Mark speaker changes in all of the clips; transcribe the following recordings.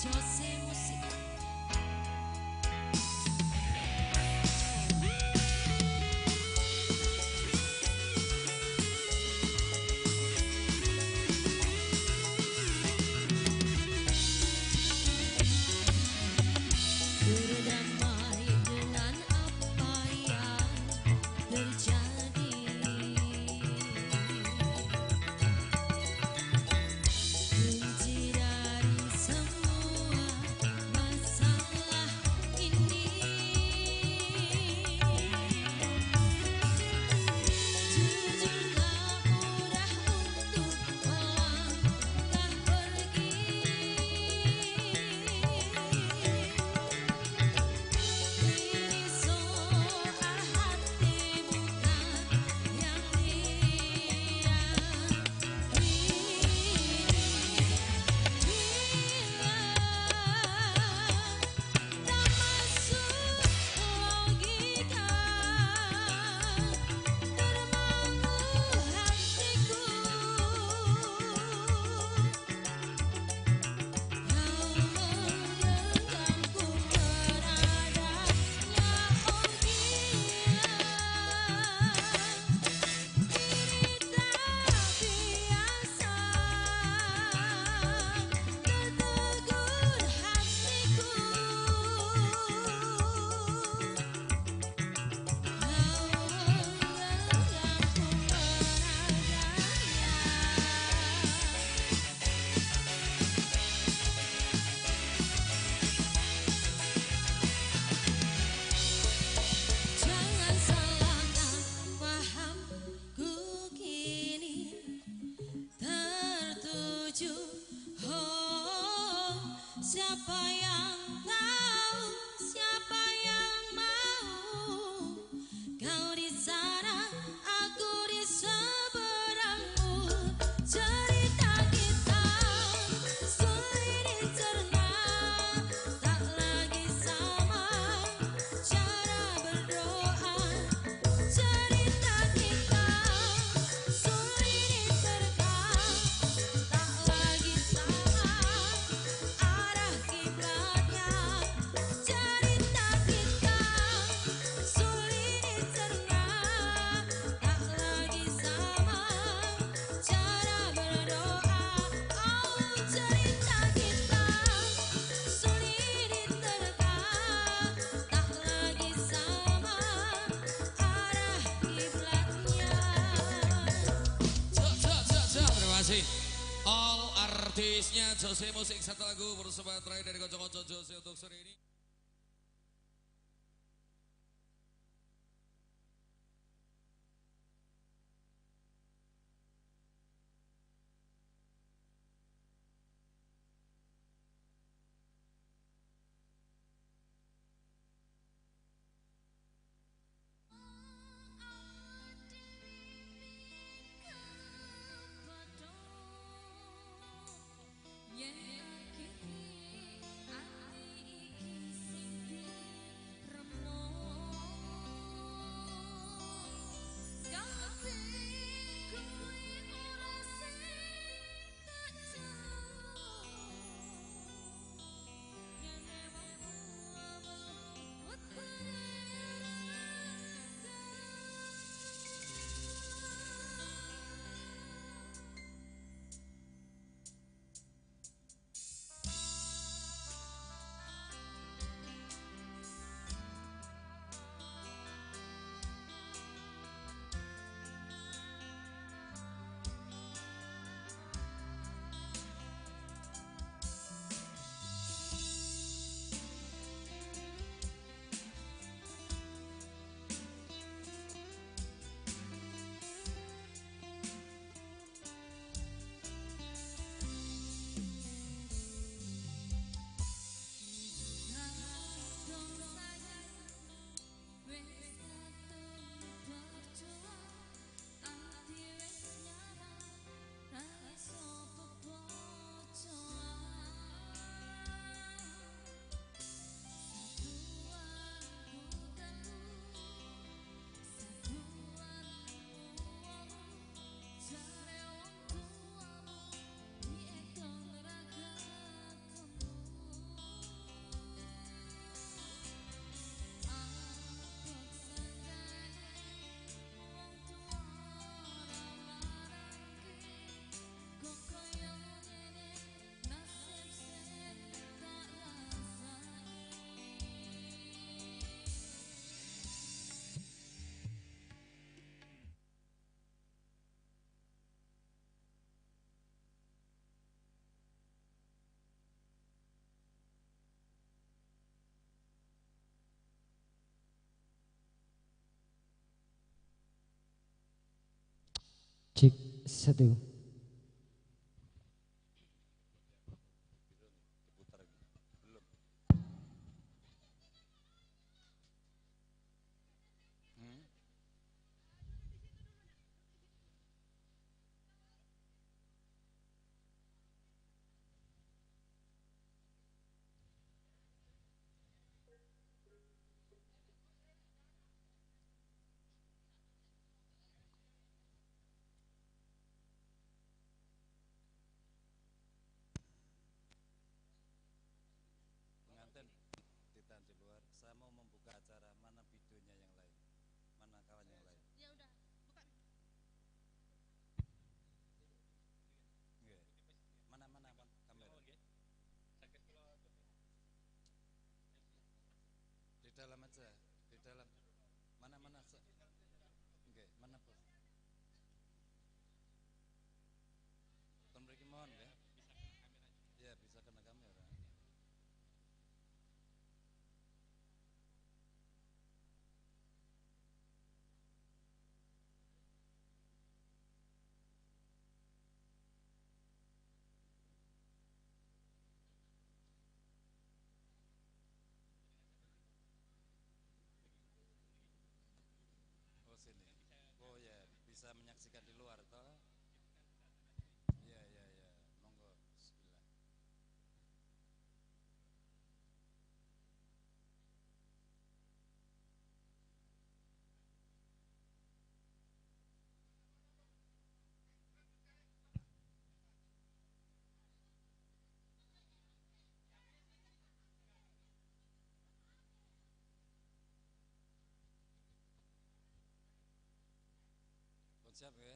Speaker 1: Jose Musik. Berdamai dengan apa yang terjadi, kunci dari semua masalah ini. Jujur tak mudah untuk melangkah pergi. Ini soal hati bukan yang dia. Bila tak masuk logika, termangu hatiku. Kau menggenggamku beradanya, oh gila. Ini tak biasa, tertegur hatiku. Kau menggenggamku beradanya. Jangan salahkan paham, ku kini tertuju. Oh, siapa yang tahu, siapa yang mau? Kau di sana, aku di seberangmu. Cerita kita sulit dicerna, tak lagi sama cara berdoa. Cerita kita sulit diterka, tak lagi sama arah kiblatnya. Cerita kita sulit dicerna, tak lagi sama cara berdoa. Oh, cerita kita sulit diterka, tak lagi sama arah kiblatnya.
Speaker 2: Cak, cak, cak, cak. Terima kasih all artisnya Jose Musik, satu lagu bersama terakhir dari Konco-Konco Jose untuk sore ini.
Speaker 1: Yen akhire ati iki
Speaker 3: Cek satu.
Speaker 4: Dalam aja, di dalam mana-mana, oke, mana bos? Ton mriki mohon ya. Ya bisa kena kamera. Sini. Oh ya, bisa menyaksikan di luar toh? Ya ya ya, monggo. Bismillah. Siap ya?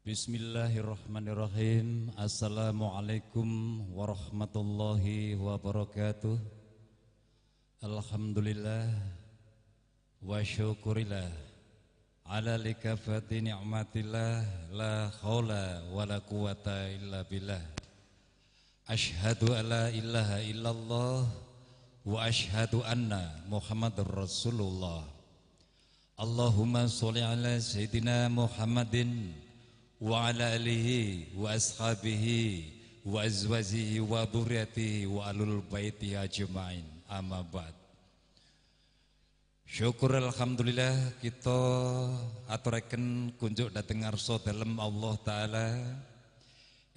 Speaker 4: Bismillahirrahmanirrahim. Assalamualaikum warahmatullahi wabarakatuh. Alhamdulillah wa syukurillah ala likafati ni'matillah la khawla wa la quwata illa billah. Ashhadu alla ilaha illallah wa ashhadu anna Muhammadar Rasulullah. Allahumma sholli ala sayyidina Muhammadin wa ala alihi wa ashabihi wa azwajihi wa dzurriyyatihi wa alul baiti ajmain. Amma ba'd. Syukur alhamdulillah kita aturaken kunjuk dhateng ngarsa dalem Allah Ta'ala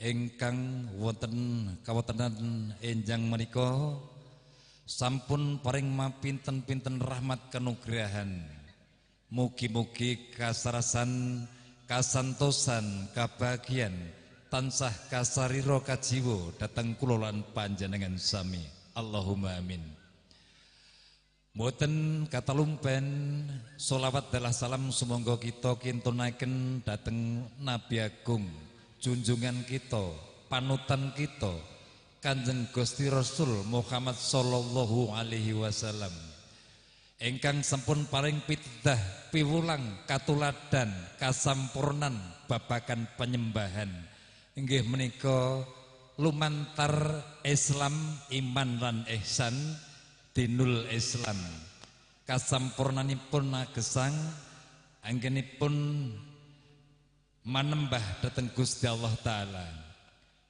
Speaker 4: ingkang wonten kawontenan enjang menika sampun paring mapinten-pinten rahmat kanugrahan. Mugi-mugi kasarasan, kasantosan, kabagian tansah kasarira kajiwa dhateng kula lan panjenengan sami. Allahumma amin. Mboten katalumpen sholawat dalah salam sumangga kita kintunaken dhateng Nabi Agung, junjungan kita, panutan kita, Kanjeng Gusti Rasul Muhammad sallallahu alaihi wasallam. Ingkang sampun paring pitedah piwulang katuladan kasampurnan babakan penyembahan inggih menika lumantar Islam iman lan ihsan dinul Islam kasampurnanipun agesang anggenipun manembah dhateng Gusti Allah Ta'ala.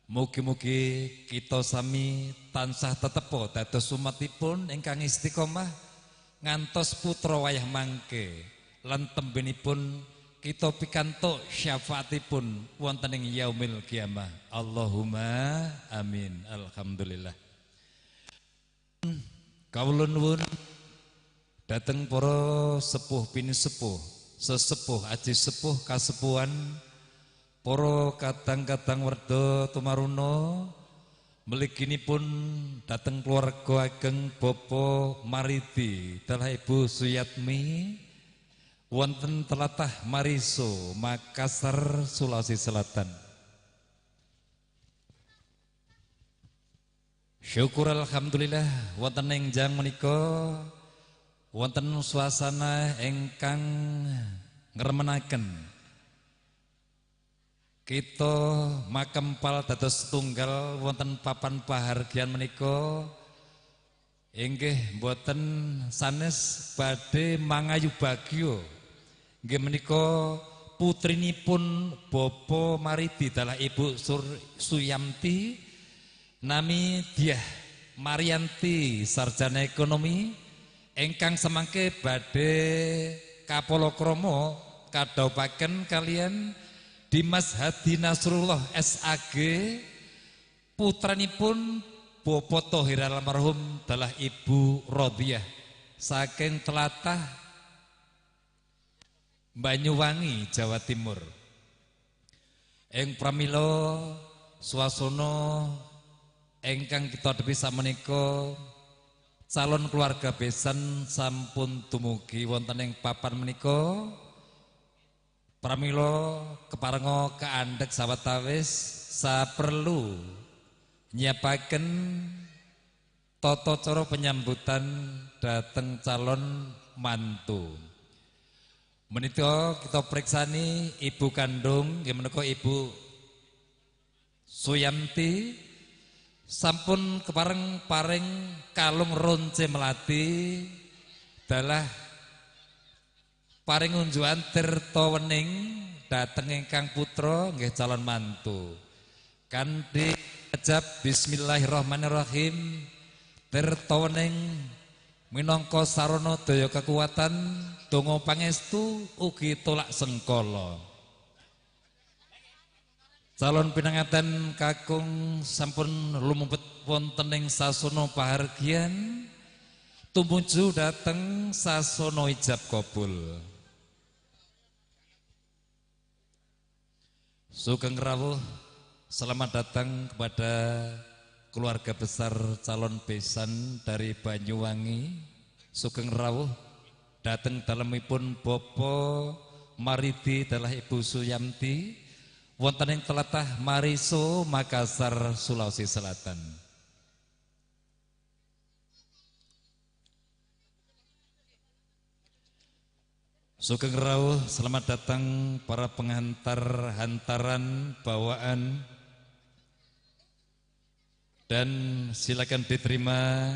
Speaker 4: Mugi-mugi kita sami tansah tetepo dados umatipun ingkang istiqomah ngantos putra wayah mangke lan tembenipun kita pikantuk syafaatipun wonten ing yaumil kiamah. Allahumma amin. Alhamdulillah. Kawula nuwun dhateng para sepuh pinisepuh, sesepuh aji sepuh kasepuhan, para kadang-kadang werda tumaruna, mliginipun dhateng keluarga ageng Bapak Maridi dalah Ibu Suyatmi wonten telatah Mariso, Makassar, Sulawesi Selatan. Syukur alhamdulillah wonten enjang menika wonten suasana ingkang ngremenaken. Kita makempal dados tunggal wonten papan pahargyan menika inggih mboten sanes badhe mangayu bagya Nggih menika putrinipun Bapak Maridi dalah Ibu Suyamti nami Diah Marianti sarjana ekonomi ingkang semangke badhe kapalakrama kadhawuhaken kalian Dimas Hadi Nasrullah SAG putranipun Bapak Tohir almarhum dalah Ibu Rodiyah saking telatah Banyuwangi, Jawa Timur. Ing pramila swasana ingkang kita adepi sakmenika calon keluarga besan sampun dumugi wonten ing papan menika. Pramila keparenga kaandhek sawetawis saperlu nyiapaken tata cara penyambutan dhateng calon mantu. Menika kita periksani ibu kandung nggih menika Ibu Suyamti sampun kepareng paring kalung ronce melati dalah paring unjukan tirta wening dhateng ingkang putra nggih calon mantu. Kanthi ajab bismillahirrahmanirrahim tirta wening minangka sarana daya kekuatan donga pangestu ugi tolak sengkala. Calon pinanganten kakung sampun lumebet wonten ing sasana pahargyan tumuju dhateng sasana ijab kabul. Sugeng rawuh, selamat datang kepada keluarga besar calon besan dari Banyuwangi. Sugeng rawuh dhateng dalemipun Bapak Maridi dalah Ibu Suyamti wonten ing telatah Mariso, Makassar, Sulawesi Selatan. Sugeng rawuh, selamat datang para pengantar hantaran bawaan dan silakan diterima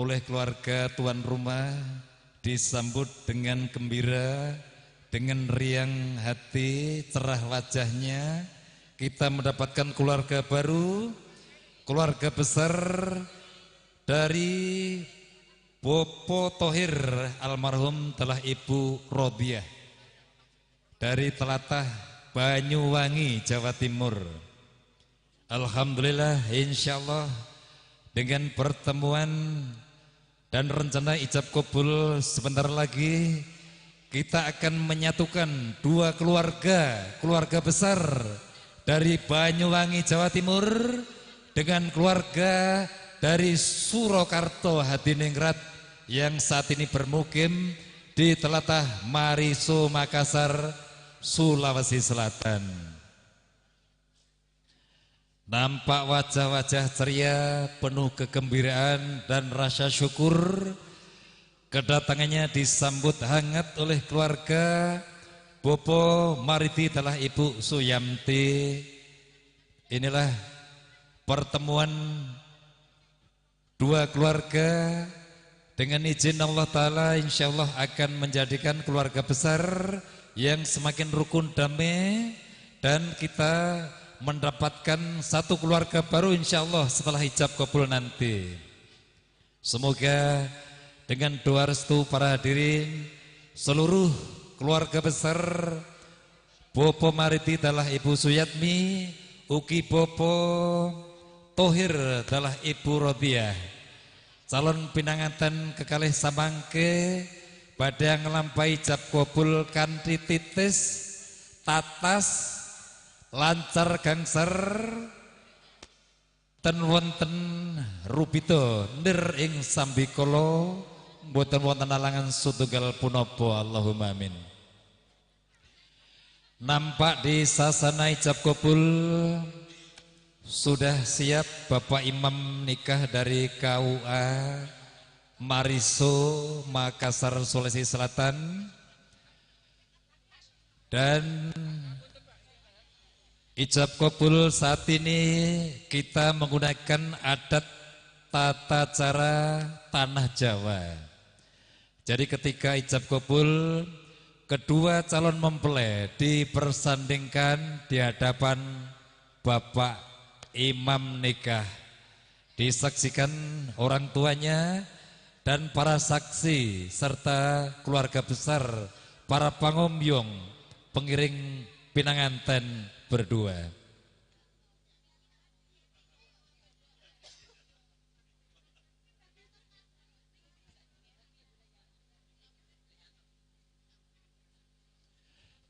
Speaker 4: oleh keluarga tuan rumah, disambut dengan gembira, dengan riang hati, cerah wajahnya. Kita mendapatkan keluarga baru, keluarga besar dari Bopo Tohir almarhum telah Ibu Robiah dari telatah Banyuwangi, Jawa Timur. Alhamdulillah, insyaallah dengan pertemuan dan rencana ijab kabul sebentar lagi kita akan menyatukan dua keluarga, keluarga besar dari Banyuwangi, Jawa Timur dengan keluarga dari Surakarta Hadiningrat yang saat ini bermukim di telatah Mariso, Makassar, Sulawesi Selatan. Nampak wajah-wajah ceria, penuh kegembiraan dan rasa syukur. Kedatangannya disambut hangat oleh keluarga Bopo Mariti telah Ibu Suyamti. Inilah pertemuan dua keluarga dengan izin Allah Ta'ala insyaallah akan menjadikan keluarga besar yang semakin rukun damai dan kita mendapatkan satu keluarga baru insyaallah setelah ijab kabul nanti. Semoga dengan doa restu para hadirin seluruh keluarga besar Bopo Mariti dalah Ibu Suyatmi, ugi Bopo Tohir dalah Ibu Robiah, calon pinanganten kekalih samangke badhe nglampahi ijab kabul kanthi titis tatas lancar gangser ten wonten rubito nir ing sambikala mboten wonten alangan sutunggal punapa. Allahumma amin. Nampak di sasana ijab kabul sudah siap Bapak Imam nikah dari KUA Mariso, Makassar, Sulawesi Selatan. Dan ijab kabul saat ini kita menggunakan adat tata cara tanah Jawa. Jadi ketika ijab kabul Kedua calon mempelai dipersandingkan di hadapan Bapak Imam nikah. Disaksikan orang tuanya dan para saksi serta keluarga besar, para pangombyong, pengiring pinanganten berdua.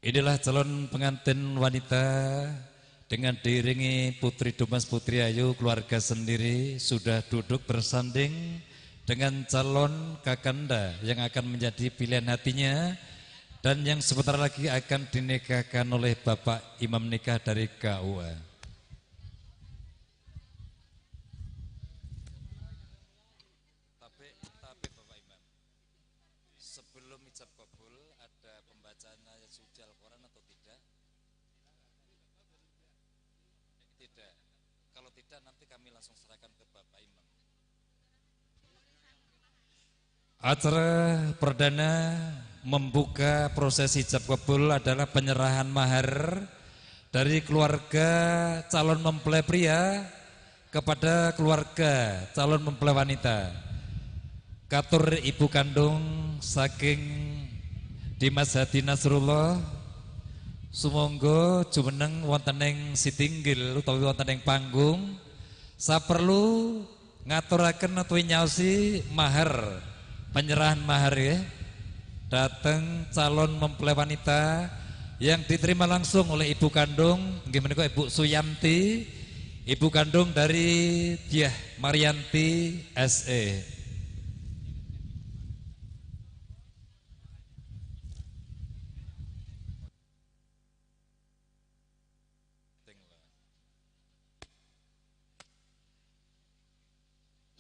Speaker 4: Inilah calon pengantin wanita dengan diiringi Putri Dumas Putri Ayu, keluarga sendiri sudah duduk bersanding dengan calon kakanda yang akan menjadi pilihan hatinya dan yang sebentar lagi akan dinikahkan oleh Bapak Imam nikah dari KUA. Tapi Bapak Imam, sebelum ijab kabul ada pembacaan ayat suci Al-Quran atau tidak? Tidak. Kalau tidak nanti kami langsung serahkan ke Bapak Imam. Acara perdana membuka proses ijab kabul adalah penyerahan mahar dari keluarga calon mempelai pria kepada keluarga calon mempelai wanita. Katur ibu kandung saking Dimas Hadi Nasrullah sumangga jumeneng wonten ing sitinggil utawi wonten ing panggung saperlu ngaturaken utawi nyaosi mahar, penyerahan mahar ya, dateng calon mempelai wanita yang diterima langsung oleh ibu kandung nggih menika Ibu Suyamti, ibu kandung dari Diah Marianti SE.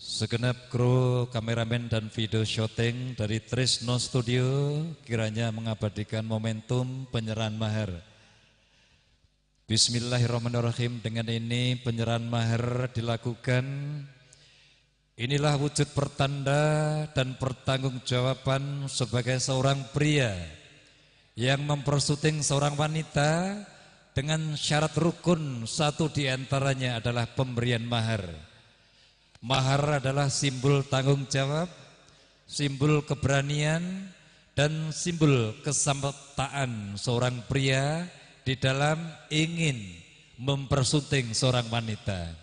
Speaker 4: Segenap kru kameramen dan video syuting dari Trisno Studio kiranya mengabadikan momentum penyerahan mahar. Bismillahirrahmanirrahim. Dengan ini penyerahan mahar dilakukan. Inilah wujud pertanda dan pertanggungjawaban sebagai seorang pria yang mempersuting seorang wanita dengan syarat rukun, satu diantaranya adalah pemberian mahar. Mahar adalah simbol tanggung jawab, simbol keberanian, dan simbol kesamtaan seorang pria di dalam ingin mempersunting seorang wanita.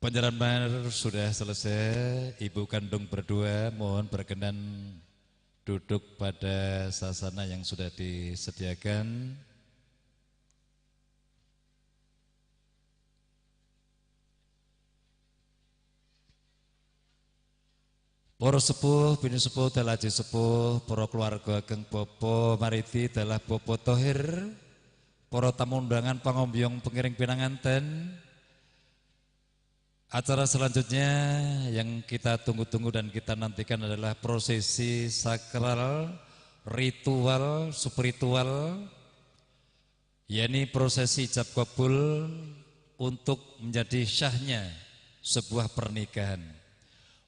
Speaker 4: Penyerahan mahar sudah selesai. Ibu kandung berdua mohon berkenan duduk pada sasana yang sudah disediakan. Para sepuh, bini sepuh, dalah aji sepuh, para keluarga ageng Bapak Mariti, dalah Bapak Tohir, para tamu undangan pangombyong pengiring pinanganten. Acara selanjutnya yang kita tunggu-tunggu dan kita nantikan adalah prosesi sakral, ritual, spiritual, yakni prosesi ijab kabul untuk menjadi syahnya sebuah pernikahan.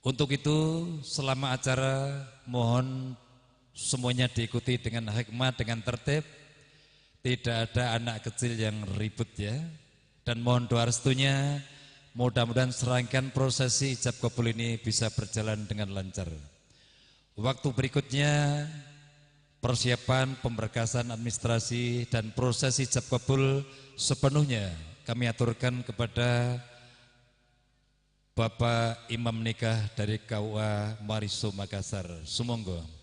Speaker 4: Untuk itu selama acara mohon semuanya diikuti dengan hikmat, dengan tertib, tidak ada anak kecil yang ribut ya. Dan mohon doa restunya. Mudah-mudahan serangkaian prosesi ijab kabul ini bisa berjalan dengan lancar. Waktu berikutnya persiapan pemberkasan administrasi dan proses ijab kabul sepenuhnya kami aturkan kepada Bapak Imam nikah dari KUA Mariso Makassar. Sumonggo.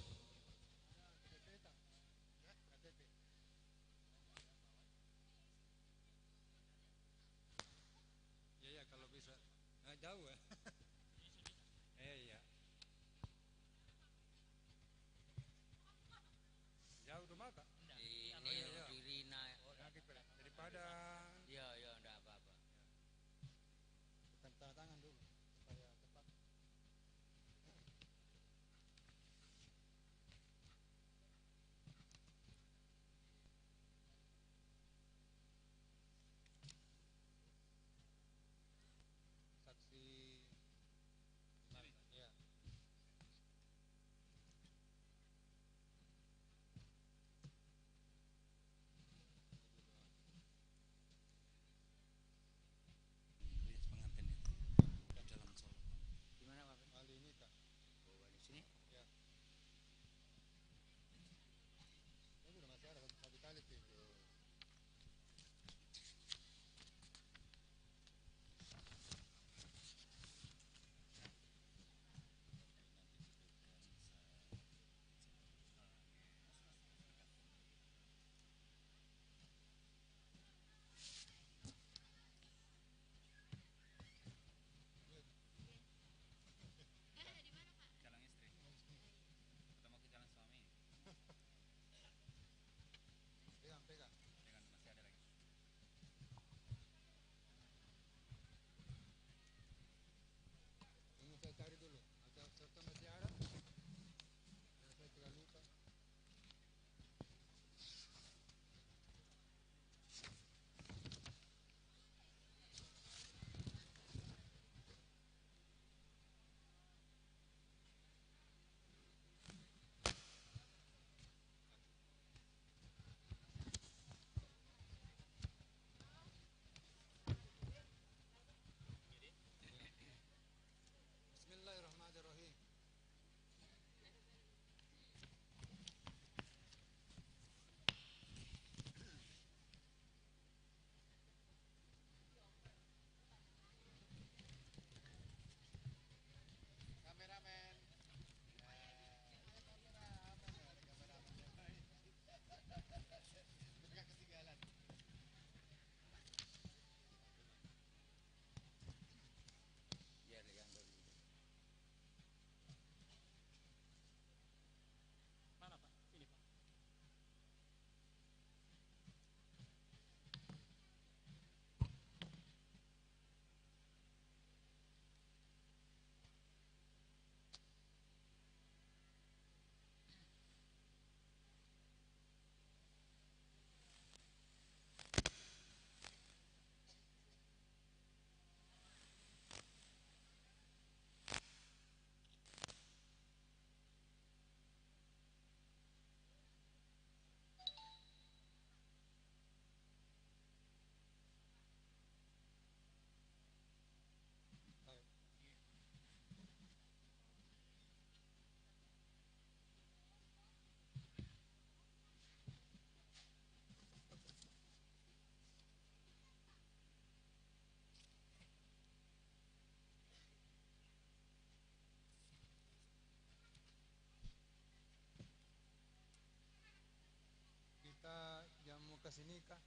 Speaker 3: Prosesi nikah.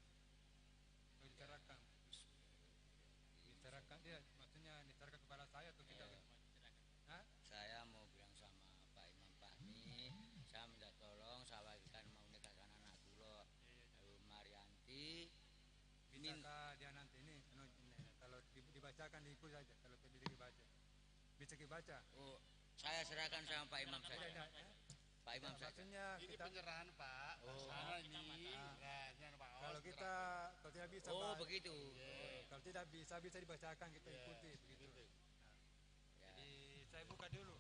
Speaker 3: Dibicarakan. Dibicarakan dia, maksudnya dibicarakan kepada saya atau kita? Hah?
Speaker 5: Saya mau bilang sama Pak Imam Fahmi, saya minta tolong, saya wakilkan mau nikahkan anak kula, Marianti.
Speaker 3: Bisakah dia nanti ini, kalau dibacakan diikut saja, kalau tidak dibaca. Bisa dibaca.
Speaker 5: Oh, saya serahkan sama Pak Imam saja. Pak Imam saja.
Speaker 3: Maksudnya
Speaker 6: ini
Speaker 3: kita,
Speaker 6: penyerahan Pak.
Speaker 5: Oh.
Speaker 6: Ini. Nah, Pak.
Speaker 3: Kalau kita kalau tidak bisa,
Speaker 5: oh,
Speaker 3: Pak,
Speaker 5: begitu.
Speaker 3: Kalau tidak bisa bisa dibacakan, kita ikuti begitu. Nah,
Speaker 5: ya.
Speaker 3: Jadi saya buka dulu.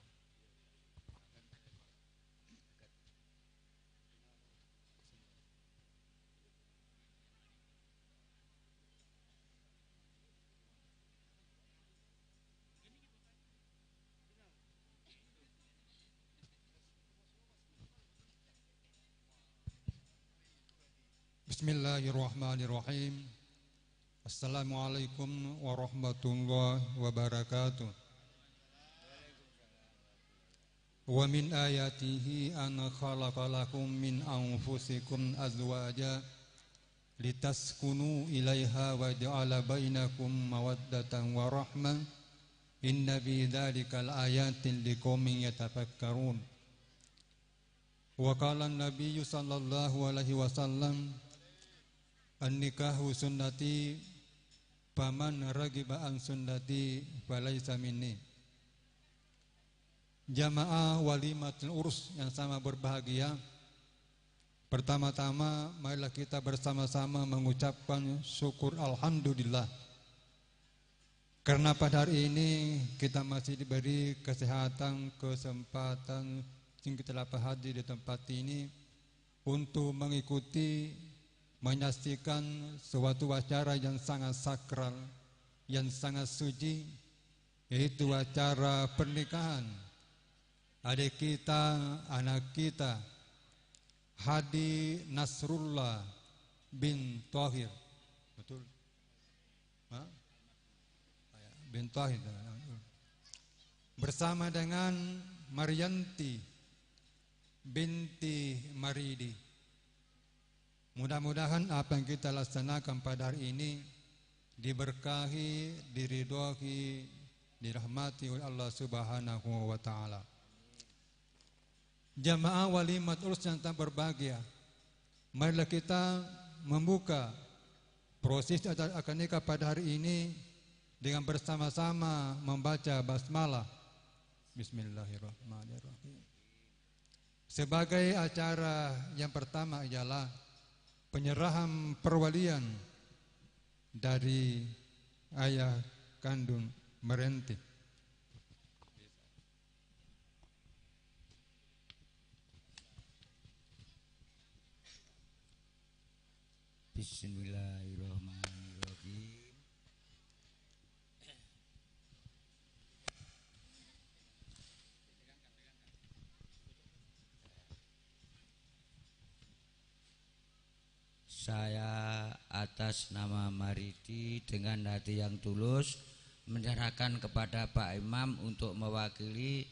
Speaker 3: Bismillahirrahmanirrahim. Assalamualaikum warahmatullahi wabarakatuh. Wa min ayatihi an khalaqa lakum min anfusikum azwaja litaskunu ilaiha wa ja'ala bainakum mawaddatan wa rahmah. Inna fi dzalika laayatin liqaumin yatafakkarun. Wa qala an-nabiyyu sallallahu alaihi wasallam, an-nikahu sunnati, faman ragiba an sunnati falaisa minni. Jamaah walimatul urus yang sama berbahagia, pertama-tama marilah kita bersama-sama mengucapkan syukur alhamdulillah, karena pada hari ini kita masih diberi kesehatan, kesempatan sehingga kita dapat hadir di tempat ini untuk mengikuti, menyaksikan suatu acara yang sangat sakral, yang sangat suci, yaitu acara pernikahan adik kita, anak kita, Hadi Nasrullah bin Thohir. Betul? Hah? Bin Thohir. Bersama dengan Marianti binti Maridi. Mudah-mudahan apa yang kita laksanakan pada hari ini diberkahi, diridhoi, dirahmati oleh Allah Subhanahu wa taala. Jamaah walimat urus yang tak berbahagia, marilah kita membuka proses acara akad nikah pada hari ini dengan bersama-sama membaca basmalah. Bismillahirrahmanirrahim. Sebagai acara yang pertama ialah penyerahan perwalian dari ayah kandung Merenti.
Speaker 5: Bismillahirrahmanirrahim. Saya atas nama Maridi dengan hati yang tulus menyerahkan kepada Pak Imam untuk mewakili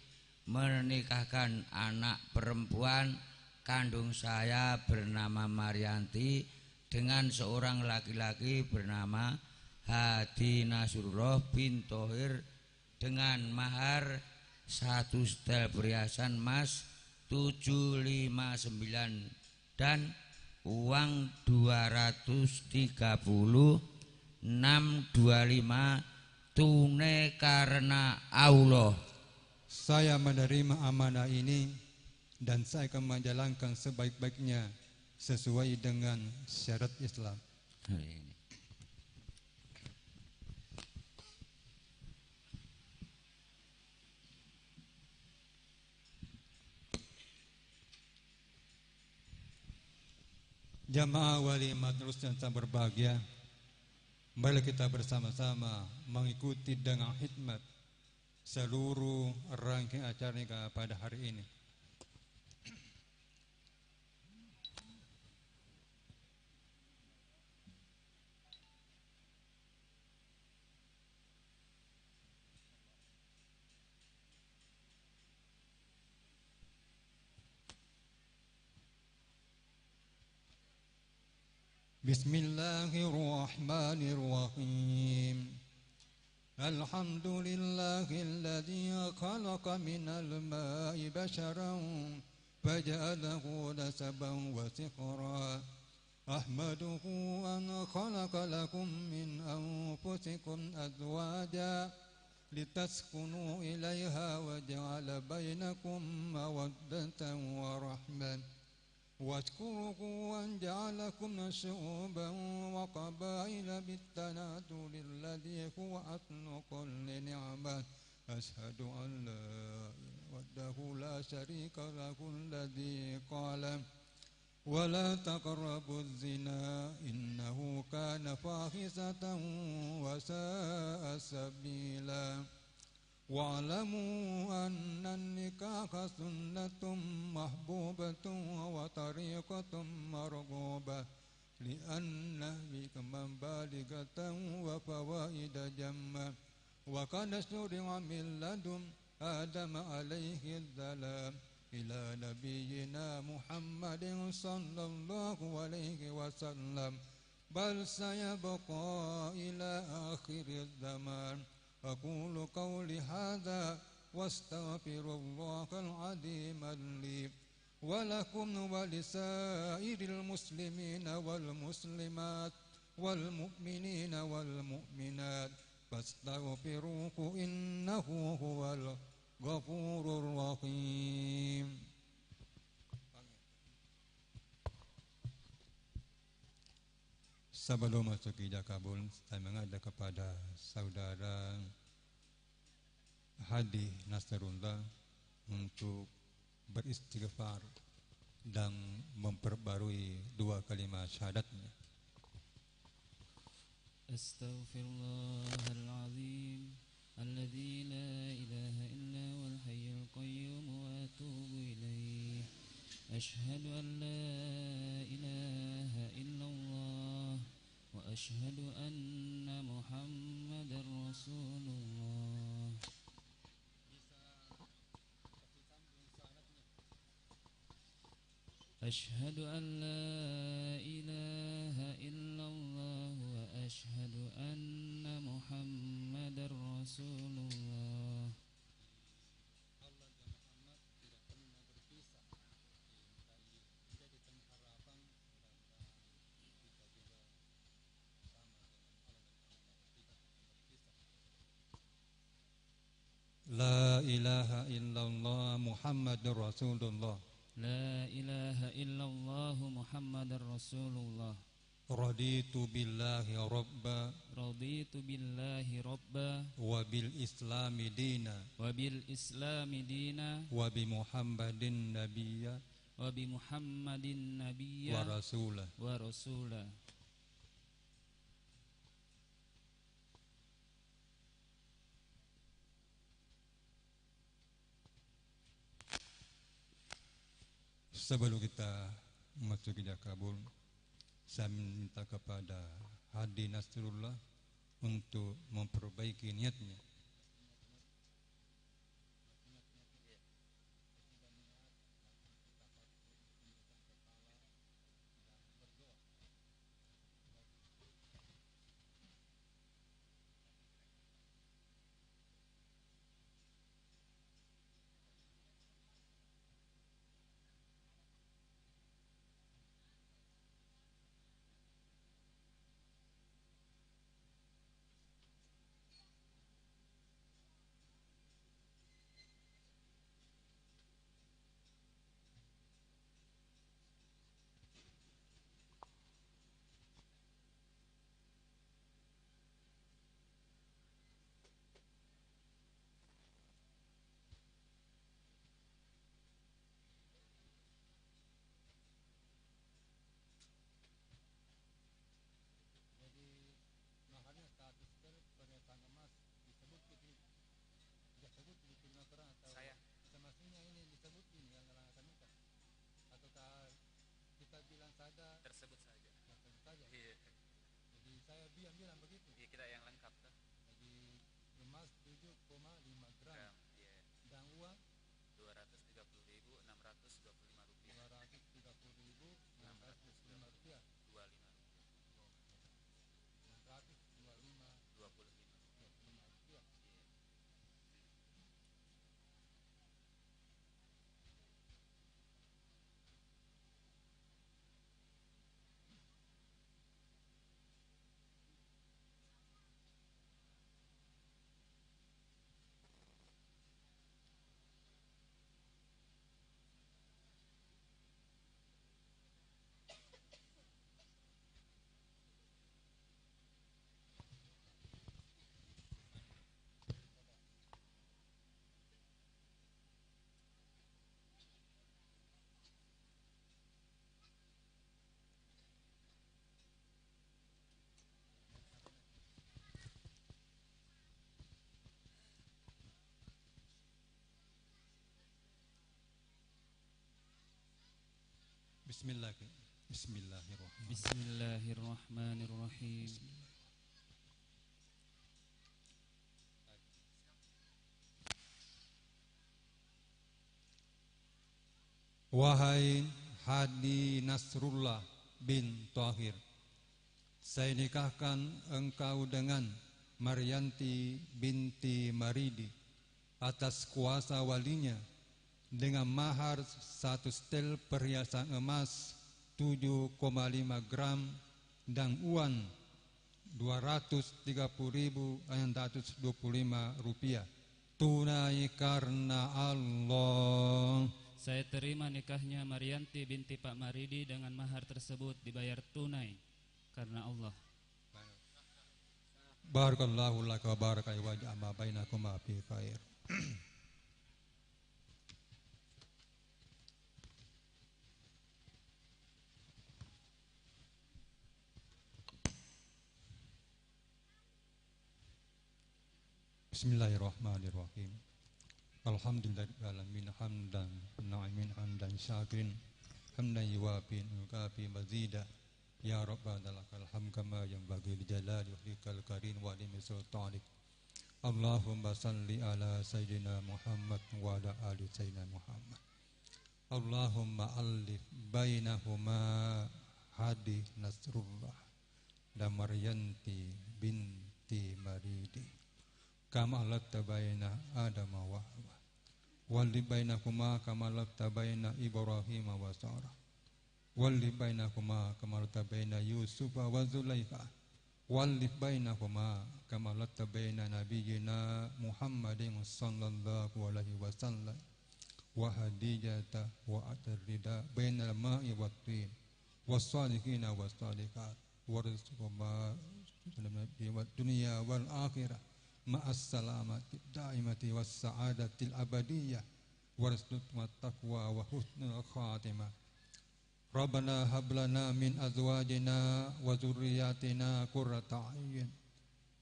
Speaker 5: menikahkan anak perempuan kandung saya bernama Marianti dengan seorang laki-laki bernama Hadi Nasrullah bin Thohir dengan mahar 1 setel perhiasan emas 759 dan uang 230.625 tunai karena Allah.
Speaker 3: Saya menerima amanah ini dan saya akan menjalankan sebaik-baiknya sesuai dengan syarat Islam. Jamaah walimat urus yang sangat berbahagia, mari kita bersama-sama mengikuti dengan hikmat seluruh rangkaian acara nikah pada hari ini. Bismillahirrahmanirrahim. Alhamdulillahilladzi khalaqa minal ma'i basharan faja'alahu nasaban wa sihra. Ahmaduhu an khalaqa lakum min anfusikum azwaja litaskunu ilaiha wa ja'ala bainakum mawaddatan wa rahmah. واشكره أن جعلكم شعوبا وقبائل بالتنادل الذي هو أصل كل نعمة. أشهد أن لا وحده لا شريك له الذي قال ولا تقربوا الزنا إنه كان فاحشة وساء سبيلا. واعلموا أن النكاح سنة محبوبة وطريقة مرغوبة لأن بكم بالغة وفوائد جمة. وقد شرع من لدن آدم عليه السلام إلى نبينا محمد صلى الله عليه وسلم بل سيبقى إلى آخر الزمان. أقول قولي هذا واستغفر الله العظيم لي ولكم ولسائر المسلمين والمسلمات والمؤمنين والمؤمنات فاستغفروه إنه هو الغفور الرحيم. Sebelum masuk ijab kabul, saya mengajak kepada saudara Hadi Nasrullah untuk beristighfar dan memperbarui dua kalimat syahadatnya.
Speaker 7: Astaghfirullahalazim alladzi la ilaha illa huwal hayyul qayyum wa atubu ilaih. Ashhadu an la ilaha illallah wa ashhadu anna Muhammadar Rasulullah. Ashhadu an la ilaha illallah wa ashhadu anna Muhammadar Rasulullah.
Speaker 3: La ilaha illallah Muhammadur Rasulullah.
Speaker 7: La ilaha illallah Muhammadur Rasulullah.
Speaker 3: Raditu billahi rabba.
Speaker 7: Raditu billahi rabba.
Speaker 3: Wa bil islami dina.
Speaker 7: Wa bil islami dina.
Speaker 3: Wa bi Muhammadin nabiyya.
Speaker 7: Wa bi Muhammadin nabiyya.
Speaker 3: Wa rasulah.
Speaker 7: Wa rasulah.
Speaker 3: Sebelum kita masuk ijab kabul, saya minta kepada Hadi Nasrullah untuk memperbaiki niatnya. Bismillah. Bismillahirrahmanirrahim.
Speaker 7: Bismillahirrahmanirrahim.
Speaker 3: Wahai Hadi Nasrullah bin Tahir, saya nikahkan engkau dengan Marianti binti Maridi atas kuasa walinya dengan mahar 1 setel perhiasan emas 7,5 gram dan uang 230.625 rupiah tunai karena Allah.
Speaker 7: Saya terima nikahnya Marianti binti Pak Maridi dengan mahar tersebut dibayar tunai karena Allah.
Speaker 3: Barakallahu laka wa baraka wa ja'ala bainakuma fi khair. Bismillahirrahmanirrahim. Alhamdulillahirabbil alamin hamdan na'imin hamdan syakirin hamdan yuwafi yukafi mazida. Ya Rabbana lakal hamd kama yanbaghi li jalali wajhikal karim wa li sultanik. Allahumma salli ala sayyidina Muhammad wa ala ali sayyidina Muhammad. Allahumma alif bainahuma Hadi Nasrullah dan Maryanti binti Maridi kama alafta baina Adam wa Hawa walli bainahuma kama alafta baina Ibrahim wa Sarah walli bainahuma kama alafta baina Yusuf wa Zulaikha walli bainahuma kama alafta baina nabiyyina Muhammadin sallallahu alaihi wasallam wa hadijata wa atrida bainal ma'i wat tin was-salihina was-salihat warzuqhuma wad dunya wal akhirah ma'as salamati daimati was sa'adatil abadiyah warzuqna taqwa wa husnul khatimah. Rabbana hab lana min azwajina wa dzurriyyatina qurrata a'yun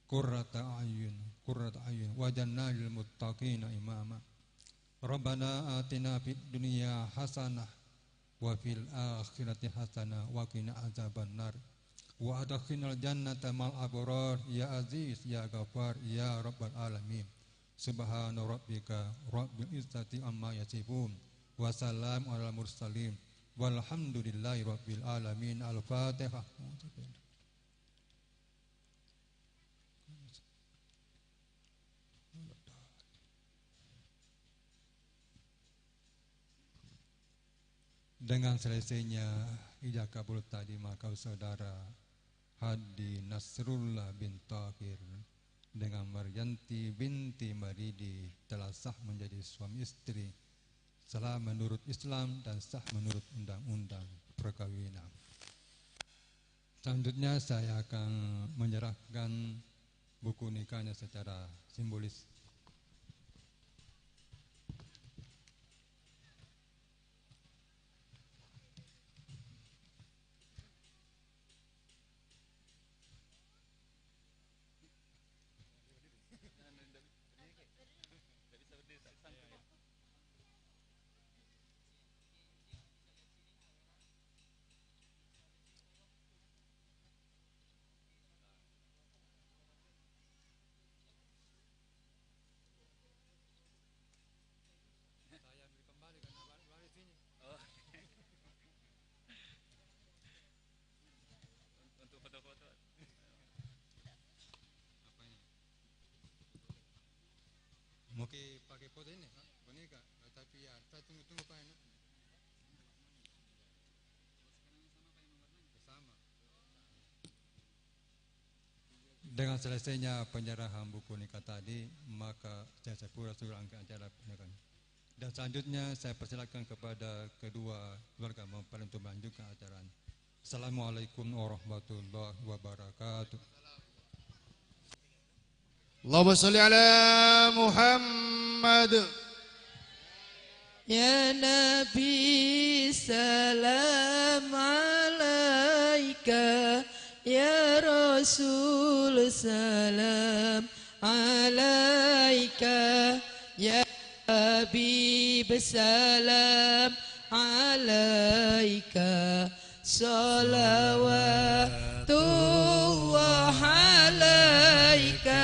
Speaker 3: qurrata a'yun qurrata a'yun waj'alna lil muttaqina imama. Rabbana atina fid dunya hasanah wa fil akhirati hasanah wa qina adzabannar wa adkhilnal jannata ma'al abrar ya aziz ya ghafar ya rabbal alamin. Subhana rabbika rabbil izzati amma yasifun wa salamun alal mursalin walhamdulillahi rabbil alamin. Al-Fatihah. Dengan selesainya ijab kabul tadi, maka saudara Hadi Nasrullah bin Tahir dengan Maryanti binti Maridi telah sah menjadi suami istri setelah menurut Islam dan sah menurut undang-undang perkawinan. Selanjutnya saya akan menyerahkan buku nikahnya secara simbolis. Mungkin pakai foto ini, boneka, tapi ya, saya tunggu-tunggu Pak ini. Bersama. Dengan selesainya penyerahan buku nikah tadi, maka saya pura sudah angkat acara pernikahan. Dan selanjutnya saya persilakan kepada kedua keluarga mempelai untuk melanjutkan acara ini. Assalamualaikum warahmatullahi wabarakatuh.
Speaker 2: Allahumma salli ala Muhammad.
Speaker 8: Ya Nabi salam alaika, ya Rasul salam alaika, ya Habib salam alaika, salawatullah alaika.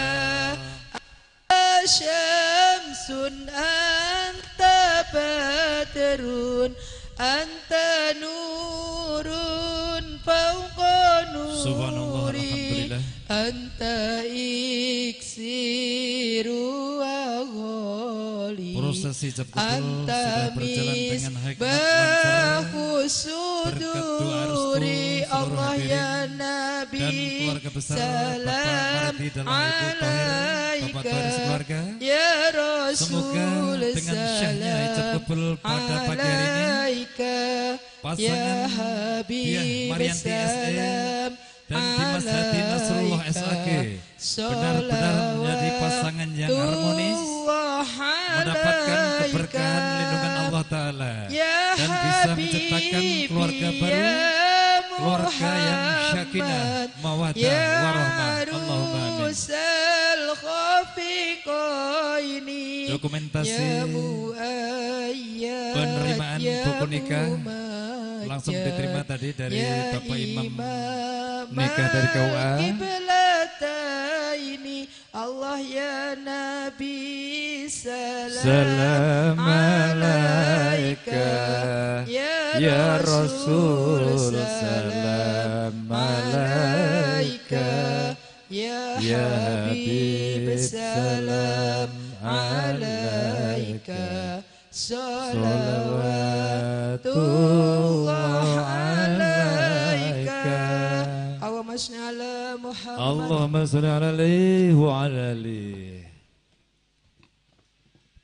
Speaker 8: Syamsun anta badrun, anta nurun fawqa nuri, anta iksiru wa ghali.
Speaker 4: Prosesi ijab kabul sudah berjalan dengan hikmat lancar. Berkat doa restu seluruh hadirin dan keluarga besar Bapak Mardi dalam Ibu Tohir, Bapak Tohir sekeluarga. Semoga dengan syahnya ijab kabul pada pagi hari ini pasangan Diah Marianti SE dan Dimas Hadi Nasrullah SAG benar-benar menjadi pasangan yang harmonis, mendapatkan keberkahan lindungan Allah Ta'ala, dan bisa menciptakan keluarga baru, keluarga yang syakinah, mawaddah, warahmah. Allahumma amin. Dokumentasi penerimaan buku nikah langsung diterima tadi dari Bapak Imam nikah dari KUA.
Speaker 8: Allah ya Nabi
Speaker 4: salam alaika, ya Rasul salam alaika, ya Habib salam alaika, salawatullah alaika. Allahumma sholli alaihi wa ala alihi.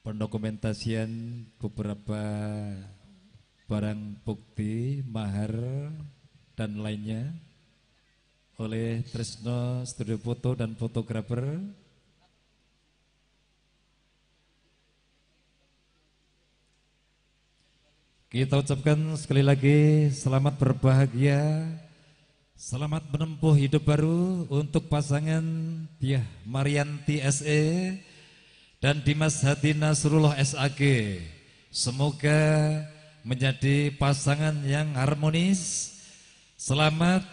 Speaker 4: Pendokumentasian beberapa barang bukti, mahar dan lainnya oleh Tresno Studio Foto dan fotografer. Kita ucapkan sekali lagi selamat berbahagia, selamat menempuh hidup baru untuk pasangan Diah Marianti SE dan Dimas Hadi Nasrullah SAG. Semoga menjadi pasangan yang harmonis, selamat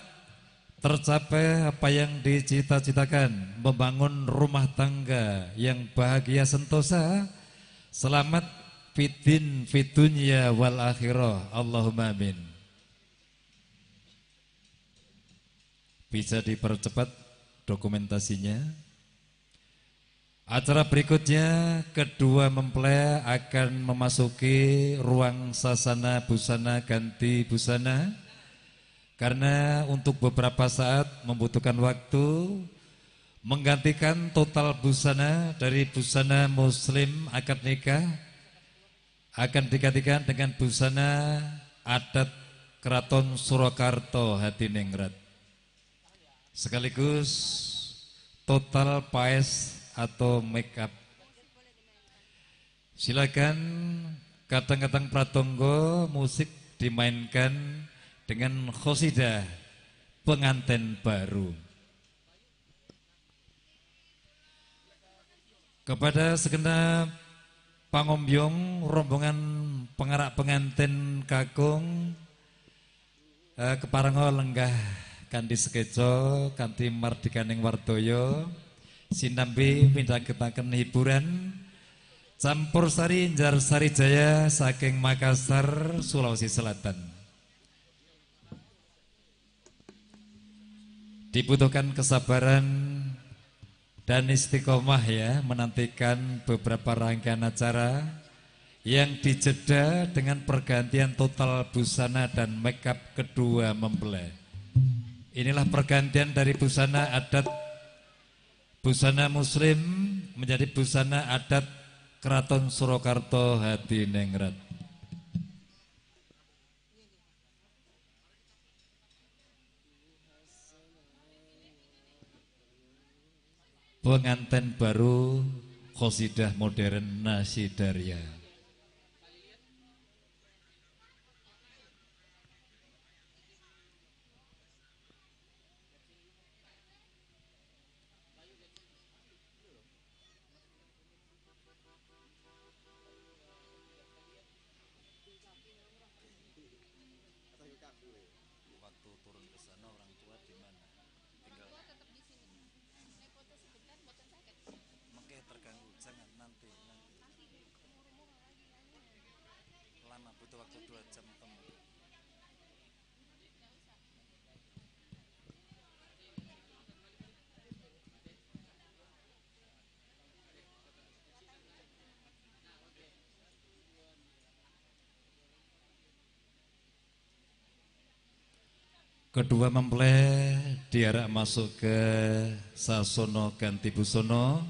Speaker 4: tercapai apa yang dicita-citakan, membangun rumah tangga yang bahagia sentosa, selamat fitin fitunya wal akhirah. Allahumma amin. Bisa dipercepat dokumentasinya. Acara berikutnya, kedua mempelai akan memasuki ruang sasana busana ganti busana, karena untuk beberapa saat membutuhkan waktu menggantikan total busana dari busana muslim akad nikah akan digantikan dengan busana adat Keraton Surakarta Hadiningrat, sekaligus total paes atau make up. Silakan kadang-kadang pratonggo musik dimainkan dengan khosidah pengantin baru. Kepada segenap pangombyong rombongan pengarak pengantin kakung keparenga lenggah kanthi sekeca kanthi mardikaning wardoyo sinambi midhangetaken hiburan campur sari Njar Sari Jaya saking Makassar, Sulawesi Selatan. Dibutuhkan kesabaran dan istiqomah ya, menantikan beberapa rangkaian acara yang dijeda dengan pergantian total busana dan make up kedua mempelai. Inilah pergantian dari busana adat busana muslim menjadi busana adat Keraton Surakarta Hadiningrat. Pengantin baru khosidah modern Nasidaria. Waktu turun ke sana orang tua di mana? Tinggal.
Speaker 9: Orang tua tetap di sini. Naik foto sebentar, mboten saged.
Speaker 4: Mengke terganggu, jangan nanti.
Speaker 9: Nanti umur-umur lagi nanya.
Speaker 4: Lama, butuh waktu 2 jam temu. Kedua mempelai diarak masuk ke Sasono Ganti Busono.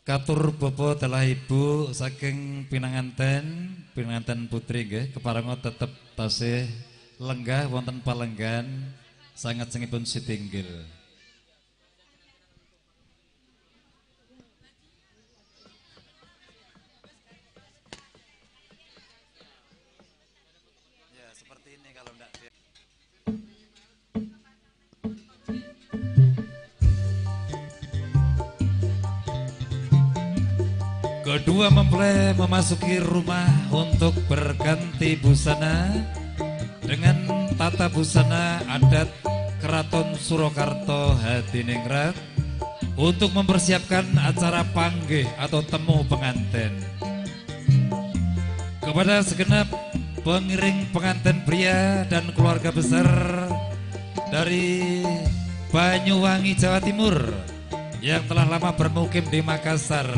Speaker 4: Katur bapa dalah ibu saking pinanganten, pinanganten putri nggih, keparenga tetep tasih lenggah wonten palenggan sanget sengipun sitinggil. Ya, seperti ini kalau enggak. Kedua mempelai memasuki rumah untuk berganti busana dengan tata busana adat Keraton Surakarta Hadiningrat untuk mempersiapkan acara panggih atau temu pengantin. Kepada segenap pengiring pengantin pria dan keluarga besar dari Banyuwangi, Jawa Timur yang telah lama bermukim di Makassar,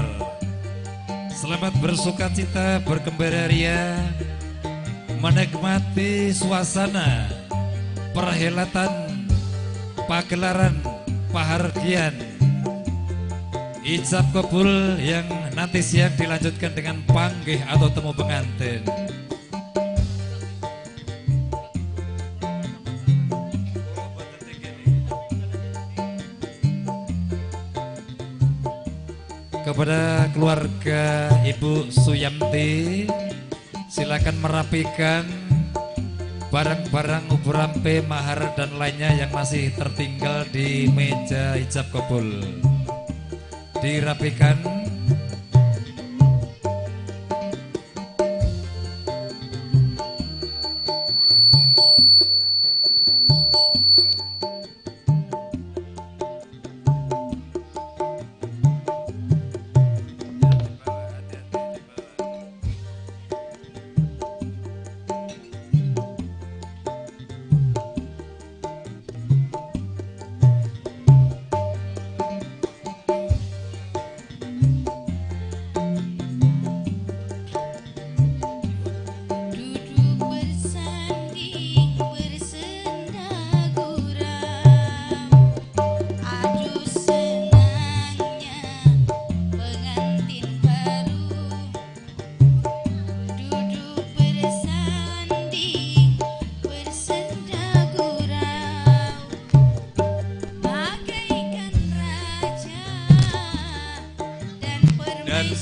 Speaker 4: selamat bersukacita, bergembira ria, menikmati suasana perhelatan pagelaran pahargyan ijab kabul yang nanti siang dilanjutkan dengan panggih atau temu pengantin. Kepada keluarga Ibu Suyamti, silakan merapikan barang-barang uburampe, mahar dan lainnya yang masih tertinggal di meja ijab kabul. Dirapikan.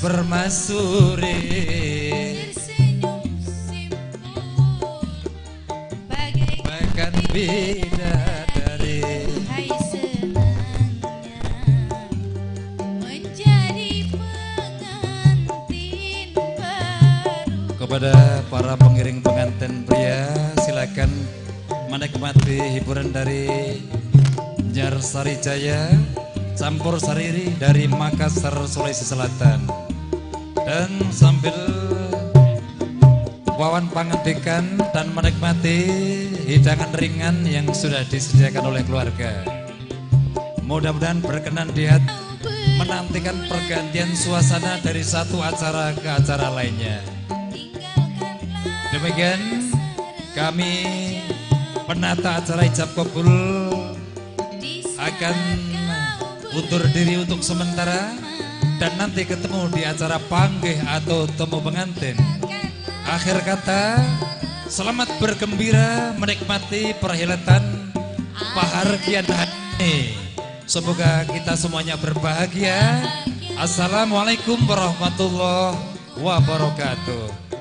Speaker 4: Permaisuri
Speaker 1: tersenyum simpul
Speaker 4: bagaikan bidadari.
Speaker 1: Hai senangnya menjadi pengantin baru.
Speaker 4: Kepada para pengiring pengantin pria, silakan menikmati hiburan dari Nyarsari Jaya Campur Sariri dari Makassar, Sulawesi Selatan. Dan sambil wawan pangandikan dan menikmati hidangan ringan yang sudah disediakan oleh keluarga. Mudah-mudahan berkenan di hati menantikan pergantian suasana dari satu acara ke acara lainnya. Demikian kami penata acara ijab kabul akan undur diri untuk sementara dan nanti ketemu di acara panggih atau temu pengantin. Akhir kata, selamat bergembira menikmati perhelatan pahargyan hari ini. Semoga kita semuanya berbahagia. Assalamualaikum warahmatullahi wabarakatuh.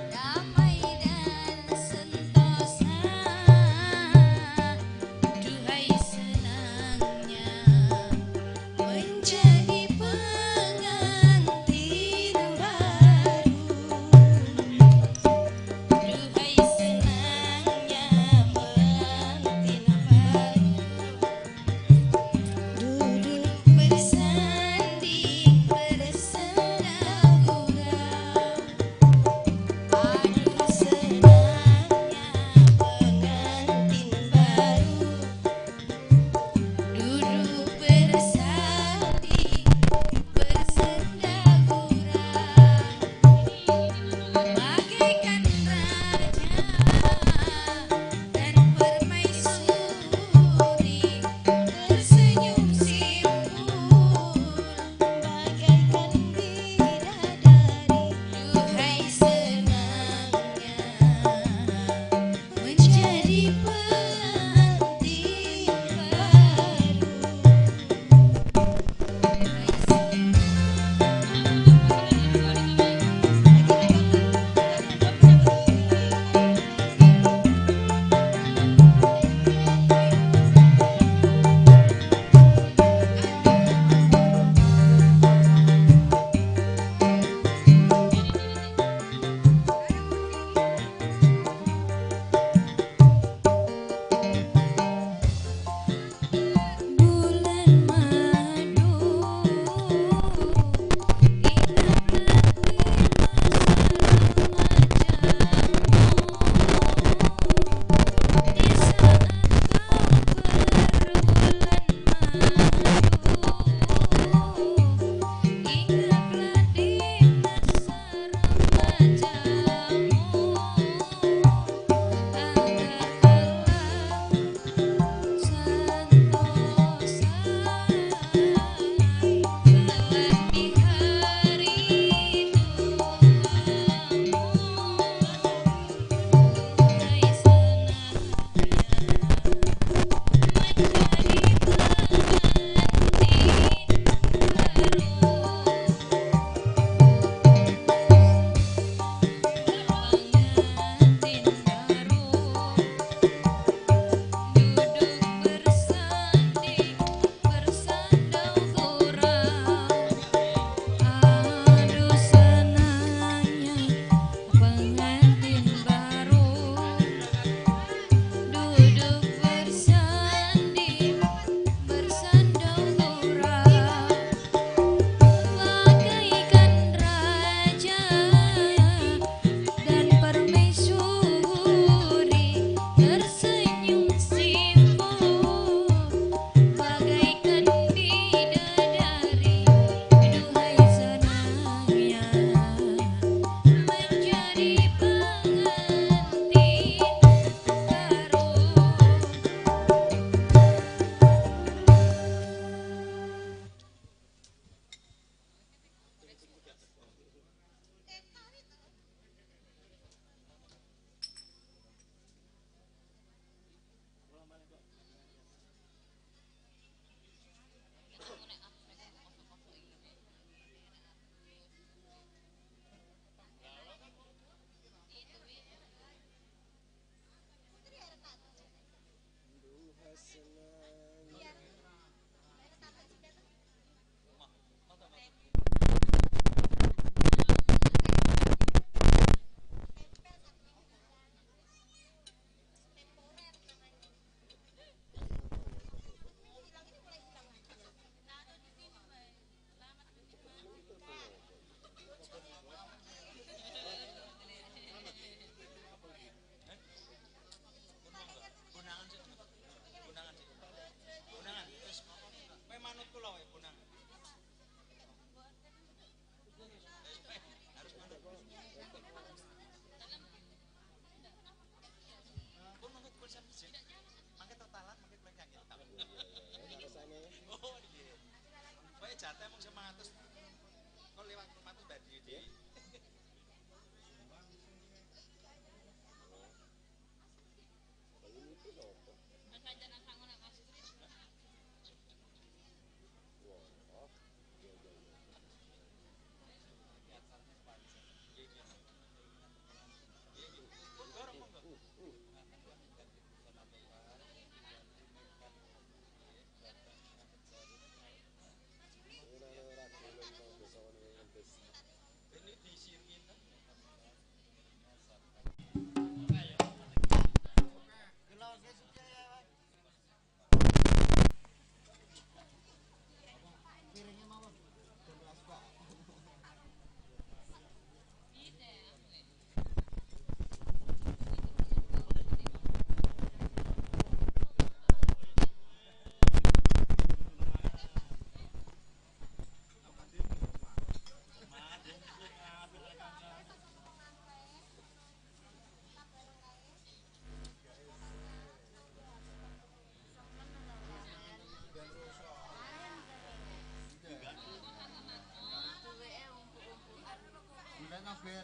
Speaker 6: BRI.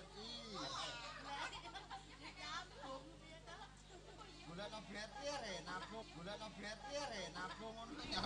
Speaker 6: Golekno BRI re nabung, golekno BRI re nabung ngono ya.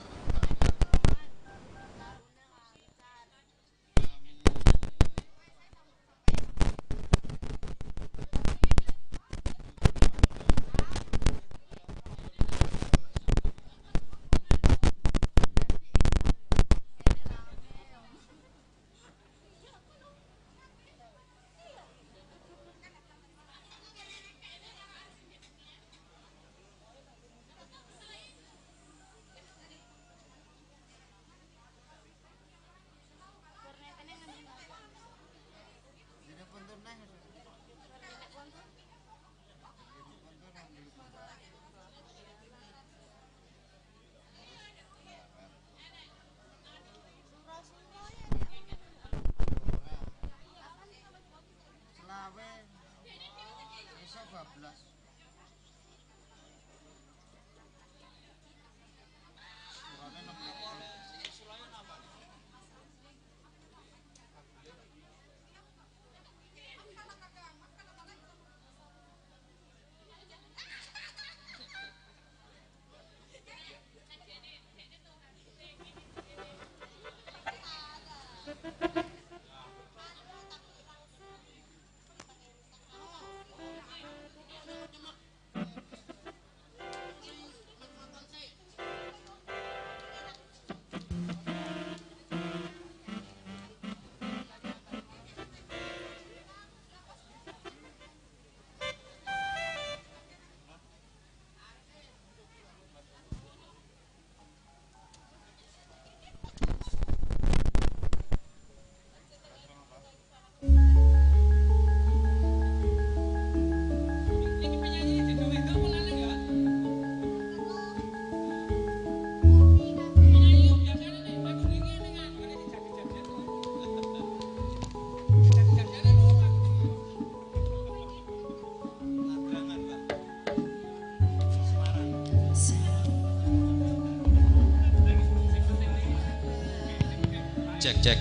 Speaker 2: Cek cek.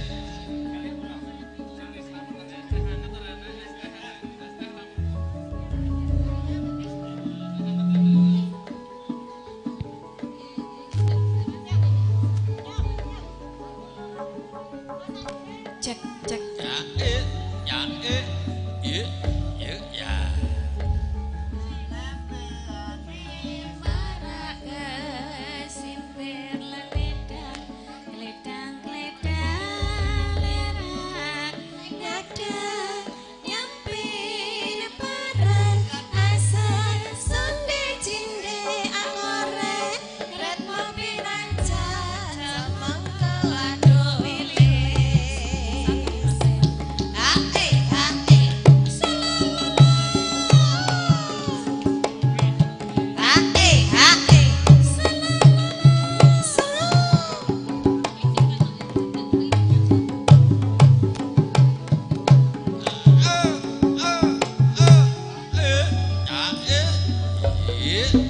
Speaker 1: Cek cek.
Speaker 2: Ya e ya e ye ye ya.
Speaker 1: Ing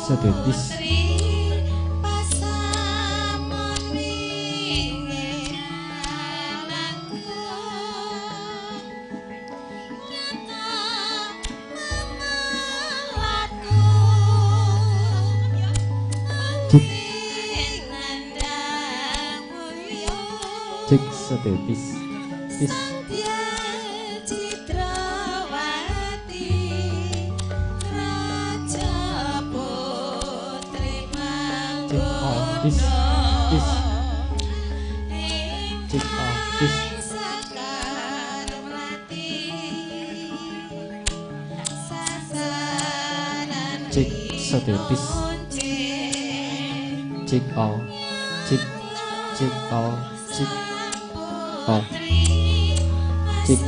Speaker 10: satu tis. Cek. Cek satu tis. Tis. Cek oh tis tis. Cek oh tis. Cek satu tis. Cek oh cek cek oh cek oh cek.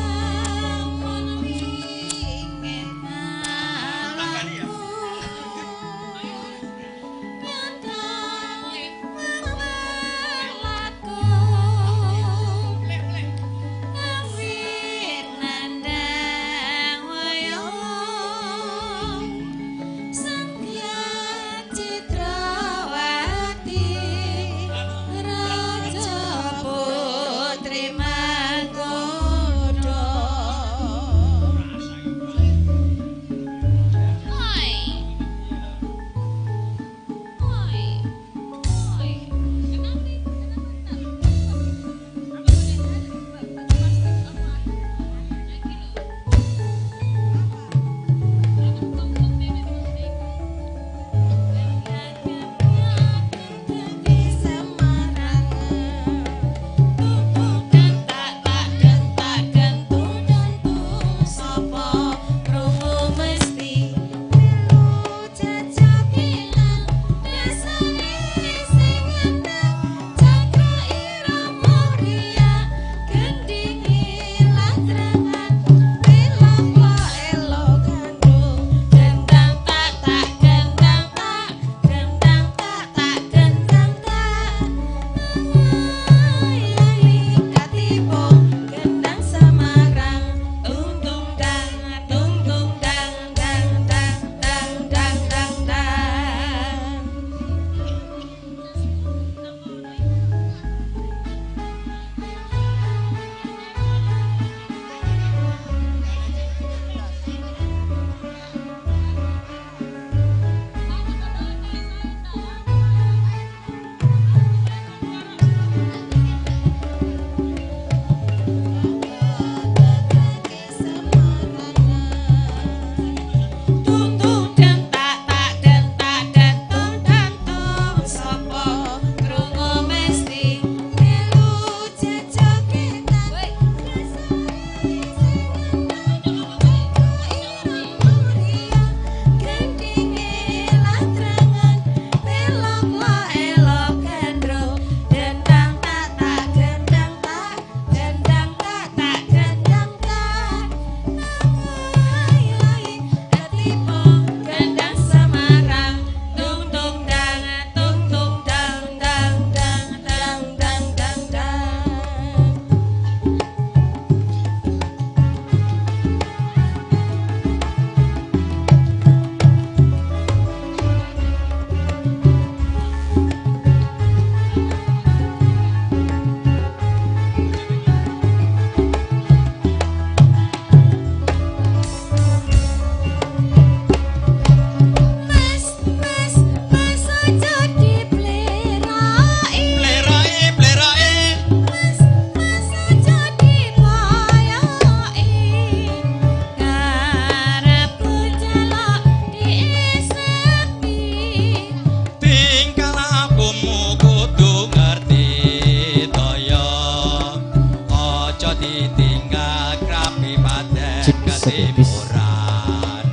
Speaker 2: Ketimuran.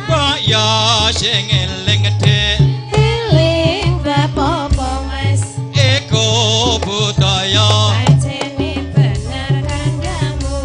Speaker 2: Kaya sing eling dik
Speaker 1: eling bab apa Mas?
Speaker 2: Iku budaya
Speaker 1: pancene bener kandhamu.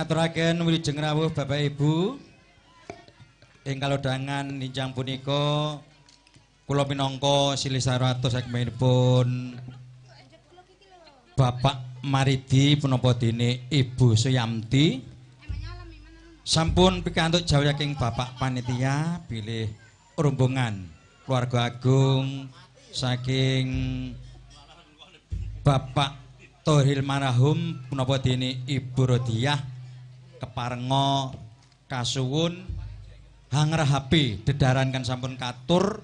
Speaker 4: Ngaturaken wilujeng rawuh Bapak Ibu. Ing kalodhangan ninjang punika kula minangka silih saratus saking Bapak Maridi punapa dene Ibu Suyamti sampun pikantuk jawah saking Bapak Panitia bilih rombongan keluarga agung saking Bapak Tohil Marahum punapa dene Ibu Rodiyah keparenga kasuwun hangrahapi dedaran kan sampun katur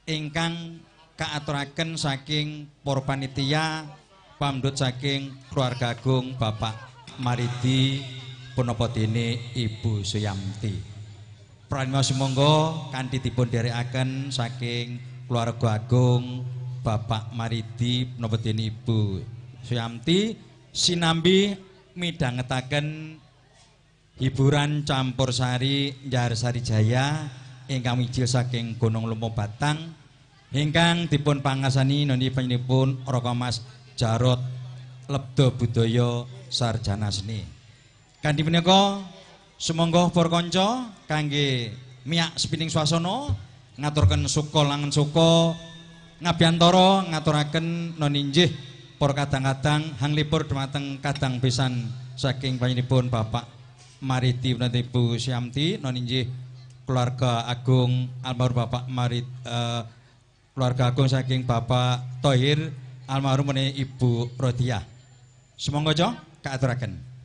Speaker 4: ingkang kaaturaken saking para panitia pamdut saking keluarga agung Bapak Maridi punapa dene Ibu Suyamti. Pranima sumangga kanthi dipun dherekaken saking keluarga agung Bapak Maridi punapa dene Ibu Suyamti sinambi midhangetaken hiburan campur sari Njarsari Jaya ingkang mijil saking Gunung Lumo Batang ingkang dipun pangasani noni panjenenganipun Raka Mas Jarot Lebda Budaya Sarjana Seni. Kanthi punika sumangga para kanca kangge miyak spining swasana ngaturaken suka langen suka ngabiyantara ngaturaken noni injih para kadang-kadang hanglipur dumateng kadang pisan saking panjenenganipun Bapak Maridi punapa Ibu Syamti non injih keluarga agung almarhum Bapak Marid keluarga agung saking Bapak Tohir almarhum menawi Ibu Rodiyah. Sumangga jo kaaturaken.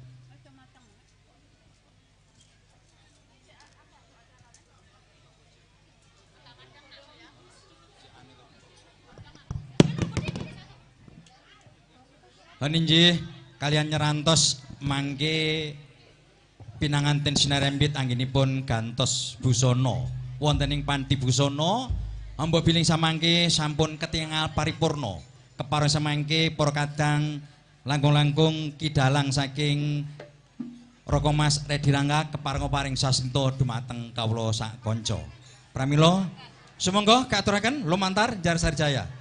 Speaker 4: Lan injih kalian nyerantos mangke pinanganten sinarembit anggenipun gantos busana wonten ing panti busana hamba biling samangke sampun ketingal paripurna kepareng samangke para kadang langkung-langkung kidalang saking Raka Mas Redi Rangga keparenga paring sasento dumateng kawula sak kanca. Pramila sumangga kaaturaken lumantar Njarsari Jaya.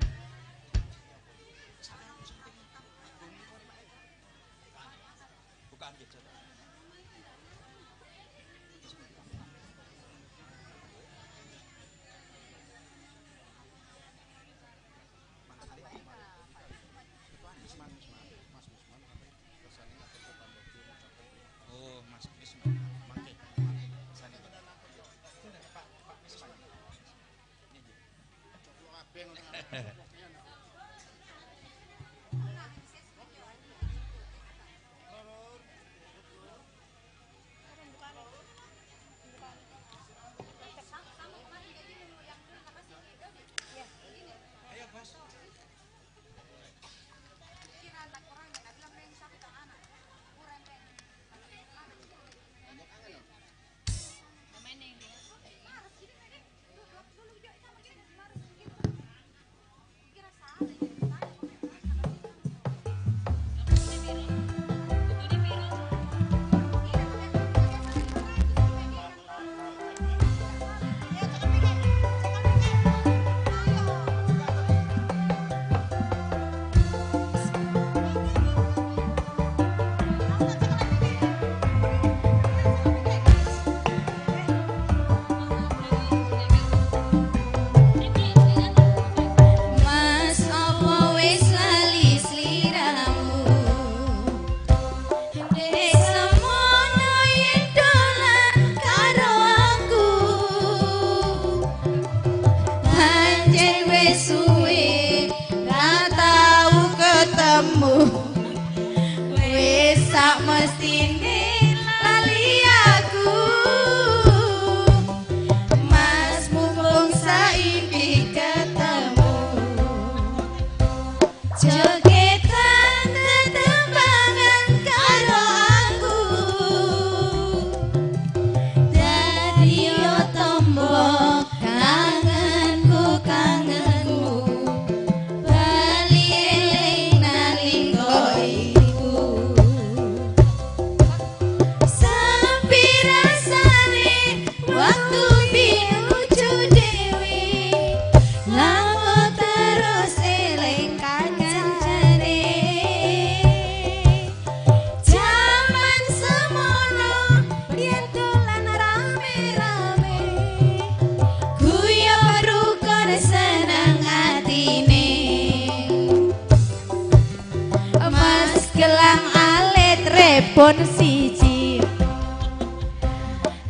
Speaker 1: telepon siji.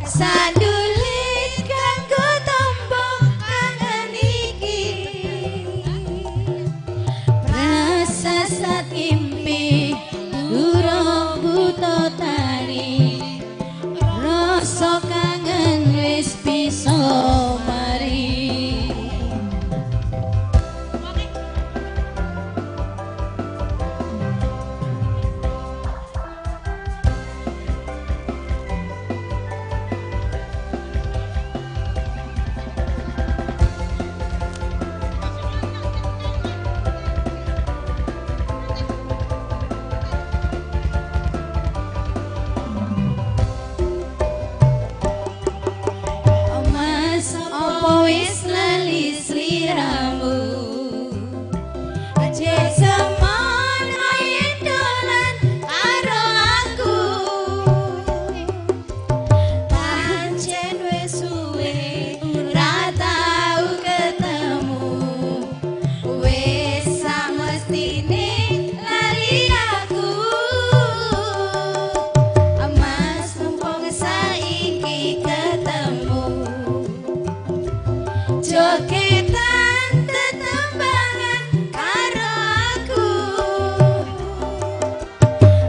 Speaker 1: Sandulit kanggo tombo kangen iki. Prasasat impi durung buta tani. Rasa kangen wis bisa mari. Mas apa wis lali sliramu? Aja semono yen dolan karo aku. Pancen wis suwe ora tau ketemu. Wis samestine lali aku. Mas mumpung saiki ketemu. Jogetan tetembangan karo aku.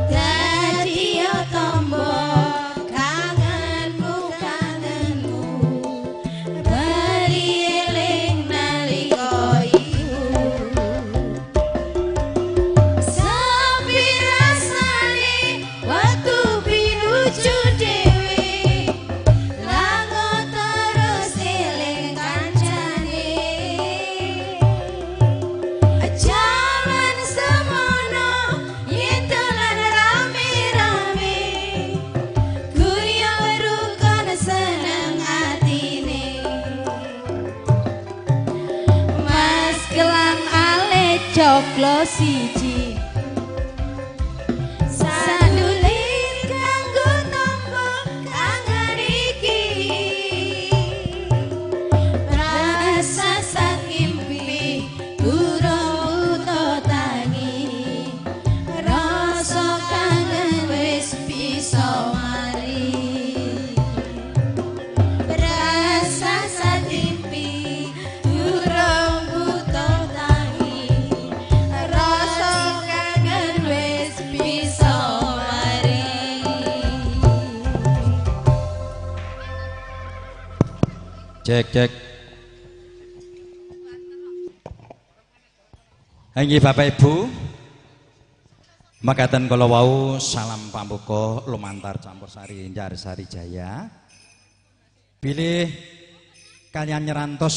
Speaker 1: Dadi yo tombo kangenmu kangenmu. Bali eling nalika iku. Sepi rasane waktu pinuju dhewe. Lango terus eling kancane. Jaman semono yen dolan rame-rame. Guyon rukun seneng atine. Mas gelang ale coklo siji. Sandulit kanggo tombo kangen iki. Prasasat impi durung buta tangi. Rasa kangen wis bisa mari. Prasasat impi durung buta tangi. Rasa kangen wis bisa mari.
Speaker 11: Cek cek. Inggih Bapak Ibu. Makaten kala wau salam pambuka lumantar campursari Njarsari Jaya. Bilih kalian nyerantos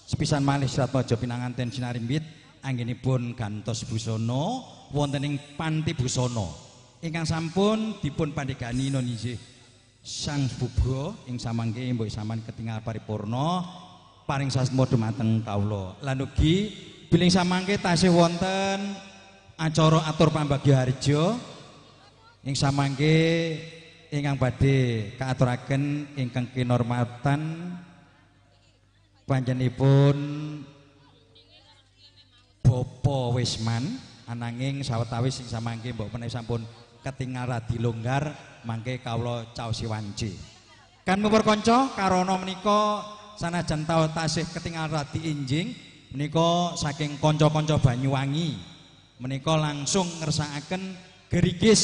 Speaker 11: sepisan malih Suratmaja pinanganten sinarimbit anggenipun gantos busana wonten ing panti busana ingkang sampun dipun pandegani nun inggih Sang Buga ing samangke mbok sampean ketingal paripurna paring sasma dumateng kawula. Lan ugi bilih samangke tasih wonten acara atur pambagya harja ing samangke ingkang badhe kaaturaken ingkang kinormatan panjenenganipun Bapak Wisman ananging sawetawis ing samangke mbok menawi sampun ketingal radi longgar mangke kawula caosi wanci. Kan mupur kanca karana menika sanajan tau tasih ketingal radi injing menika saking kanca-kanca Banyuwangi menika langsung ngersakaken gerigis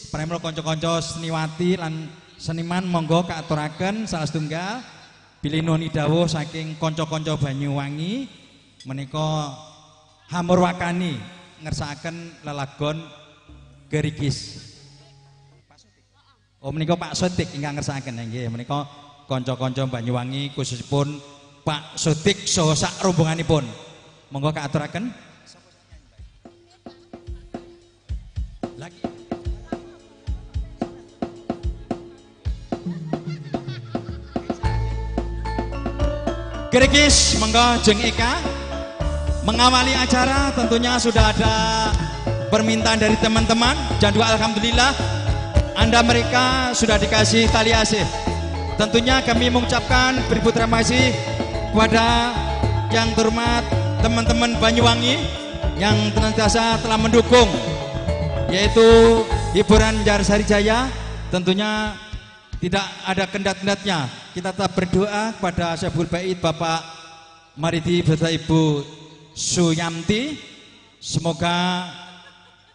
Speaker 11: pramila kanca-kanca seniwati lan seniman monggo kaaturaken salah setunggal bilih nuwun dawuh saking kanca-kanca Banyuwangi menika hamurwakani ngersakaken lelagon gerigis. Oh menika Pak Sodik ingkang ngersakaken nggih menika kanca-kanca Banyuwangi khususipun Pak Sodik saha sak rombonganipun. Monggo kaaturaken. Lagi. Gerigis monggo jeng Eka mengawali acara tentunya sudah ada permintaan dari teman-teman dan dua alhamdulillah Anda mereka sudah dikasih tali asih. Tentunya kami mengucapkan beribu terima kasih kepada yang terhormat teman-teman Banyuwangi yang senantiasa telah mendukung, yaitu
Speaker 12: Hiburan Jarsari Jaya tentunya tidak ada kendat-kendatnya. Kita tetap berdoa kepada Syabul Bait Bapak Maridi beserta Ibu Suyamti, semoga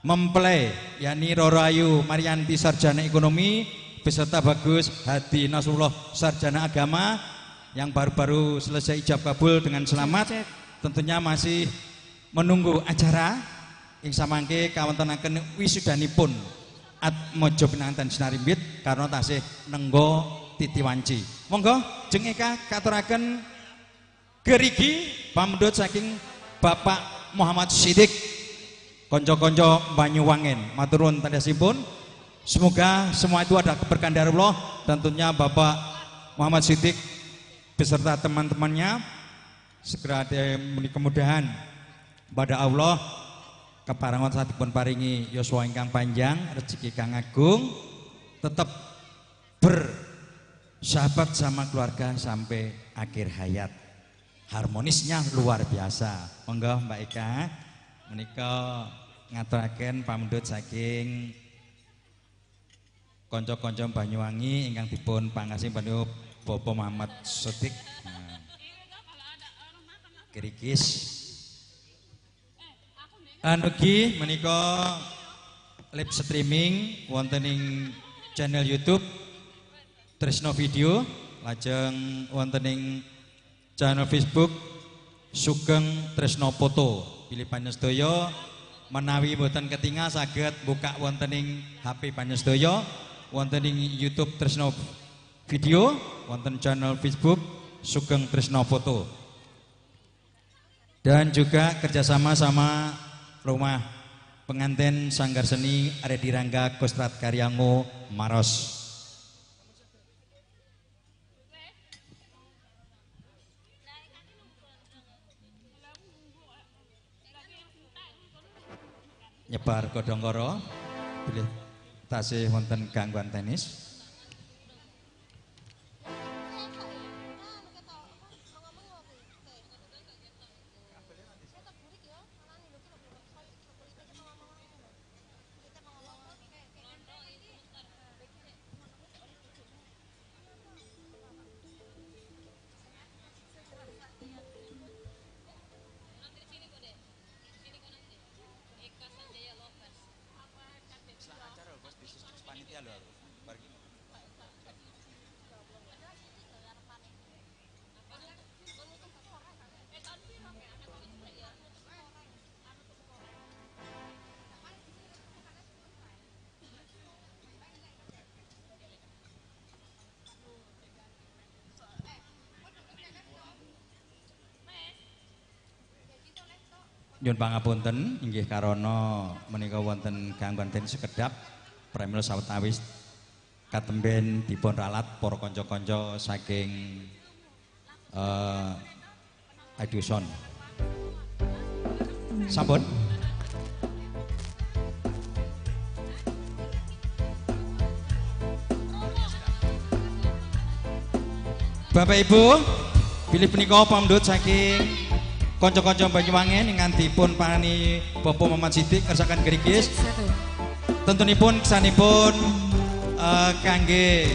Speaker 12: mempelai yakni Roro Ayu Marianti sarjana ekonomi beserta Bagus Hadi Nasrullah sarjana agama yang baru-baru selesai ijab kabul dengan selamat, tentunya masih menunggu acara ing samangke kawontenaken wisudanipun Atmojo Pinanganten Sinarimbit karena tasih nenggo titi wanci. Monggo jeng Eka katuraken gerigi pamundhut saking Bapak Muhammad Sidik konco-konco Banyuwangen. Matur nuwun tandhasipun. Semoga semua itu ada keberkahan dari Allah, tentunya Bapak Muhammad Sidik beserta teman-temannya segera diberi kemudahan pada Allah, keparengan dipun paringi yuswa ingkang panjang, rezeki kang agung, tetap bersahabat sama keluarga sampai akhir hayat. Harmonisnya luar biasa. Monggo Mbak Eka menika ngaturaken pamundhut saking kanca-kanca Banyuwangi ingkang dipun pangasih panjenengan Bapak Muhammad Sodik. Nah. Gerigis. Anugi menika live streaming wonten ing channel YouTube Tresno Video, lajeng wonten ing channel Facebook Sugeng Tresno Foto. Pilih panjenengan menawi mboten ketingal saged buka wonten ing HP panjenengan, wonten ing YouTube Tresno Video, wonten channel Facebook Sugeng Tresno Foto. Dan juga kerjasama sama Rumah Pengantin Sanggar Seni Redi Rangga Kostrat Karyango Maros. Nyebar godhongkara bilih tasih wonten gangguan teknis. Nyuwun pangapunten inggih karana menika wonten gangguan teknis sekedap pramila sawetawis katemben dipun ralat para kanca-kanca saking Aduson. Sampun. Bapak Ibu, bilih punika pamundhut saking kanca-kanca Banyuwangen ingkang dipun parani Bapak Muhammad Sidik ngersaken gerigis. Tentunipun kesanipun kangge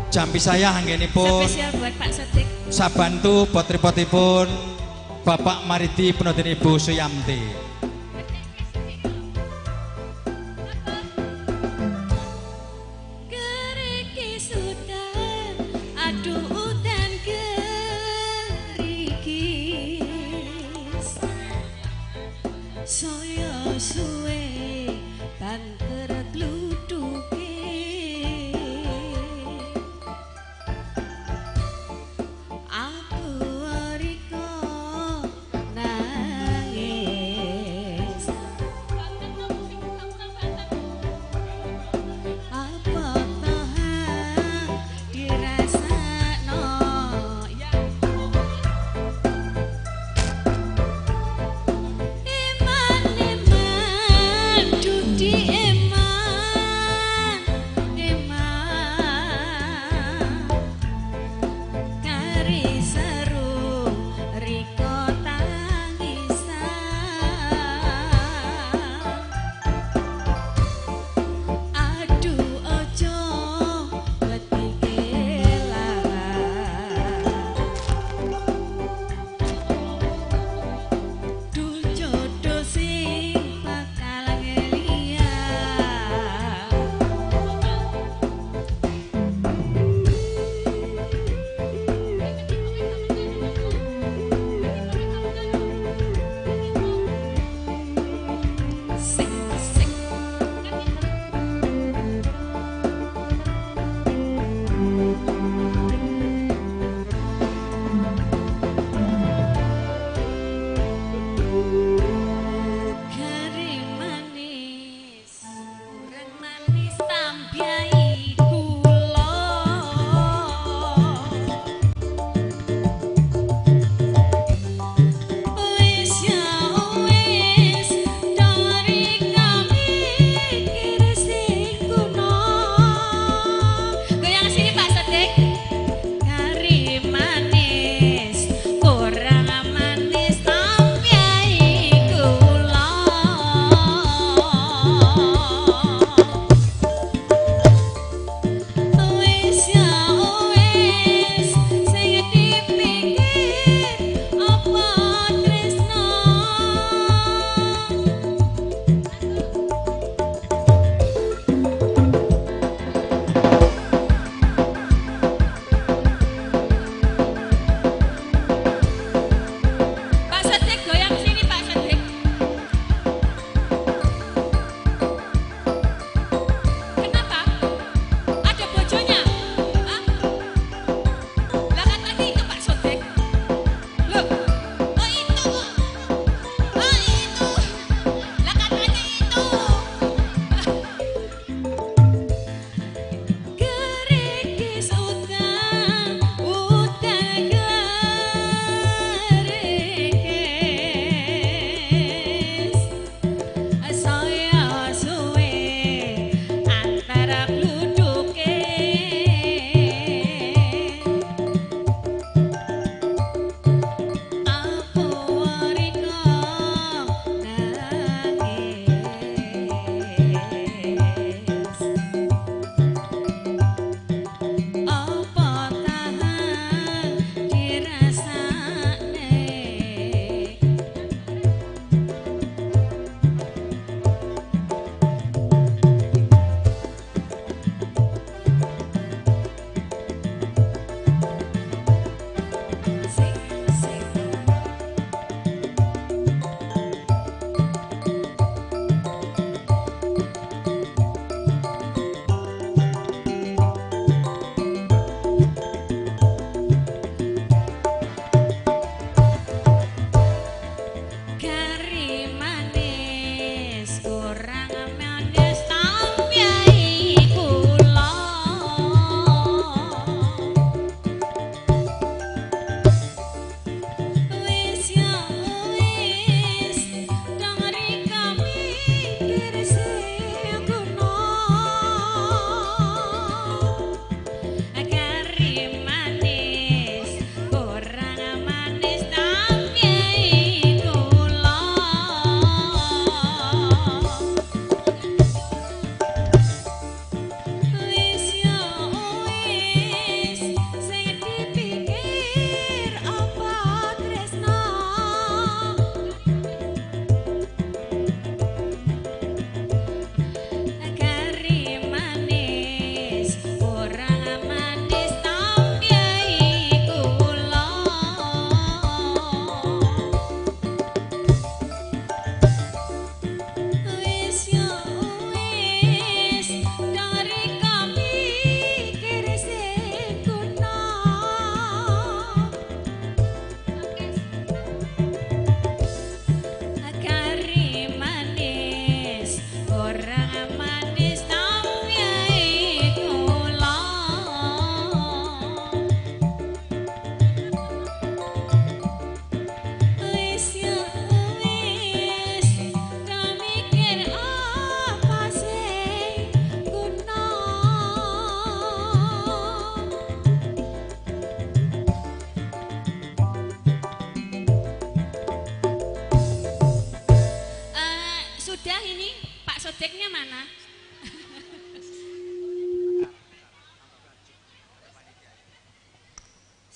Speaker 12: jampi saya anggenipun
Speaker 13: spesial buat Pak Sodik.
Speaker 12: Sabantu potripotipun Bapak Maridi punodene Ibu Suyamti.
Speaker 13: Gerigis udan, aduh udan gerigis. Saya suwe banter kluduke. Aku riko nanging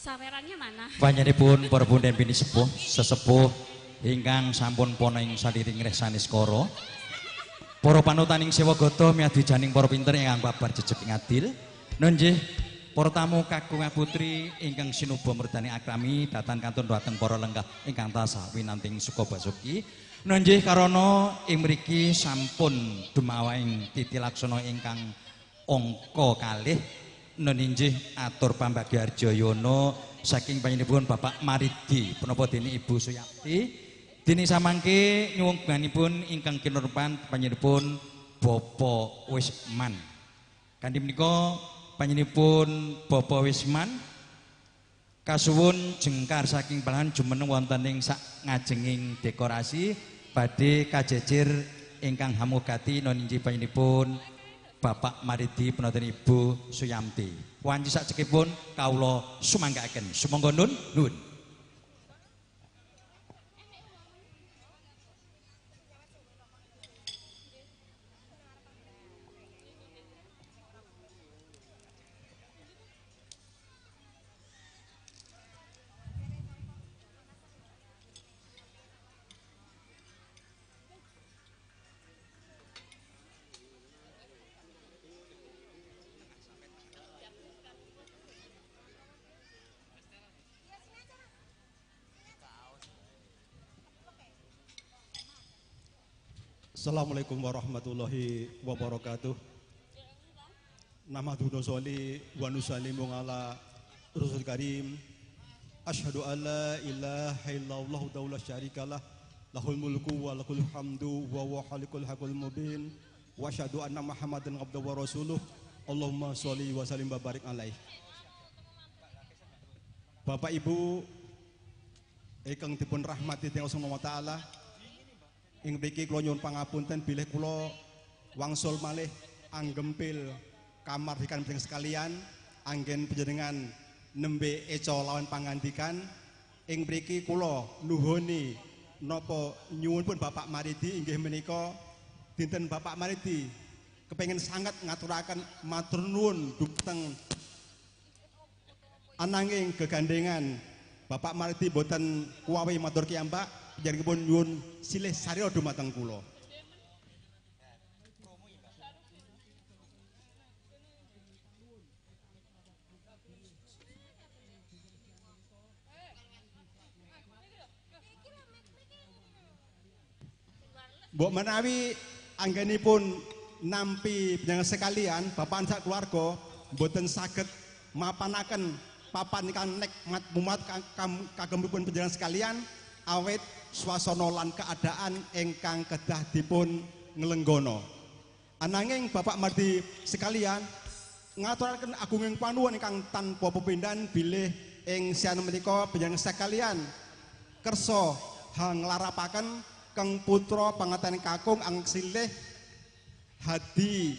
Speaker 13: Sawerannya mana?
Speaker 12: Panjenenganipun para punden pinisepuh, sesepuh ingkang sampun pona ing saliring reh saniskara. Para panutaning sewagata miadi janing para pinter ingkang babar jejeg ing adil. Nunjih para tamu kakung putri ingkang sinuba merdani akrami datan kantun dhateng para lenggah ingkang tansah winanting suka basuki. Nunjih karana ing mriki sampun dumawahing titi laksana ingkang angka kalih. Nuninjih atur pambagya Arjayana saking panjenenganipun Bapak Maridi punapa dene Ibu Suyati. Dene samangke nyuwun gunganipun ingkang kinurpan panjenenganipun Bapak Wisman. Kanthi menika panjenenganipun Bapak Wisman kasuwun jengkar saking palahan jumeneng wonten ing sak ngajenging dekorasi badhe kajejer ingkang hamugati nuninjih panjenenganipun Bapak Maridi punapa Ibu Suyamti. Wanci sakcekipun kawula sumanggaaken. Sumangga nun nuwun.
Speaker 14: Assalamualaikum warahmatullahi wabarakatuh. Nahmadu nusholli wa nusallimu ala rasul karim. Asyhadu an la ilaha illallah wahdahu la syarikalah lahul mulku wa lahul hamdu wa huwa halikul hakul mubin. Wa asyhadu anna Muhammadan abduhu wa rasuluh. Allahumma sholli wa sallim wa barik alaih. Bapak Ibu ingkang dipun rahmati dening Allah Subhanahu wa taala. Ing mriki kula nyuwun pangapunten bilih kula wangsul malih anggempil kamardikan panjenengan sekalian, anggen panjenengan nembe eca lawan pangandikan. Ing mriki kula nuhuni napa nyuwun pun Bapak Maridi inggih menika dinten Bapak Maridi kepengin sanget ngaturaken matur nuwun dumateng ananging gegandengan Bapak Maridi boten kuwawi matur kiyambak. Panjenenganipun nyuwun silih sarya dumateng kula. Mbok menawi anggenipun nampi panjenengan sekalian, bapak sak keluarga mboten saged mapanaken papan ingkang nikmat mumat kagemipun panjenengan sekalian awit swasana lan keadaan ingkang kedah dipun nglenggono. Ananging Bapak Mardi sekalian ngaturaken agunging panuwun ingkang tanpa pepindhan bilih ing siang menika panjenengan sekalian kersa hanglarapaken keng putra panganten kakung angsilih Hadi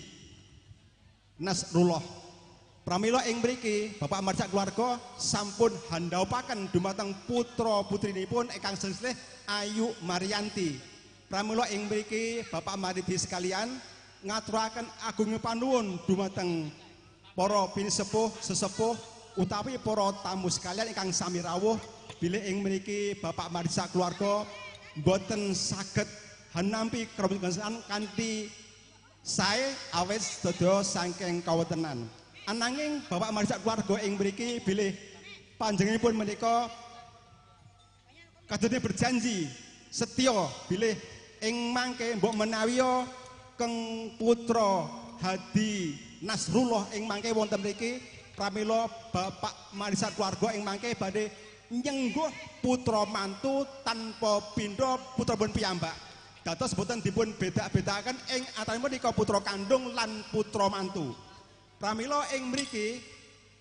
Speaker 14: Nasrullah. Pramila ing mriki Bapak Mardi keluarga sampun handhaupaken dumateng putra putrinipun ingkang sesilih Ayu Marianti. Pramila ing mriki Bapak Mardi sekalian ngaturaken agung panuwun dumateng para pinisepuh, sesepuh utawi para tamu sekalian ingkang sami rawuh bilih ing mriki Bapak Mardi keluarga mboten saged hanampi kramukan kanthi sae awit sedaya saking kawontenan. Ananging Bapak Mardi keluarga ing mriki bilih panjenenganipun menika kadosne berjanji setya bilih ing mangke mbok menawi keng putra Hadi Nasrullah ing mangke wonten mriki pramila Bapak Mardi keluarga ing mangke badhe nyengguh putra mantu tanpa pindha putra pun piyambak. Dados boten dipun beda-bedakaken ing antaranipun menika putra kandung lan putra mantu. Pramila ing mriki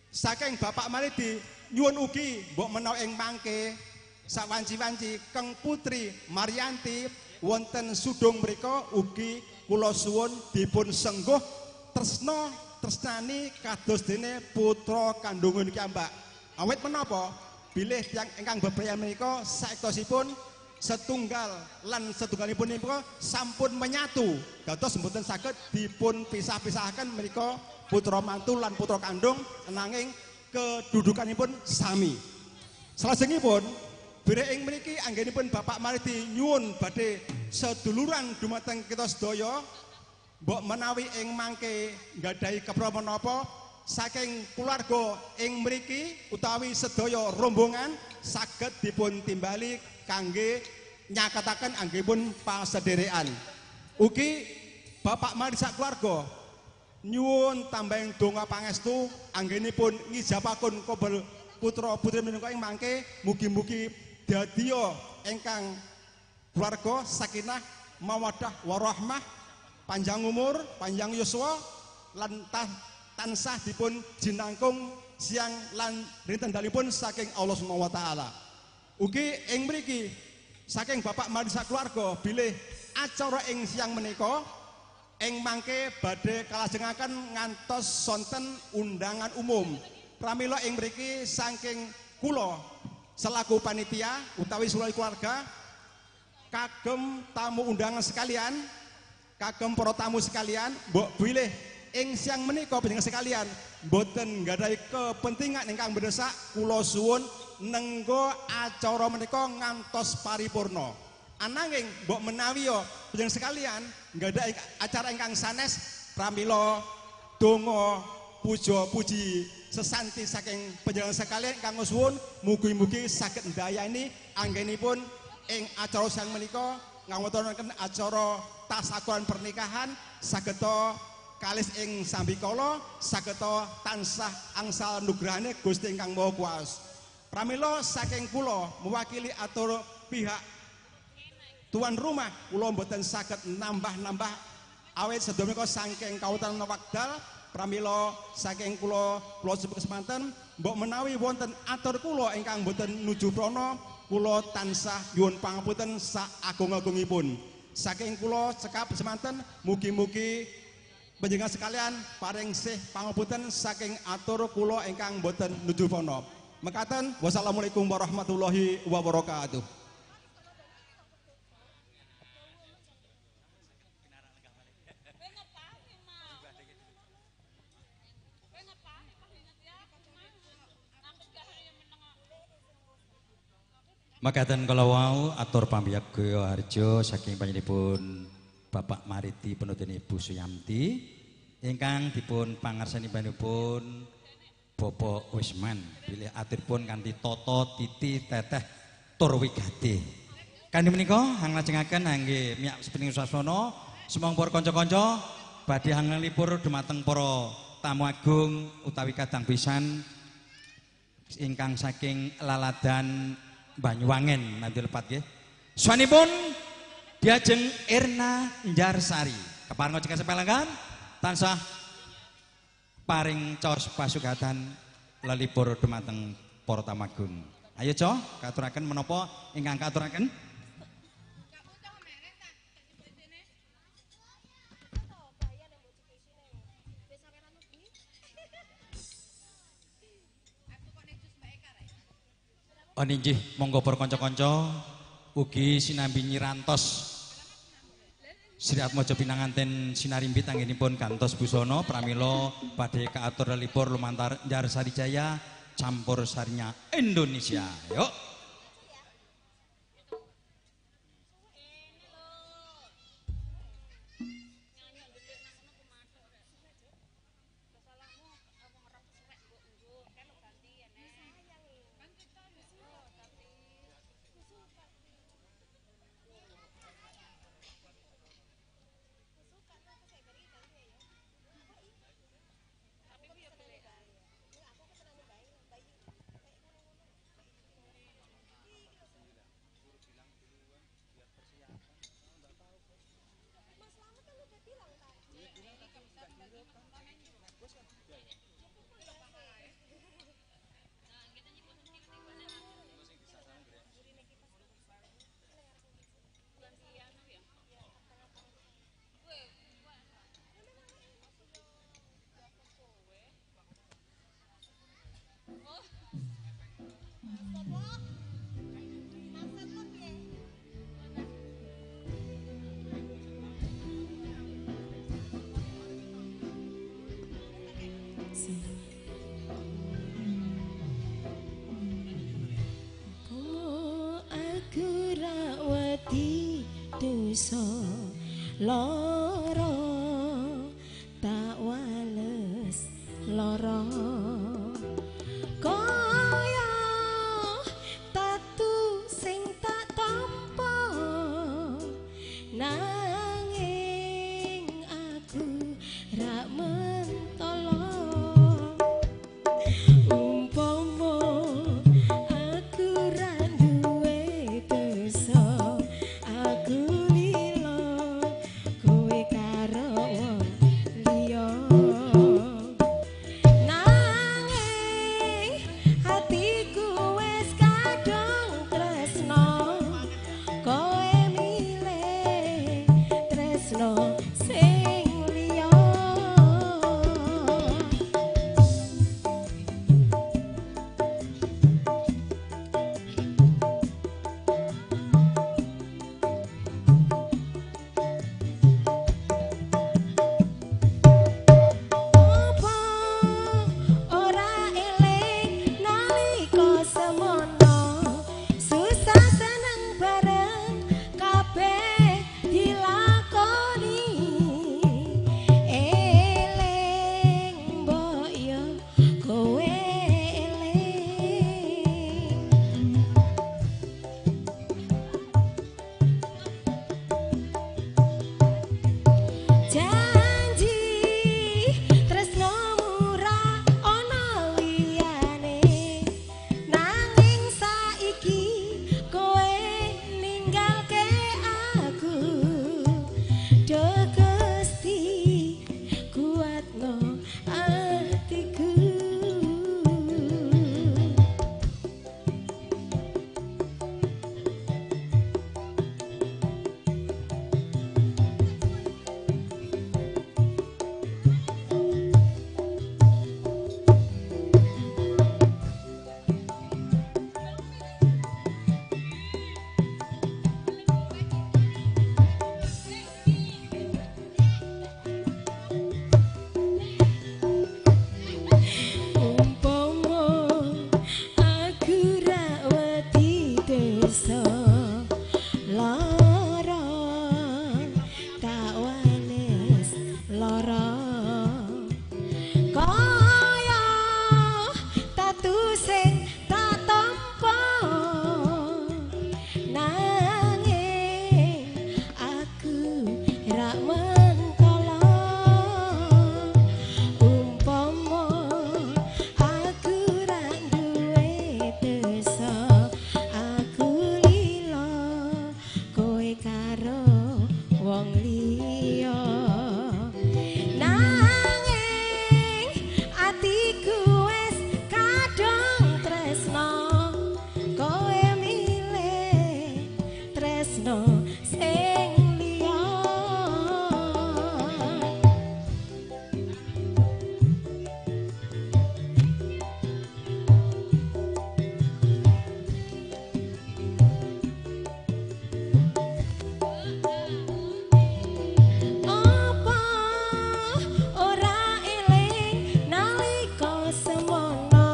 Speaker 14: saking Bapak Maridi nyuwun ugi mbok menawa ing mangke sawanci-wanci keng Putri Marianti wonten sudung mriko ugi kula suwun dipun sengguh tresna tresnani kados dene putra kandungan kiyambak. Awit menapa bilih tiyang ingkang bebrayan menika saektosipun setunggal lan setunggalipun menika sampun menyatu dados mboten saged dipun pisah-pisahaken menika putra mantu lan putra kandung, nanging kedudukanipun sami. Salajengipun bire ing mriki anggenipun Bapak Maridi nyuwun badhe seduluran dumateng kita sedaya, mbok menawi ing mangke nggadahi keprabon menapa saking keluarga ing mriki utawi sedaya rombongan saged dipun timbali kangge nyaketaken anggenipun pasederekan. Ugi Bapak Maridi sak keluarga nyuwun tambahing donga pangestu anggenipun ngijabaken kobel putra putri menika ing mangke mugi-mugi dadiya ingkang keluarga sakinah mawaddah warahmah, panjang umur, panjang yuswa lan tansah dipun jinangkung siang lan rinten dalipun saking Allah Subhanahu wa taala. Ugi ing mriki saking Bapak Maridi sak keluarga bilih acara ing siang menika ing mangke badhe kalajengaken ngantos sonten undangan umum. Pramila ing mriki saking kula selaku panitia utawi seluruh keluarga kagem tamu undangan sekalian, kagem para tamu sekalian, mbok bilih ing siang menika panjenengan sekalian mboten nggadahi kepentingan ingkang mendesak, kula suwun nenggo acara menika ngantos paripurna. Ananging mbok menawi yo panjenengan sekalian nggadahi acara ingkang sanes, pramila donga puja puji sesanti saking panjenengan sekalian ingkang suwun mugi-mugi saged ndayani anggenipun ing acara siang menika ngawontenaken acara tasakuran pernikahan sageta kalis ing sambikala sageta tansah angsal nugrahane Gusti ingkang Maha Kuwasa. Pramila saking kula mewakili atur pihak tuan rumah kula mboten saged nambah-nambah awit sedaya menika saking kawontenan wekdal. Pramila saking kula kula semanten mbok menawi wonten atur kula ingkang mboten nuju prana kula tansah nyuwun pangapunten sak agung-agungipun. Saking kula cekap semanten mugi-mugi panjenengan sekalian paring sih pangapunten saking atur kula ingkang mboten nuju prana. Mekaten wassalamualaikum warahmatullahi wabarakatuh.
Speaker 12: Makaten kala wau atur pambiyaga harjo saking panjenenganipun Bapak Maridi penutun Ibu Suyamti ingkang dipun pangarsani panjenenganipun Bapak Wisman bilih aturipun kanthi tata titi teteh tur wigati. Kanthi menika hanglajengaken angge miyak sepining swasana sumangga para kanca-kanca badhe hanglipur dumateng para tamu agung utawi kadang pisan ingkang saking laladan Banyuwangen nanti lepat nggih. Swanipun diajeng Erna Njarsari. Kepareng cekak sepelenggan tansah paring caos pasugatan lelipur dumateng para tamu agung. Ayo co, katuraken menapa ingkang katuraken? Oh inggih, monggo para kanca-kanca ugi sinambi nyirantos Sri Atmaja pinanganten sinarimbit anggenipun gantos busana pramila badhe kaatur lelipur lumantar Njarsari Jaya campur sarinya Indonesia. Yuk.
Speaker 13: dosa lara tak wales lara kaya tatu sing tak tampa nanging aku ra mentolo umpama aku ra duwe dosa aku lila kowe karo wong liya nanging hatiku wis kadung tresno kowe milih tresno sing liya. Apa ora eling nalika semono susah seneng bareng kabeh dilakoni eling mbok yo kowe eling. Janji tresnomu ra ana liyane nanging saiki kowe ninggalke aku. Duh Gusti kuatno atiku. Umpama aku ra wedi dosa lara tak wales lara kaya tatu sing tak tampa nanging aku ra mentolo umpama aku ra duwe dosa aku lila kowe karo wong liya nanging atiku wis kadung tresno kowe milih tresno sing liya. Apa ora eling nalika semono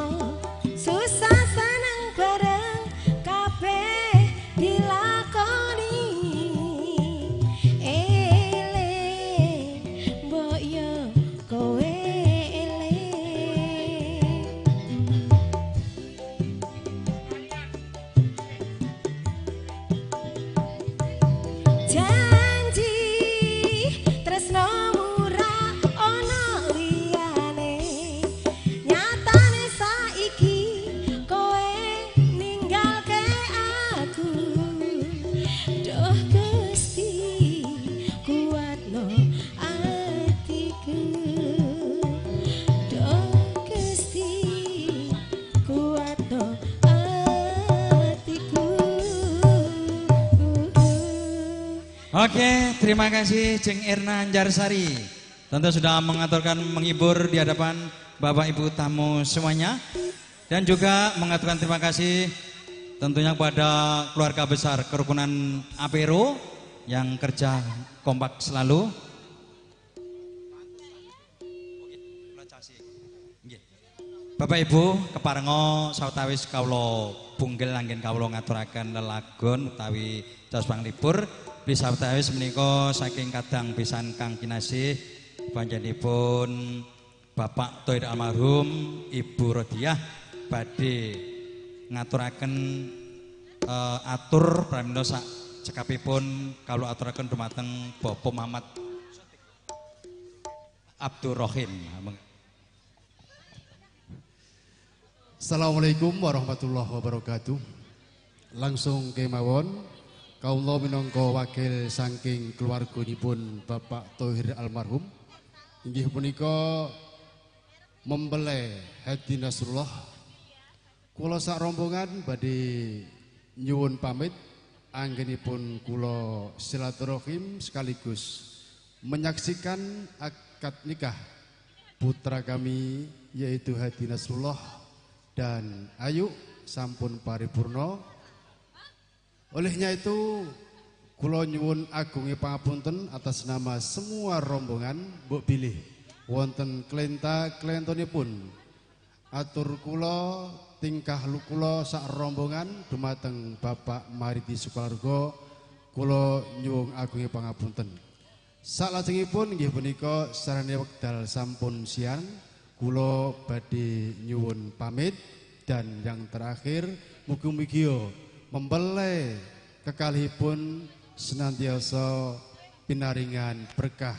Speaker 13: susah seneng bareng kabeh dilakoni eling mbok yo kowe eling. Janji tresnomu ra ana liyane nyatane saiki kowe ninggalke aku. Duh Gusti kuatno atiku. Duh Gusti kuatno atiku.
Speaker 12: Oke, terima kasih Jeng Erna Anjarsari. Tentu sudah mengaturkan menghibur di hadapan Bapak Ibu tamu semuanya. Dan juga mengaturkan terima kasih tentunya kepada keluarga besar Kerukunan Apero yang kerja kompak selalu. Bapak Ibu keparenga sawetawis kawula punggel anggen kawula ngaturaken lelagon utawi caos panglipur. Sawetawis menika saking kadang pisan kang kinasih panjenenganipun Bapak Tohir almarhum Ibu Rodiah badhe ngaturaken atur pramila sak cekapipun kawula aturaken dumateng Bapak Muhammad Abdul Rohim.
Speaker 15: Assalamualaikum warahmatullahi wabarakatuh. Langsung kemawon kawula minangka wakil saking keluarganipun Bapak Tohir almarhum inggih punika mempelai Hadi Nasrullah. Kula sak rombongan badhe nyuwun pamit anggenipun kula silaturahim sekaligus menyaksikan akad nikah putra kami yaitu Hadi Nasrullah dan Ayu sampun paripurna. Olehnya itu kula nyuwun agunge pangapunten atas nama semua rombongan mbok bilih wonten klenta-klentonipun atur kula tingkah kula sak rombongan dumateng Bapak Maridi Sukalarga kula nyuwun agunge pangapunten. Salajengipun inggih punika sarane wekdal sampun siang kula badhe nyuwun pamit dan yang terakhir mugi-mugi mempelai kekalihipun senantiasa pinaringan berkah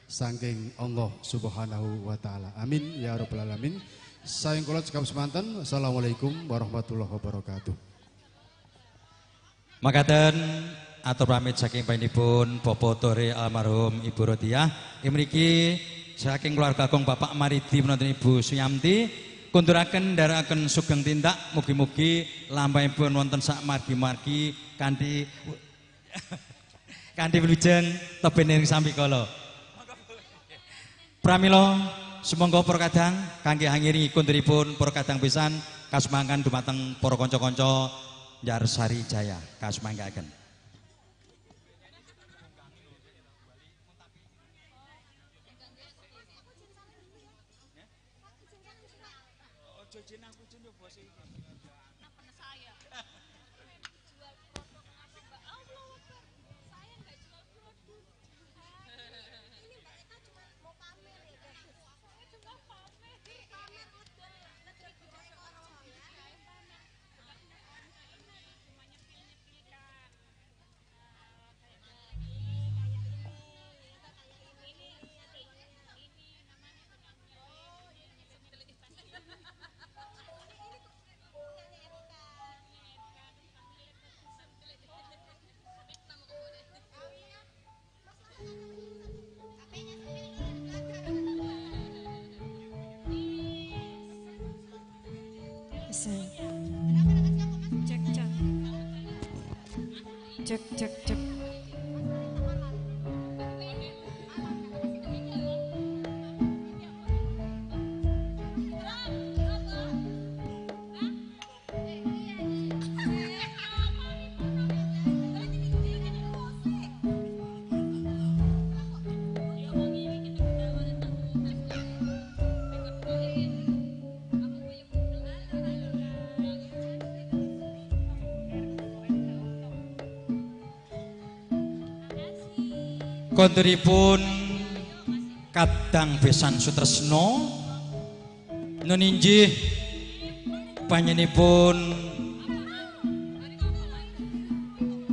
Speaker 15: saking Allah Subhanahu wa taala. Amin ya rabbal alamin. Sayang kula cekap semanten. Assalamualaikum warahmatullahi wabarakatuh.
Speaker 12: Makaten atur pamit saking panjenenganipun Bapak Tore almarhum Ibu Rodiah. Mriki saking keluarga agung Bapak Maridi menonton Ibu Suyamti kunduraken ndarakaken sugeng tindak mugi-mugi lampahipun wonten sak margi-margi kanthi kanthi wilujeng tebih sambikala. Pramila sumangga para kadang kangge hangiringi kunduripun para kadang pisan kasumanggan dumateng para kanca-kanca Njarsari Jaya kasumanggaaken.
Speaker 1: Cek cek cek cek cek.
Speaker 12: Konduripun kadang besan sutresno nuninjih panjenenganipun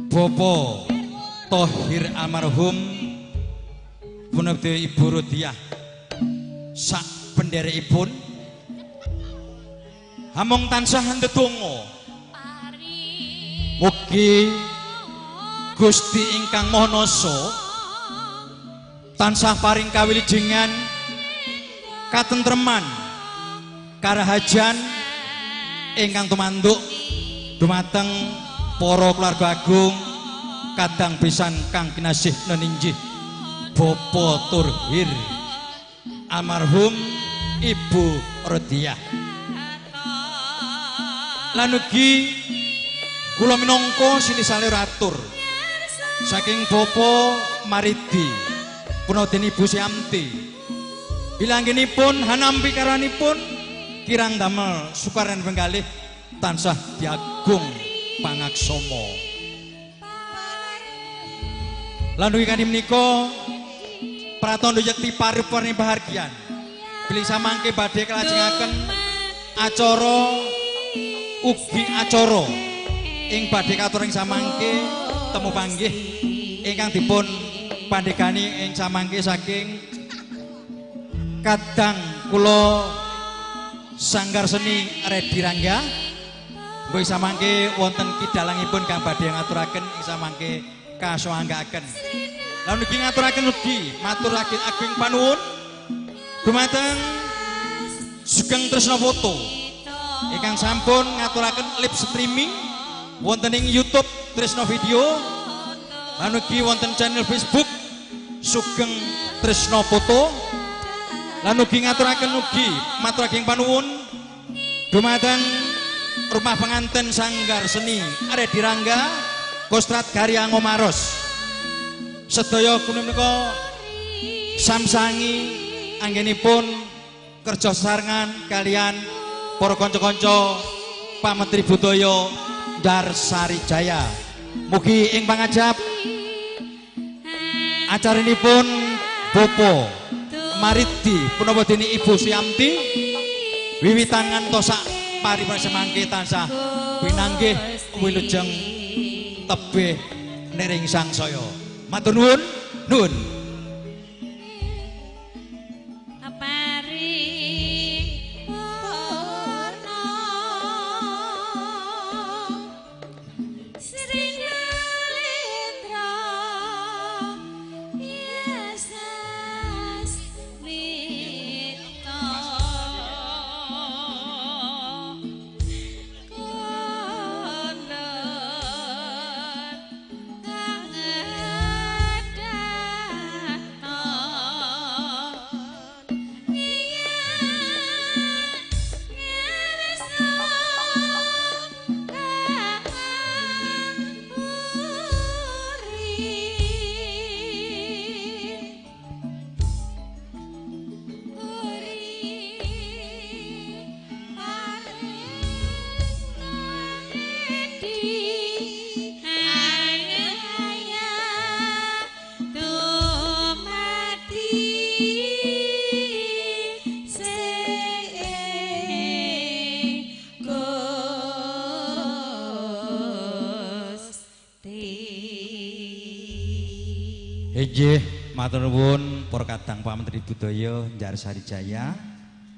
Speaker 12: Bapak Tohir almarhum punapa Ibu Rodiah sak penderekipun hamung tansah ndedonga mugi Gusti ingkang Maha Nasa tansah paring kawilujengan katentreman karahajan ingkang tumanduk dumateng para keluarga agung kadang pisan kang kinasih neninjih Bapak Tohir almarhum Ibu Rodiah lan ugi kula minangka sinisale atur saking Bapak Maridi punodene Ibu Suyamti bilanggenipun hanampi karanipun kirang damel sukaran penggalih tansah diagung pangaksama. Lan ugi kanthi menika pratandha yekti paripurna bahargyan. Bilih samangke badhe kalajengaken acara ugi acara ing badhe katur ing samangke temu panggih ingkang dipun pandhegani ing samangke saking kadang kula Sanggar Seni Redi Rangga. Mbok samangke wonten kidalangipun kang badhe ngaturaken ing samangke kasuwanggaaken. Lan ugi ngaturaken ugi matur ageng panuwun dumateng Sugeng Tresna Foto ingkang sampun ngaturaken live streaming wonten ing YouTube Tresna Video lan ugi wonten channel Facebook Sugeng Tresna Foto. Lan ugi ngaturaken ugi matur ageng panuwun dumateng Rumah Penganten Sanggar Seni Redi Rangga Kostrad Karya Ngomaros. Sedaya punika samsangi anggenipun kerja sarengan kalian para kanca-kanca Pak Menteri Budaya Darsari Jaya. Mugi ing pangajap acaranipun Bapak Maridi punapa dene Ibu Suyamti wiwitan ngantos sak paripurna semangke tansah pinanggih wilujeng tebih niring sangsaya. Matur nuwun, nuwun. Inggih, matur nuwun para kadang Pak Menteri Budaya Njarsari Jaya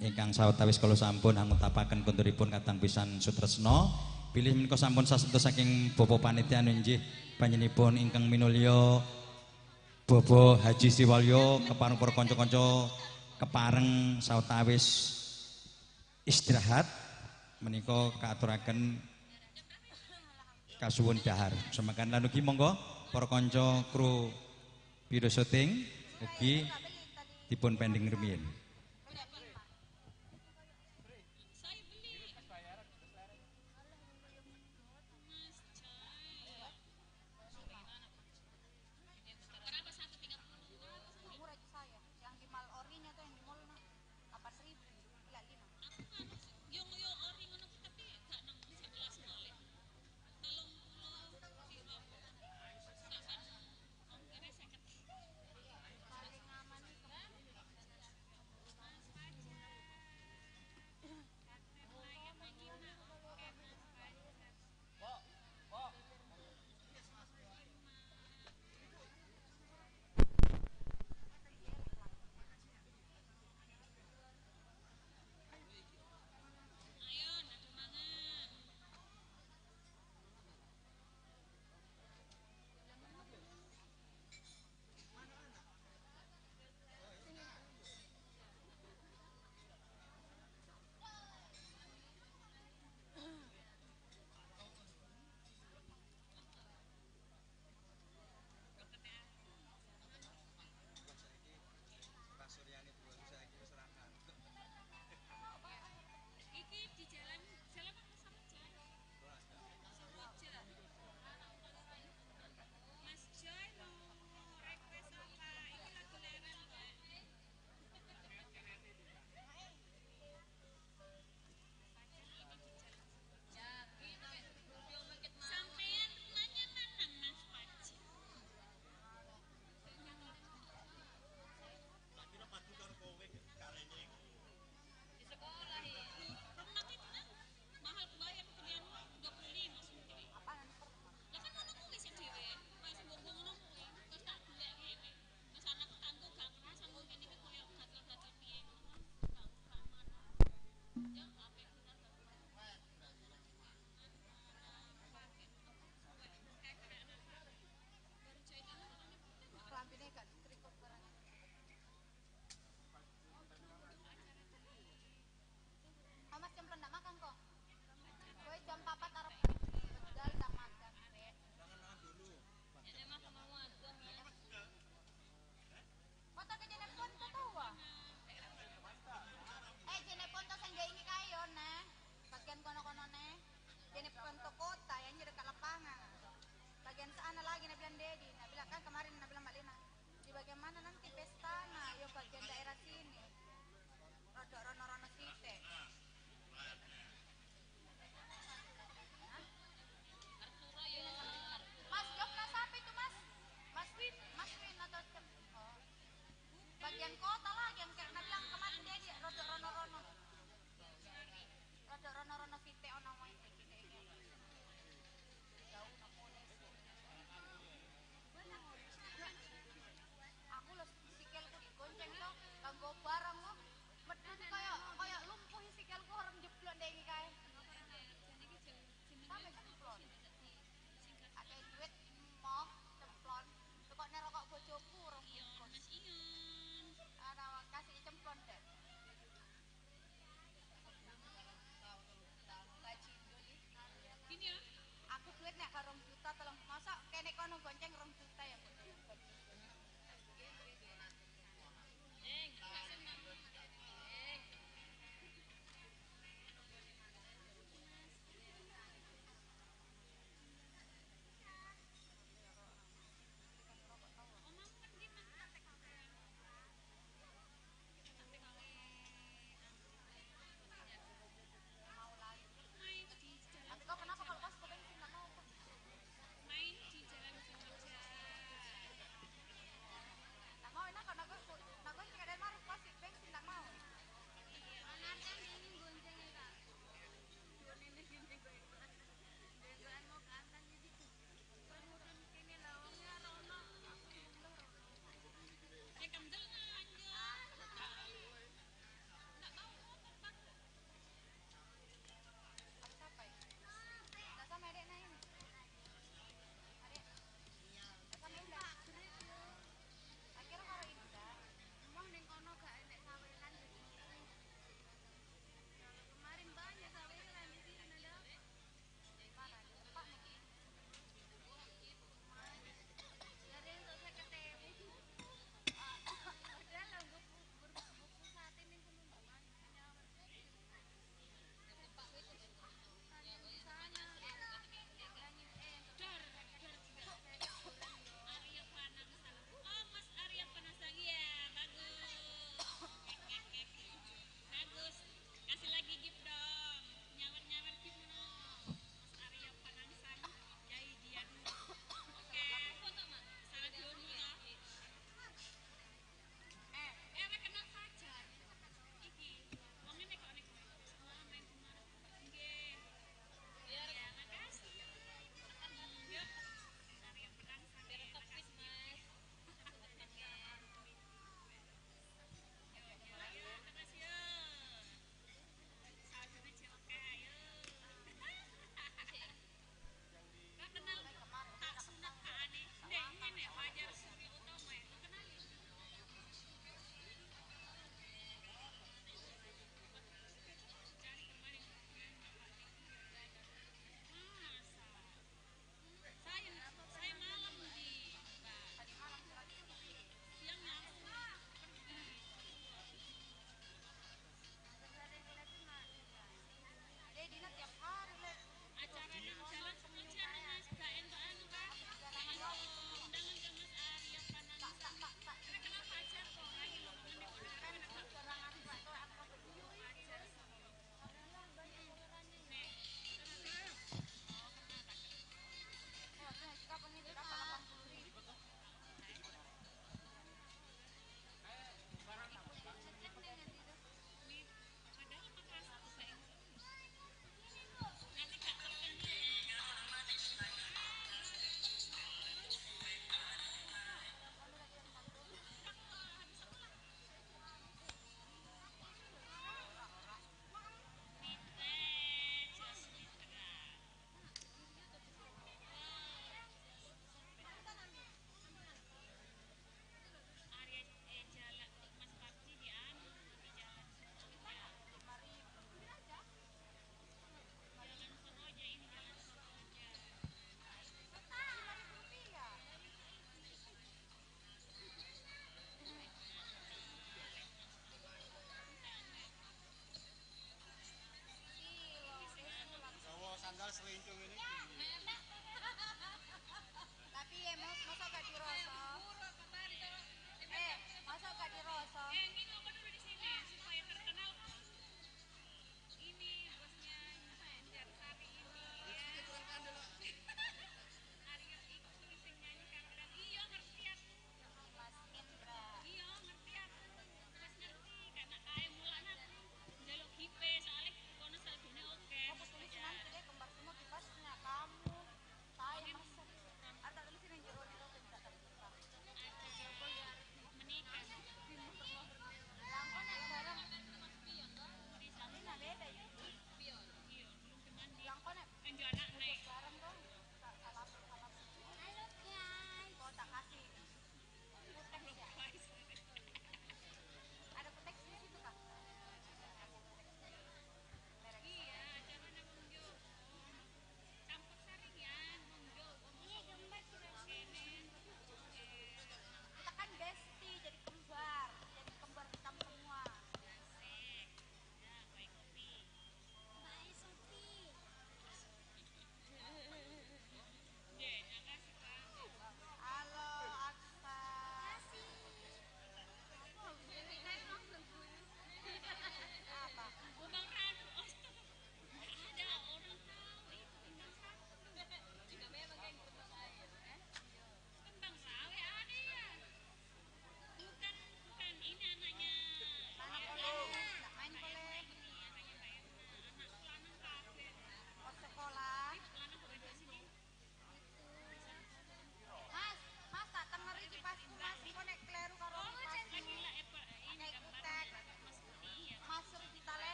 Speaker 12: ingkang sawetawis kala sampun angutapaken konturipun kadang pisan sutresna bilih menika sampun sasentuh saking Bapak panitia inggih panjenenganipun ingkang minulya Bapak Haji Siwalyo kepareng para kanca-kanca kepareng sawetawis istirahat menika kaaturaken kasuwun dahar. Semakan lan ugi monggo para kanca kru biro syuting ugi dipun pending rumiyin.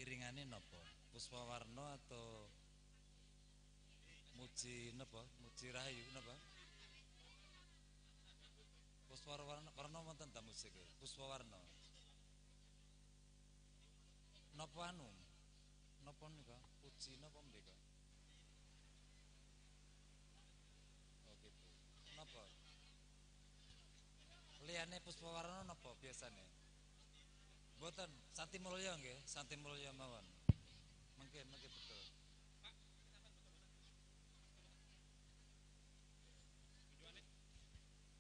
Speaker 4: Iringane napa? Puspawarna atau Muji napa? Muji Rahayu napa? Puspawarna warna wonten ta musike? Puspawarna. Napa anu? Napa nika? Puji napa mriko? Oh gitu. Napa? Liyane Puspawarna napa biasane? Mboten, Santi Mulya nggih, Santi Mulya mawon. Mengke mengke betul.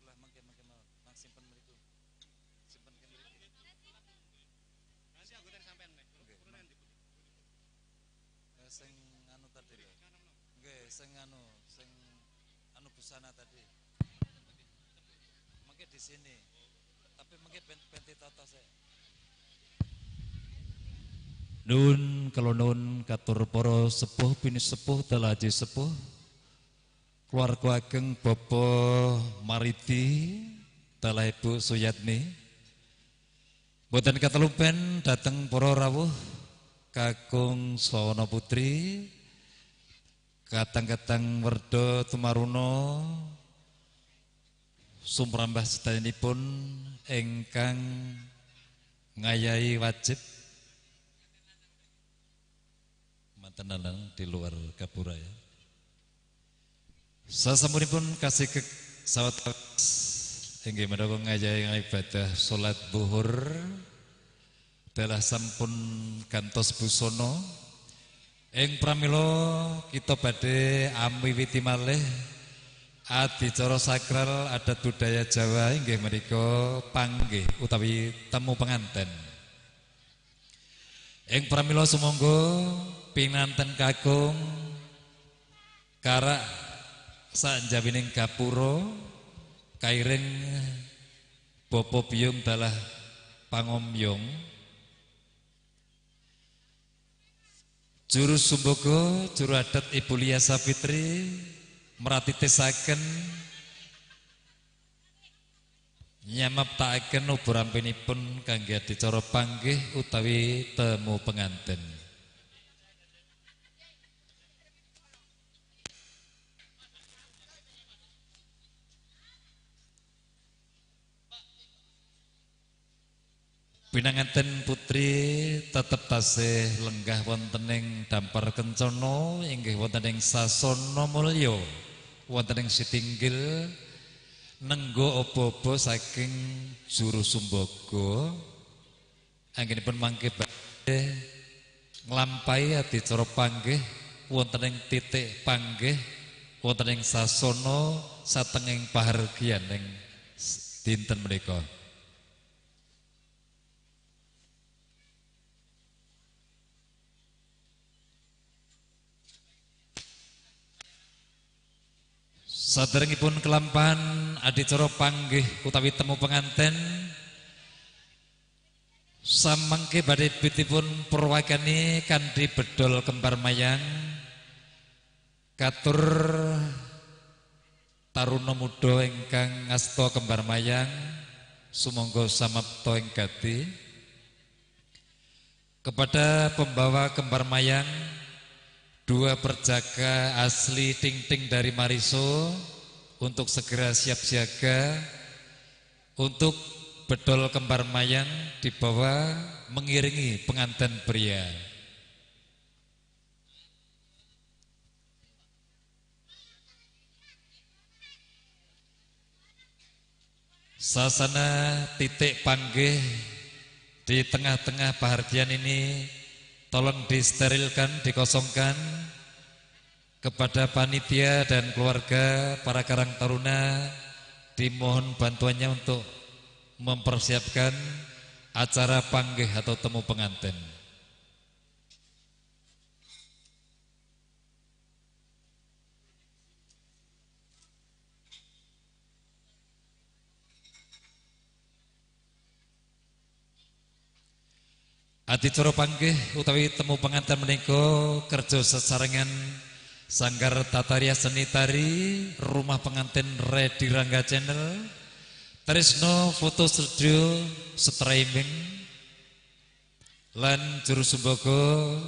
Speaker 4: Lah mengke mengke mawon, mang simpen mriku. Simpen ke mriki.
Speaker 14: Nanti anggotane sampean nek.
Speaker 4: Sing anu tadi lho. Nggih, sing anu busana tadi. Mengke di sini. Tapi mengke ben ditata sik. Nun kalau nun katur para sepuh pinisepuh dalaji sepuh keluarga ageng Bapak Mariti dalah Ibu Suyatni boten katelupen dateng para rawuh kakung sawana putri katang-katang werda tumaruna sumrambah sedayanipun ingkang ngayahi wajib mantenanan di luar gapura ya. Sasampunipun kasih ke sawetawis inggih menawa ngayahi ibadah salat zuhur dalah sampun gantos busana. Ing pramila kita badhe amiwiti malih adicara sakral adat budaya Jawa inggih menika panggih utawi temu penganten. Ing pramila sumangga pinanten kakung karak sanjawining gapura kairing bapa biyung dalah pangomyong juru sumbogo juru adat Ibu Lia Safitri meratitisaken nyamaptakaken uburampenipun kangge adicara panggih utawi temu penganten. Pinanganten putri tetep tasih lenggah wonten ing dampar kencana inggih wonten ing sasana mulya wonten ing sitinggil nenggo obo-obo saking juru sumbaga anggenipun mangke badhe nglampahi adicara panggih wonten ing titik panggih wonten ing sasana satenging pahargyan ing dinten menika. Saderengipun kelampahan adicara panggih utawi temu penganten samangke badhe bitipun purwakani kanthi bedol kembar mayang katur taruna muda ingkang ngasta kembar mayang sumangga samapta ing gati. Kepada pembawa kembar mayang dua perjaka asli ting-ting dari Mariso untuk segera siap siaga untuk bedol kembar mayang dibawa mengiringi pengantin pria. Sasana titik panggih di tengah-tengah pahargyan ini tolong disterilkan, dikosongkan. Kepada panitia dan keluarga para karang taruna dimohon bantuannya untuk mempersiapkan acara panggih atau temu pengantin. Adicara panggih utawi temu pengantin menika kerja sesarengan Sanggar Tataria Seni Tari, Rumah Pengantin Redi Rangga Channel, Tresno Foto Studio Streaming, Lan juru sumbaga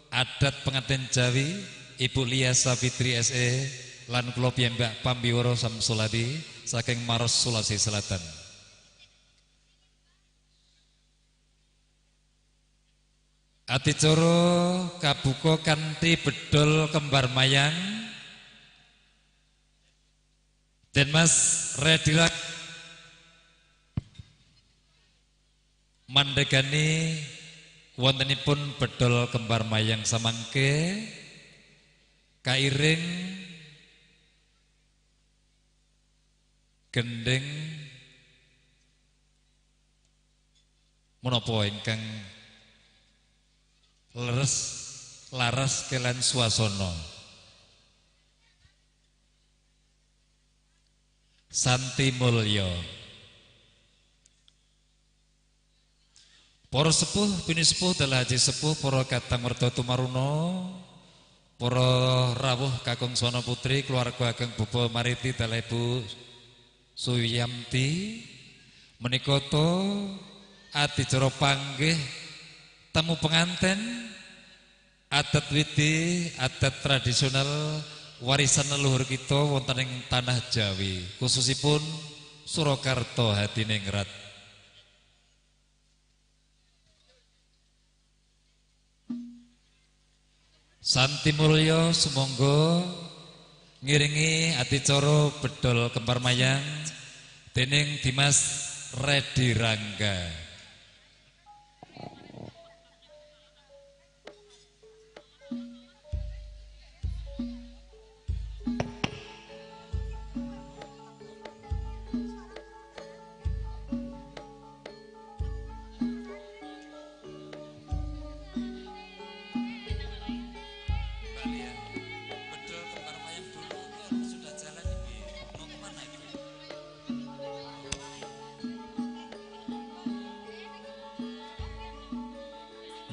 Speaker 4: adat pengantin Jawi Ibu Lia Safitri SE lan kula piyambak Pambiwara Samsuladi saking Maros Sulawesi Selatan. Adicara kabuka kanthi bedol kembar mayang. Den Mas Redirak mandegani wontenipun bedol kembar mayang samangke kairing gending menapa ingkang leres laras kelan swasana. Santi Mulya. Para sepuh pinisepuh dalah haji sepuh, para kadang werda tumaruna, para rawuh kakung sono putri, keluarga ageng Bapak Mariti dalah Ibu Suyamti, menika to adicara panggih temu penganten adat widi, adat tradisional warisan leluhur kita wonten ing tanah Jawi, khususipun Surakarta Hadiningrat. Santi Mulya sumangga ngiringi adicara bedol kembar mayang dening Dimas Redi Rangga.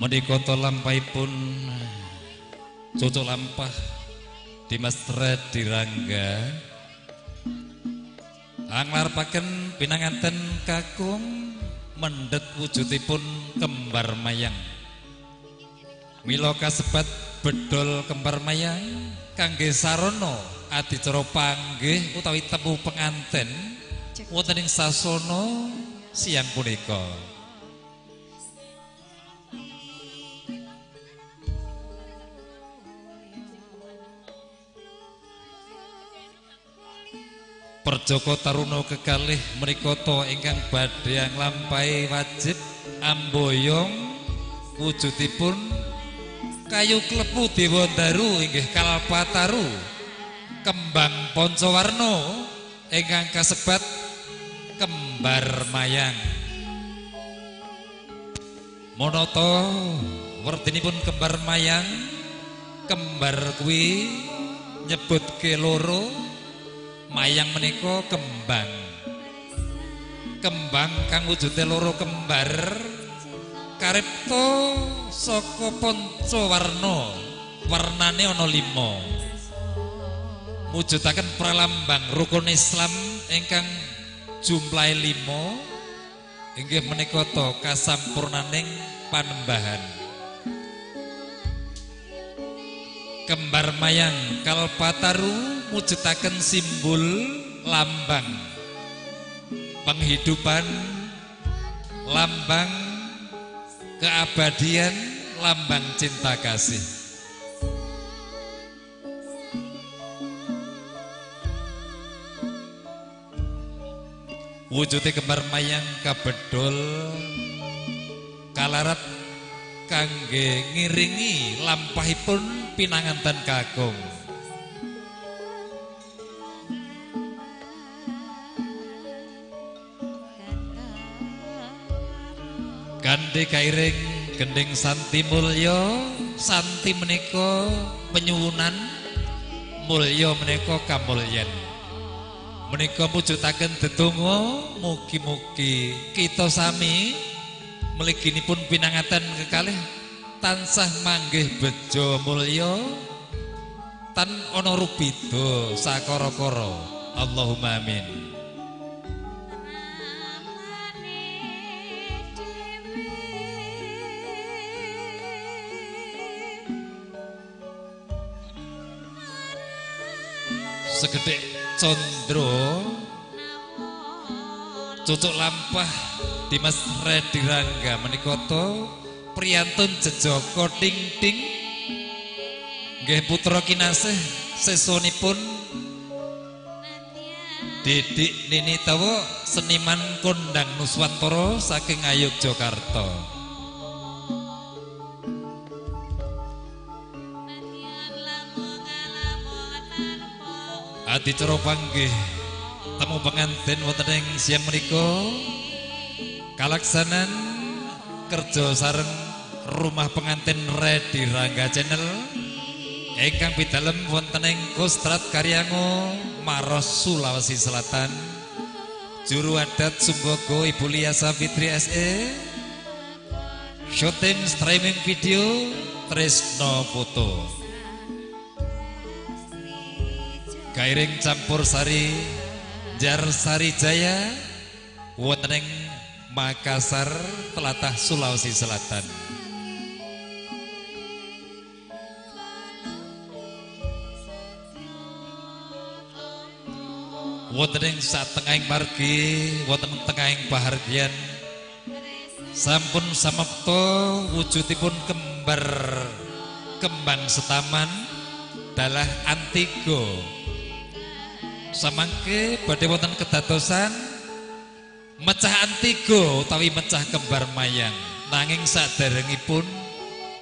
Speaker 4: Menika to lampahipun cucuk lampah Dimas Redi Rangga anglarepaken pinanganten kakung mendhet wujudipun kembar mayang. Mila kasebat bedol kembar mayang kangge sarana adicara panggih utawi temu penganten wonten ing sasana siang punika. Perjoko taruna kekalih menika ta ingkang badhe nglampahi wajib amboyong wujudipun kayu klepu dewa daru inggih kalpataru kembang pancawarna ingkang kasebat kembar mayang. Monata werdinipun kembar mayang, kembar kuwi nyebutke loro, mayang menika kembang. Kembang kang wujude loro kembar karipta saka pancawarna, warnane ana 5. Mujudaken pralambang rukun Islam ingkang jumlahe 5 inggih menika ta kasampurnaning panembahan. Kembar mayang kalpataru mujudaken simbol lambang penghidupan, lambang keabadian, lambang cinta kasih. Wujude kembar mayang kabedol kalarat kangge ngiringi lampahipun pinanganten kakung. Gandhe kairing gending Santi Mulya, santi menika penyuwunan, mulya menika kamulyan. Menika mujudaken dedonga mugi-mugi kita sami mliginipun pinanganten kekalih tansah manggih bejo mulya tan ana rubeda sakara-kara. Allahumma amin. Segedhek Condro cucuk lampah Dimas Redi Rangga menika to priyantun jejaka ting ting nggih putra kinasih sesonipun Didik Nini Tawa seniman kondang Nuswantara saking Ngayogyakarta. Adicara panggih temu pengantin wonten ing siang menika kalaksanan kerja sareng rumah pengantin Redi Rangga Channel ingkang pidalem wonten ing Kostrad Karyango Maros Sulawesi Selatan. Juru adat Sumbogo Ibu Lia Safitri SE. Syuting streaming video Tresno Foto. Gairing campur sari Jar Sari Jaya wonten ing Makassar telatah Sulawesi Selatan. Wonten ing satengahing margi, wonten tengahing pahargyan sampun samapta wujudipun kembar kembang setaman dalah Antigo. Samangke badhe wonten kedadosan mecah Antigo utawi mecah kembar mayang. Nanging saderengipun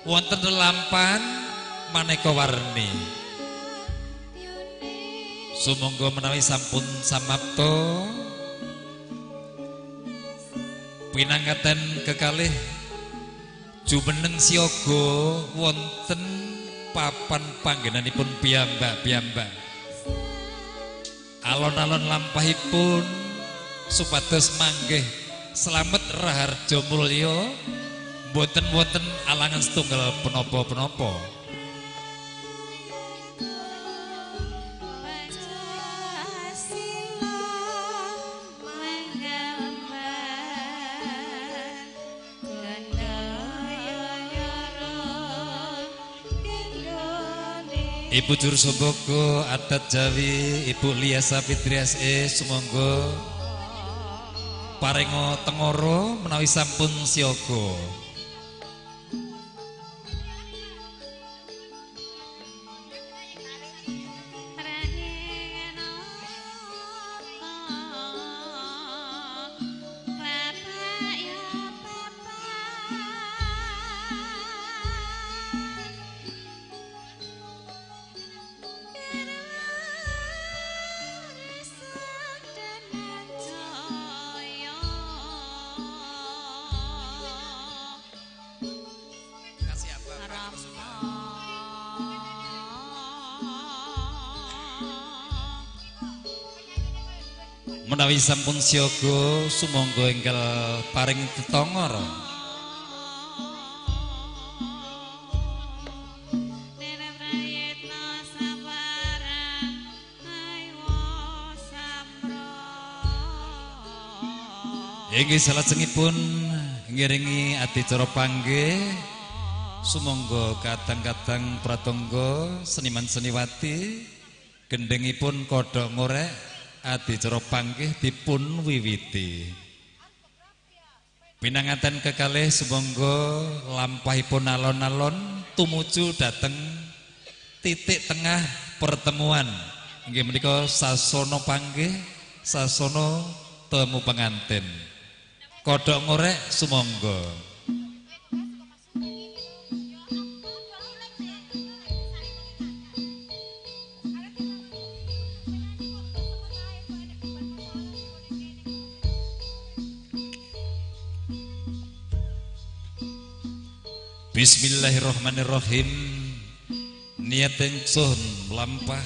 Speaker 4: wonten lelampahan maneka warni. Sumangga menawi sampun samapta pinangkaten kekalih jumeneng siaga wonten papan panggenanipun piyambak-piyambak. Alon-alon lampahipun supados manggih slamet raharja mulya mboten wonten alangan setunggal penapa-penapa. Ibu Juru Sumbogo adat Jawi Ibu Lia Safitri SE sumangga paringa tengoro menawi sampun siaga. Menawi sampun siaga sumangga enggal paring tetongor. Inggih salajengipun ngiringi adicara panggih sumangga kadang-kadang pratangga seniman seniwati gendhengipun kodhok ngorek adicara panggih dipun wiwiti. Pinanganten kekalih sumangga lampahipun alon-alon tumuju dhateng titik tengah pertemuan. Inggih menika sasana panggih, sasana temu pengantin. Kodhok ngorek sumangga. Bismillahirrahmanirrahim. Niat ingsun mlampah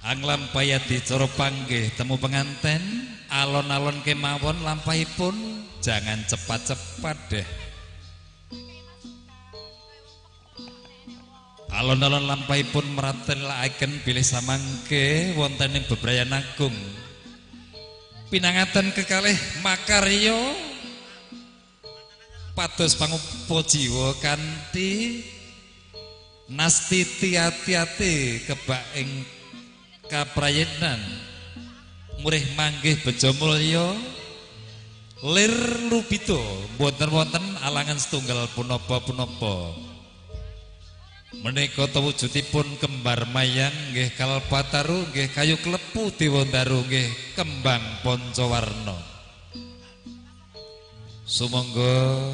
Speaker 4: anglampahi adicara panggih temu penganten alon-alon kemawon lampahipun jangan cepat-cepat deh. Alon-alon lampahipun meratelaken bilih samangke wonten ing bebrayan agung. Pinanganten kekalih makarya pados pangupa jiwa kanthi nastiti ati-ati kebak ing Kaprayenan murih manggih bejo mulya lir lubito mboten wonten alangan setunggal punapa-punapa. Menika wujudipun kembar mayang nggih kalpataru nggih kayu klepu dewandaru nggih kembang pancawarna. Sumangga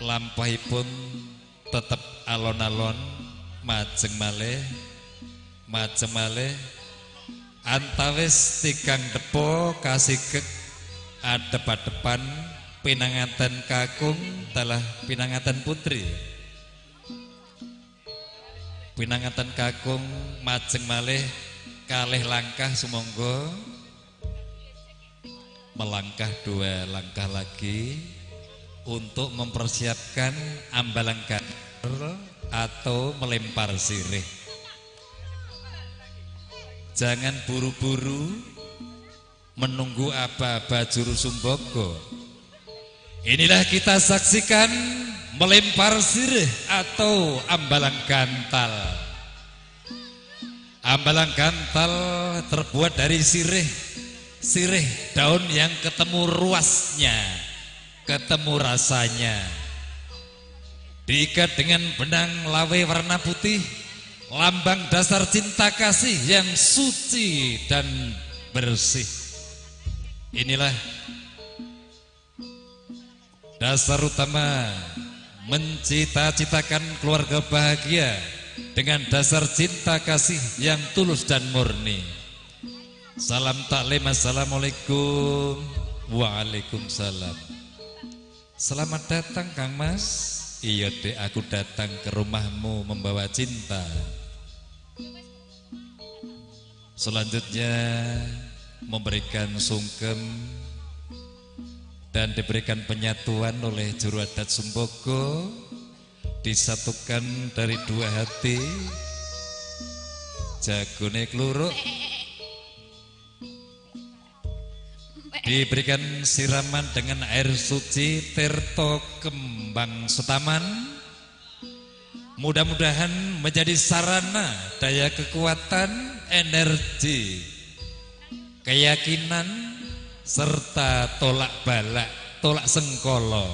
Speaker 4: lampahipun tetep alon-alon majeng malih majeng malih antawis tigang depo kasigek adep-adepan pinanganten kakung telah pinanganten putri. Pinanganten kakung majeng malih kalih langkah sumangga melangkah dua langkah lagi untuk mempersiapkan ambalan gantal atau melempar sirih. Jangan buru-buru menunggu aba-aba juru sumbogo. Inilah kita saksikan melempar sirih atau ambalan gantal. Ambalan gantal terbuat dari sirih, sirih daun yang ketemu ruasnya, ketemu rasanya. Diikat dengan benang lawe warna putih, lambang dasar cinta kasih yang suci dan bersih. Inilah dasar utama mencita-citakan keluarga bahagia dengan dasar cinta kasih yang tulus dan murni. Salam taklim, assalamualaikum. Waalaikumsalam. Selamat datang Kang Mas. Iya dek, aku datang ke rumahmu membawa cinta. Selanjutnya memberikan sungkem dan diberikan penyatuan oleh juru adat Sumbogo, disatukan dari dua hati. Jagone kluruk diberikan siraman dengan air suci tirto kembang setaman. Mudah-mudahan menjadi sarana daya kekuatan, energi, keyakinan, serta tolak balak, tolak sengkolo.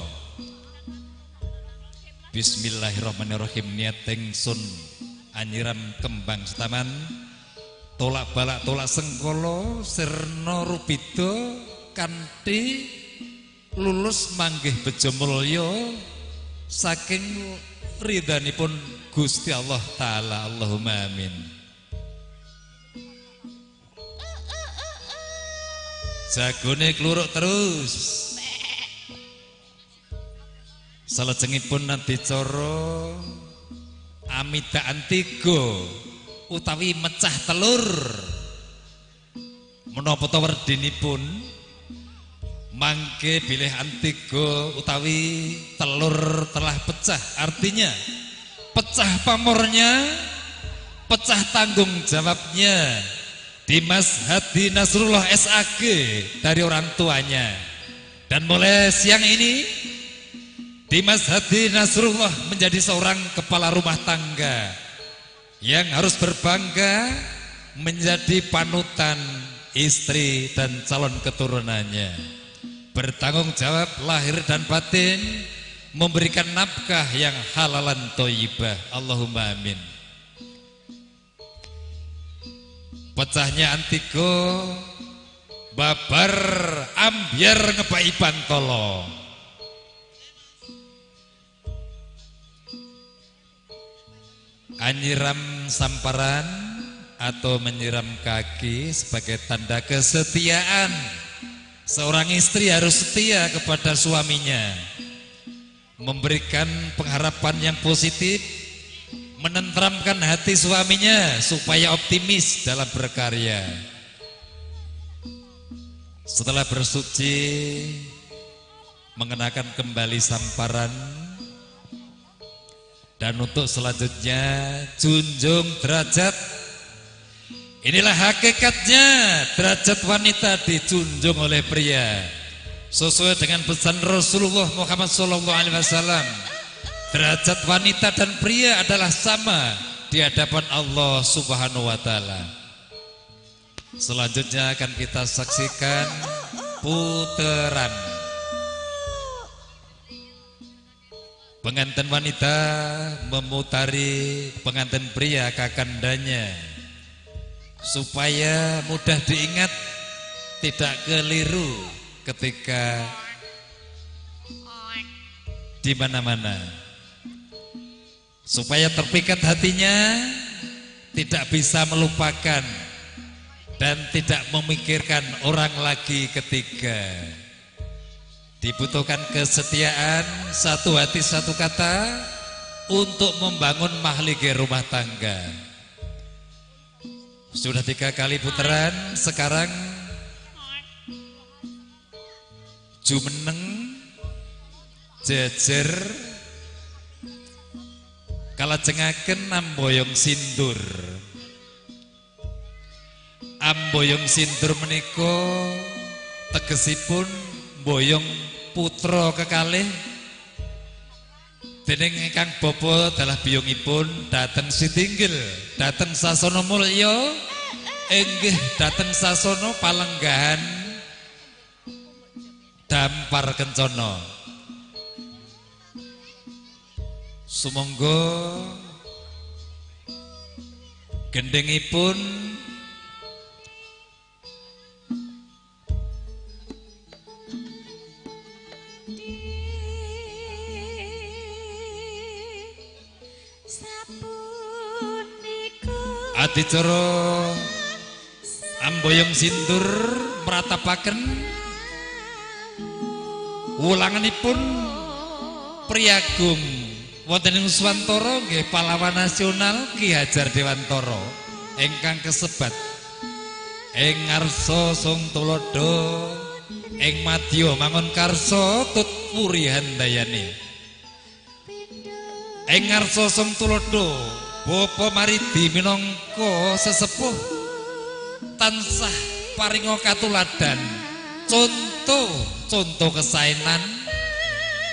Speaker 4: Bismillahirrahmanirrahim. Niat ingsun anyiram kembang setaman, tolak balak, tolak sengkolo, sirna rupido kanthi lulus manggih bejo mulya saking ridhanipun Gusti Allah Ta'ala. Allahumma amin. Jagone kluruk terus. Salajengipun adicara amidaan tiga utawi mecah telur. Menapa ta werdinipun mangke bilih antiga utawi telur telah pecah, artinya pecah pamornya, pecah tanggung jawabnya Dimas Hadi Nasrullah SAG dari orang tuanya. Dan mulai siang ini Dimas Hadi Nasrullah menjadi seorang kepala rumah tangga yang harus berbangga menjadi panutan istri dan calon keturunannya. Bertanggung jawab lahir dan batin, memberikan nafkah yang halalan thayyibah. Allahumma amin. Pecahnya antigo babar ambyar ngebai pantolo. Anyiram samparan atau menyiram kaki sebagai tanda kesetiaan. Seorang istri harus setia kepada suaminya, memberikan pengharapan yang positif, menenteramkan hati suaminya supaya optimis dalam berkarya. Setelah bersuci, mengenakan kembali samparan, dan untuk selanjutnya junjung derajat. Inilah hakikatnya derajat wanita dijunjung oleh pria sesuai dengan pesan Rasulullah Muhammad SAW. Derajat wanita dan pria adalah sama di hadapan Allah Subhanahu wa Ta'ala. Selanjutnya akan kita saksikan puteran. Pengantin wanita memutari pengantin pria kakandanya supaya mudah diingat, tidak keliru ketika di mana-mana, supaya terpikat hatinya, tidak bisa melupakan dan tidak memikirkan orang lagi ketiga. Dibutuhkan kesetiaan, satu hati satu kata untuk membangun mahligai rumah tangga. Sudah 3 kali putaran, sekarang jumeneng jejer kalajengaken amboyong sindur. Amboyong sindur menika tegesipun mboyong putra kekalih dening ingkang bapa dalah biyungipun dhateng Sitinggil, dhateng sasana mulya, inggih dhateng sasana palenggahan dampar kencana. Sumangga gendhengipun adicara amboyong sindur meratapaken wulanganipun priyagung wonten ing Nuswantara nggih pahlawan nasional Ki Hajar Dewantara ingkang kesebat ing ngarsa sung tuladha ing madya mangun karsa tut wuri handayani. Ing ngarsa sung tuladha Bapa Maridi minangka sesepuh tansah paringa katuladan, contoh kesaenan,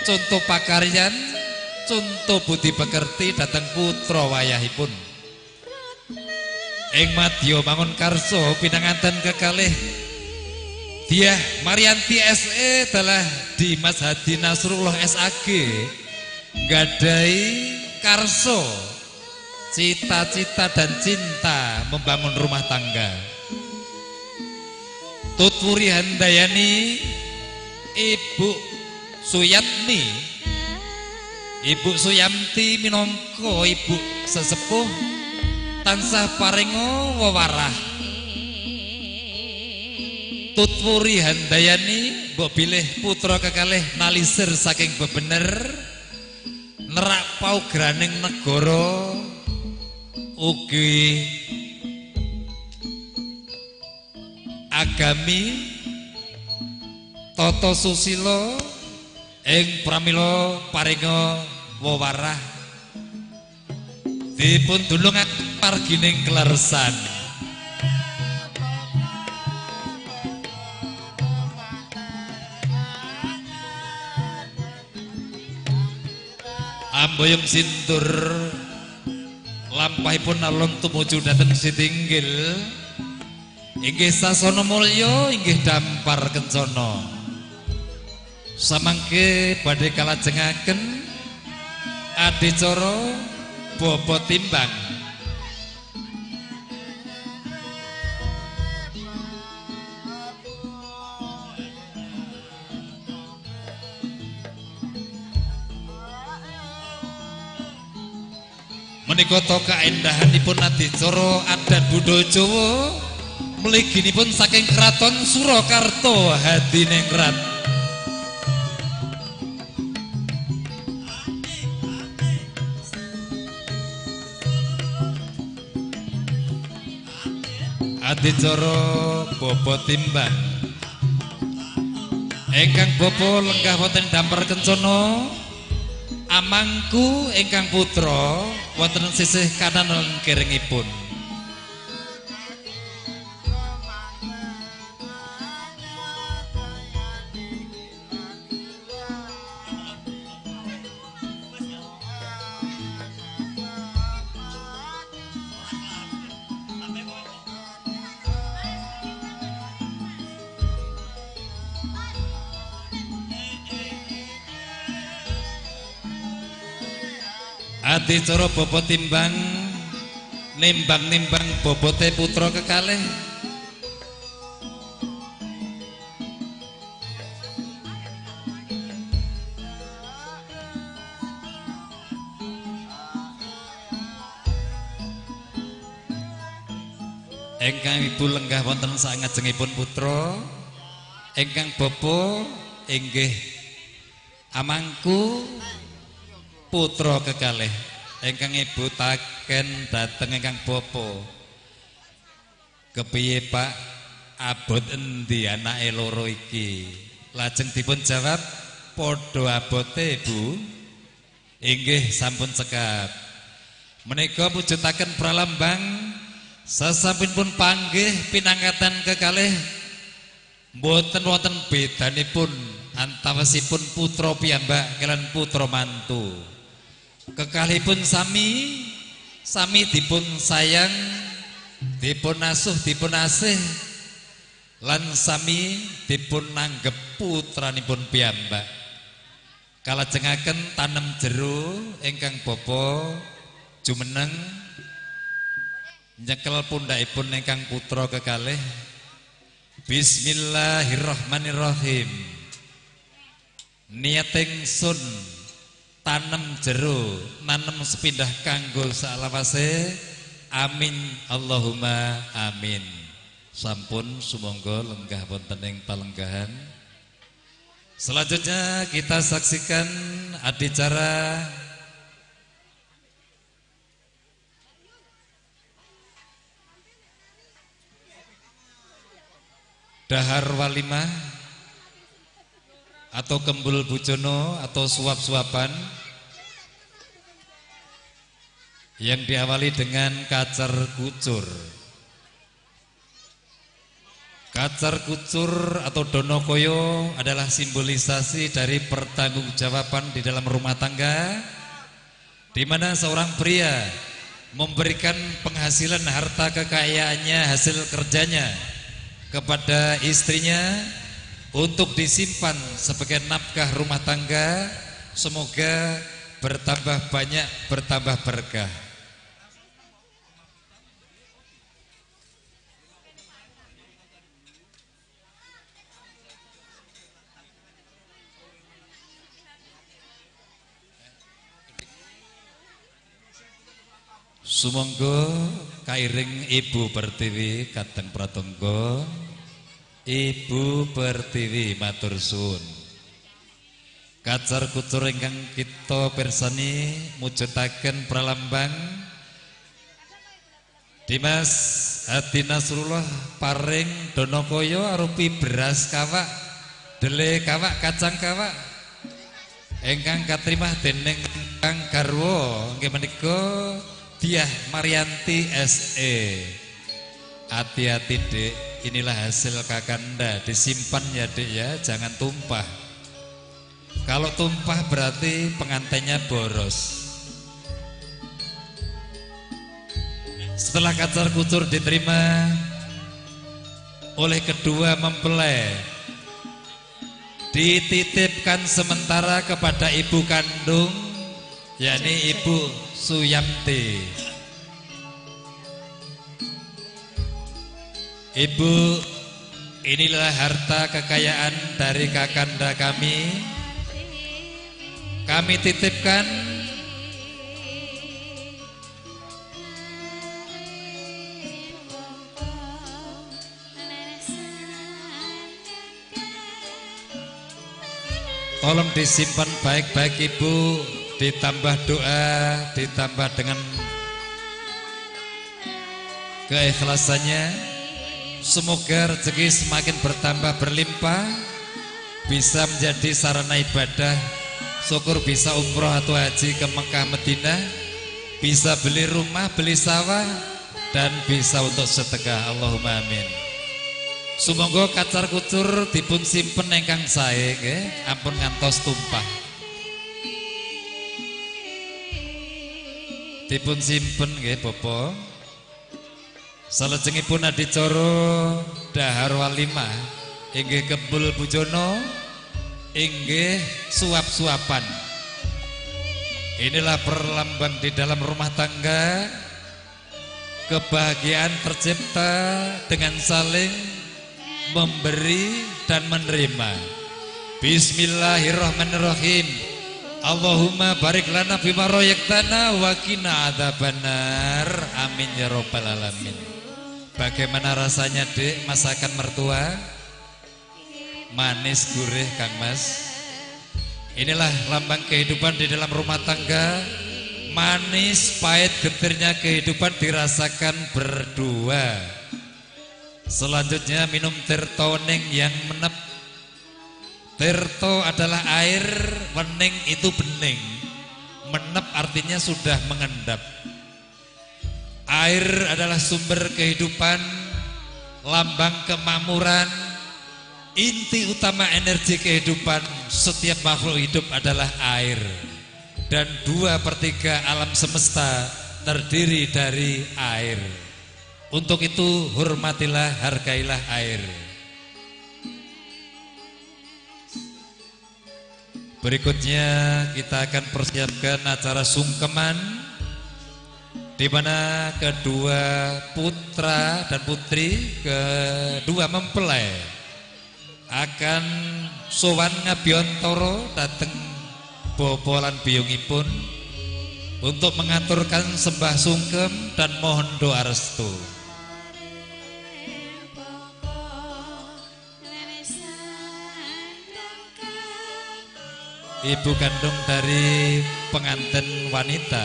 Speaker 4: contoh pakaryan, contoh budi pekerti dhateng putra wayahipun. Ing madya mangun karsa pinanganten kekalih Diah Marianti SE dalah Dimas Hadi Nasrullah SAG nggadahi karsa, cita-cita dan cinta membangun rumah tangga. Tutwuri Handayani, Ibu Suyatmi, Ibu Suyamti minangka ibu sesepuh tansah paringa wewarah. Tutwuri Handayani mbok bilih putra kekalih nalisir saking bebener nerak paugraning negara ugi agami tata susila ing pramila paringa wewarah dipun dunungaken margining kleresan. Amboyong sindur lampahipun alun tumuju dhateng Sitinggil inggih sasana mulya inggih dampar kencana. Samangke badhe kalajengaken adicara baba timbang. Menika to kaendahanipun adicara adat budaya Jawa mliginipun saking Kraton Surakarta Hadiningrat. Adicara baba timbang ingkang bapa lenggah wonten dampar kencana, amangku ingkang putra wonten sisih kanan lan kiringipun. Adicara bobot timbang nimbang-nimbang bobote putra kekalih. Ingkang ibu lenggah wonten sangajengipun putra, ingkang bapa inggih amangku putra kekalih. Ingkang ibu taken dhateng ingkang bapa, kepiye Pak, abot endi anake loro iki? Lajeng dipun jawab, padha abote Bu. Inggih sampun cekap. Menika mujudaken pralambang sasampunipun panggih pinangkatan kekalih mboten wonten bedanipun antawisipun putra piyambak kalian putra mantu. Kekalihipun sami sami dipun sayang, dipun asuh, dipun asih, lan sami dipun nanggep putranipun piyambak. Kalajengaken tanem jero ingkang bapa jumeneng nyekel pundhakipun ingkang putra kekalih. Bismillahirrahmanirrahim. Niat ingsun tanem jero, nanem sepindah kanggo saklawase. Amin Allahumma amin. Sampun sumangga lenggah wonten ing palenggahan. Selanjutnya kita saksikan adicara dahar walimah atau kembul bujono atau suap-suapan yang diawali dengan kacar kucur. Kacar kucur atau donokoyo adalah simbolisasi dari pertanggungjawaban di dalam rumah tangga, di mana seorang pria memberikan penghasilan harta kekayaannya hasil kerjanya kepada istrinya untuk disimpan sebagai nafkah rumah tangga. Semoga bertambah banyak, bertambah berkah. Sumangga kairing Ibu Pertiwi kadang pratangga. Ibu Pertiwi matur suwun. Kacar kucur ingkang kita pirsani mujudaken pralambang Dimas Hadi Nasrullah paring donokoyo arupi beras kawak, dele kawak, kacang kawak ingkang katrimah dening kang garwa inggih menika Diah Marianti SE. Hati-hati Dek, inilah hasil kakanda, disimpan ya Dek ya, jangan tumpah. Kalau tumpah berarti pengantinnya boros. Setelah kacar kucur diterima oleh kedua mempelai, dititipkan sementara kepada ibu kandung, yakni Ibu Suyamti. Ibu, inilah harta kekayaan dari kakanda kami. Kami titipkan tolong disimpan baik-baik Ibu, ditambah doa, ditambah dengan keikhlasannya. Semoga rezeki semakin bertambah berlimpah, bisa menjadi sarana ibadah, syukur bisa umroh atau haji ke Mekah Madinah, bisa beli rumah, beli sawah, dan bisa untuk sedekah. Allahumma amin. Sumangga kacar kucur dipun simpen ingkang sae nggih, ampun ngantos tumpah. Dipun simpen nggih Bapak. Salajengipun adicara dahar walimah inggih kebul bujono inggih suap-suapan. Inilah perlambang di dalam rumah tangga. Kebahagiaan tercipta dengan saling memberi dan menerima. Bismillahirrahmanirrahim. Allahumma barik lana fima royaktana wa qina adzabannar. Amin ya robbal alamin. Bagaimana rasanya, Dek, masakan mertua? Manis gurih, Kang Mas. Inilah lambang kehidupan di dalam rumah tangga. Manis pahit getirnya kehidupan dirasakan berdua. Selanjutnya minum tirto wening yang menep. Tirto adalah air, wening itu bening. Menep artinya sudah mengendap. Air adalah sumber kehidupan, lambang kemakmuran, inti utama energi kehidupan setiap makhluk hidup adalah air. Dan 2/3 alam semesta terdiri dari air. Untuk itu hormatilah, hargailah air. Berikutnya kita akan persiapkan acara sungkeman, di mana kedua putra dan putri kedua mempelai akan sowan ngabiontoro dateng bapa lan biyungipun untuk mengaturkan sembah sungkem dan mohon doa restu. Ibu kandung dari pengantin wanita.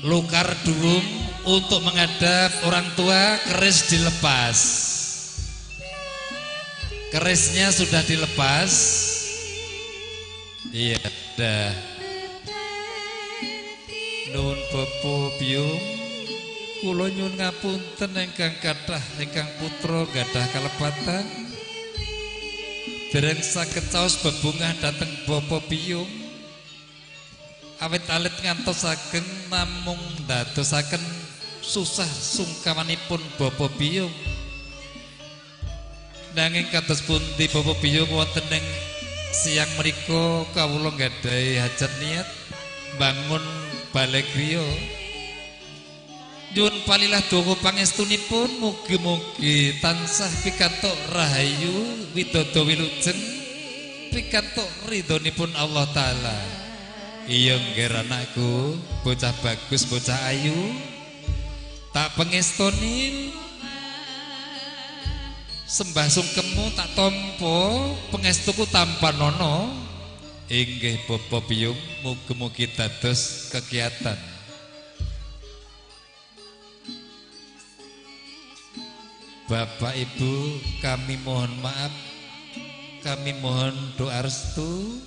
Speaker 4: Lukar duung untuk menghadap orang tua, keris dilepas. Kerisnya sudah dilepas. Iya, dah. Nuwun bapa biyung, kula nyuwun ngapunten ingkang kathah ingkang putra gadah kalepatan. Dereng saged caos bebungah dhateng bapa biyung. Awit alit ngantosaken namung ndadosaken susah sungkamanipun bapa biyung. Nanging kados pundi bapa biyung wonten ing siang mriku kawula nggadahi hajat niat bangun balai griya. Nyuwun palilah donga pangestunipun mugi-mugi tansah pikantuk rahayu widodo wilujeng pikantuk ridhonipun Allah Ta'ala. Iya nggih anakku, bocah bagus, bocah ayu, tak pengestoni sembah sungkemmu tak tompo, pengestuku tanpa nono. Inggih bapa biyung, mugi-mugi dados kegiatan. Bapak Ibu, kami mohon maaf, kami mohon doa restu,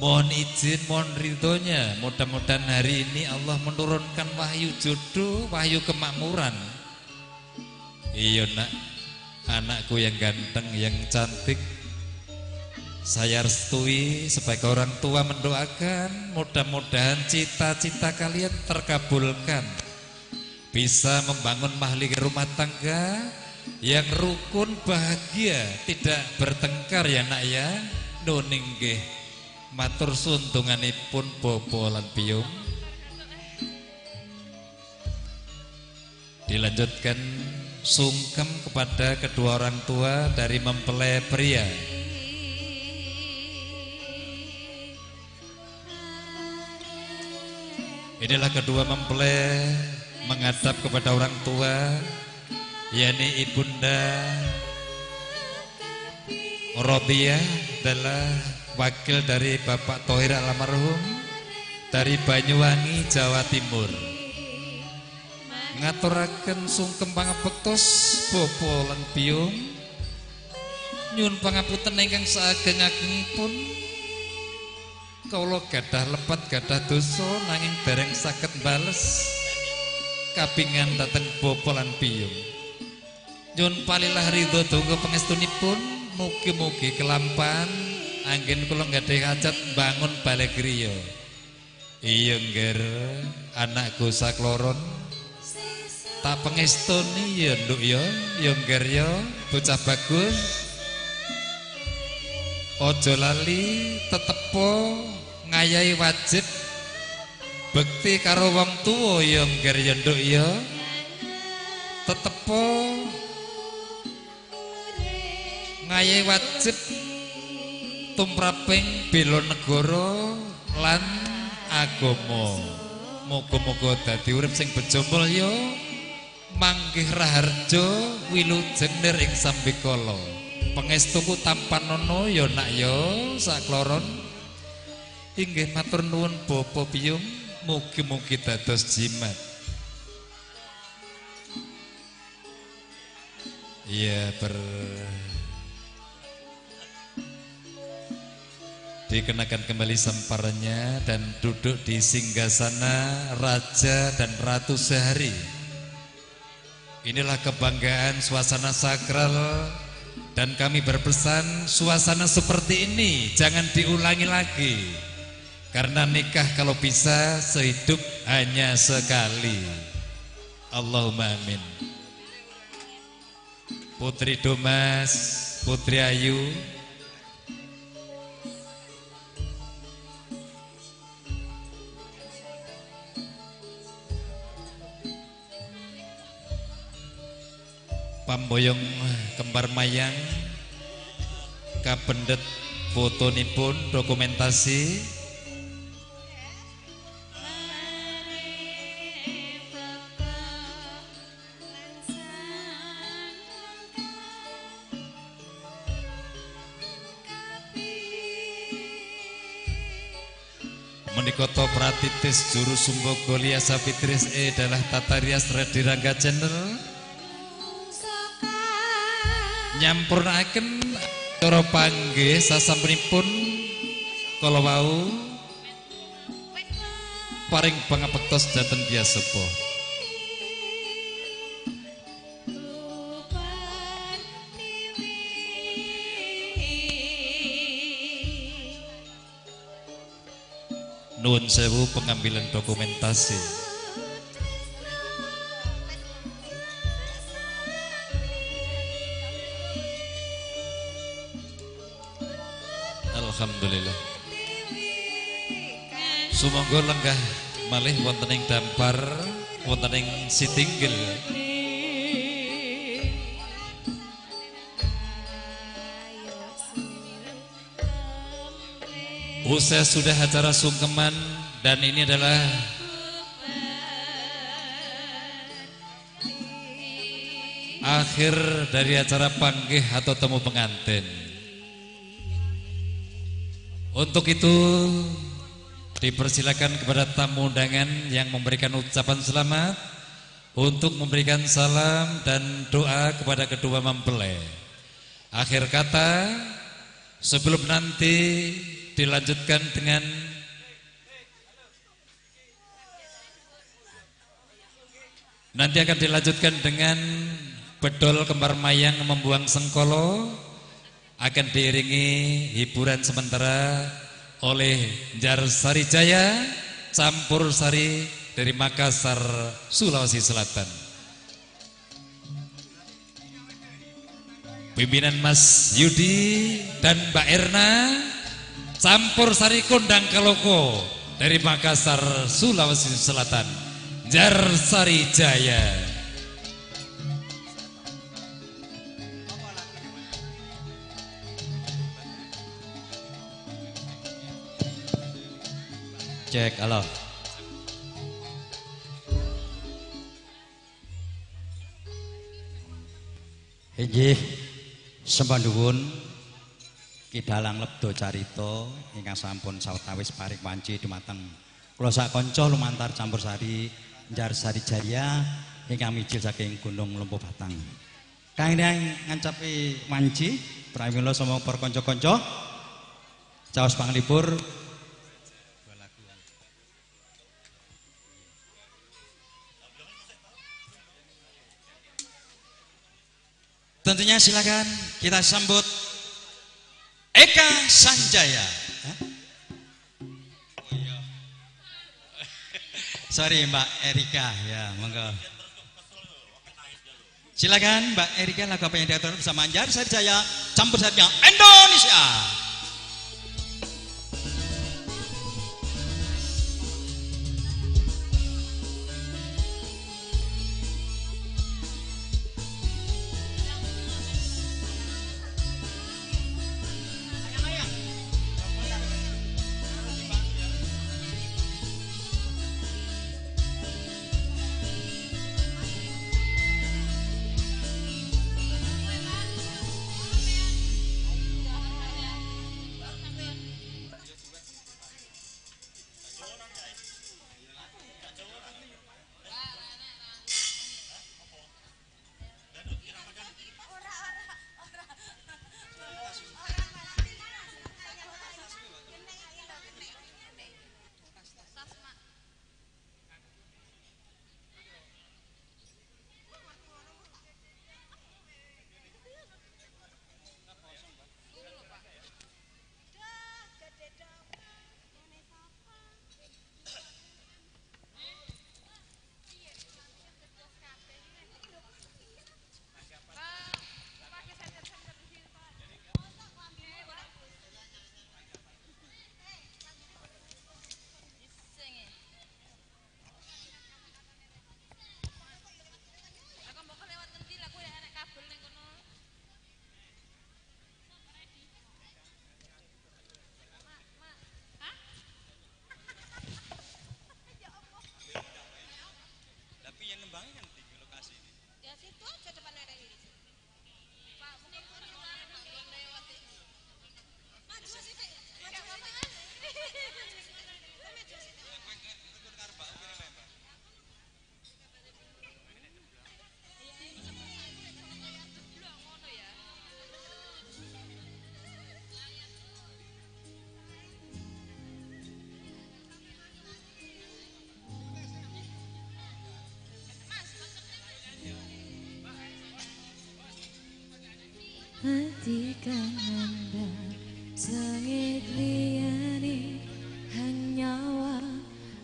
Speaker 4: mohon izin, mohon ridhonya. Mudah-mudahan hari ini Allah menurunkan wahyu jodoh, wahyu kemakmuran. Iya nak, anakku yang ganteng, yang cantik, saya restui sebagai orang tua mendoakan, mudah-mudahan cita-cita kalian terkabulkan, bisa membangun mahligai rumah tangga yang rukun bahagia, tidak bertengkar ya nak ya. Nuwun inggih. Matur suwun donganipun bapa lan biyung. Dilanjutkan sungkem kepada kedua orang tua dari mempelai pria. Inilah kedua mempelai menghadap kepada orang tua, yakni ibunda Rodiyah adalah wakil dari Bapak Tohir almarhum dari Banyuwangi, Jawa Timur. Ngaturaken sungkem pangabektos bapa lan biyung, nyuwun pangapunten ingkang saageng-agengipun. Kawula gadah lepat gadah dosa nanging dereng saged bales kabingan dhateng bapa lan biyung. Nyuwun palilah ridho donga pangestunipun, mugi-mugi kelampan anggen kula nggadahi hajat bangun balai griya. Iya nggih anakku sakloron, Tak pengestoni ya nduk ya, ya ngger ya, bocah bagus. Aja lali tetepo ngayahi wajib bekti karo wong tuwa ya ngger ya nduk ya. Tetepo ngayahi wajib tumraping bela negara lan agama. Muga-muga dadi urip sing bejo mulya, manggih raharja wilujeng nir ing sambikala. Pangestuku tampanana ya nak ya sakloron. Inggih matur nuwun Bapak Piyung, mugi-mugi dados jimat. Iya, dikenakan kembali samparnya dan duduk di singgasana raja dan ratu sehari. Inilah kebanggaan suasana sakral, dan kami berpesan suasana seperti ini jangan diulangi lagi. Karena nikah kalau bisa sehidup hanya sekali. Allahumma amin. Putri Domas, Putri Ayu, Pamboyong kembar mayang, kapendet fotonipun dokumentasi. Menika Pratitis Juru Sumbo Golia Sapitris E adalah Tatarias Redirangga Channel nyampurnaaken acara panggih sasampunipun kala wau paring pangapektos dhateng Biyasepuh. Nuwun sewu pengambilan dokumentasi. Alhamdulillah. Sumangga lenggah malih wonten ing dampar, wonten ing sitinggil. Usai sudah acara sungkeman, dan ini adalah akhir dari acara panggih atau temu pengantin. Untuk itu dipersilakan kepada tamu undangan yang memberikan ucapan selamat untuk memberikan salam dan doa kepada kedua mempelai. Akhir kata, sebelum nanti dilanjutkan dengan nanti akan dilanjutkan dengan bedol kembar mayang membuang sengkolo, akan diiringi hiburan sementara oleh Jarsari Jaya Campur Sari dari Makassar, Sulawesi Selatan. Pimpinan Mas Yudi dan Mbak Erna Campur Sari Kondang Kaloko dari Makassar, Sulawesi Selatan. Jarsari Jaya.
Speaker 12: Cek, halo. Inggih, sembah nuwun Ki Dalang Lebda Carita ingkang sampun sawetawis paring wanci dumateng kula sak kanca lumantar campur sari Jarsari Jaya ingkang mijil saking Gunung Lumpuh Batang. Kang ngancapi wanci pramila sama para kanca-kanca caos panglipur. Tentunya silakan kita sambut Eka Sanjaya. Hah? Oh, iya. Sorry Mbak Erika, ya monggo. Silakan Mbak Erika, lagu apa yang diatur bersama Anjar Jaya, campur saatnya Indonesia.
Speaker 13: Hati kananda sengit liyane hang nyawa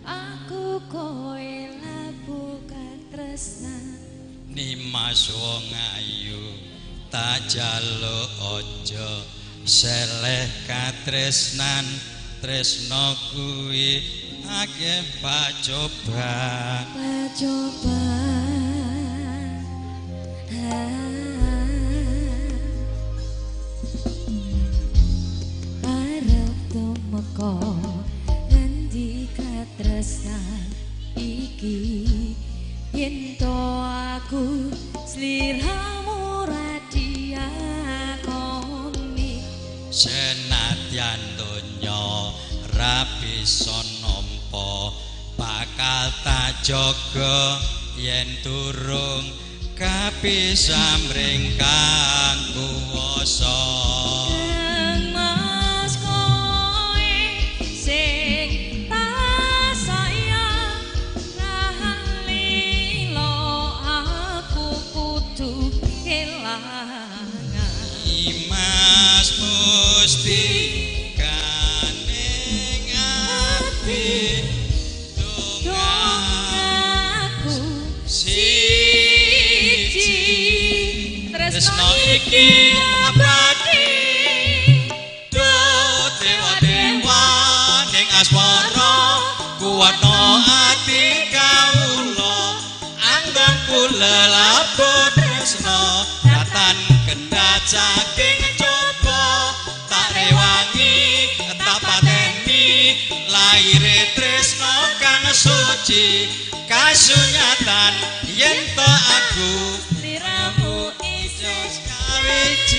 Speaker 13: aku kowe labu katresnan.
Speaker 12: Nimas wong ayu tak jaluk aja seleh katresnan, tresno kuwi akeh pacoban.
Speaker 13: Pacoban arep tumeka ngendi katresnan iki yen to aku sliramu ra diakoni.
Speaker 12: Senadyan donya ra bisa nampa bakal tak jaga yen durung kapisamring kang kuwasa.
Speaker 13: Kang Mas kowe sing tak sayang tahan lilo aku kudu kelangan.
Speaker 12: Mas mesti kaning ati
Speaker 13: dongaku
Speaker 12: siji
Speaker 13: tresno
Speaker 12: iki abadi duh dewa-dewa ning asmara kuwatno ati kawula anggonku lelabuh tresno datan kendhat saking coba tak rewangi tak pateni laire tresno kang suci kasunyatan yen to aku
Speaker 13: sliramu isih
Speaker 12: kawiji.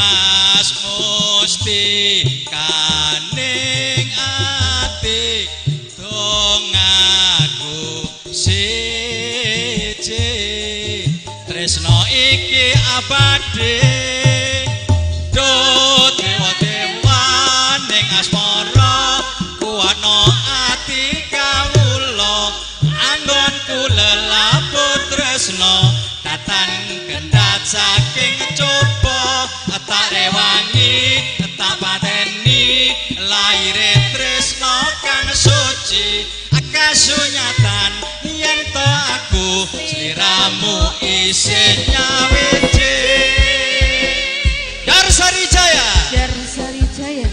Speaker 12: Nimas mustikaning ati dongaku siji tresno iki abadi do dewa-dewa ning asmara kuwana ati kawula anggonku lelabut tresno datan kendhat saking coba tak rewangi tak pateni laire tresno kang suci kasunyatan yen to aku sliramu isih nyawiji. Darsari Jaya.
Speaker 8: Darsari Jaya.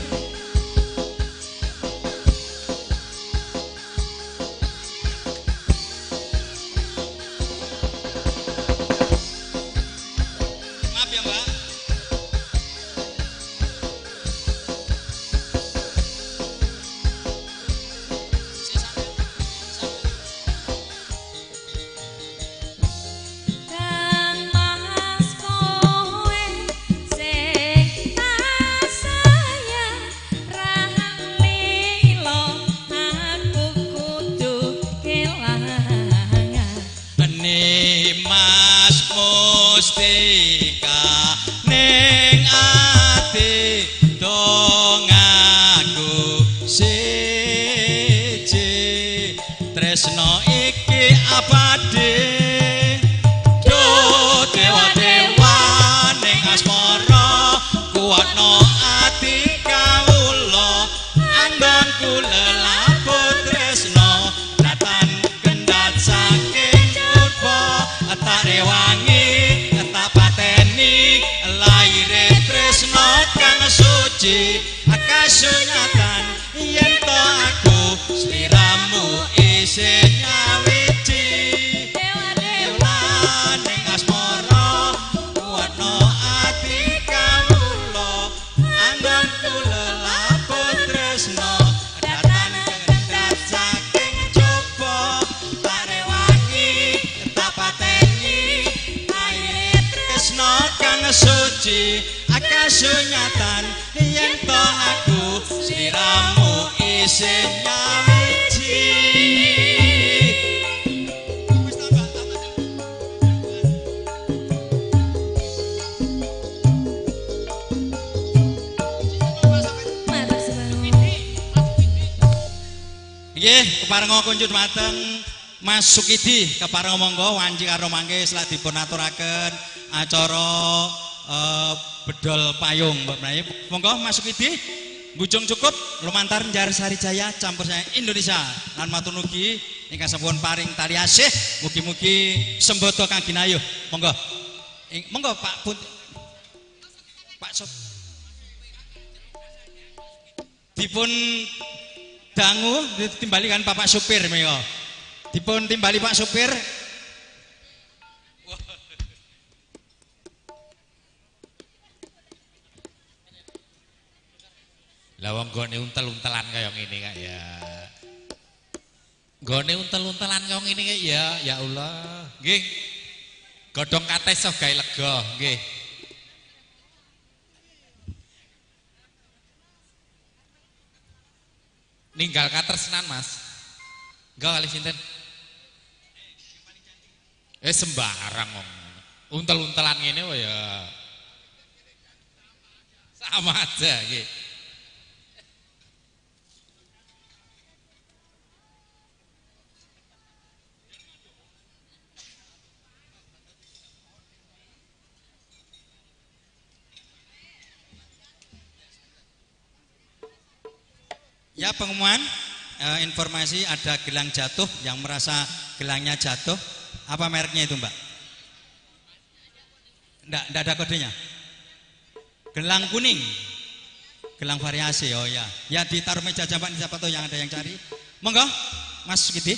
Speaker 12: Maaf ya Mbak.
Speaker 13: Kang Mas kowe sing tak sayang rahang lilo aku kudu kelangan.
Speaker 12: Nimas mustika ning ati dongaku siji tresno iki abadi do dewa-dewa ning asmara kuwatno ati kawula anggonku lelabut tresno datan kendhat saking purba tak rewangi tak pateni laire tresno kang suci kasunyatan yen to aku sliramu isih nyawiji dewa ning asmara kuwatno ati kawula anggonku lelabut tresno datan kendhat saking coba tak rewangi tak pateni laire tresno kang suci kasunyatan yen to aku sliramu isih nyawiji.
Speaker 13: Matur suwun.
Speaker 12: Nggih, keparenga kunjuk dhumateng Mas Sukidi, keparenga monggo wanci karo mangke selak dipun aturaken acara bedol payung Mbak menawi. Monggo Mas Sukidi, bujung cukup lumantar Njarsari Jaya campur saya Indonesia lan matur nugi ingkang sampun paring tali asih mugi-mugi sembodo kang ginayuh. Monggo. Monggo Pak Pun Pak Sop dipun dangu ditimbali kan Bapak supir menika. Dipun timbali Pak supir.
Speaker 4: Lah wong gone untel-untelan kaya ngene kak ya. Gone untel-untelan kaya ngene kak ya, ya Allah. Nggih. Godhong kates sok gawe lega, nggih. Ninggal katresnan, Mas. Enggak kali sinten? Sembarang wong. Untel-untelan ngene wae ya. Sama aja nggih.
Speaker 12: Ya pengumuman informasi ada gelang jatuh yang merasa gelangnya jatuh. Apa mereknya itu Mbak? Nggak ada kodenya. Gelang kuning, gelang variasi. Oh ya, ya ditaruh meja jamban siapa tahu yang ada yang cari. Monggo, Mas Gidi.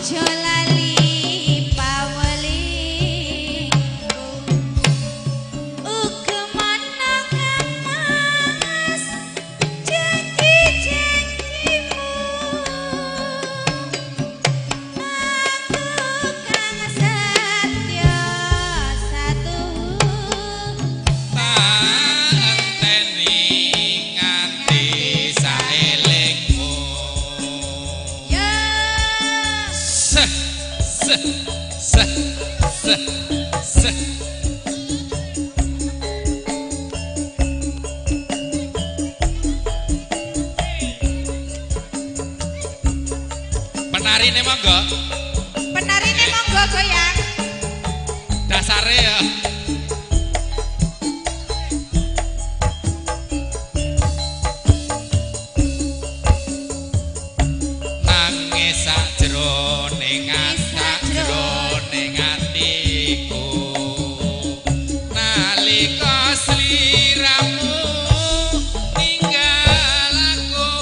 Speaker 13: Aja lali pawelingku uga mana Mas janji-janjimu aku kang setya satu
Speaker 2: Tak enteni nganti saelingmu.
Speaker 13: Ya
Speaker 2: Seh seh seh seh seh. Penarine monggo,
Speaker 13: Penarine monggo goyang.
Speaker 2: Dasare ya. Nangis sakjroning sakjroning atiku nalika sliramu ninggal aku,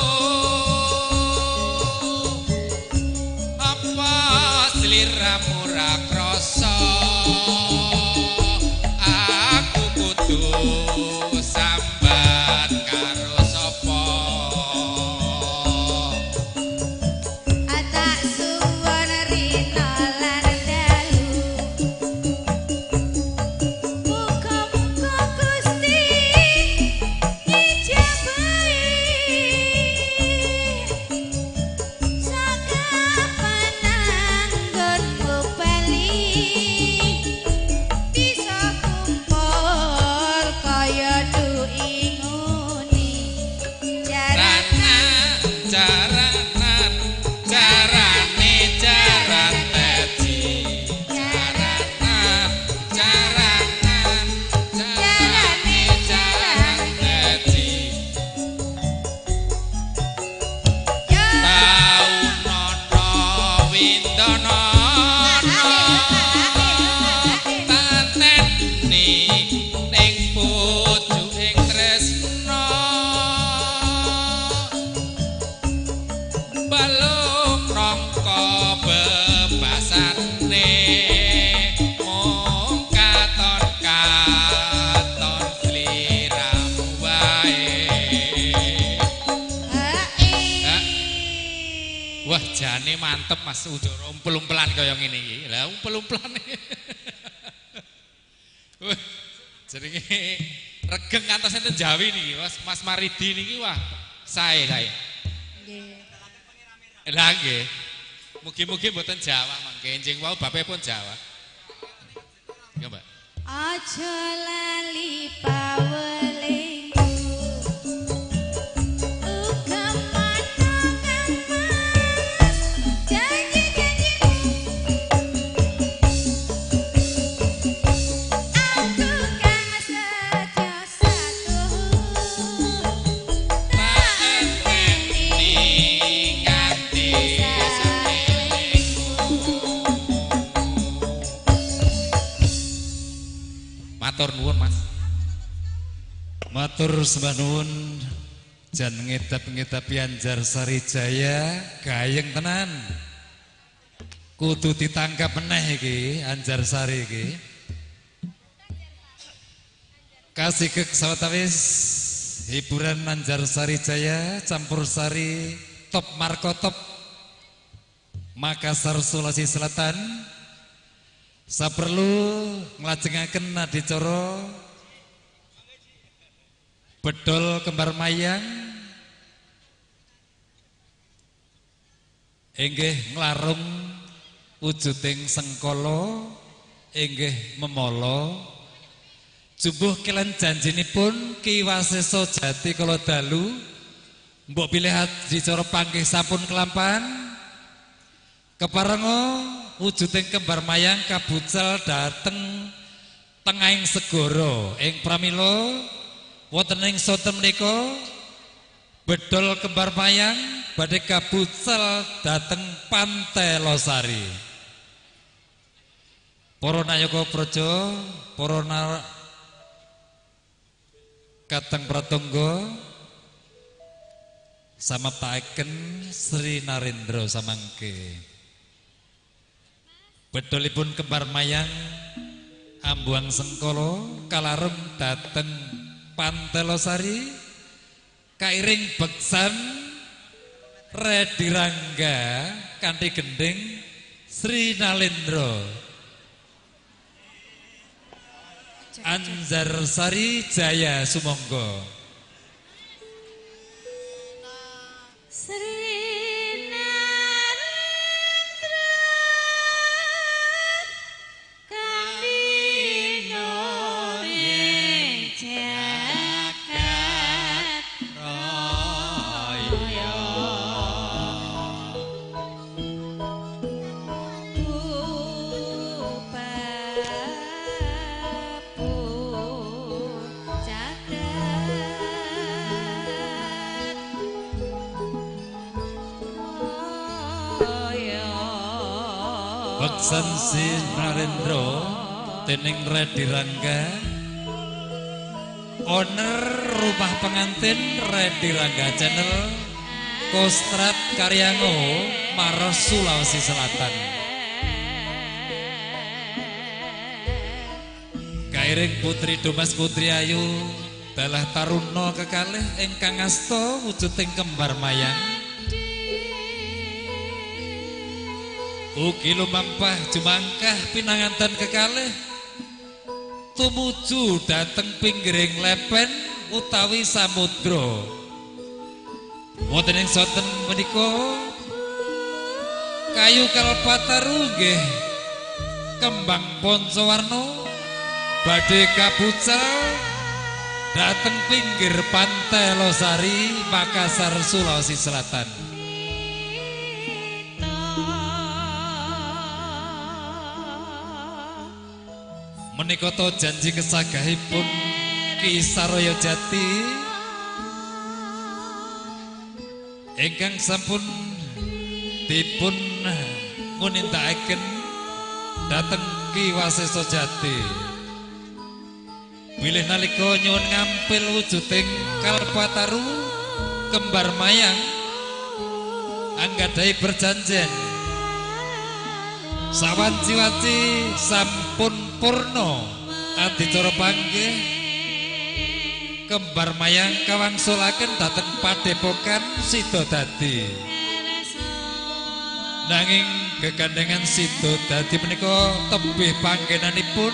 Speaker 2: apa sliramu ra krasa aku kudu sambat karo sapa?
Speaker 13: Tak suwun rina lan dalu muga-muga Gusti ngijabahi sakapan anggonmu bali bisa kumpul kaya duinguni
Speaker 2: Jaranan, jaranan, jarane jaran teji. Jaranan, jaranan, jarane jaran teji. Tau nono windono tateni ning pucuking tresna. Balung rangka bebasane mung katon katon sliramu wae. Hah? Wah, jane mantep Mas Ujoro umpel-umpelan kaya ngene iki. Lah umpel-umpelan. Wah, jenenge regeng ngantos enten Jawi niki, Mas Mas Maridi niki wah sae sae.
Speaker 13: Nggih.
Speaker 2: Lah nggih. Mugi-mugi mboten Jawa mangke enjing wau bape pun Jawa. Ya, Mbak.
Speaker 13: Aja lali pawelingku uga mana kang Mas janji-janjimu aku kang setya satu tak enteni
Speaker 2: nganti saelingmu. Matur nuwun Mas.
Speaker 4: Matur sembah nuwun jan ngedap-ngedapi Anjarsari Jaya gayeng tenan. Kudu ditangkap meneh iki Anjarsari iki. Kasih ke sawetawis hiburan Anjarsari Jaya campur sari top Marco top Makassar Sulawesi Selatan. Saperlu nglajengaken adicara bedol kembar mayang inggih nglarung wujuding sengkala inggih memala jumbuh kelan janjinipun Ki Wasesa Jati kala dalu mbok bilih adicara panggih sampun kelampahan keparenga wujuding kembar mayang kabucal dhateng tengahing segara ing pramila wonten ing sonten menika bedol kembar mayang badhe kabucal dhateng Pantai Losari. Para nayaka praja, para kadang pratangga samaptakaken Sri Narendra samangke. Bedolipun kembar mayang ambuang sengkala kalarem dateng Pantelosari kairing beksan Redirangga kanthi gending Sri Nalendra Anjarsari Jaya Sumangga.
Speaker 13: Sri
Speaker 4: Beksan Sri Narendra dening Redirangga, owner rumah pengantin Redirangga Channel, Kostrad Karyango, Maros, Sulawesi Selatan. Kairing Putri Domas Putri Ayu dalah taruna kekalih ingkang asta wujuding kembar mayang. Ugi lumampah jumangkah pinanganten kekalih tumuju dhateng pinggiring lepen utawi samudra. Wonten ing sonten menika kayu kalpataru nggih kembang pancawarna badhe kabucal dhateng pinggir Pantai Losari, Makassar, Sulawesi Selatan. Menika to janji kesagahipun Ki Saroyo Jati ingkang sampun dipun ngunindakaken dhateng Ki Waseso Jati. Bilih nalika nyuwun ngampil wujuding kalpataru kembar mayang anggadhahi perjanjian sawanci-wanci sampun purna adicara panggih kembar mayang kawangsulaken dhateng padepokan Sidodadi. Nanging gegandengan Sidodadi menika tebih panggenanipun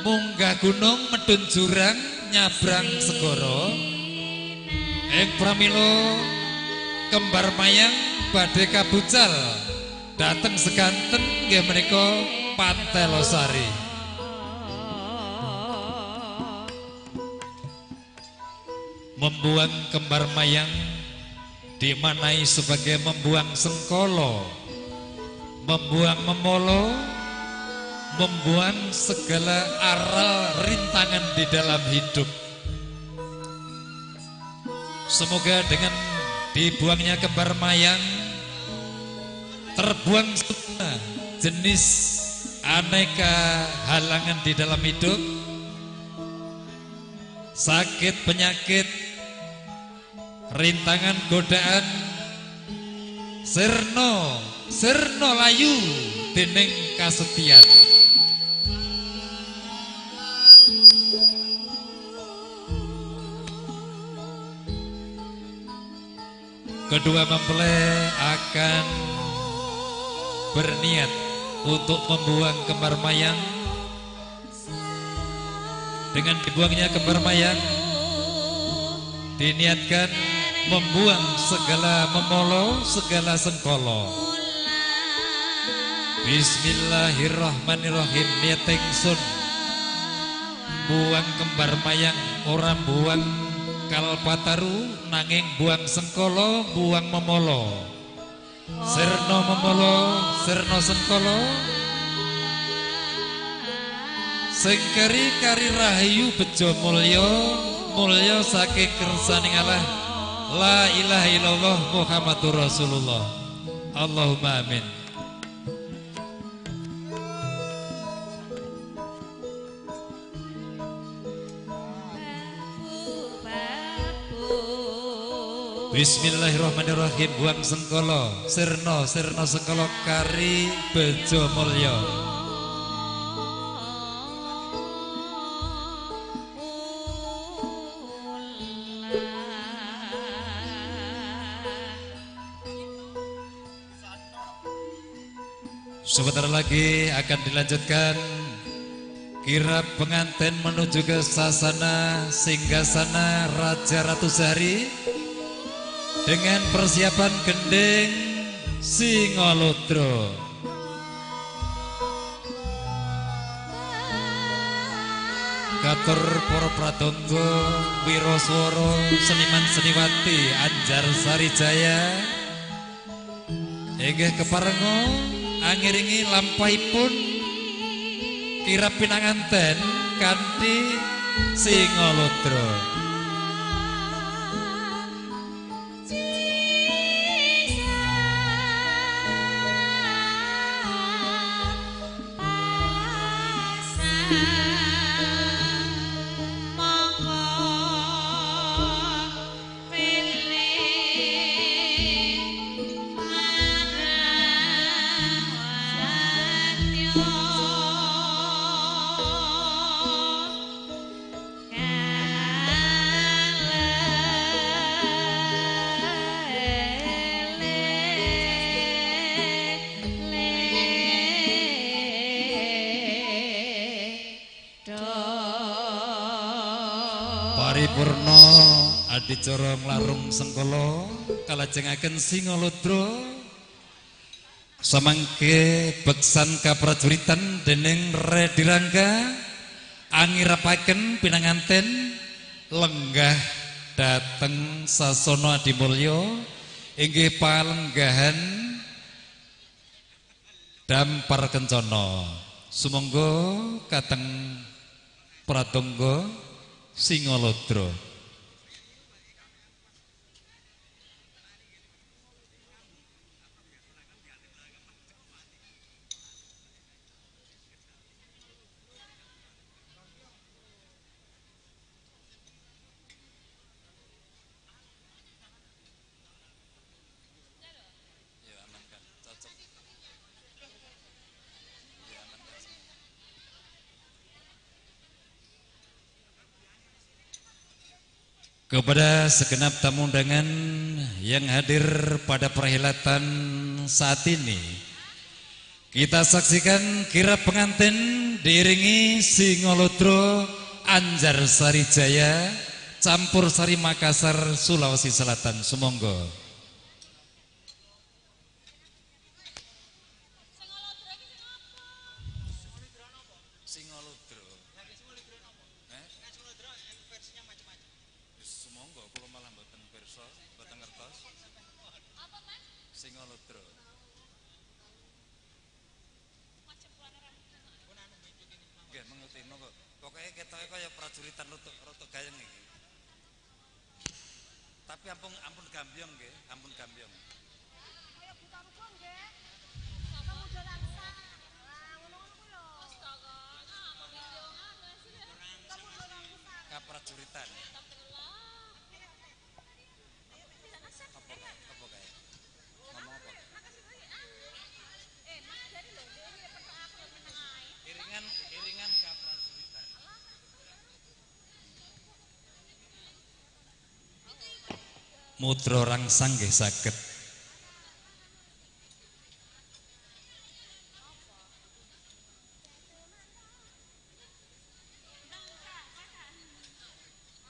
Speaker 4: munggah gunung medhun jurang nyabrang segara. Ing pramila kembar mayang badhe kabucal dhateng seganten nggih menika Pantai Losari. Membuang kembar mayang dimanai sebagai membuang sengkala, membuang memolo, membuang segala aral rintangan di dalam hidup. Semoga dengan dibuangnya kembar mayang terbuang semua jenis aneka halangan di dalam hidup, sakit, penyakit, rintangan, godaan, sirna, sirna layu dening kasetian. Kedua mempelai akan berniat untuk membuang kembar mayang. Dengan dibuangnya kembar mayang diniatkan membuang segala memolo, segala sengkolo. Bismillahirrahmanirrahim. Niat ingsun buang kembar mayang, ora buang kalpataru, nanging buang sengkolo, buang memolo. Sirna memolo, sirna sengkolo, sing kari-kari rahayu bejo mulya, mulya saking kersaning Allah. La ilaha illallah Muhammadur Rasulullah. Allahumma amin. Bismillahirrahmanirrahim. Buang sengkala, sirna sirna sengkala kari bejo mulya. Sebentar lagi akan dilanjutkan kirab pengantin menuju ke sasana singgasana Raja Ratu Sehari dengan persiapan gending Singolodro. Katur para pradangga wiraswara seniman seniwati Anjar Sarijaya inggih keparenga angiringi lampahipun kirab pinanganten kanthi Singolodro. Paripurna adicara nglarung sengkala kalajengaken Singolodro samangke beksan kaprajuritan dening Redirangga angirapaken pinanganten lenggah dhateng sasana adimulya inggih palenggahan dampar kencana. Sumangga kateng pradangga Singolodro. Kepada segenap tamu undangan yang hadir pada perhelatan saat ini, kita saksikan kirab pengantin diiringi Singolodro Anjar Sarijaya Campur Sari Makassar Sulawesi Selatan. Sumonggo. Singolodro. Sumonggo kula malah mboten pirsa, mboten ngertos. Singolodro. Nggih, mengerti monggo. Pokoke ketoke kaya prajuritan rotok gayeng iki. Tapi ampun ampun gambyong nggih, ampun gambyong.
Speaker 9: Kaya buta rupa nggih. Pemuda langsa. Lah ngono-ngono kuwi lho. Astaga.
Speaker 4: Kaprajuritan. Apa kae? Ngomong apa? Iringan iringan kaprajuritan. Mudra rangsang nggih saged.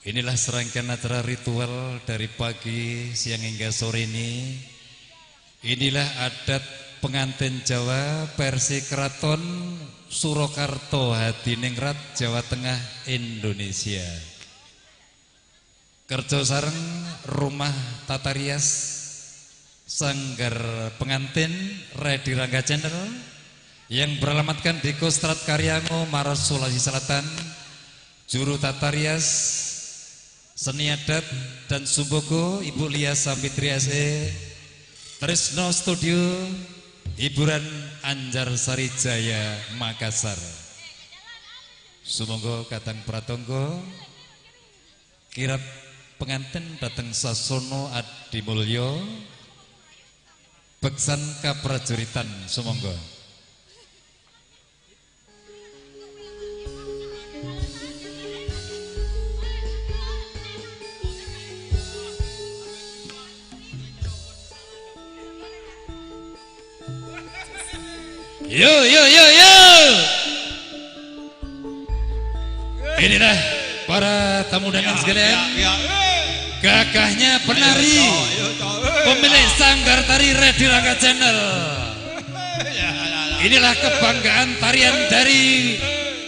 Speaker 4: Inilah serangkaian acara ritual dari pagi, siang hingga sore ini. Inilah adat pengantin Jawa versi Keraton Surakarta Hadiningrat, Jawa Tengah, Indonesia. Kerja sareng Rumah Tata Rias Sanggar Pengantin Redirangga Channel yang beralamatkan di Kostrat Karyango, Maros, Sulawesi Selatan. Juru Tata Rias Seni Adat dan Sumbogo Ibu Lia Sambitri SE, Trisno Studio Hiburan Anjar Sarijaya Makassar. Sumonggo katang pratangga kirab pengantin dateng Sasono Adimulyo beksan kaprajuritan sumangga. Yo yo yo yo. Inilah para tamu undangan sekalian. Gagahnya penari pemilik sanggar tari Redi Rangga Channel. Inilah kebanggaan tarian dari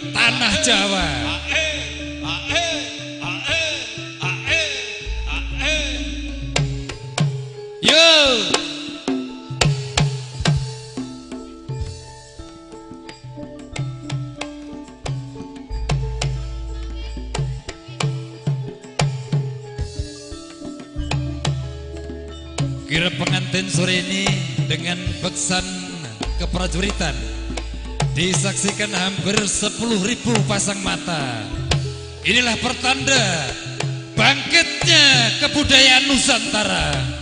Speaker 4: tanah Jawa. Yo. Kira pengantin sore ini dengan beksan keprajuritan disaksikan hampir 10.000 pasang mata. Inilah pertanda bangkitnya kebudayaan Nusantara.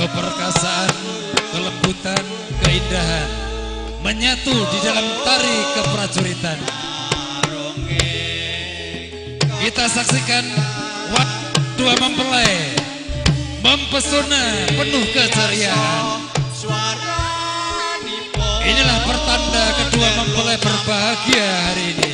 Speaker 4: Keperkasaan, kelembutan, keindahan menyatu di dalam tari keprajuritan. Kita saksikan dua mempelai mempesona penuh keceriaan. Inilah pertanda kedua mempelai berbahagia hari ini.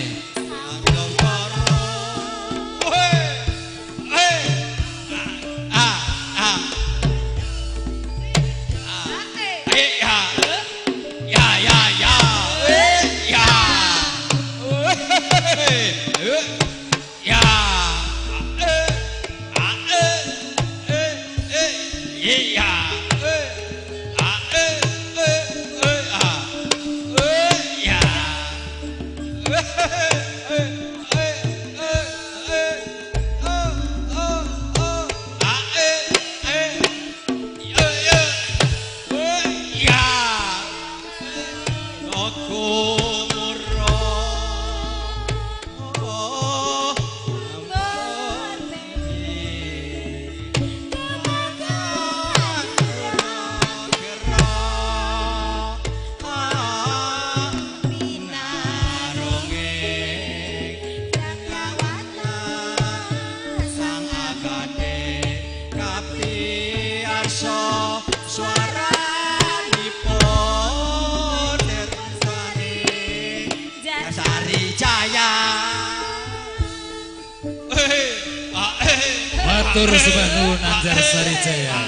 Speaker 4: Matur sembah nuwun Anjarsari Jaya.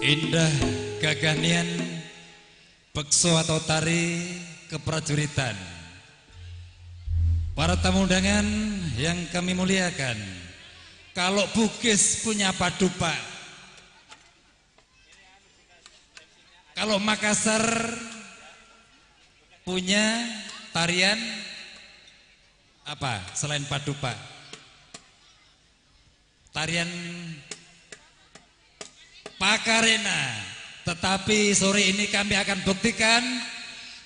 Speaker 4: Indah gaganian bekso atau tari keprajuritan. Para tamu undangan yang kami muliakan, kalau Bugis punya padupa, kalau Makassar punya tarian apa selain padupa? Tarian Pakarena. Tetapi sore ini kami akan buktikan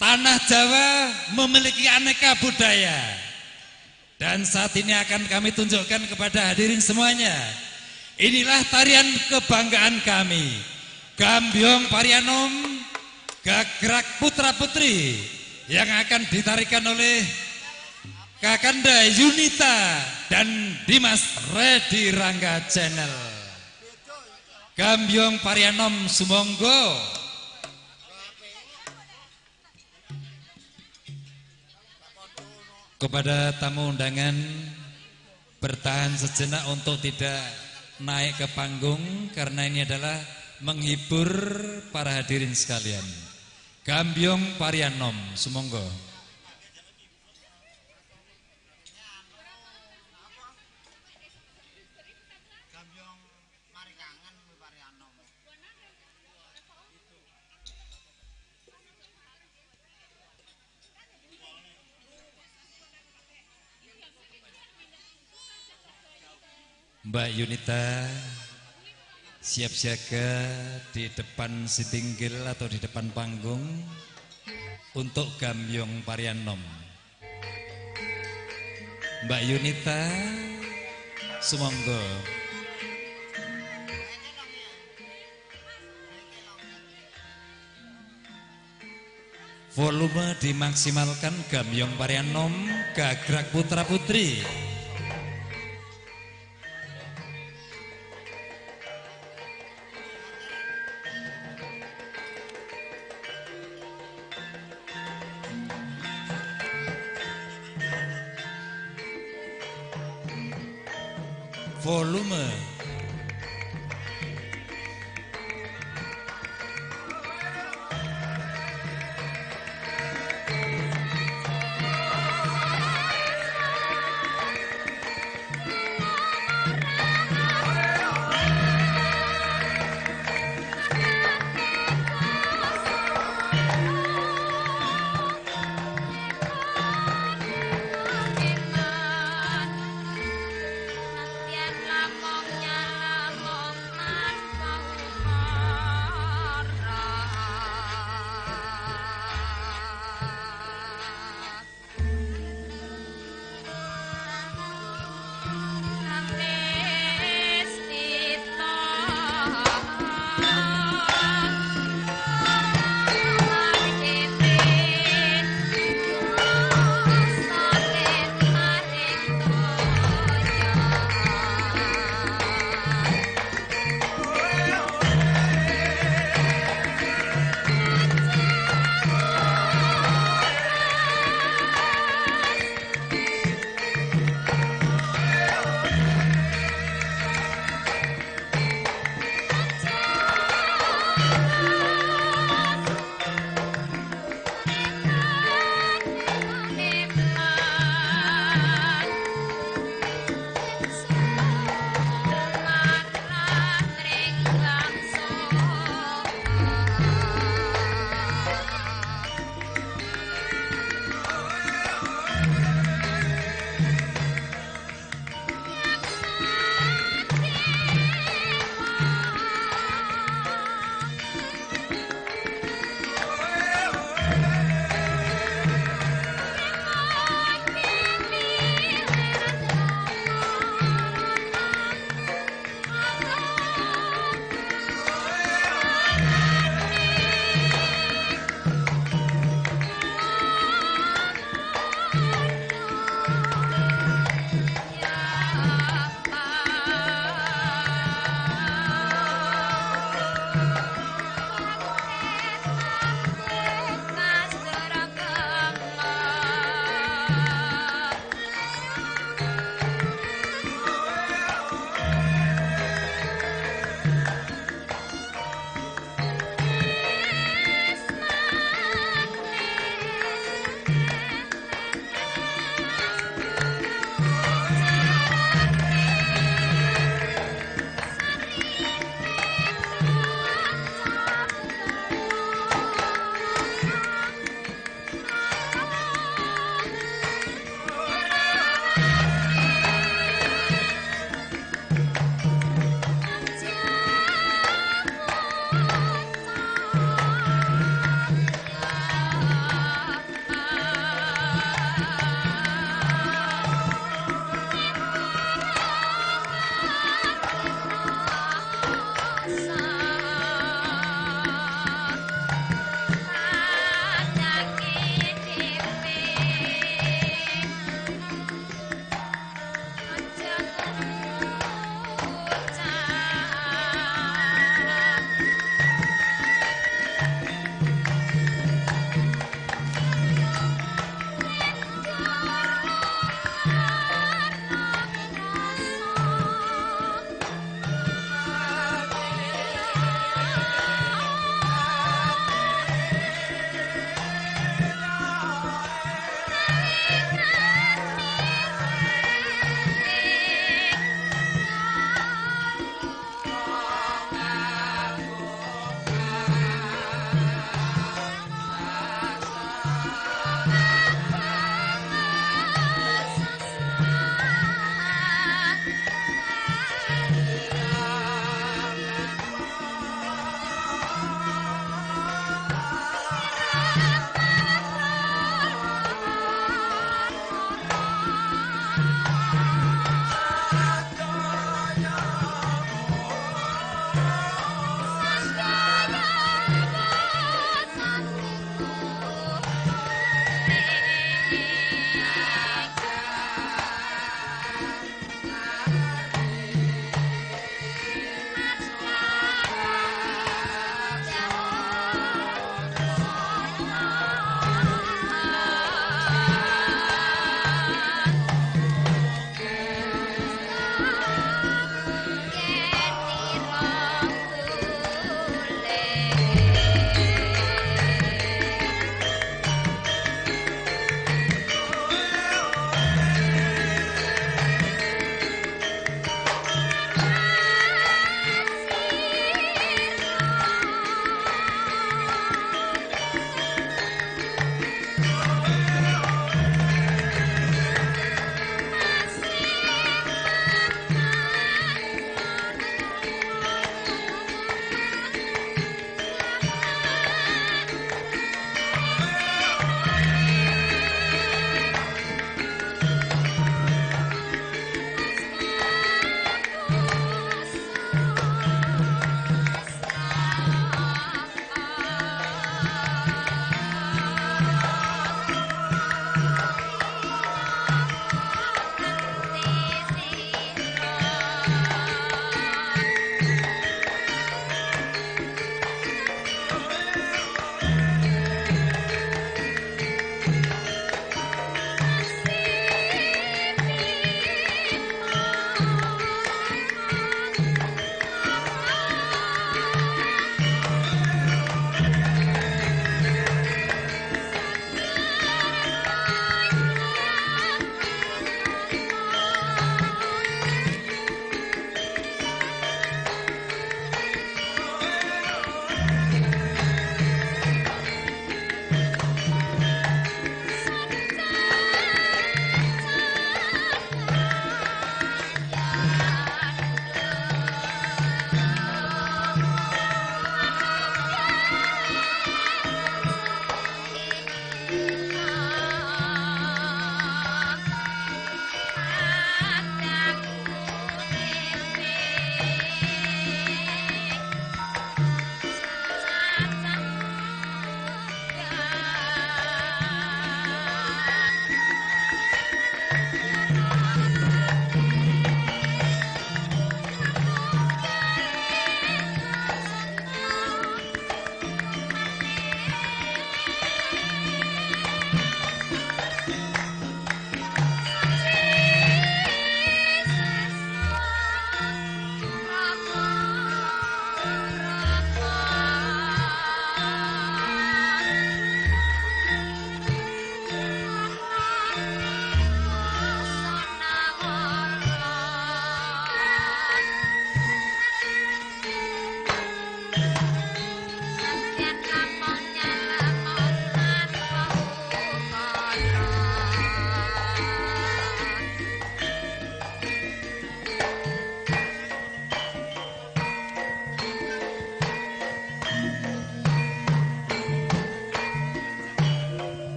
Speaker 4: tanah Jawa memiliki aneka budaya. Dan saat ini akan kami tunjukkan kepada hadirin semuanya. Inilah tarian kebanggaan kami, Gambyong Parianom Gagrak Putra Putri, yang akan ditarikan oleh Kakanda Yunita dan Dimas Redi Rangga Channel. Gambyong Parianom sumonggo. Kepada tamu undangan Bertahan sejenak untuk tidak naik ke panggung karena ini adalah menghibur para hadirin sekalian. Gambyong Parianom, sumonggo. Mbak Yunita siap siaga di depan sitinggil atau di depan panggung untuk Gambyong Parianom. Mbak Yunita sumonggo. Volume dimaksimalkan Gambyong Parianom Gagrak Putra Putri. Volume
Speaker 13: Lamong.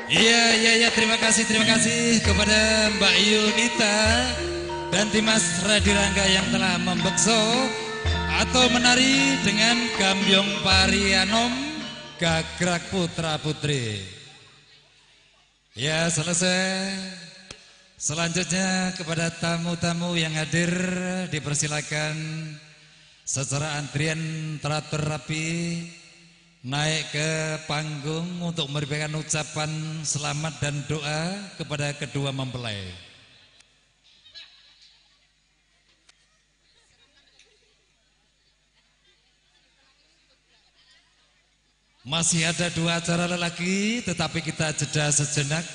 Speaker 4: Iya, terima kasih kepada Mbak Yunita dan Dimas Radirangga yang telah membekso atau menari dengan Gambyong Parianom Gagrak Putra Putri. Ya, selesai. Selanjutnya kepada tamu-tamu yang hadir dipersilakan secara antrian teratur rapi naik ke panggung untuk memberikan ucapan selamat dan doa kepada kedua mempelai. Masih ada dua acara lagi, tetapi kita jeda sejenak.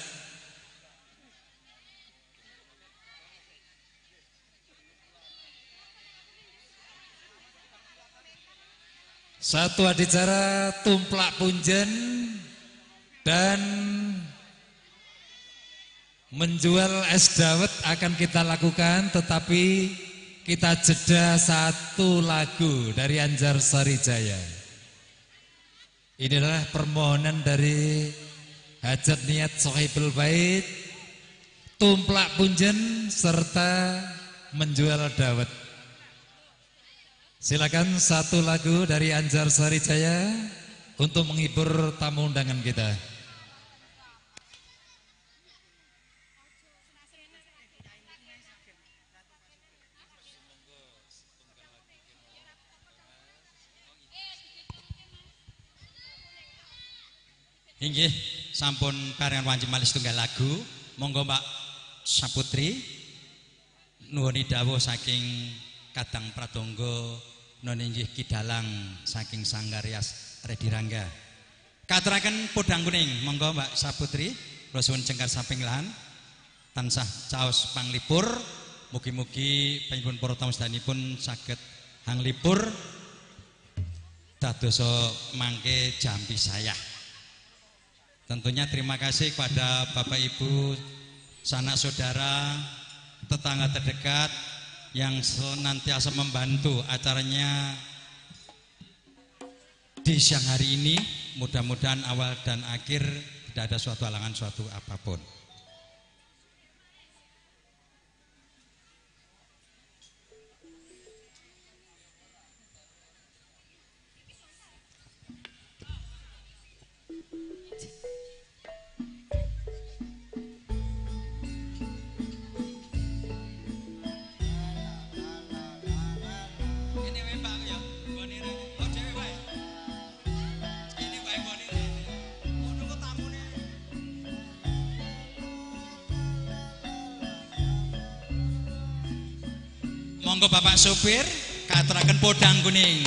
Speaker 4: Satu adicara tumplak punjen dan menjual es dawet akan kita lakukan, tetapi kita jeda satu lagu dari Anjar Sarijaya. Ini adalah permohonan dari hajat niat Sohibul Bait, tumplak punjen serta menjual dawet. Silakan satu lagu dari Anjar Sarijaya untuk menghibur tamu undangan kita.
Speaker 12: Inggih, sampun karengan wanci malih setunggal lagu. Monggo Mbak Saputri nuwuni dawuh saking Kadang Pradangga non inggih Kidalang saking Sanggar Rias Redirangga. Katuraken podang kuning, monggo Mbak Saputri, kula suwun jengkar samping lahan tansah caos panglipur, mugi-mugi panjenengan para tamu sedayanipun saged hanglipur dadosa mangke jampi sayah. Tentunya terima kasih kepada Bapak Ibu, sanak saudara, tetangga terdekat yang senantiasa membantu acaranya di siang hari ini. Mudah-mudahan awal dan akhir tidak ada suatu halangan suatu apapun. Monggo Bapak sopir katuraken podang kuning.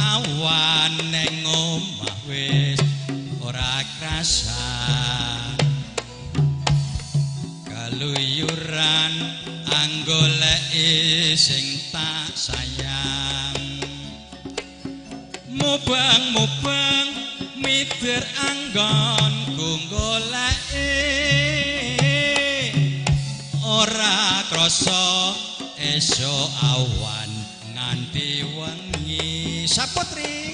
Speaker 12: Awan neng omah wis ora krasan, keluyuran anggoleki sing tak sayang. Mubeng-mubeng miber anggonku goleki, ora krasa esuk awan nganti wengi. Saputri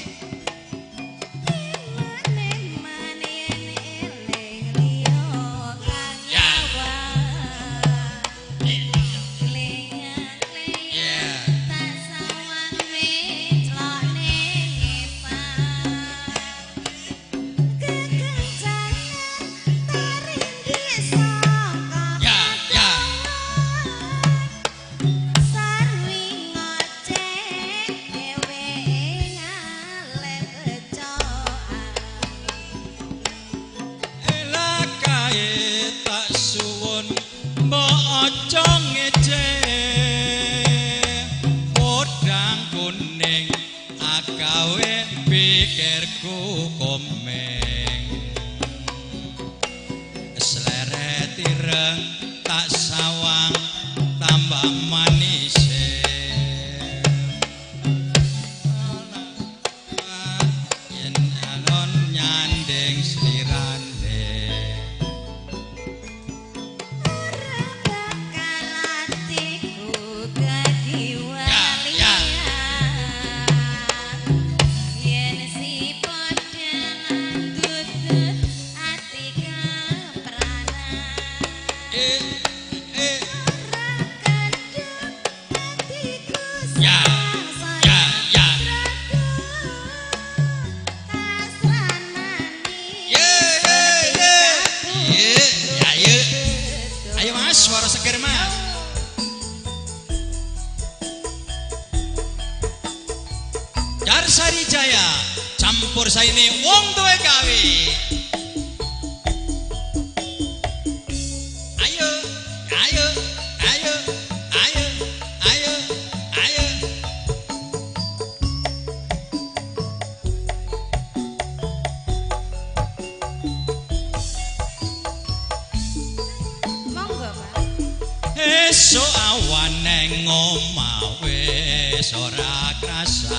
Speaker 12: Mas. Darsari Jaya campur saine wong duwe gawe. Ayo, ayo, ayo, ayo, ayo, ayo.
Speaker 13: Monggo, Pak.
Speaker 12: Esuk awan neng omah wis ora krasa.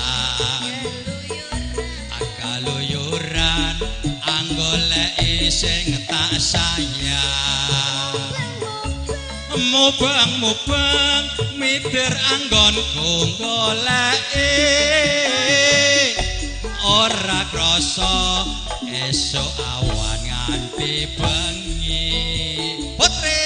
Speaker 12: Akaluyuran anggoleki sing tak sayang. Mubeng-mubeng mitir anggonku goleki. Ora krasa esuk awan nganti bengi. Putri.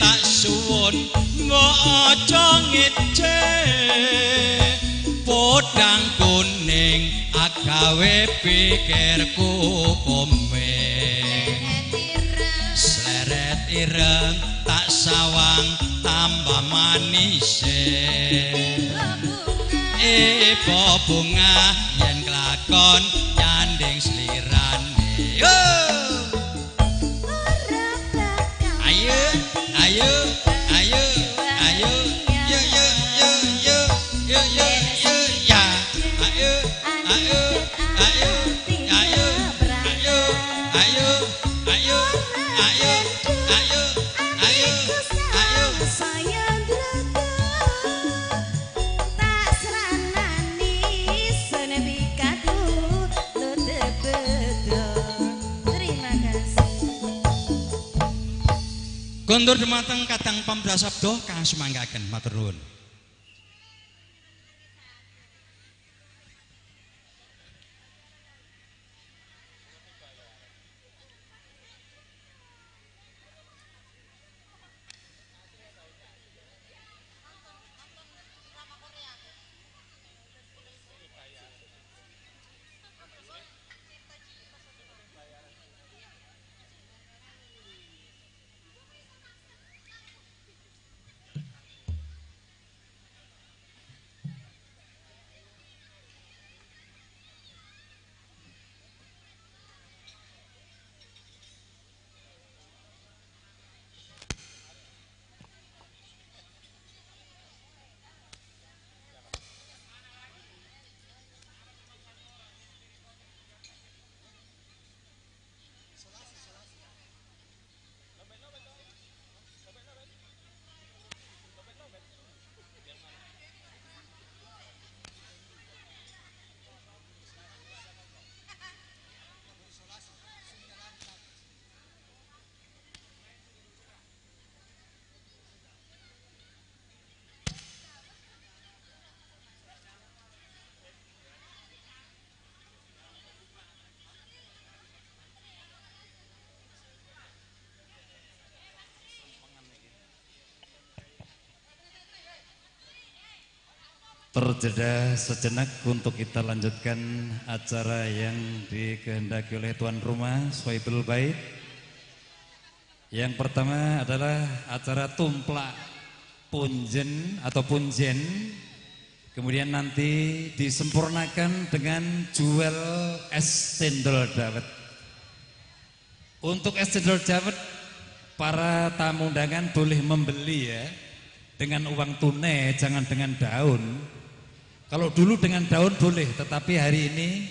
Speaker 12: Tak suwun mbok aja ngece podang kuning agawe pikirku komeng sleret ireng tak sawang tambah manise ibu bunga yen kelakon nyanding slirane. Yo ayo ayo ayo ayo yo yo yo yo yo yo yo ya ayo ayo ayo ayo ayo ayo ayo ayo ayo ayo ayo
Speaker 13: Tak seranani senebikatu lutebedo. Terima kasih.
Speaker 12: Kondur dumateng kadang pamrasabda kang sumanggaken matur nuwun.
Speaker 4: Terjeda sejenak untuk kita lanjutkan acara yang dikehendaki oleh tuan rumah Sohibul Bait. Yang pertama adalah acara tumplak punjen atau punjen. Kemudian nanti disempurnakan dengan jual es cendol dawet. Untuk es cendol dawet para tamu undangan boleh membeli ya, dengan uang tunai, jangan dengan daun. Kalau dulu dengan daun boleh, tetapi hari ini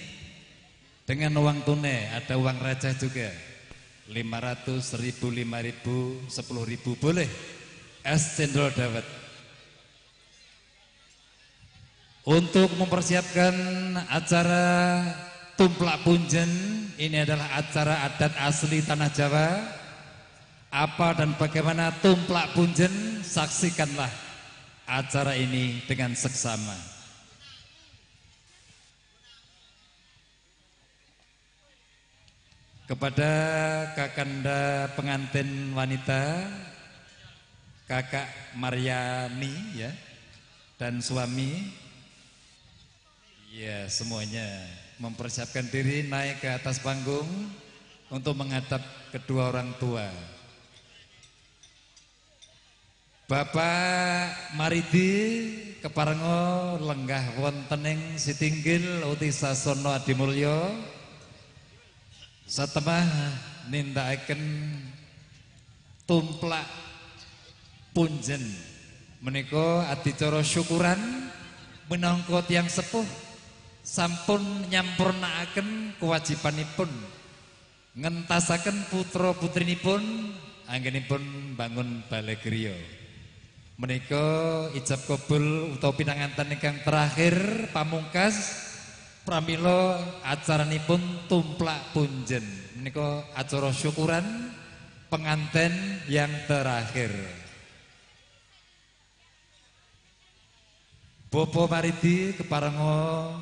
Speaker 4: dengan uang tunai, ada uang receh juga. 500, 1000, 5000, 10.000 boleh. Es cendol dawet. Untuk mempersiapkan acara tumplak punjen, ini adalah acara adat asli tanah Jawa. Apa dan bagaimana tumplak punjen, saksikanlah acara ini dengan seksama. Kepada kakanda pengantin wanita, kakak Maryani ya, dan suami, ya semuanya mempersiapkan diri naik ke atas panggung untuk menghadap kedua orang tua. Bapak Maridi keparenga lenggah wonten ing sitinggil uti sasana adimulya satemah nindakaken tumplak punjen menika adicara syukuran minangka tiyang sepuh sampun nyampurnakaken kewajibanipun ngentasaken putra putrinipun anggenipun bangun balai griya. Menika ijab kabul utawa pinanganten ingkang terakhir pamungkas pramila acaranipun tumplak punjen. Menika acara syukuran penganten yang terakhir. Bapak Maridi keparenga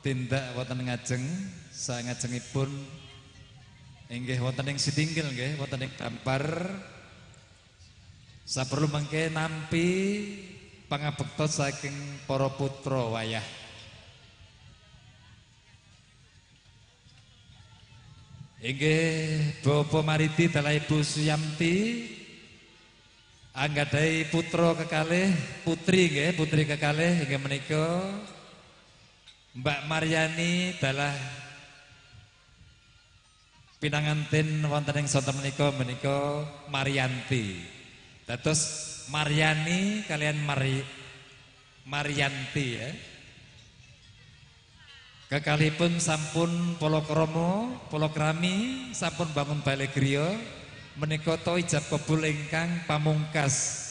Speaker 4: tindak wonten ngajeng sangajengipun inggih wonten ing sitinggil nggih wonten ing dampar. Saperlu mangke nampi pangabekta saking para putra wayah. Inggih Bapak Maridi dalah Ibu Suyamti anggadhahi putra kekalih, putri nggih, putri kekalih inggih menika Mbak Maryani dalah pinanganten wonten ing sonten menika menika Marianti. Dados Maryani kalian Marianti ya. Kekalipun sampun palakrama, palakrami sampun bangun balai griya menika to ijab kabul ingkang pamungkas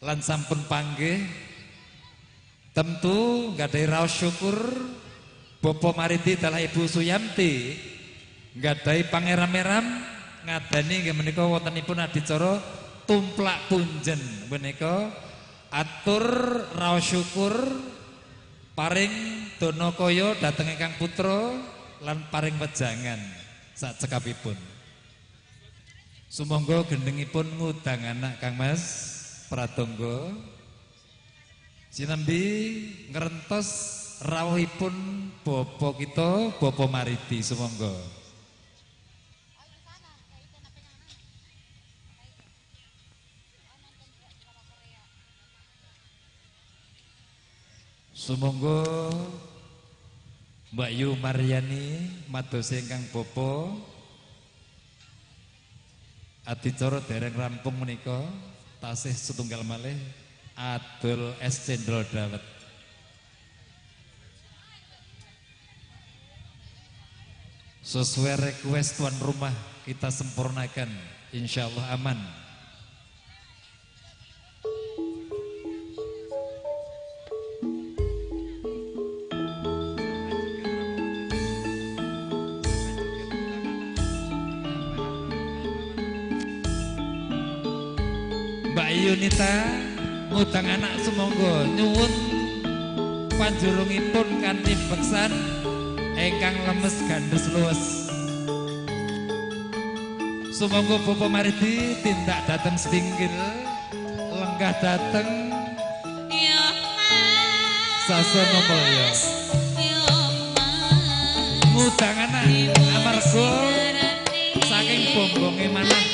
Speaker 4: lan sampun panggih. Tentu nggadahi raos syukur Bapak Maridi dalah Ibu Suyamti nggadahi pangeram-eram ngadani nggih menika wontenipun adicara tumplak punjen menika atur raos syukur paring dana kaya dhateng ingkang putra lan paring wejangan sak cekapipun. Sumangga gendhengipun ngudang anak Kang Mas Pratangga sinambi ngrentos rawuhipun bapa kita Bapak Maridi sumangga. Sumangga Mbak Yu Maryani madosi ingkang bapa adicara dereng rampung menika tasih setunggal malih adol es cendol dawet. Sesuai request tuan rumah kita sempurnakan, insyaallah aman. Mbak Yunita ngundang anak sumangga nyuwun panjurungipun kanthi beksan ingkang lemes gandes luwes. Sumangga Bapak Maridi tindak dateng setinggil lenggah dateng sasana mulya. Ngundang anak amarga saking bombonge manah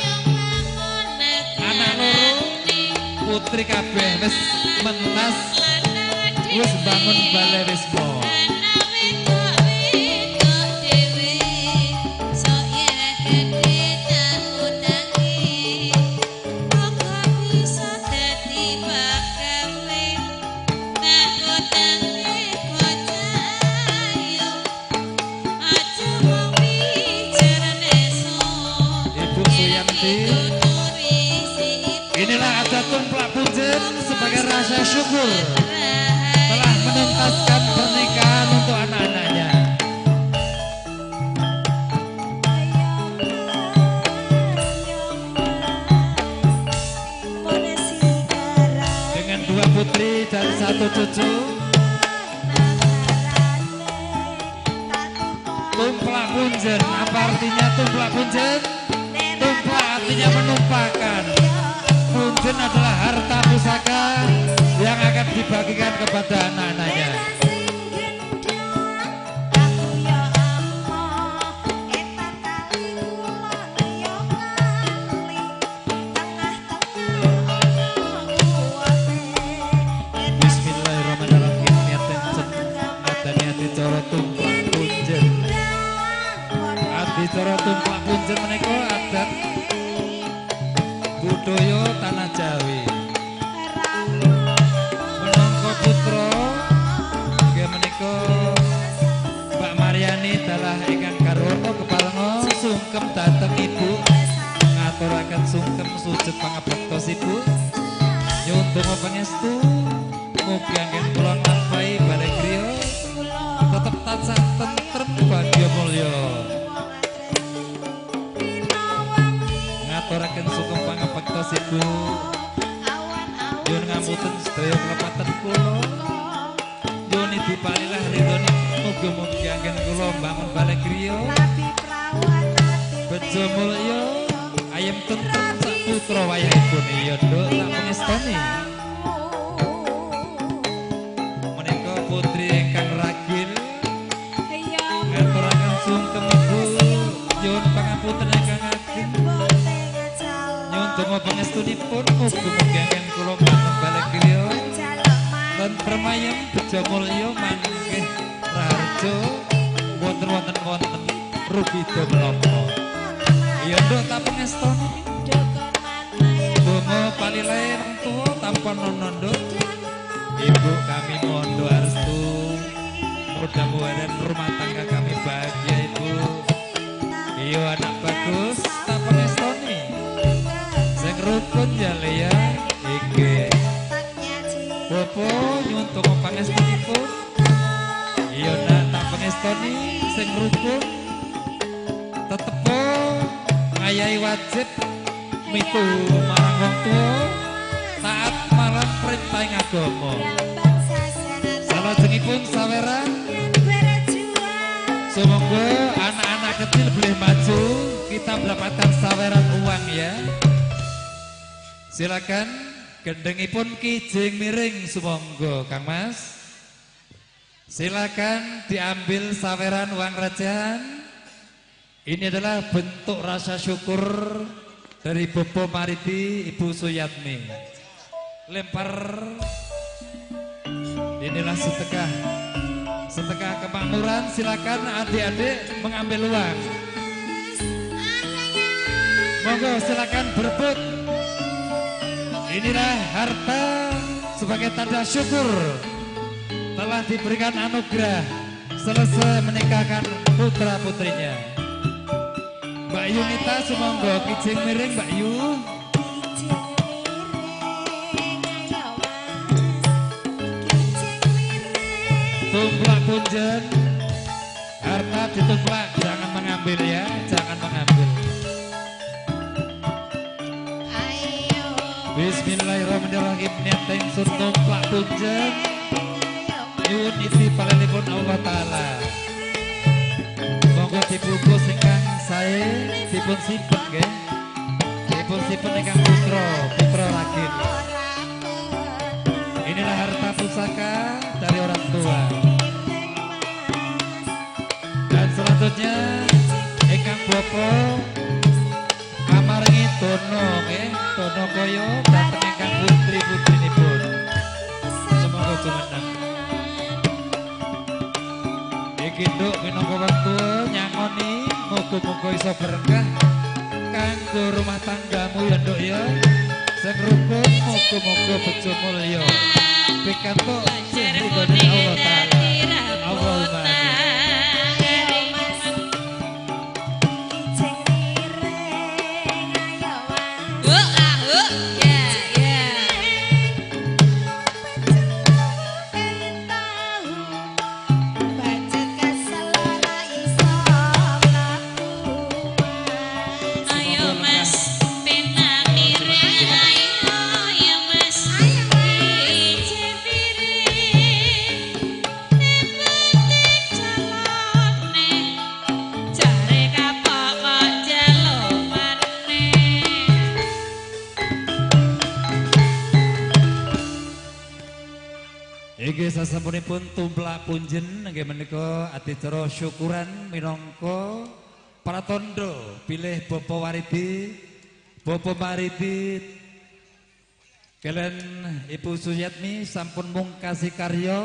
Speaker 4: anak loro putri kabeh wis mentas wis bangun balai wisma. Ibu Suyamti, inilah ada tumplak punjen sebagai rasa syukur telah menuntaskan pernikahan untuk anak-anaknya. putri dan satu cucu. Tumplak punjen, apa artinya tumplak punjen? Tumplak artinya menumpahkan. Punjen adalah harta pusaka yang akan dibagikan kepada anak-anaknya. Bismillahirrahmanirrahim. Adicara tumplak punjen. Adicara tumplak punjen menika adat budaya tanah Jawi. Menangka putra inggih menika Mbak Mariani dalah ingkang garwana keparenga sungkem dhateng ibu, ngaturaken sungkem sujud pangabektos ibu. Nyuwun donga pangestu mugi anggen kula nglampahi bale griya tetep tansah tentrem bagya mulya. Ngaturaken sungkem pangabektos ibu. Nyuwun ngapunten sedaya kelepatan kula. Nyuwun dipalilah ridhone mugi-mugi anggen kula mbangun bale griya bejo mulya ayem tentrem sak putra wayahipun. Iya nduk tak pengestoni. Menika putri ingkang ragil ngaturaken sungkem ibu. Nyuwun pangapunten ingkang ageng. Nyuwun donga pangestunipun mugi-mugi anggen kula mbangun bale griya tentrem ayem bejo mulya manggih raharja wonten wonten wonten rubida menapa. Iya nduk tak pengestoni. Donga palilahe wong tuwa tanpa nono nduk. Ibu kami mohon doa restu, mudah-mudahan rumah tangga kami bahagia ibu. Iya anak bagus tak pengestoni. Sing rukun ya le ya. Iki Bapak nyuwun donga pangestunipun. Iya nak tak pengestoni sing rukun tetepo ngayahi wajib mitu marang wong tuwa, taat marang perintahing agama. Salajengipun saweran, semoga anak-anak kecil boleh maju, kita mendapatkan saweran uang ya. Silakan gendengipun kijing miring sumangga Kang Mas. Silakan diambil saweran uang recehan. Ini adalah bentuk rasa syukur dari Bopo Mariti, Ibu Suyatmi. Lempar. Inilah sedekah. Sedekah kemakmuran, silakan adik-adik mengambil uang. Monggo silakan berebut. Inilah harta sebagai tanda syukur telah diberikan anugerah selesai menikahkan putra-putrinya. Mbak Yunita sumangga kijing miring Mbak Yu. Tumplak punjen, harta ditumplak, jangan mengambil ya, jangan mengambil. Bismillahirrahmanirrahim. Niat ingsun tumplak punjen nyuwun iti palenipun Allah Ta'ala. Monggo dibungkus ingkang sae dipun simpen nggih. Dipun simpen ingkang putra, putra ragil. Inilah harta pusaka dari orang tua. Dan selanjutnya ingkang bapa amaringi dono nggih, dono kaya dhateng ingkang putri-putrinipun. Semoga jumeneng. Iki nduk minangka wektu nyangoni, muga-muga iso berkah kanggo rumah tanggamu ya nduk ya. Sing rukun muga-muga bejo mulya. Pikantuk ridhone Allah Ta'ala. Allahumma amin.
Speaker 13: Ayo Mas, penak mireng ayo ya Mas.
Speaker 4: Inggih sasampunipun tumplak punjen inggih menika adicara syukuran minangka pratandha bilih Bapak Waridi, Bapak Maridi kalian Ibu Suyatmi sampun mungkasi karya,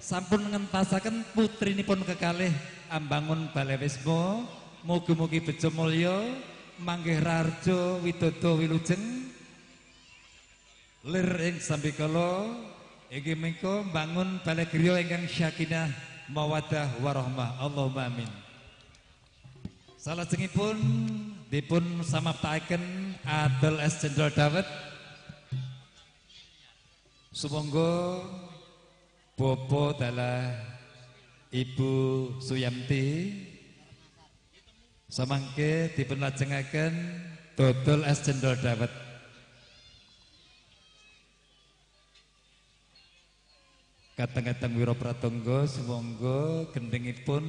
Speaker 4: sampun ngentasaken putrinipun kekalih ambangun Balai Wisma. Mugi-mugi bejo mulya, manggih raharja widodo wilujeng lir ing sambikala inggih menika mbangun balai griya ingkang sakinah mawaddah warahmah. Allahumma amin. Salajengipun dipun samaptaken adol es cendol dawet. Sumangga Bapak dalah Ibu Suyamti samangke dipun lajengaken dodol es cendol dawet. Kadang-kadang wira pratangga sumangga gendhengipun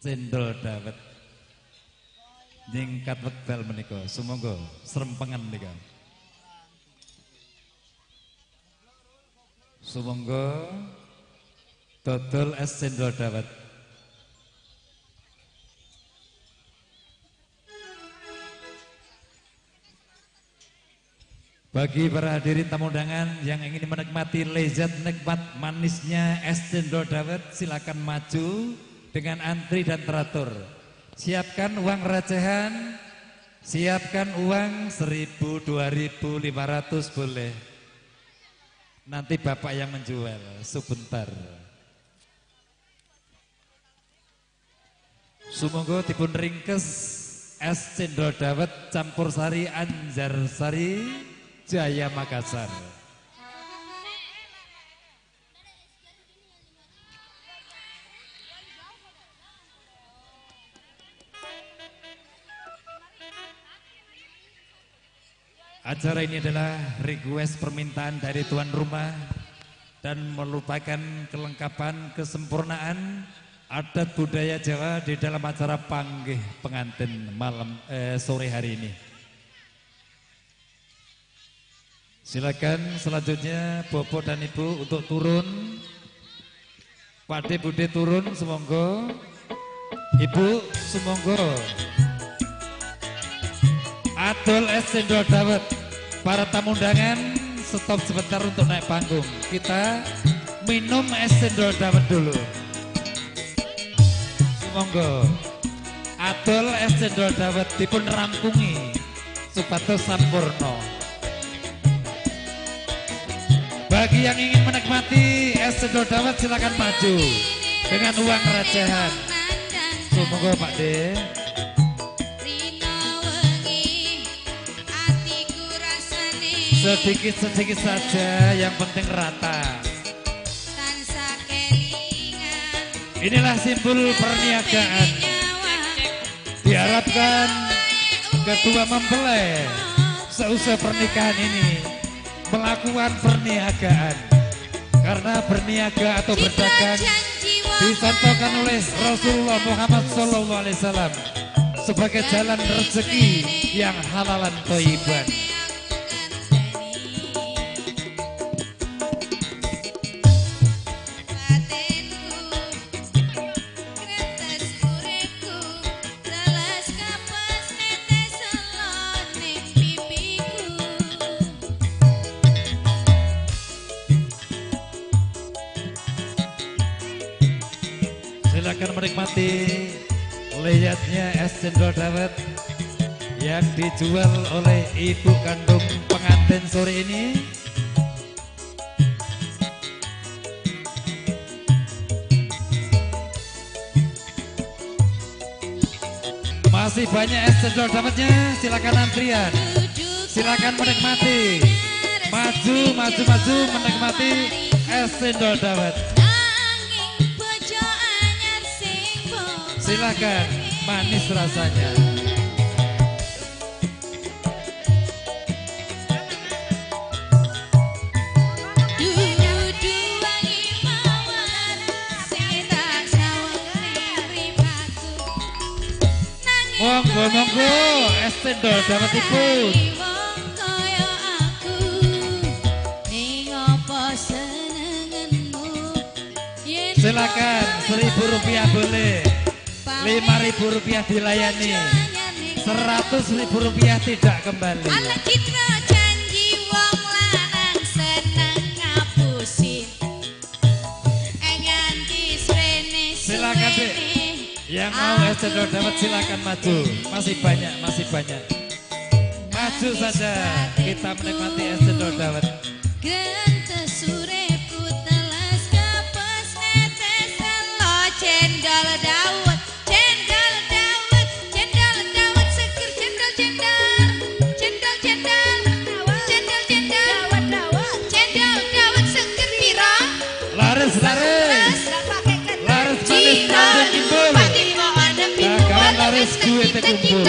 Speaker 4: cendol dawet nyingkat wekdal menika. Sumangga srempengan menika. Sumangga dodol es cendol dawet. Bagi para hadirin tamu undangan yang ingin menikmati lezat nikmat manisnya es cendol dawet, silakan maju dengan antri dan teratur. Siapkan uang recehan, siapkan uang 1.000, 2.000, 500 boleh. Nanti bapak yang menjual sebentar. Sumangga dipun ringkes es cendol dawet campur sari Anjarsari Jaya Makassar. Acara ini adalah request permintaan dari tuan rumah dan merupakan kelengkapan kesempurnaan adat budaya Jawa di dalam acara panggih pengantin malam sore hari ini. Silakan selanjutnya Bopo dan Ibu untuk turun. Pakde Bude turun sumangga. Ibu sumangga. Adol es cendol dawet. Para tamu undangan stop sebentar untuk naik panggung. Kita minum es cendol dawet dulu. Sumangga. Adol es cendol dawet dipun rampungi supados sampurna. Bagi yang ingin menikmati es cendol dawet silakan maju dengan uang recehan. Sumangga Pak De. Sedikit-sedikit saja, yang penting rata. Inilah simbol perniagaan. Diharapkan kedua mempelai seusai pernikahan ini melakukan perniagaan, karena berniaga atau berdagang dicontohkan oleh Rasulullah Muhammad SAW sebagai jalan rezeki yang halalan thayyiban. Silakan menikmati lezatnya es cendol dawet yang dijual oleh ibu kandung pengantin sore ini. Masih banyak es cendol dawetnya, silakan antrian, silakan menikmati. Maju, maju, maju menikmati es cendol dawet. Silakan, manis rasanya. Monggo monggo es cendol dawetipun. Silakan, Rp1.000 boleh, Rp5.000 dilayani, Rp100.000 tidak kembali.
Speaker 13: Ala citra janji wong lanang seneng ngapusi. Nganti srene.
Speaker 4: Silakan Dek. Yang mau es cendol dawet silakan maju. Masih banyak, masih banyak. Maju saja, kita menikmati es cendol dawet.
Speaker 13: Gentes uripku teles kepes netes elo cendol dawet. Cendol dawet, cendol dawet seger cendol cendol. Cendol cendol, cendol cendol, cendol dawet seger piro?
Speaker 4: Laris, laris. Laris manis tanjung kimbul. Dagangan laris duwite kumpul.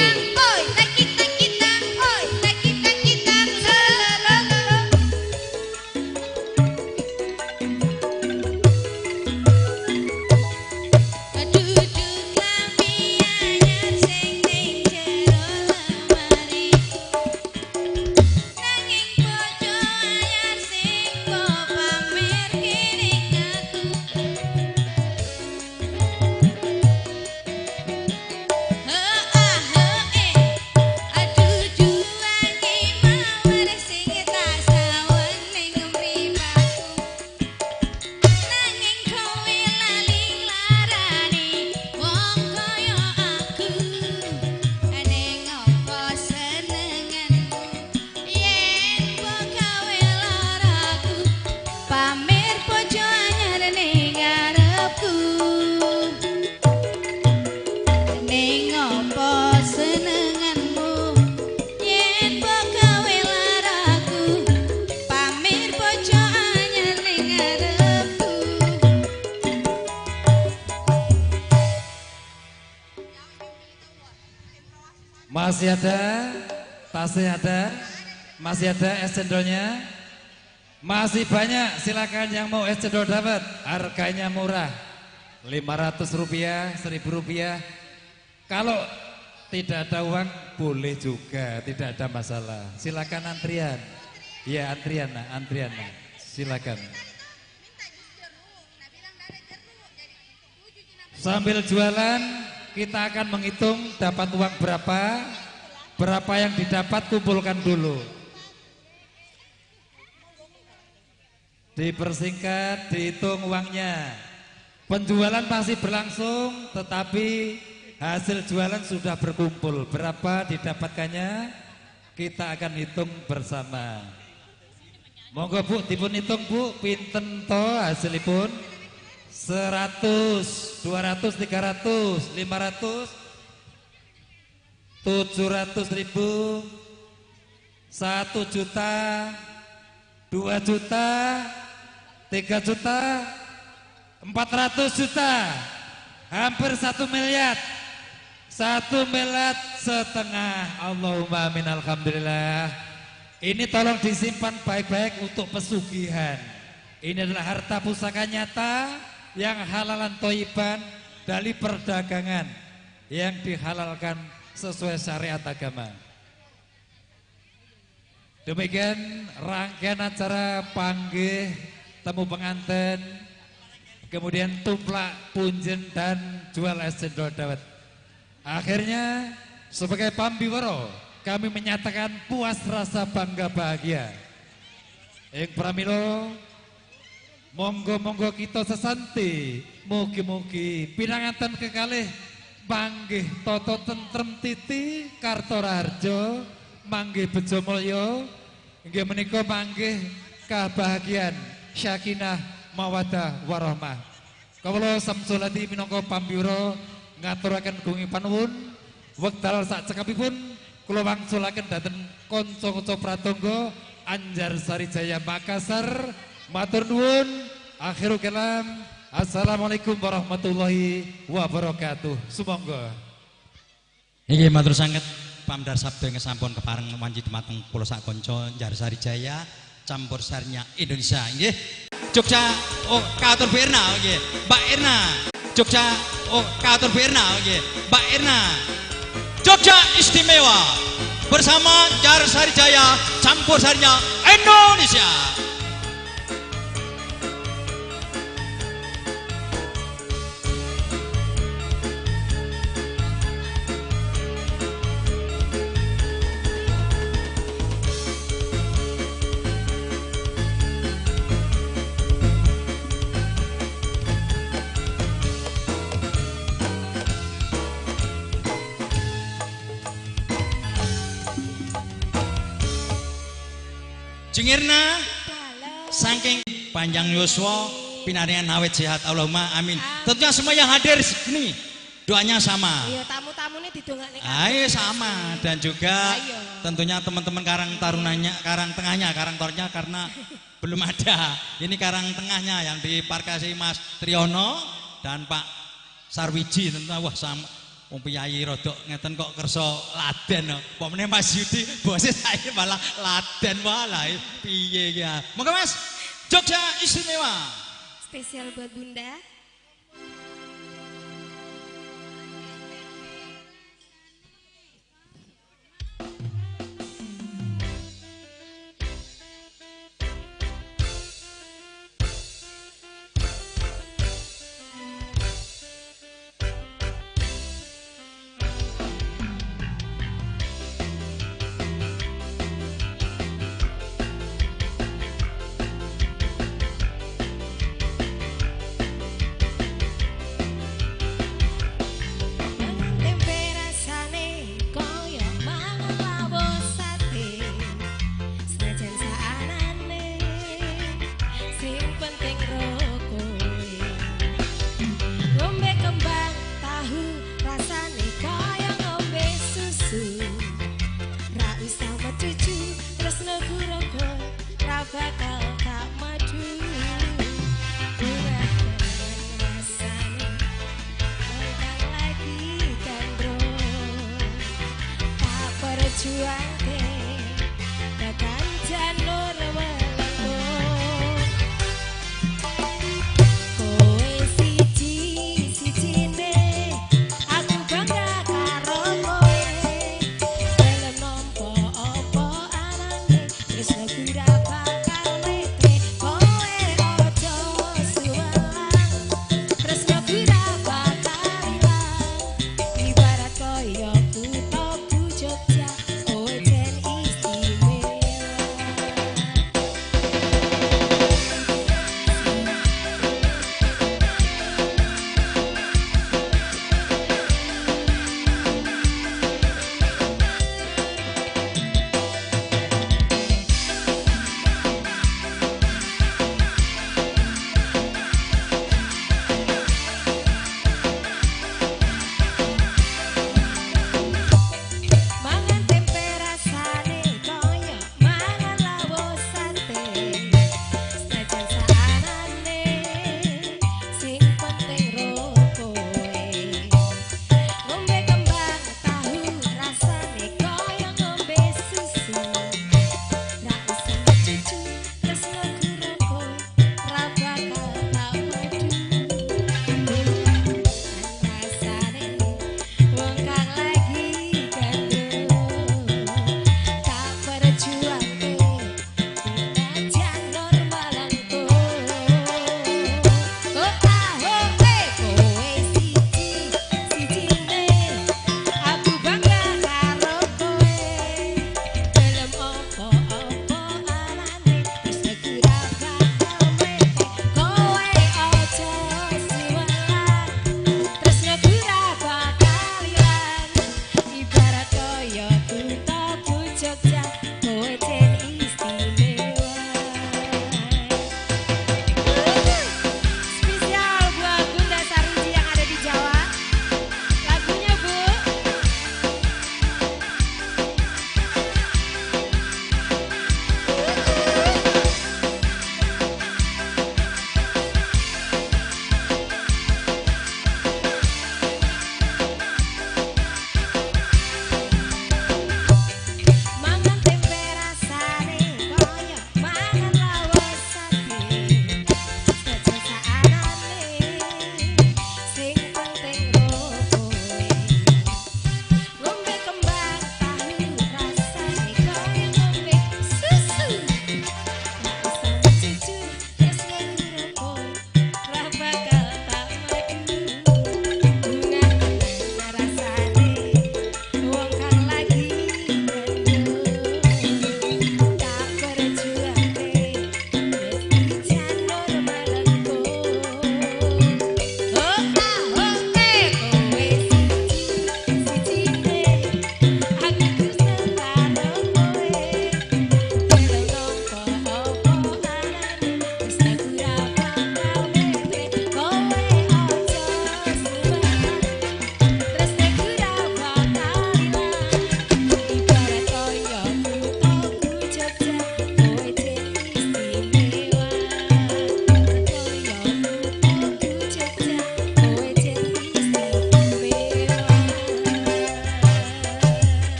Speaker 4: Masih ada, tasnya ada, masih ada es cendolnya, masih banyak. Silakan yang mau es cendol dapat, harganya murah, Rp500, Rp1.000. Kalau tidak ada uang boleh juga, tidak ada masalah. Silakan antrian, ya antrian, nah, antrian, nah. Silakan. Sambil jualan kita akan menghitung dapat uang berapa, berapa yang didapat kumpulkan dulu. Dipersingkat, dihitung uangnya. Penjualan masih berlangsung, tetapi hasil jualan sudah berkumpul. Berapa didapatkannya, kita akan hitung bersama. Monggo Bu, dipun hitung Bu, pinten to hasilipun? 100, 200, 300, 500, 700 ribu, 1 juta, 2 juta, 3 juta, 400 juta, hampir 1 miliar, 1,5 miliar. Allahumma amin, alhamdulillah. Ini tolong disimpan baik-baik untuk pesugihan. Ini adalah harta pusaka nyata yang halalan toyiban dari perdagangan yang dihalalkan sesuai syariat agama. Demikian rangkaian acara panggih temu pengantin, kemudian tumplak punjen dan jual es cendol dawet. Akhirnya sebagai pambiwara kami menyatakan puas rasa bangga bahagia. Ing pramila monggo-monggo kita sesanti, mugi-mugi pinanganten kekalih manggih tata tentrem titi Kartoraharjo, manggih bejo mulya, inggih menika manggih kabahagian sakinah mawaddah warahmah. Kawula Samsuladi minangka pambiwara ngaturaken gunging panuwun wekdal sak cekapipun kula wangsulaken dhateng kanca-kanca pratangga Anjarsari Jaya Makassar. Matur nuwun, akhirul kalam. Assalamualaikum warahmatullahi wabarakatuh. Sumangga.
Speaker 12: Inggih matur sanget pamdhar sabda ingkang sampun kepareng wanci dumateng kula sak kanca Anjarsari Jaya campur sarinya Indonesia. Nggih. Jogja oh katur Bu Erna nggih. Mbak Erna. Jogja oh katur Bu Erna nggih. Mbak Erna. Jogja istimewa bersama Anjarsari Jaya campur sarinya Indonesia. Jengirna saking panjang yuswa pinaringan awet sehat Allahumma amin. Tentunya semua yang hadir sini doanya sama.
Speaker 9: Iya, tamu-tamune didongakne.
Speaker 12: Ayo sama, dan juga tentunya teman-teman Karang Tarunanya, Karang Tengahnya, Karang Tornya karena belum ada. Ini Karang Tengahnya yang diparkasi Mas Triyono dan Pak Sarwiji tentunya. Wah sama wong piyayi rodok ngeten kok kersa laden. Apa meneh Mas Yudi bose saiki malah laden walah piye iki. Monggo Mas, Jogja Istimewa.
Speaker 9: Spesial buat Bunda.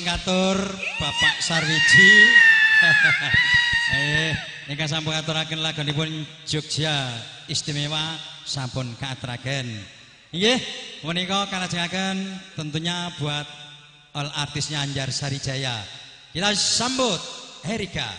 Speaker 12: katur Bapak Sarwiji. Ingkang sampun aturaken lagunipun Jogja Istimewa sampun kaaturaken. Nggih, menika kalajengaken tentunya buat all artisnya Anjar Sarijaya. Kita sambut Erika.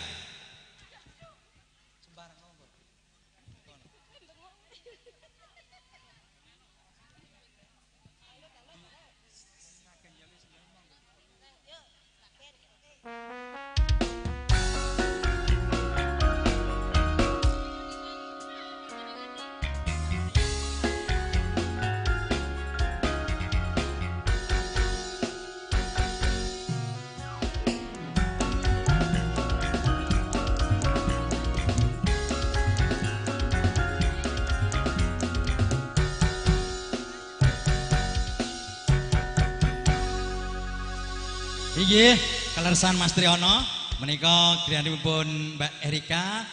Speaker 12: Inggih, kalersan Mas Triyono menika griyanipun Mbak Erika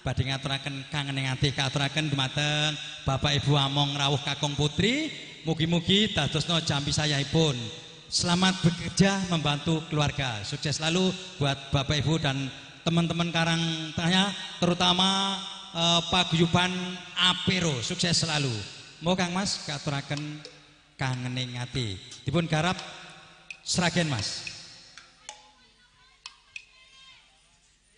Speaker 12: badhe ngaturaken kangening ati kaaturaken dumateng Bapak Ibu Among rawuh kakung putri, mugi-mugi dadosna jampi sayahipun. Selamat bekerja membantu keluarga. Sukses selalu buat Bapak Ibu dan teman-teman Karang Tengahnya, terutama paguyuban Apero. Sukses selalu. Monggo Kang Mas kaaturaken kangening ati. Dipun garap Sragen Mas.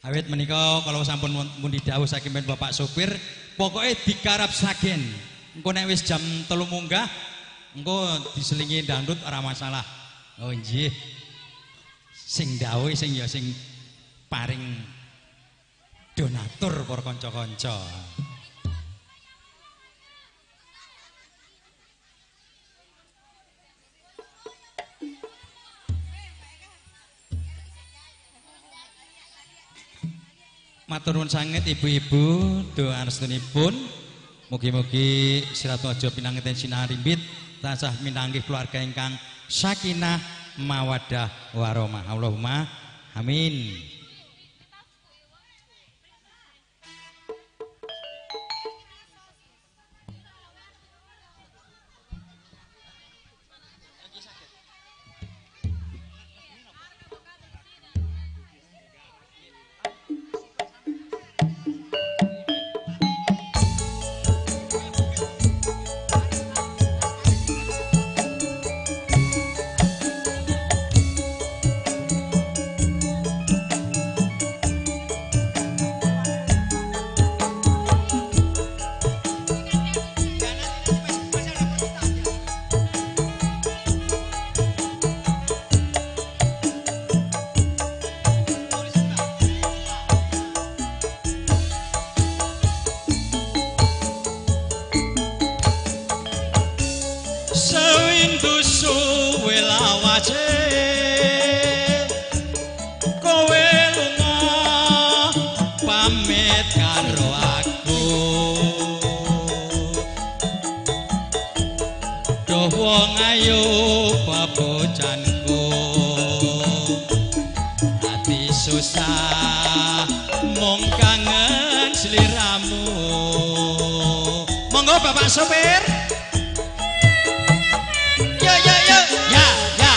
Speaker 12: Awit menika kalau sampun mundi dawuh saking Bapak sopir, pokoke digarap Sragen. Engko nek wis jam 3 munggah, engko diselingi dangdut ora masalah. Oh nggih. Sing dawuh sing ya sing paring donatur para kanca-kanca. Matur nuwun sanget ibu-ibu doa restunipun. Mugi-mugi Siratmaja pinanggih sinarimbit tansah minanggih keluarga ingkang sakinah mawaddah warahmah. Allahumma amin. Sopir. Yo yo yo ya ya.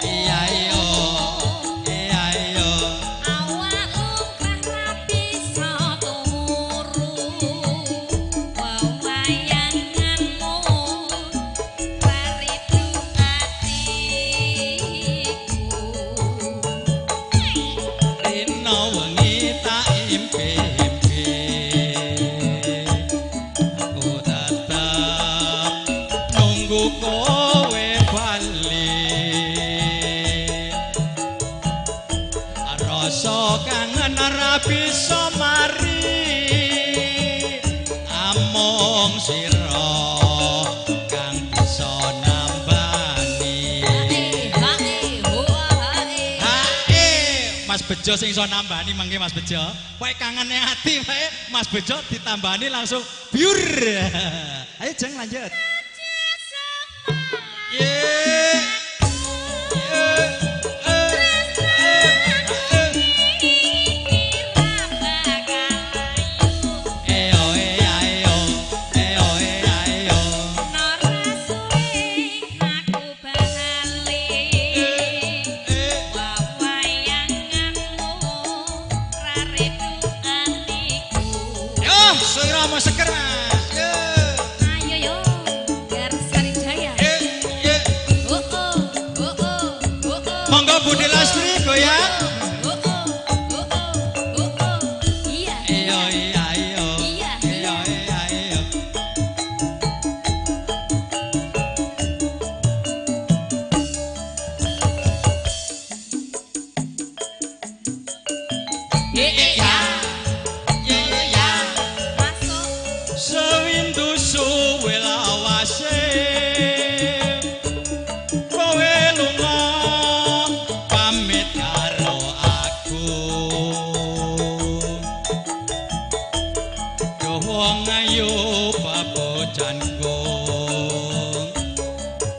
Speaker 12: Iya iyo iya iyo.
Speaker 13: Awak lumrah ra bisa turu wewayanganmu paritu atiku.
Speaker 12: Rino wengi tak impi-impi, aku tetep nunggu kowe bali. Rasa kangen ora bisa mari, amung sira kang bisa nambani. Mas Bejo sing iso nambani mangke Mas Bejo. Pokoke kangene ati wae Mas Bejo ditambani langsung biur. Ayo jeng lanjut. Ye. Eyo eyo. Canggung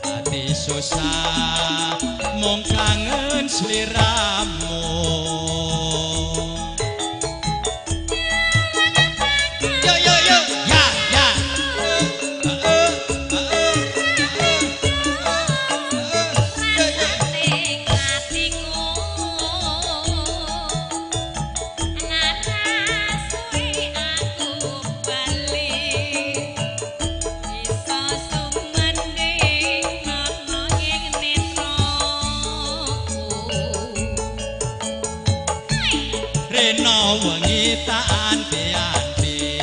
Speaker 12: ati susah mung kangen sliramu. Yo yo yo ya ya. Reno wengi tak anti-anti,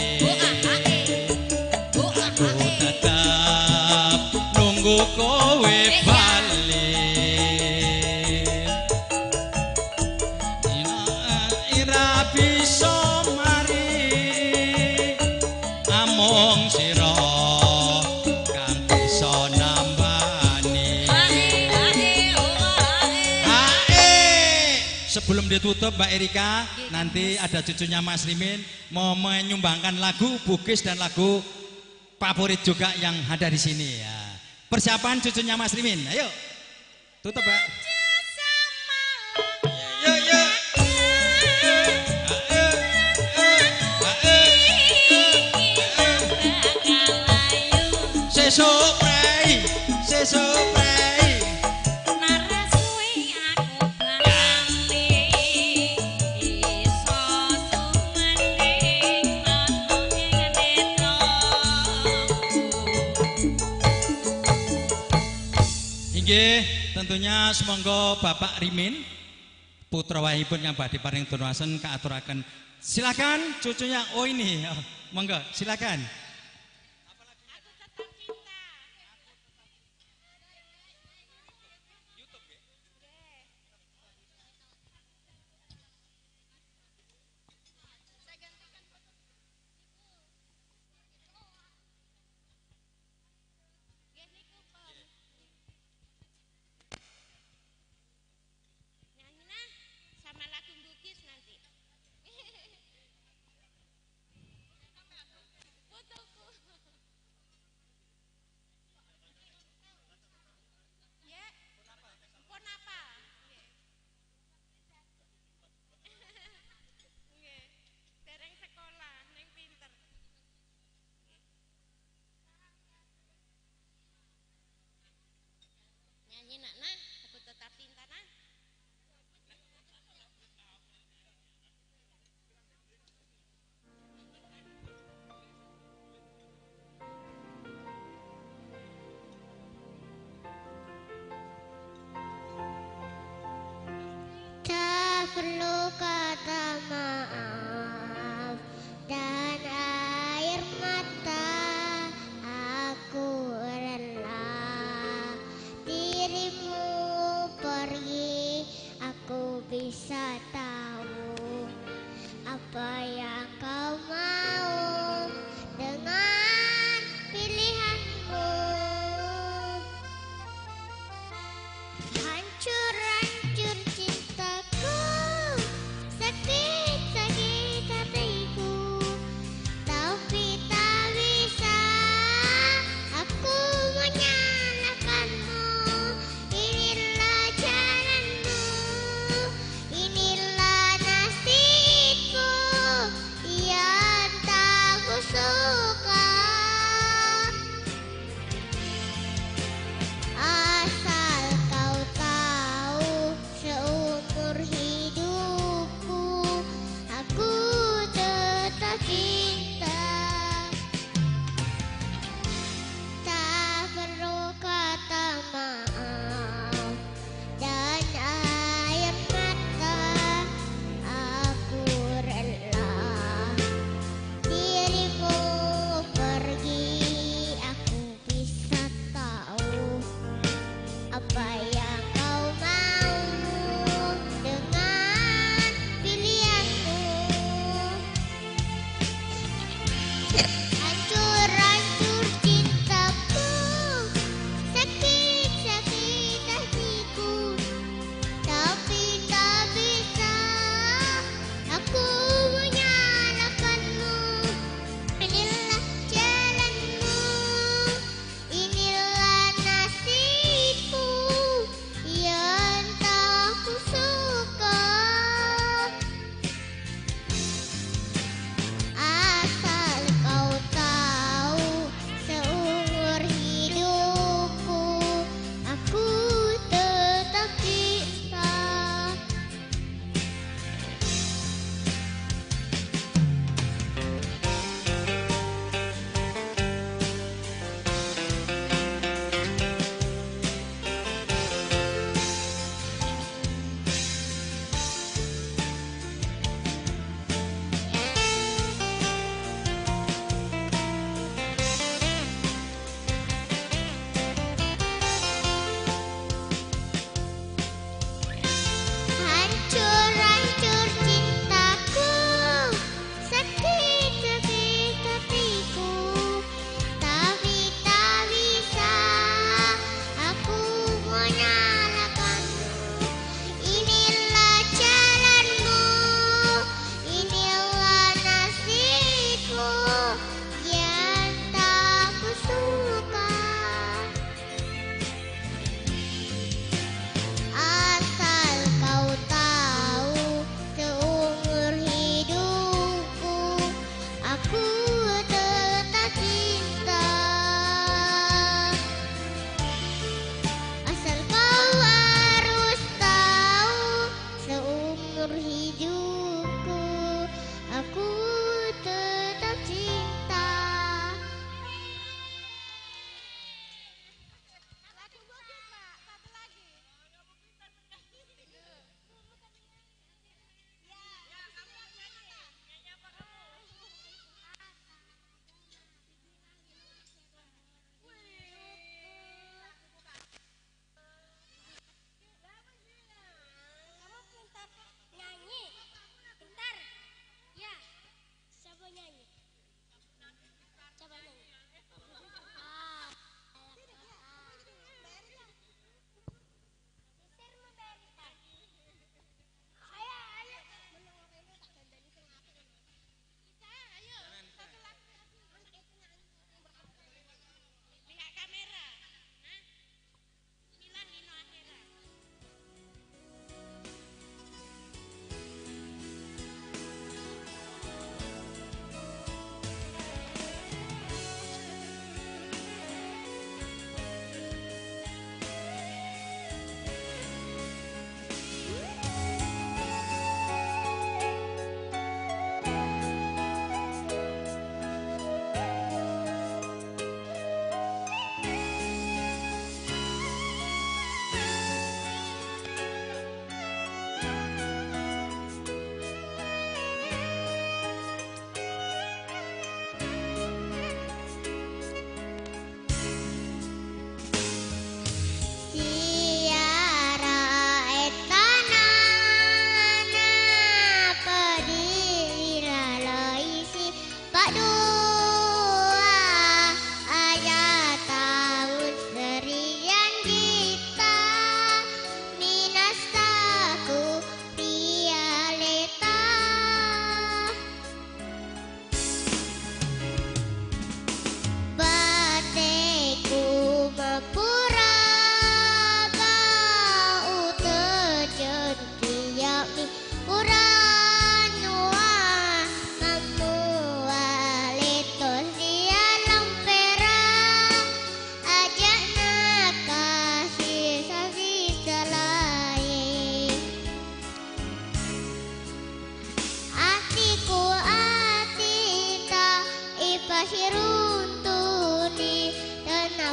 Speaker 12: aku tetep nunggu kowe bali. Ira bisa mari, amung sira kang bisa nambani. Sebelum ditutup Mbak Erika, nanti ada cucunya Mas Rimin mau menyumbangkan lagu Bugis dan lagu favorit juga yang ada di sini ya. Persiapan cucunya Mas Rimin, ayo tutup Mbak. Yo yo. Sesuk prei, sesuk prei. Inggih, tentunya semoga Bapak Rimin putra wahipun yang badhe paring donasen kaaturaken. Silakan cucunya. Oh ini, oh, monggo silakan.
Speaker 9: Nyanyi nak nah, aku tetap cinta nah.
Speaker 16: Tak perlu kata maaf dan air mata, aku rela dirimu pergi, aku bisa tahu apa yang kau mau dengan pilihanmu. Hancur-hancur cintaku, sakit.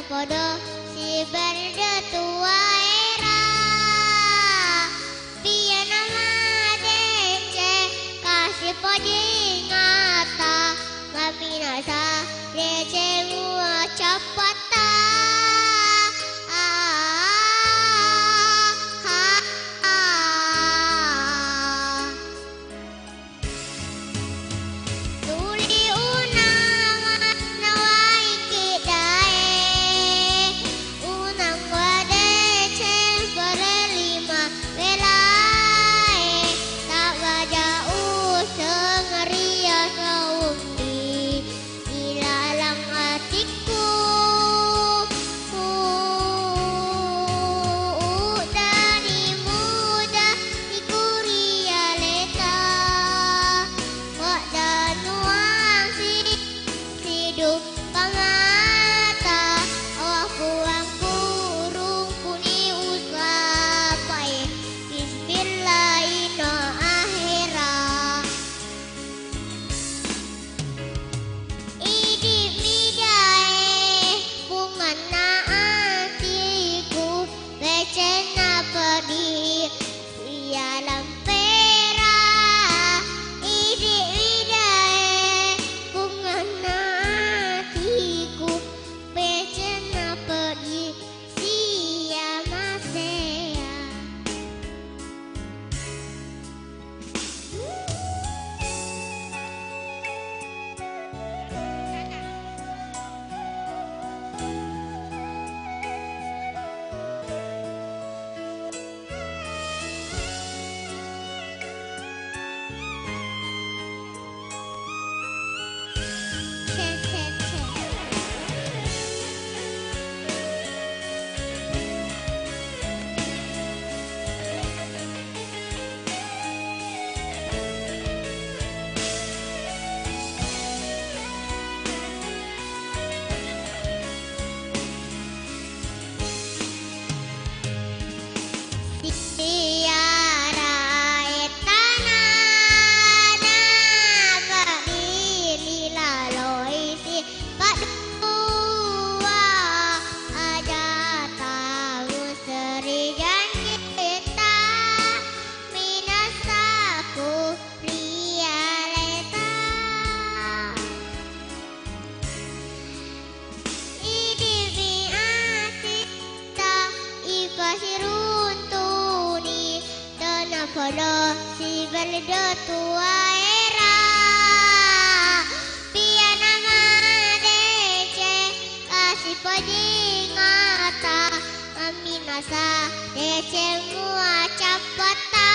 Speaker 16: Podo si berdetua era piye nama dece kasih poji ngata maminasa dece mua cepata si berdetua era piye nama dece kasih poji ngata minasa dece mua cepata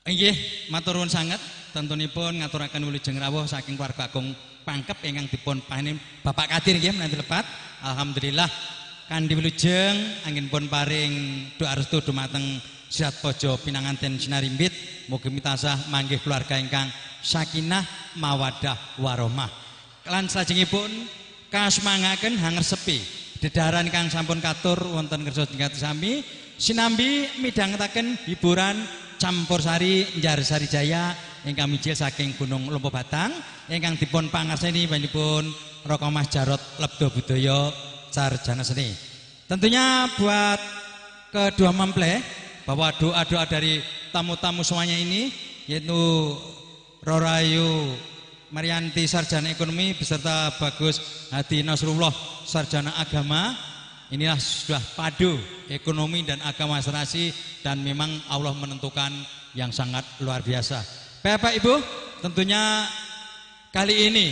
Speaker 12: Inggih, matur nuwun sanget. Tentunipun ngaturaken wilujeng rawuh saking keluarga agung Pangkep ingkang dipun panen Bapak Kadir nggih menawi lepat. Alhamdulillah kanthi wilujeng anggenipun paring doa restu dumateng Sirat Pojo Pinanganten Sinarimbit. Mugi mitasah manggih keluarga ingkang sakinah mawadah warahmah. Lan salajengipun kasmangaken hangersepi dedaran kang sampun katur wonten kersa jengkati sami sinambi midhangetaken hiburan campur sari Njarsari Jaya ingkang mijil saking Gunung Lompo Batang ingkang dipun pangarseni panjenenganipun Raka Mas Jarot Lebdo Budaya Sarjana Seni. Tentunya buat kedua mempelai bahwa doa-doa dari tamu-tamu semuanya ini yaitu Rorayu Marianti Sarjana Ekonomi beserta Bagus Hadi Nasrullah Sarjana Agama, inilah sudah padu ekonomi dan agama serasi dan memang Allah menentukan yang sangat luar biasa. Bapak Ibu, tentunya kali ini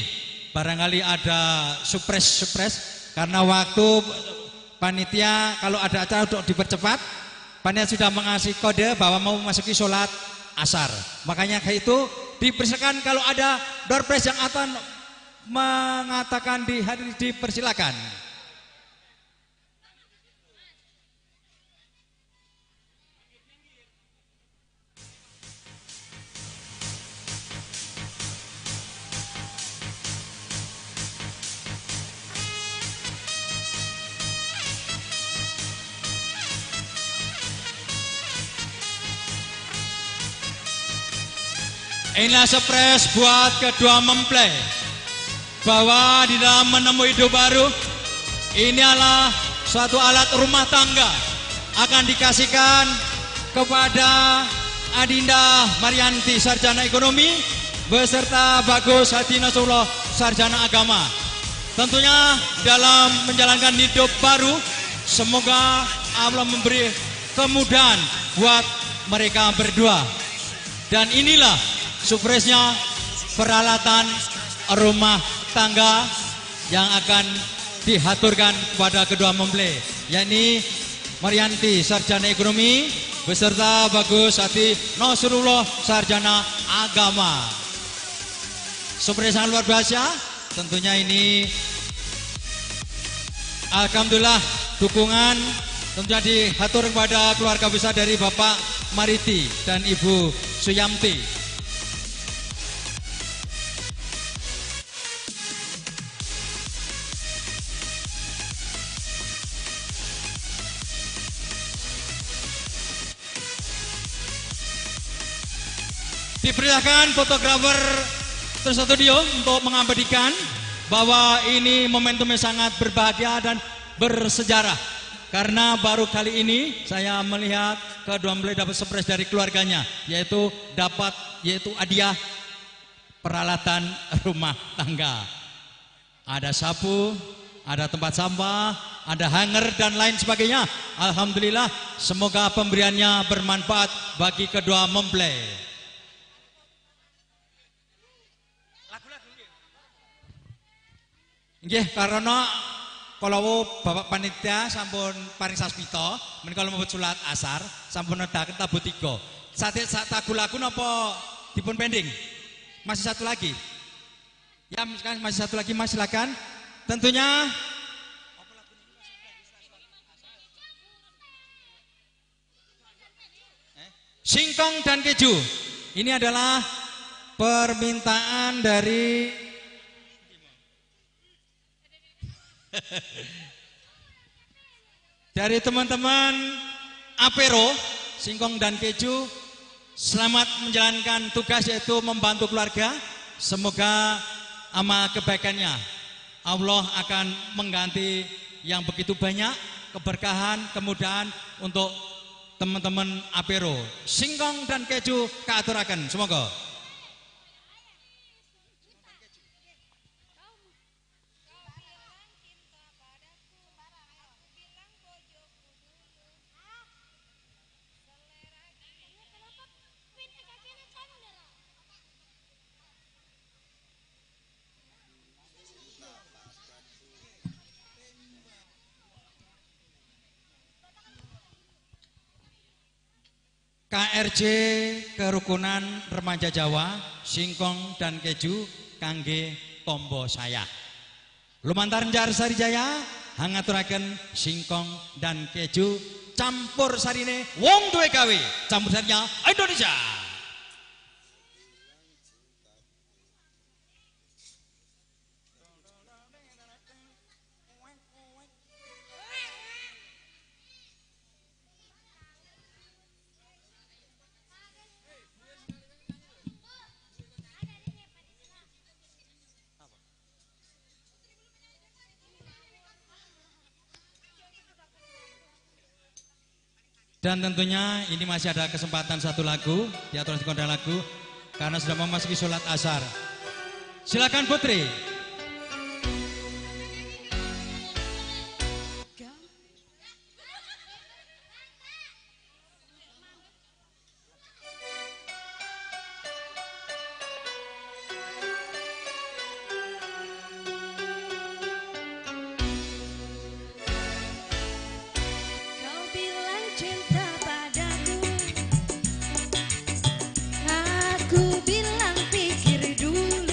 Speaker 12: barangkali ada surprise-surprise karena waktu panitia kalau ada acara untuk dipercepat, panitia sudah mengasih kode bahwa mau memasuki sholat asar. Makanya kayak itu dipersilakan kalau ada door prize yang akan mengatakan di hari dipersilakan. Inilah surprise buat kedua mempelai bahwa di dalam menemui hidup baru ini adalah suatu alat rumah tangga akan dikasihkan kepada Adinda Marianti Sarjana Ekonomi beserta Bagus Hadi Nasrullah Sarjana Agama. Tentunya dalam menjalankan hidup baru semoga Allah memberi kemudahan buat mereka berdua. Dan inilah surprise-nya peralatan rumah tangga yang akan dihaturkan kepada kedua mempelai, yakni Marianti Sarjana Ekonomi beserta Bagus Hadi Nasrullah Sarjana Agama. Surprise sangat luar biasa. Tentunya ini alhamdulillah dukungan tentunya dihatur kepada keluarga besar dari Bapak Mariti dan Ibu Suyamti. Dipersilahkan fotografer terstudio untuk mengabadikan bahwa ini momentumnya sangat berbahagia dan bersejarah. Karena baru kali ini saya melihat kedua mempelai dapat surprise dari keluarganya, yaitu dapat hadiah peralatan rumah tangga. Ada sapu, ada tempat sampah, ada hanger dan lain sebagainya. Alhamdulillah, semoga pemberiannya bermanfaat bagi kedua mempelai. Nggih, karena kalau Bapak panitia sampun paring saspito, menika mlebet salat asar sampun nedahaken tabuh 3. Sate sak tagu lagu napa dipun pending? Masih satu lagi. Ya, masih satu lagi Mas, silakan. Tentunya singkong dan keju. Ini adalah permintaan dari teman-teman Apero, singkong dan keju. Selamat menjalankan tugas yaitu membantu keluarga. Semoga amal kebaikannya Allah akan mengganti yang begitu banyak keberkahan, kemudahan untuk teman-teman Apero. Singkong dan keju kaaturaken. Semoga. KRJ Kerukunan Remaja Jawa, Singkong dan Keju kangge tombo saya. Lumantar Njar Sarijaya hangaturaken singkong dan keju campur sarine wong duwe gawe, campur sarinya Indonesia. Dan tentunya ini masih ada kesempatan satu lagu di aturan kondang lagu karena sudah memasuki sholat asar. Silakan Putri.
Speaker 1: Aku bilang pikir dulu.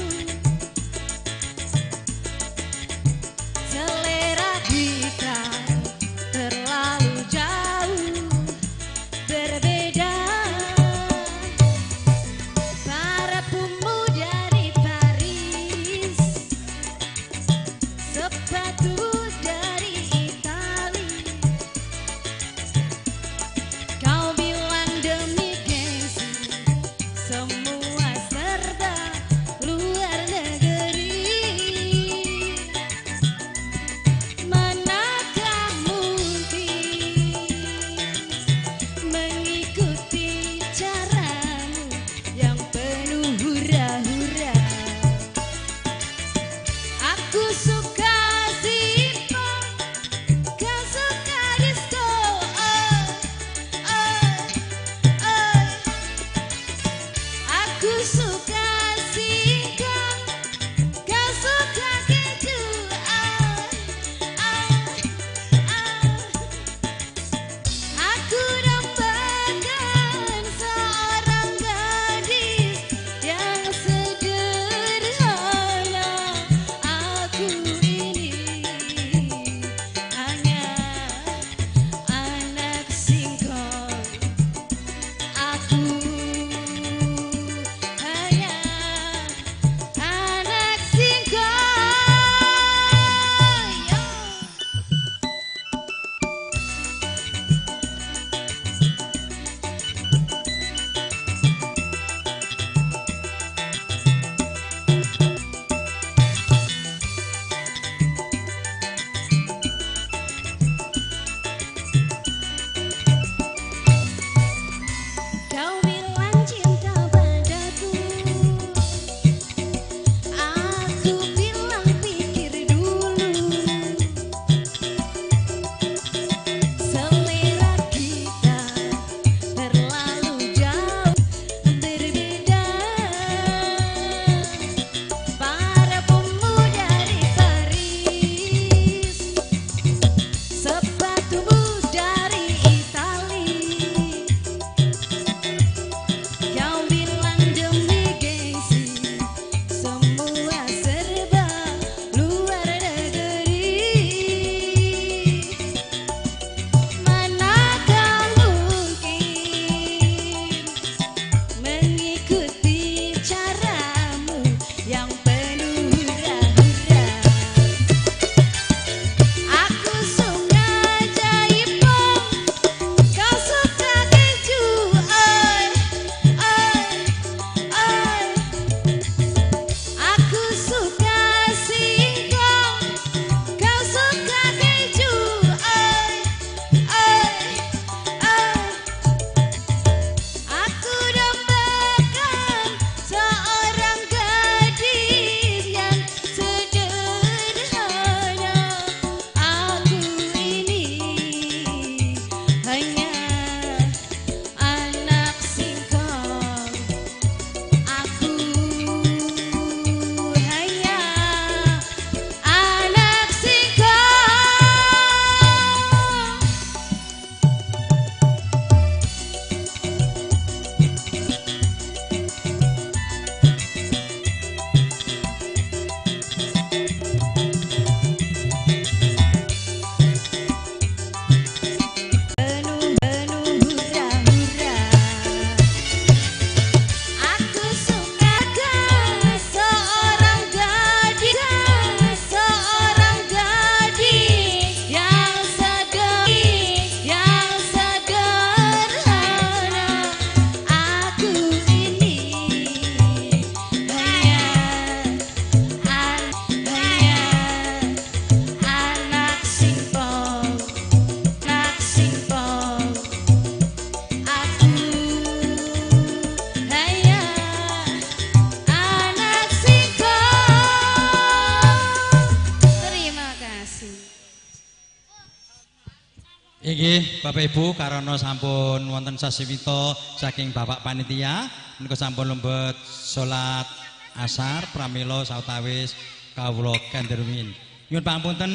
Speaker 12: Inggih, Bapak Ibu, karana sampun wonten sasiwita saking Bapak Panitia menika sampun lembet salat asar pramila sawetawis kawula kandha rumiyin. Nyuwun pangapunten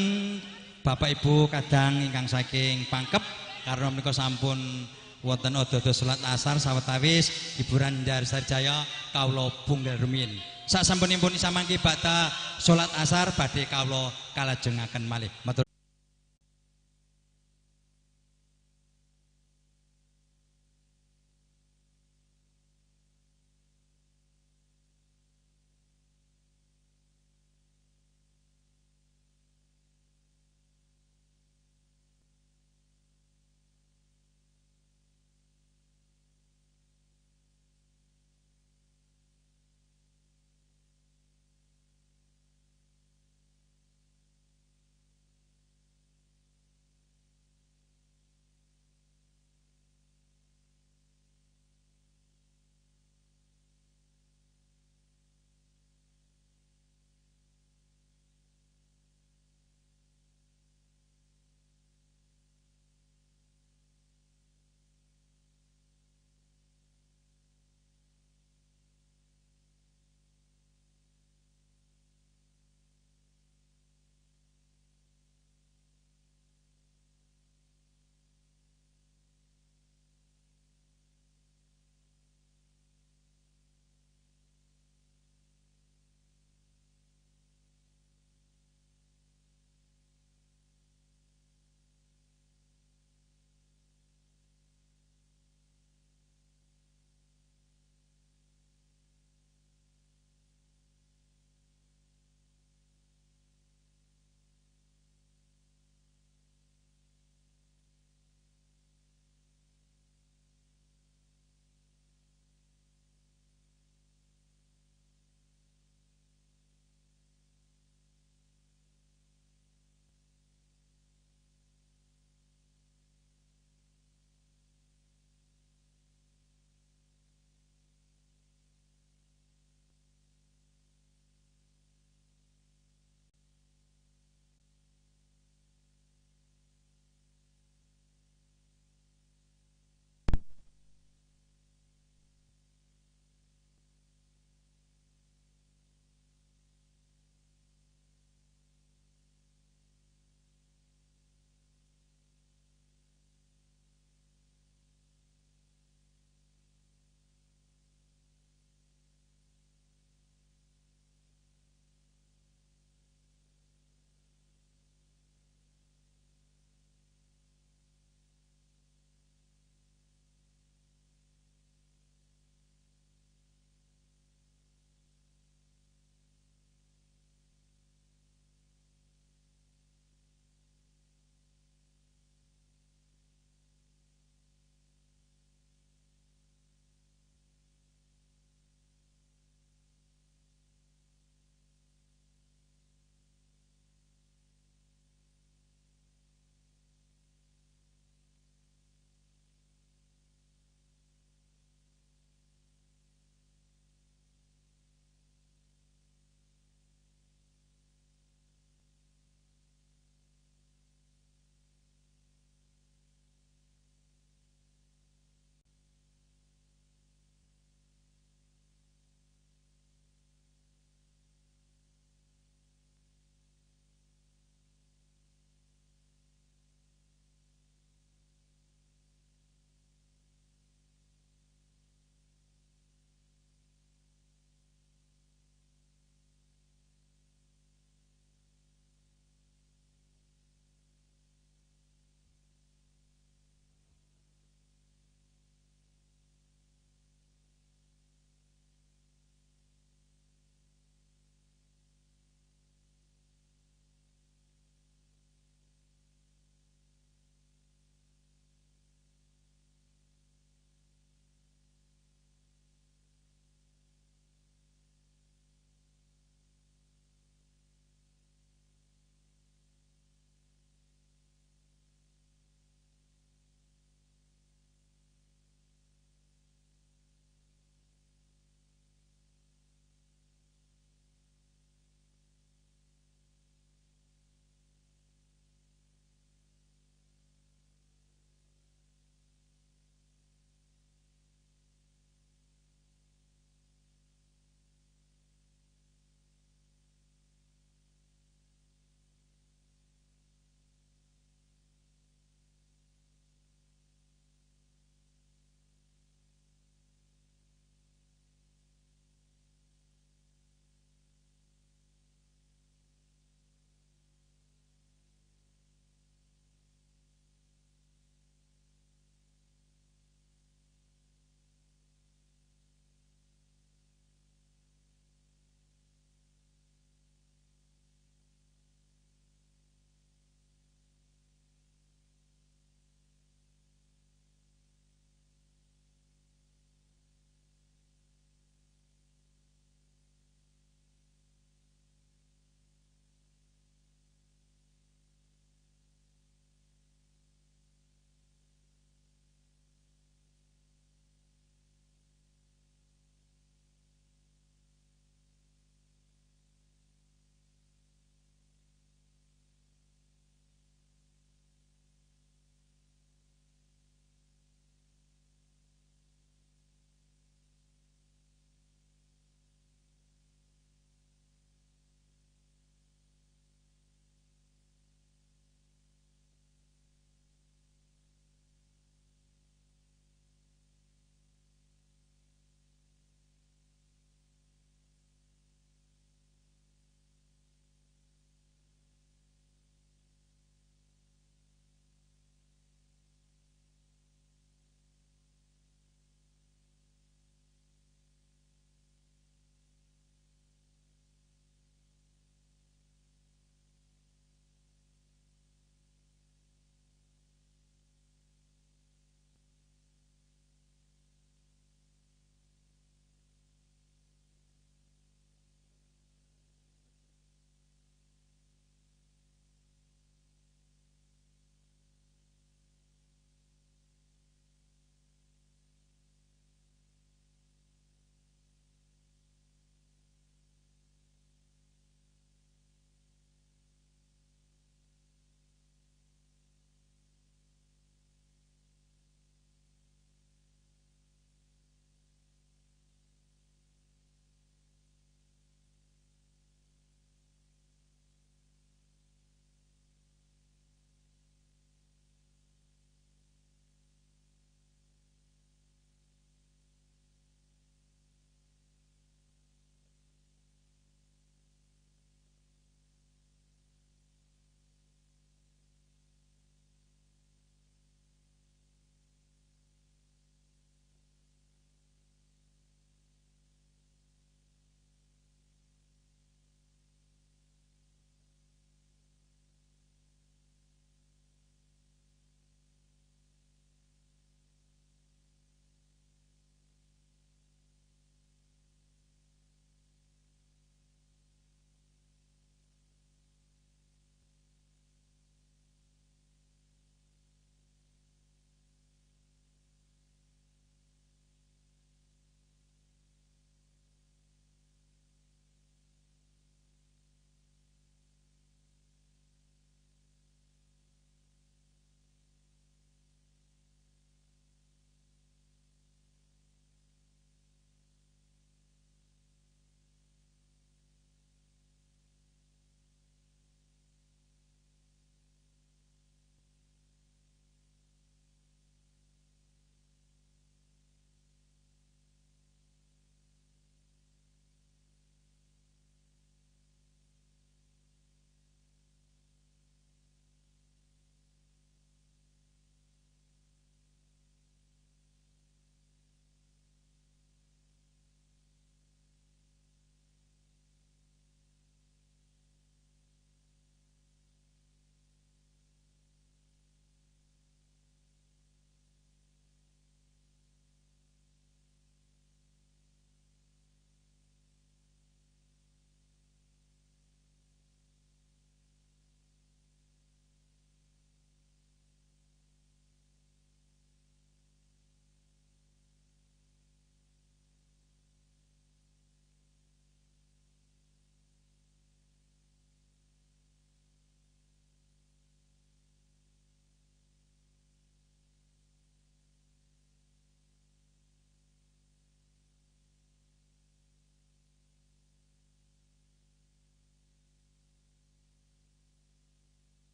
Speaker 12: Bapak Ibu kadang ingkang saking Pangkep karena menika sampun wonten ada-ada salat asar sawetawis hiburan Sarjaya kawula punggel rumiyin. Sasampunipun samangke bakda salat asar badhe kawula kalajengaken malih. Matur.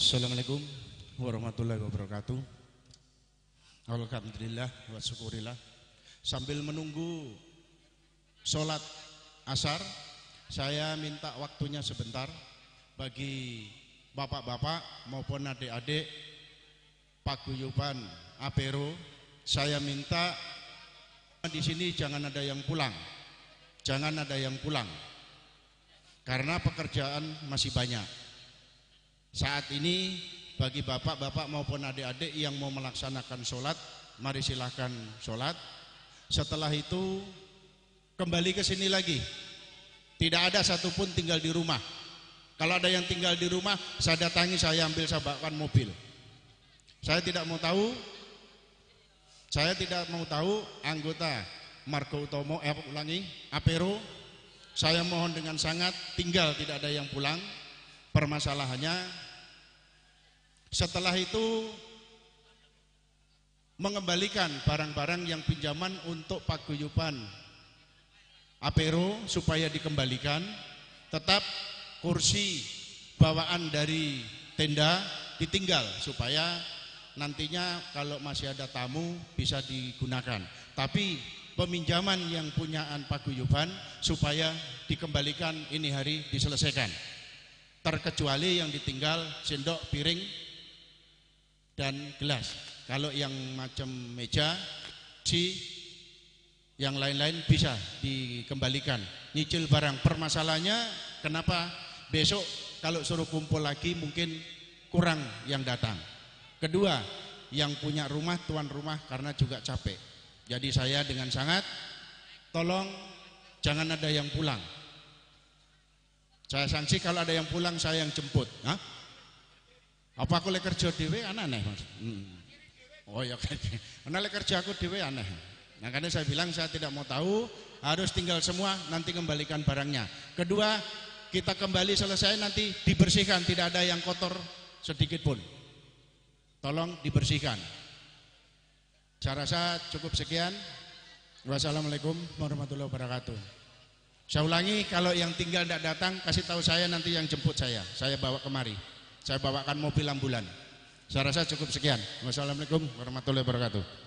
Speaker 17: Assalamualaikum warahmatullahi wabarakatuh. Alhamdulillah wa syukurillah. Sambil menunggu sholat asar, saya minta waktunya sebentar bagi bapak-bapak maupun adik-adik paguyuban Apero. Saya minta di sini jangan ada yang pulang. Jangan ada yang pulang. Karena pekerjaan masih banyak. Saat ini bagi bapak-bapak maupun adik-adik yang mau melaksanakan sholat, mari silahkan sholat. Setelah itu kembali ke sini lagi. Tidak ada satupun tinggal di rumah. Kalau ada yang tinggal di rumah, saya datangi, saya ambil, saya bawakan mobil. Saya tidak mau tahu. Saya tidak mau tahu anggota Margo Utomo, ulangi, Apero. Saya mohon dengan sangat tinggal, tidak ada yang pulang. Permasalahannya setelah itu mengembalikan barang-barang yang pinjaman untuk paguyuban Apero supaya dikembalikan. Tetap kursi bawaan dari tenda ditinggal supaya nantinya kalau masih ada tamu bisa digunakan. Tapi peminjaman yang punyaan paguyuban supaya dikembalikan ini hari diselesaikan. Terkecuali yang ditinggal sendok, piring, dan gelas. Kalau yang macam meja, si yang lain-lain bisa dikembalikan. Nyicil barang. Permasalahannya kenapa besok kalau suruh kumpul lagi mungkin kurang yang datang. Kedua, yang punya rumah, tuan rumah karena juga capek. Jadi saya dengan sangat tolong jangan ada yang pulang. Saya sanksi kalau ada yang pulang saya yang jemput. Hah? Apa aku lek kerja dhewe aneh, Mas? Oh ya, karena lek kerja aku dhewe aneh. Nah, karena saya bilang saya tidak mau tahu, harus tinggal semua, nanti kembalikan barangnya. Kedua, kita kembali selesai nanti dibersihkan, tidak ada yang kotor sedikit pun. Tolong dibersihkan. Saya rasa cukup sekian. Wassalamualaikum warahmatullahi wabarakatuh. Saya ulangi, kalau yang tinggal tidak datang, kasih tahu saya nanti yang jemput saya. Saya bawa kemari. Saya bawakan mobil ambulan. Saya rasa cukup sekian. Wassalamualaikum warahmatullahi wabarakatuh.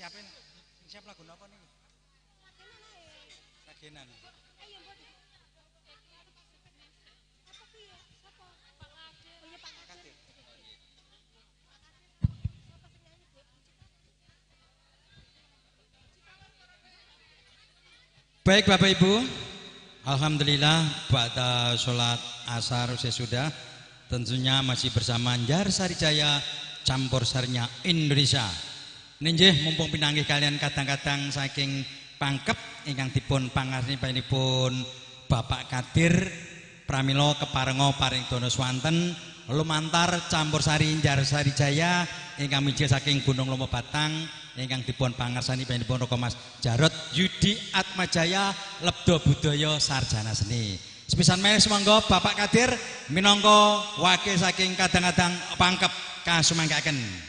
Speaker 12: Siapa siap lagu napa niki? Ragenan. Baik Bapak Ibu, alhamdulillah pada sholat asar sesudah tentunya masih bersama Njar Sarijaya campur sarinya Indonesia. Ninjih mumpung pinanggih kalian kadang-kadang saking Pangkep ingkang dipun pangarsani Bapak Kadir pramila keparenga paring dana swanten lumantar campur sari Njar Sarijaya ingkang mijil saking Gunung Lomo Batang ingkang dipun pangarsani panjenenganipun Raka Mas Jarot Yudi Atmajaya Lebda Budaya Sarjana Seni. Sepisan malih sumangga Bapak Kadir minangka wakil saking kadang-kadang Pangkep kasumanggaken.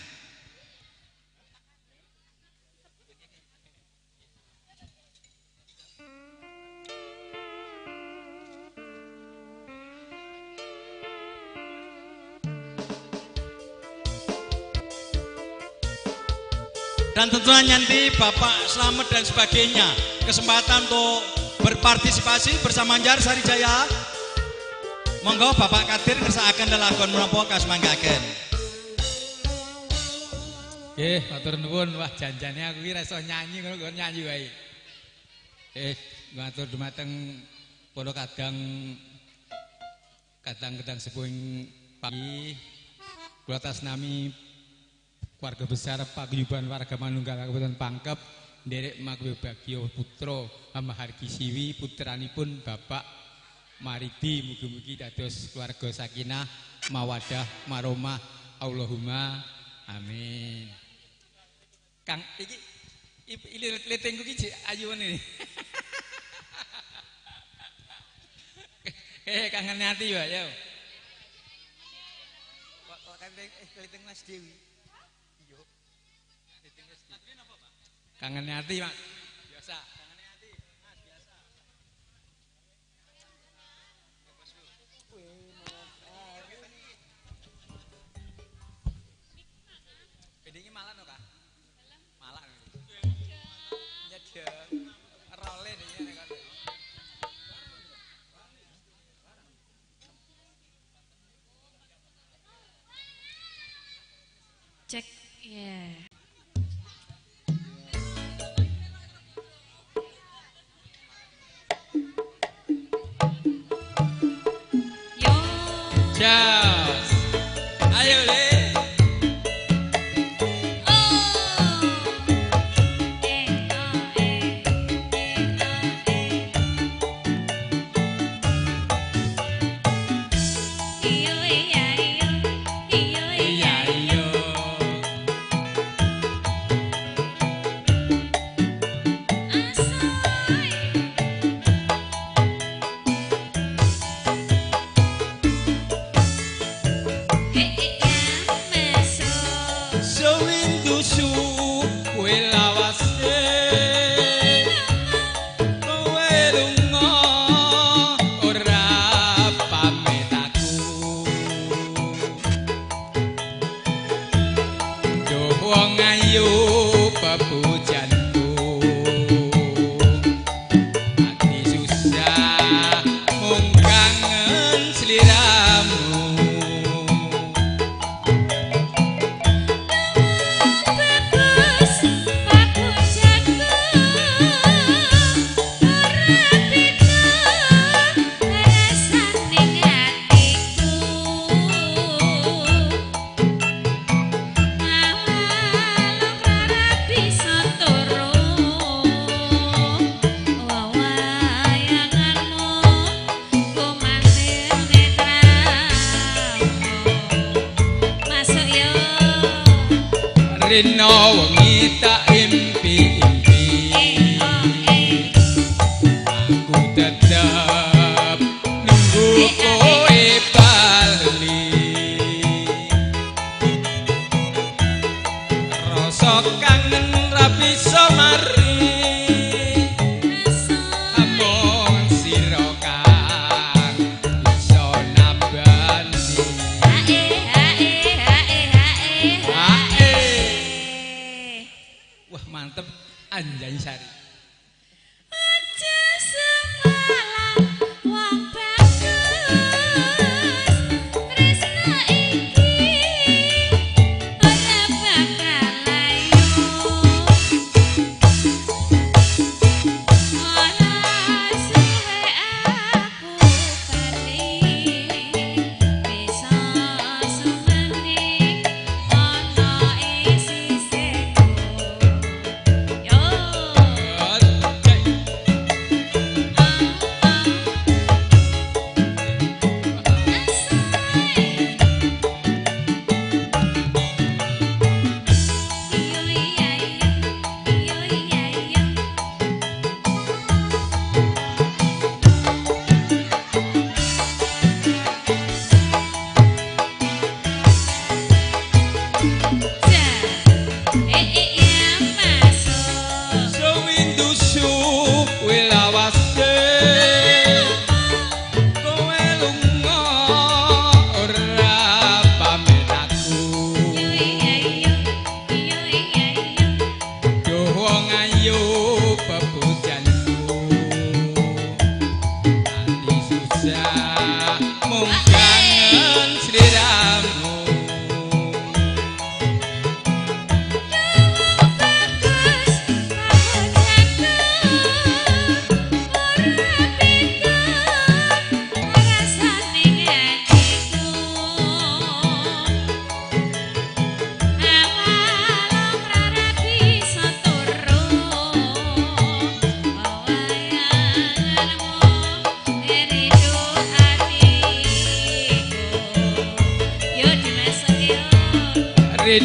Speaker 12: Dan tentunya nanti Bapak Slamet dan sebagainya kesempatan untuk berpartisipasi bersama Njar Sarijaya. Monggo Bapak Kadir ngersakaken lelagon menapa kasmanggaken.
Speaker 18: Nggih, matur nuwun. Wah, janjane aku iki ra iso nyanyi ngono kok nyanyi wae. Matur dumateng para kadang kadang-kadang sepuh pagi kula tasnami keluarga besar Paguyuban Warga Manunggal Kabupaten Pangkep nderek Bagyo Putra Mahargi Siwi putranipun Bapak Maridi mugi-mugi dados keluarga sakinah mawadah maromah Allahumma amin. Kang iki litingku iki jek ayu ngene. Kangen ati ya yo.
Speaker 6: Kok liting Mas Dewi.
Speaker 18: Kangen hati, Mas. Biasa. Kangen hati, Mas, biasa. Bedinge malah no, Kak? Malah. Nyedeng. Role dhewe nek kono.
Speaker 1: Cek, ya. Yeah.
Speaker 18: Jos. Ayo le. Rino wengi tak impi-impi, aku tetep nunggu kowe bali. Rasa kangen ra bisa mari, amung sira kang bisa nabani. Hae hae hae hae hae.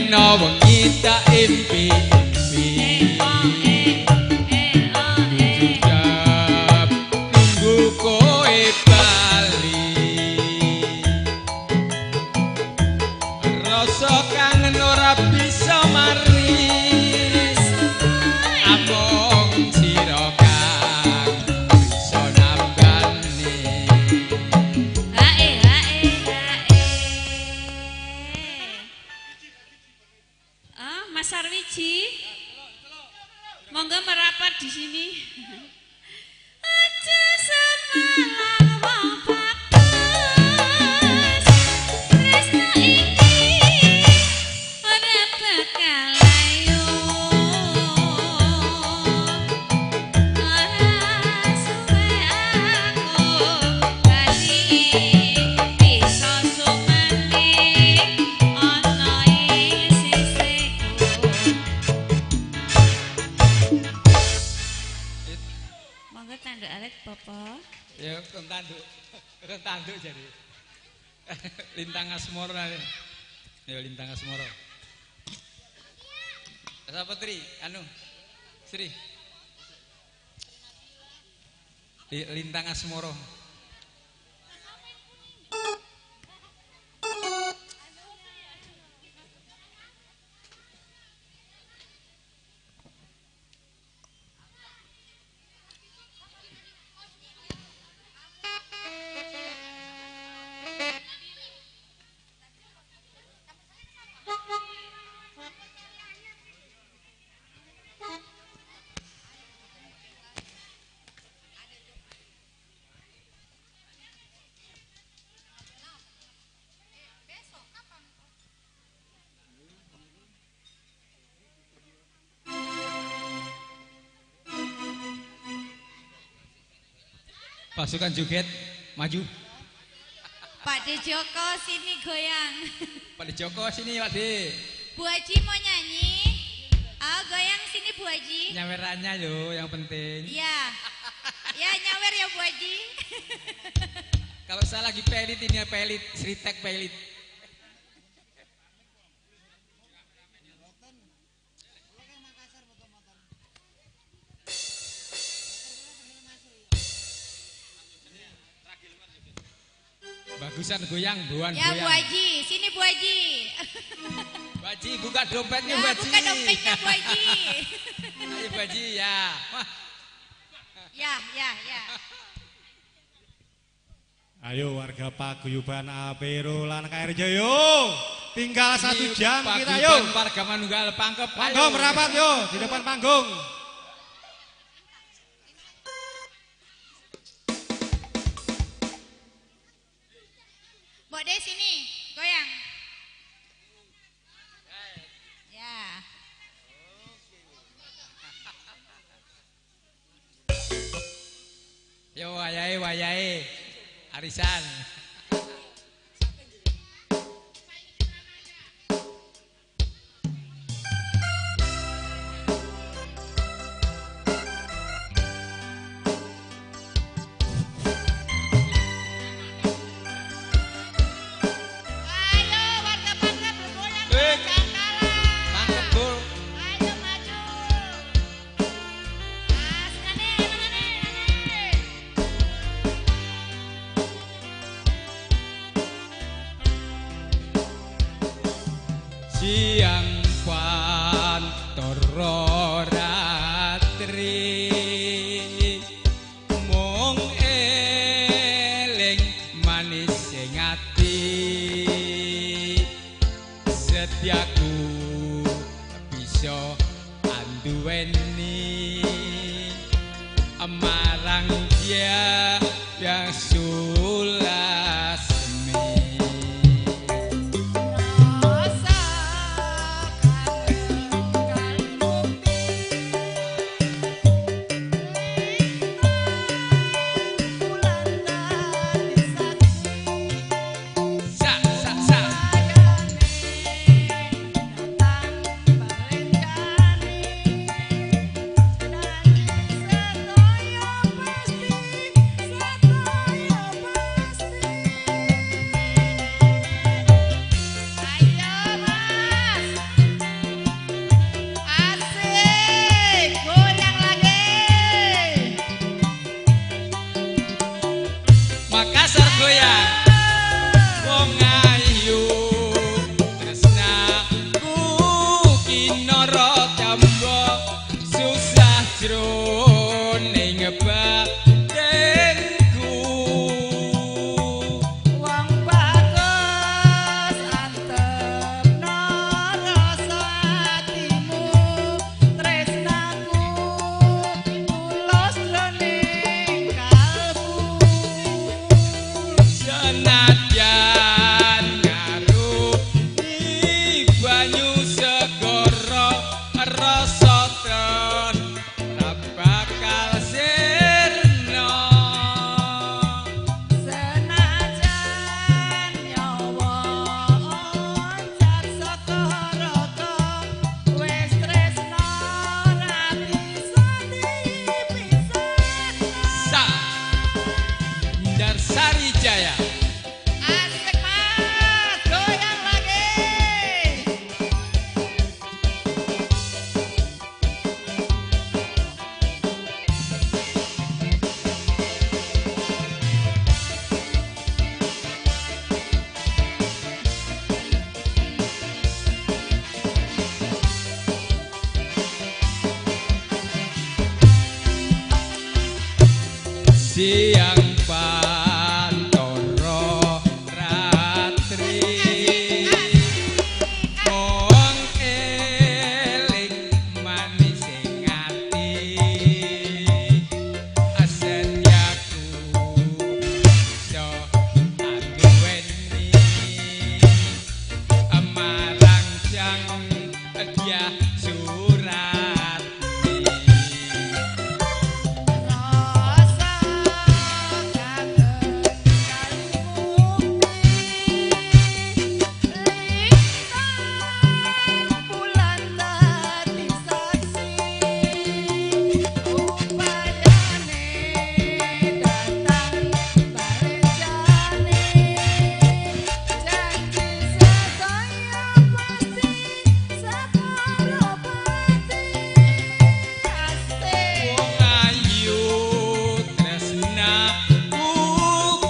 Speaker 18: Rino wengi tak impi-impi. 7 jam nunggu kowe bali. Rasa kangen ora bisa mari. Amung sira kang bisa nambani.
Speaker 1: Hae hae hae. Ah, Mas Sarwiji. Monggo merapat di sini. Aja semalam wong bagus. Tresno iki ora bakal layu. Ora suwe aku bali bisa sumanding ana ing sisihku. Monggo tanduk alit Bapak.
Speaker 18: Ya, kon tanduk jadi. Lintang Asmoro. Ya Lintang Asmoro. Sapa Tri? Anu. Sri. Lintang Asmoro. Pasukan joget maju.
Speaker 13: Pak De Joko sini goyang.
Speaker 18: Pak De Joko sini Pak De.
Speaker 13: Bu Haji mau nyanyi? Ah, goyang sini Bu Haji.
Speaker 18: Nyawerannya loh yang penting.
Speaker 13: Iya. Ya nyawer ya Bu Haji.
Speaker 18: Kalau saya lagi pelit ini ya pelit, Sritek pelit. Bagusan goyang, buan
Speaker 13: ya,
Speaker 18: goyang.
Speaker 13: Ya Bu Haji, sini Bu Haji.
Speaker 18: Bu Haji, buka dompetnya
Speaker 13: ya,
Speaker 18: Bu Haji.
Speaker 13: Buka dompetnya Bu Haji.
Speaker 18: Ayo Bu Haji ya. Wah.
Speaker 13: Ya, ya, ya.
Speaker 19: Ayo warga Paguyuban Apero lan KRJ yo. Tinggal 1 jam kita yo.
Speaker 18: Warga Manunggal Pangkep.
Speaker 19: Monggo merapat yo di depan panggung.
Speaker 13: Mbok De sini, goyang. Ya.
Speaker 18: Yo wayahe wayahe arisan. Siang pantoro ratri mung eling manis sing ati setiaku bisa anduweni marang dia yang sulasmi. Siang pantoro ratri wong eling manis ing ati asetyaku iso anduweni marang jang dia surat.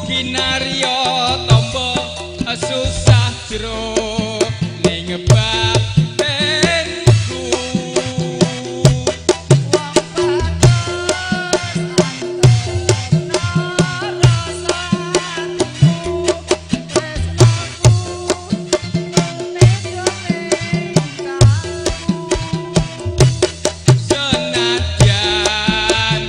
Speaker 18: Kinaryo tombo susah jero ning batinku senadyan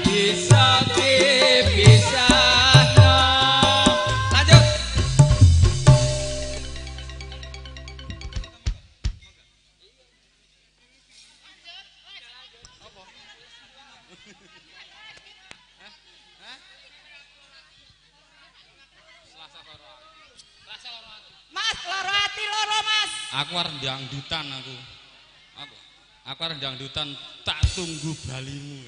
Speaker 18: bisa dipisahno. Lanjut.
Speaker 1: Mas, loro ati loro, Mas.
Speaker 2: Aku arep dangdutan aku. Aku arep dangdutan tak tunggu balimu.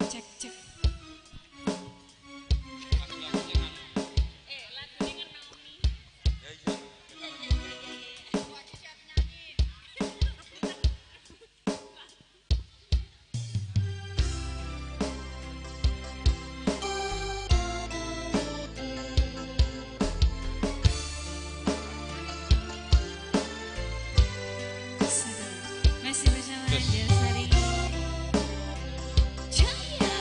Speaker 1: Cek cek. Masih bersama Josari Jaya.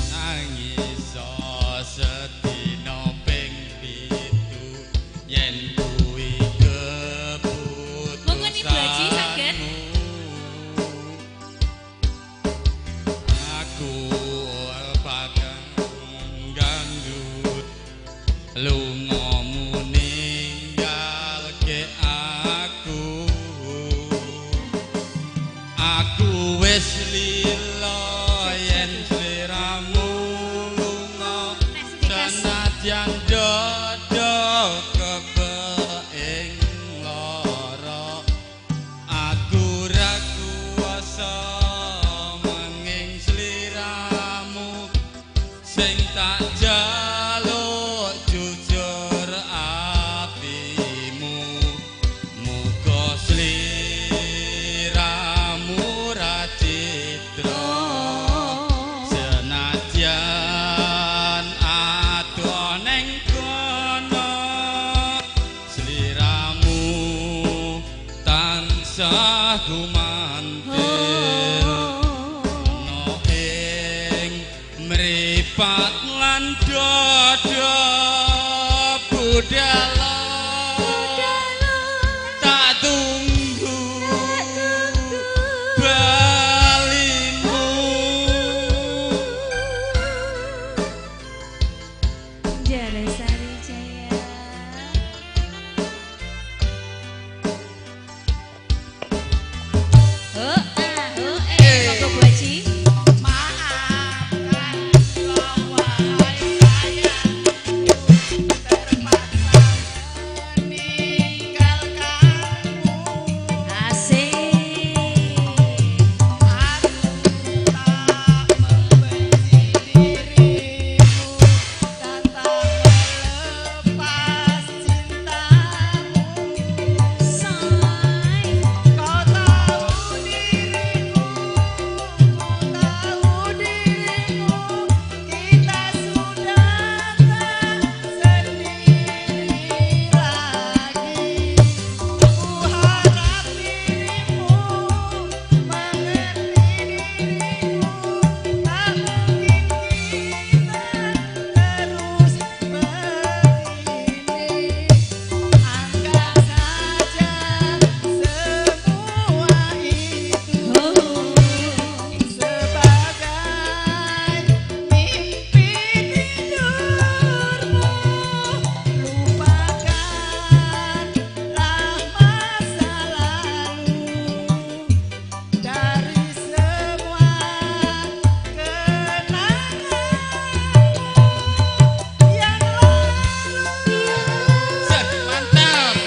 Speaker 2: Nangis sedina ping 7 yen kuwi keputusan.
Speaker 1: Monggo Ibu Haji saged.
Speaker 2: Aku bakal ganggu lungamu ninggalke aku. Aku wis lila yen sliramu lunga senajan dodo kebek ing lara. Aku ra kuwasa menging sliramu sing tak jaluk jujur. Gumantil no ing mripat lan dada budala tak tunggu balimu.
Speaker 1: Jalasari Jaya. Oh, ah, oh, eh, monggo Bu Haji. Asik.
Speaker 2: Mantap.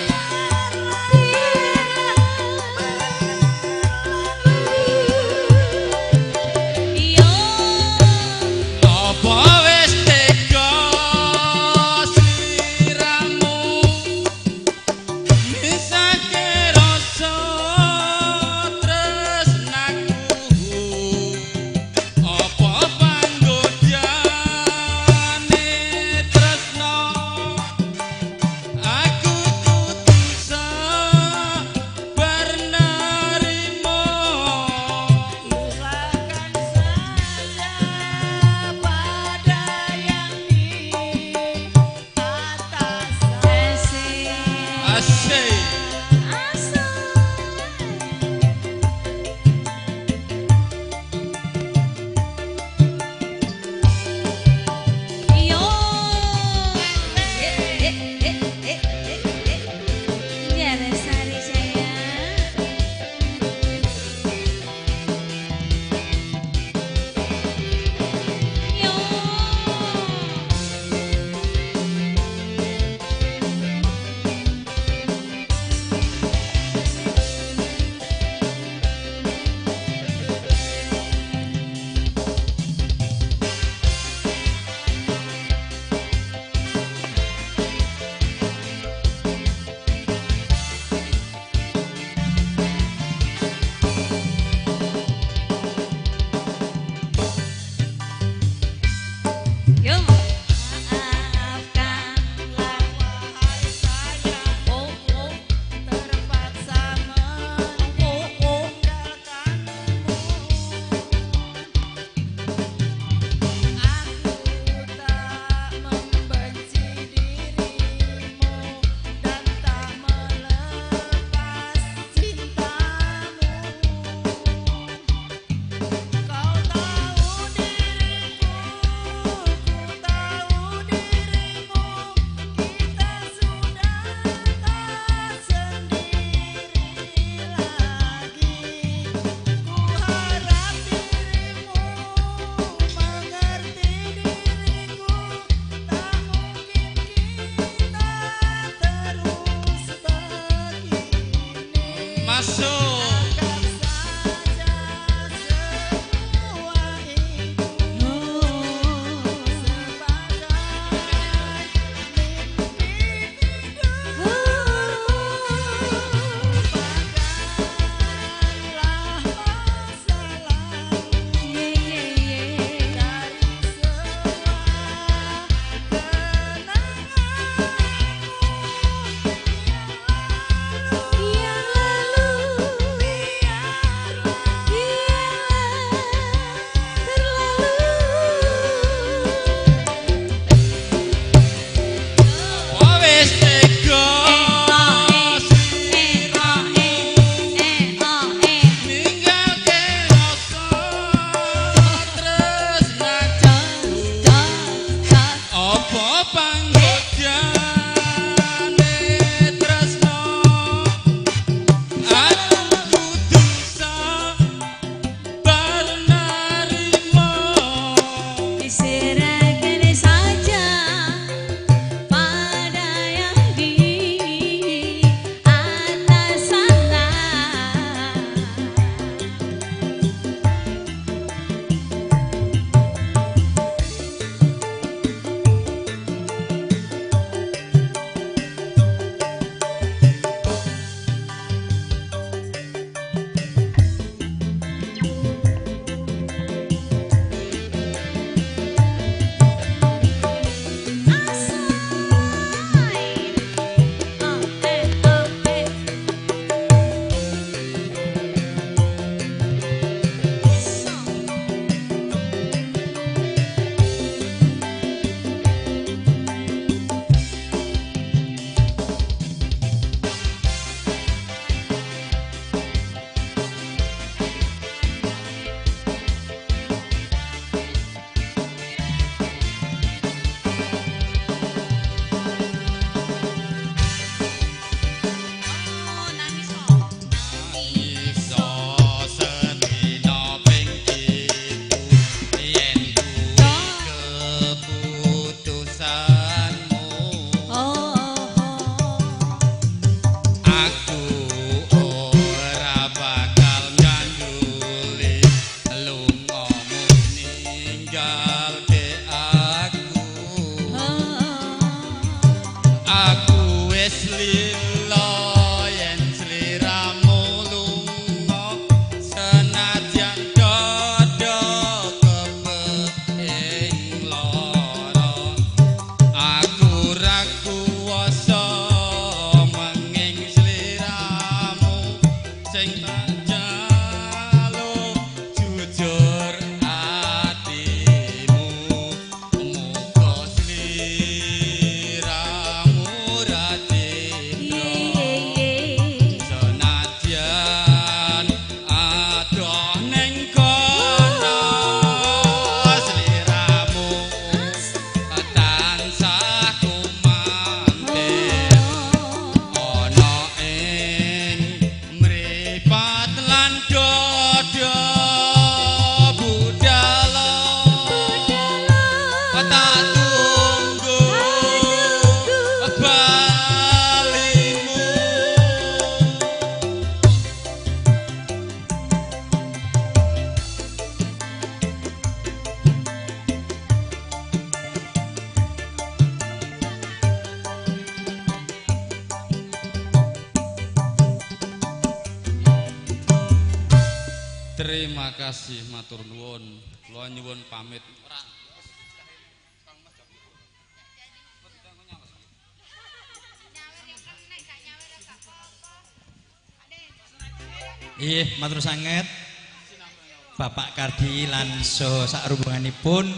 Speaker 1: Iya.
Speaker 2: Apa wis tega sliramu misake rasa tresnaku? Apa panggodane tresna aku kudu sabar narima?
Speaker 1: Asik.
Speaker 2: Asik.
Speaker 1: Iya. Eh, eh, eh, eh, eh, eh. Jalasari Jaya. Yo. Yo. Maafkanlah wahai sayang. Oh, oh.
Speaker 8: Terpaksa meninggalkanmu. Aku tak membenci dirimu dan tak melepas cintamu. Kau tahu diriku, ku tahu dirimu. Kita sudah tak sendiri lagi. Ku harap dirimu mengerti diriku. Tak mungkin kita terus begini.
Speaker 2: Masuk.
Speaker 8: Anggap saja semua itu sebagai mimpi tidurmu. Lupakanlah masa lalu dari semua kenanganmu yang lalu.
Speaker 1: Yang lalu.
Speaker 18: Aku wis lila yen sliramu lunga senajan dada kebek ing lara. Aku ra kuwasa menging sliramu sing tak jaluk jujur atimu. Muga sliramu ra citra senajan adoh ning kono sliramu tansah kumantir ana ing mripat lan dada. Budala tak tunggu balimu. Terima kasih matur nuwun. Kula nyuwun pamit.
Speaker 12: Iya, matur sanget Bapak Kardi lan saha sakrombonganipun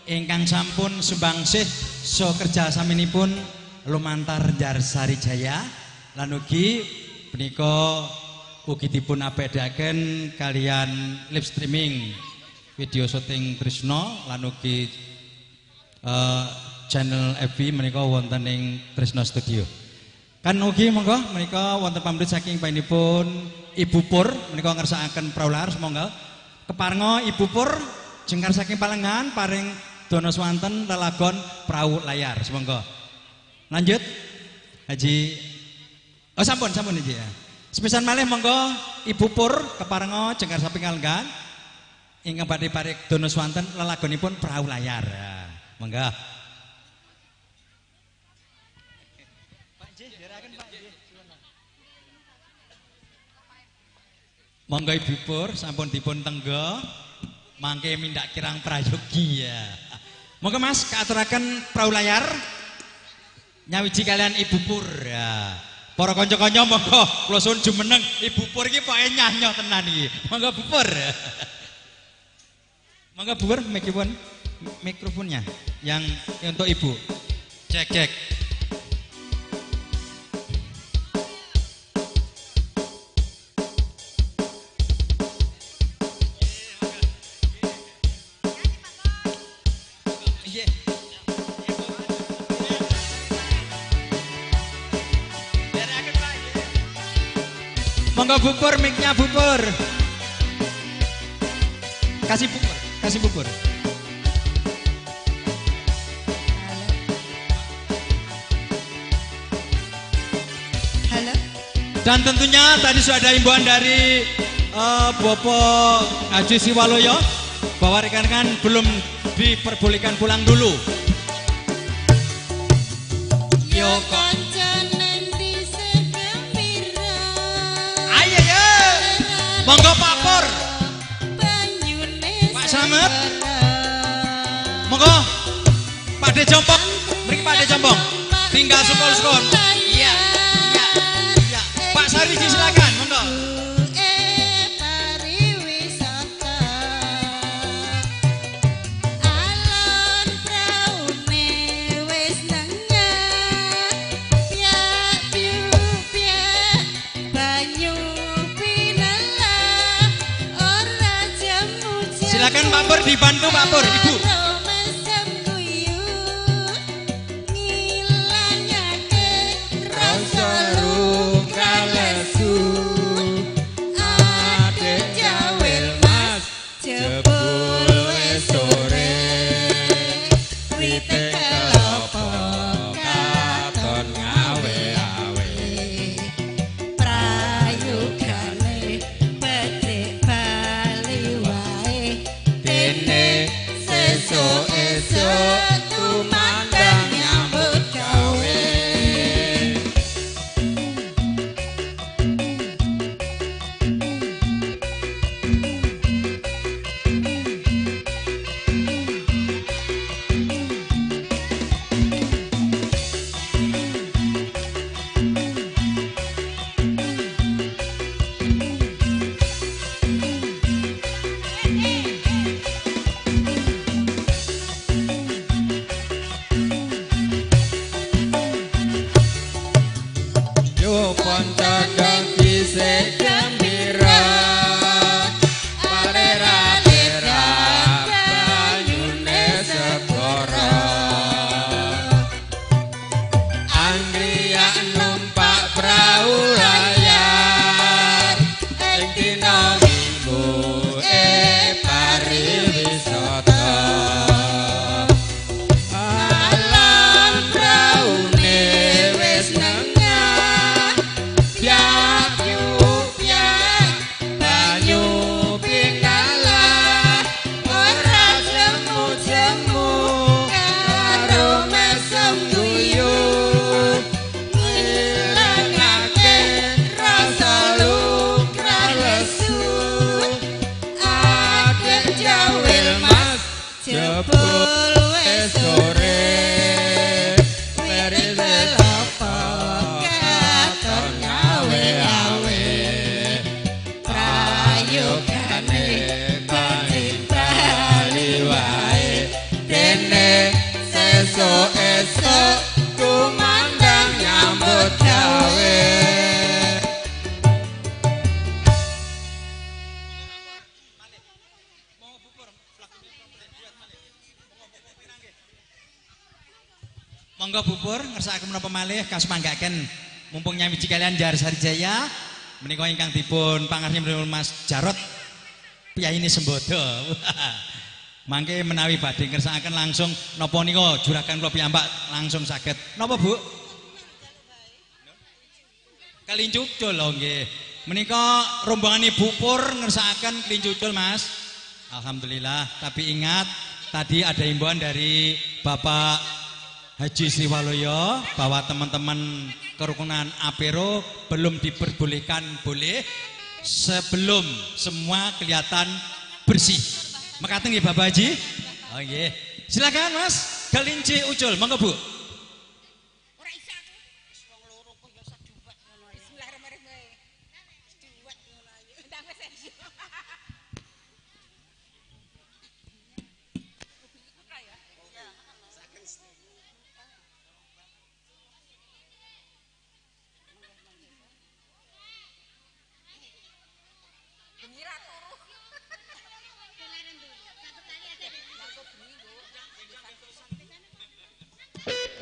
Speaker 12: ingkang sampun sumbangsih saha kerjasaminipun lumantar Jarsari Jaya lan ugi punika ugi dipun abadiaken kalian live streaming video syuting Trisno lan ugi channel FB menika wonten ing Trisno Studio. Kan ugi monggo menika wonten pamrih saking panjenenganipun Ibu Pur menika ngersakaken prau lahar monggo. Keparenga Ibu Pur jengkar saking Palengahan paring dana swanten lelagon prau layar monggo. Lanjut Haji. Oh sampun sampun Haji ya. Sepisan malih monggo Ibu Pur keparenga jengkar saking Palengahan ingkang badhe paring dana swanten lelagonipun prau layar. Ya, monggo. Monggo Ibu Pur sampun dipun tenggo mangke mindak kirang prayogi ya. Monggo Mas kaaturaken prau layar nyawiji kalian Ibu Pur ya. Para kanca-kanca monggo kula suwun jumeneng Ibu Pur iki pokoke nyanyo tenan iki. Monggo Bu Pur. Monggo Bu Pur mikrofon mikrofonnya yang untuk Ibu. Cek cek. Monggo Bu Pur, mic-nya Bu Pur. Kasih Bu Pur, kasih Bu Pur.
Speaker 8: Halo.
Speaker 12: Dan tentunya tadi sudah ada himbauan dari Bapak Haji Siwaloyo bahwa rekan-rekan belum diperbolehkan pulang dulu.
Speaker 8: Yo kancane dhisik gembira.
Speaker 12: Ayo yo. Monggo Pak Pur. Pak Slamet. Monggo. Pak De Jompong. Mriki Pak De Jompong. Tinggal sukol-sukol. Iya. Iya. Iya. Pak Sarwiji silakan, monggo. Silakan Pak Pur dibantu Pak Pur, Ibu.
Speaker 8: Dene
Speaker 2: kanca dong dhisik gembira palera-lera banyune segara Anggriyak numpak prau layar ing dina Minggu pariwisata alam praune wis nengah piak piak banyu pinalah ora jemu-jemu karo mesem guyu ngilangake rasa lukrah lesu adek jawil mas jebul wis sore weri kelapa katon ngawe-awe prayogane kae bali wae dene sesuk esuk kumandang nyambut gawe.
Speaker 12: Monggo bubur ngersakaken menapa malih kasumanggaaken mumpung nyawiji kalian Jar Sarijaya menika ingkang dipun pangarsa Mas Jarot piyayine Sembodo. Mangke menawi badhe ngersakaken langsung napa nika juragan kula piyambak langsung saged. Napa Bu? Kelinci ucul lho nggih. Menika rombongan Ibu Pur ngersakaken kelinci ucul Mas. Alhamdulillah, tapi ingat tadi ada himbauan dari Bapak Haji Sriwaloyo bahwa teman-teman kerukunan Apero belum diperbolehkan boleh sebelum semua kelihatan bersih. Mekaten nggih Bapak Haji? Oh nggih. Silakan Mas, kelinci ucul, monggo Bu.
Speaker 2: Thank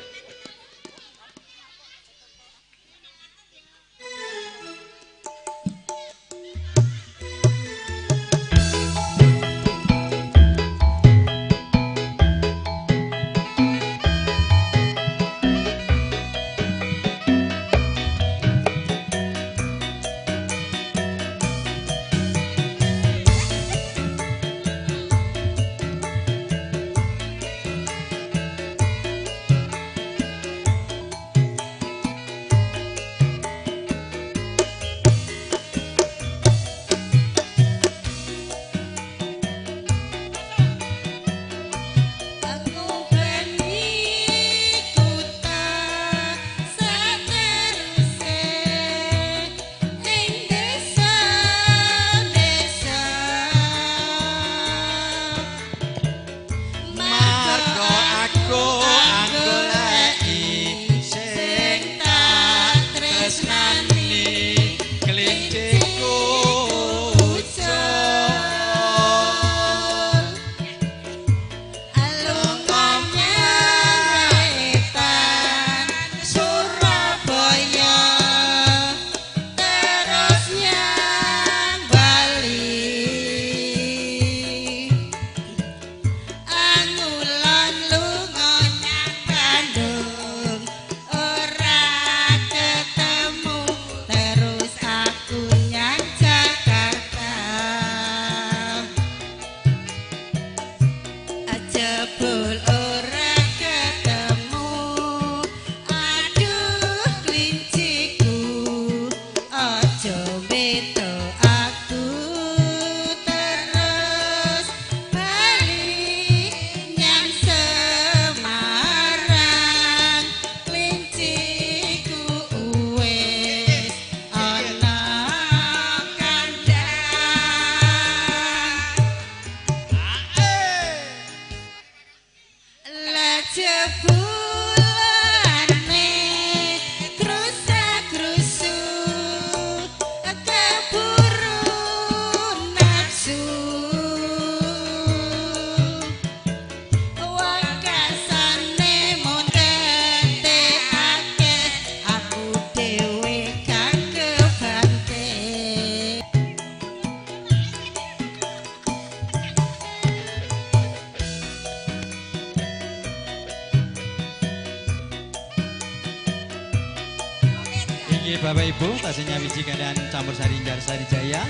Speaker 12: Nggih Bapak Ibu, tasih nyawiji kalian campur sari Njarsari Jaya.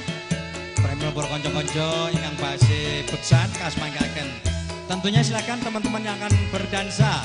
Speaker 12: Pramila para kanca-kanca ingkang base beksan kasmanggaken. Tentunya silakan teman-teman yang akan berdansa.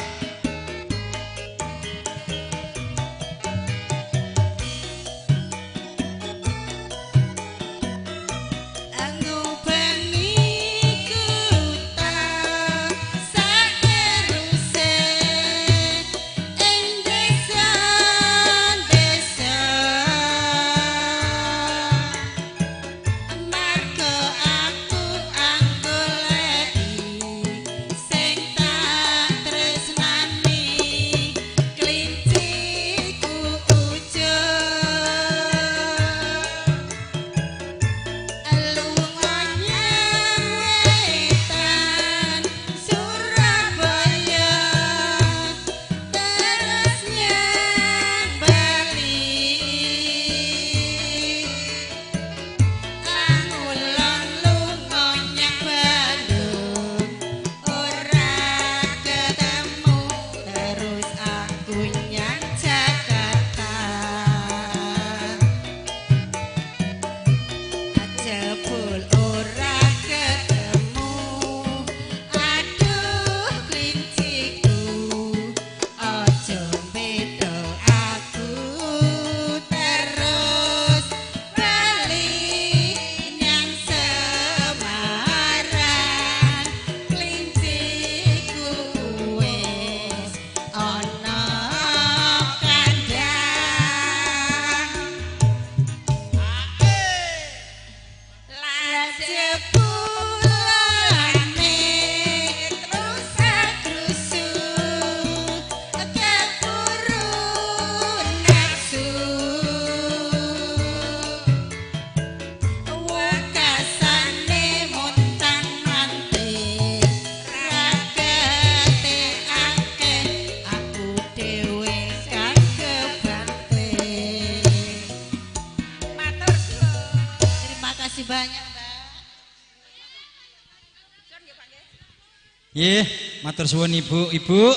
Speaker 12: Nggih, matur suwun ibu-ibu.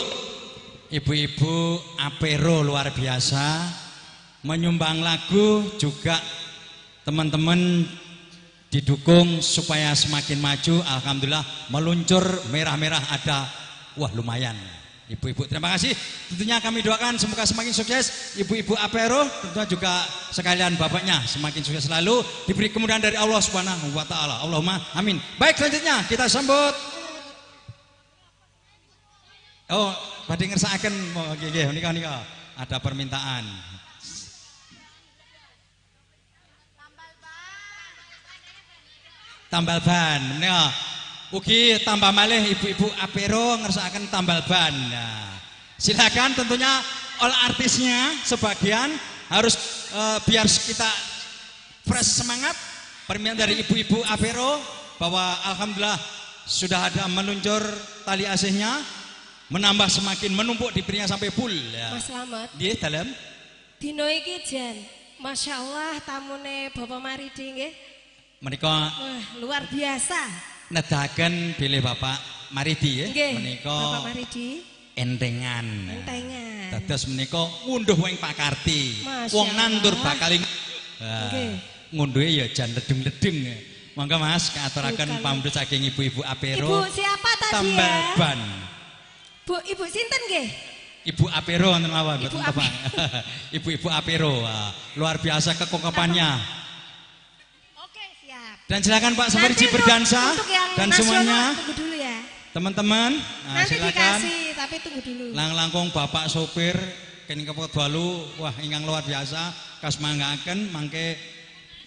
Speaker 12: Ibu-ibu Apero luar biasa menyumbang lagu juga teman-teman didukung supaya semakin maju. Alhamdulillah meluncur merah-merah ada. Wah, lumayan. Ibu-ibu terima kasih. Tentunya kami doakan semoga semakin sukses ibu-ibu Apero, tentunya juga sekalian bapaknya semakin sukses selalu, diberi kemudahan dari Allah Subhanahu wa taala. Allahumma amin. Baik, selanjutnya kita sambut. Oh, badhe ngersakaken nggih nika nika ada permintaan. Tambal ban. Menika ugi tambah malih ibu-ibu Apero ngersakaken tambal ban. Nah, silakan tentunya all artisnya sebagian harus biar kita fresh semangat. Permintaan dari ibu-ibu Apero bahwa alhamdulillah sudah ada meluncur tali asihnya, menambah semakin menumpuk diberinya sampai full ya.
Speaker 9: Mas Slamet.
Speaker 12: Nggih, dalem.
Speaker 9: Dino iki jan, Masya Allah tamune Bapak Maridi nggih.
Speaker 12: Menika
Speaker 9: wah, luar biasa.
Speaker 12: Nedahaken bilih Bapak Maridi nggih. Menika
Speaker 9: Bapak Maridi
Speaker 12: entengan.
Speaker 9: Entengan.
Speaker 12: Dados menika ngunduh wong pakarti. Wong nandur bakal nggih. Ngunduhe ya jan ledeng-ledeng. Monggo Mas kaaturaken pamrih saking ibu-ibu Apero.
Speaker 9: Ibu siapa tadi
Speaker 12: tambal
Speaker 9: ya?
Speaker 12: Ban.
Speaker 9: Bu, Ibu sinten nggih?
Speaker 12: Ibu Apero wonten mawon, mboten tepang. Ibu-ibu Apero, luar biasa kekongkapannya.
Speaker 9: Oke, siap.
Speaker 12: Dan silakan Pak Samarji berdansa dan semuanya.
Speaker 9: Tunggu dulu ya.
Speaker 12: Teman-teman, nah,
Speaker 9: nanti
Speaker 12: silakan.
Speaker 9: Dikasih, tapi tunggu dulu.
Speaker 12: Lang-langkung Bapak sopir kene kepot balu, wah ingkang luar biasa kasmanggaken mangke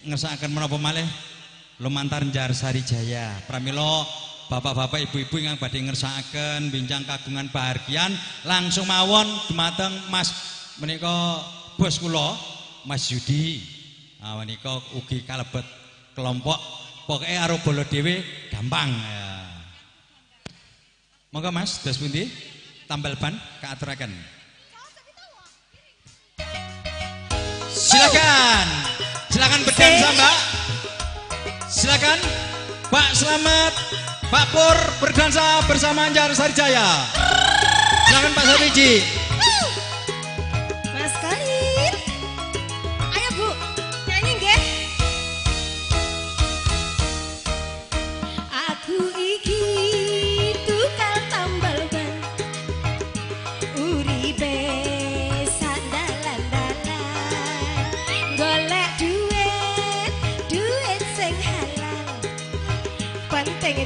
Speaker 12: ngersakaken menapa malih lumantar Njarsari Jaya. Pramila bapak-bapak, ibu-ibu ingkang badhe ngersakaken bincang kagungan bahagian langsung mawon dumateng Mas menika bos kula Mas Yudi. Nah, menika ugi kalebet kelompok pokoke karo bala dhewe gampang ya. Monggo Mas, dos pundi? Tambal ban kaaturaken. Silakan. Silakan berdansa, Mbak. Silakan Pak Slamet, Pak Pur berdansa bersama Njarsari Jaya. Silakan Pak Sarwiji.
Speaker 9: Mas Khalid.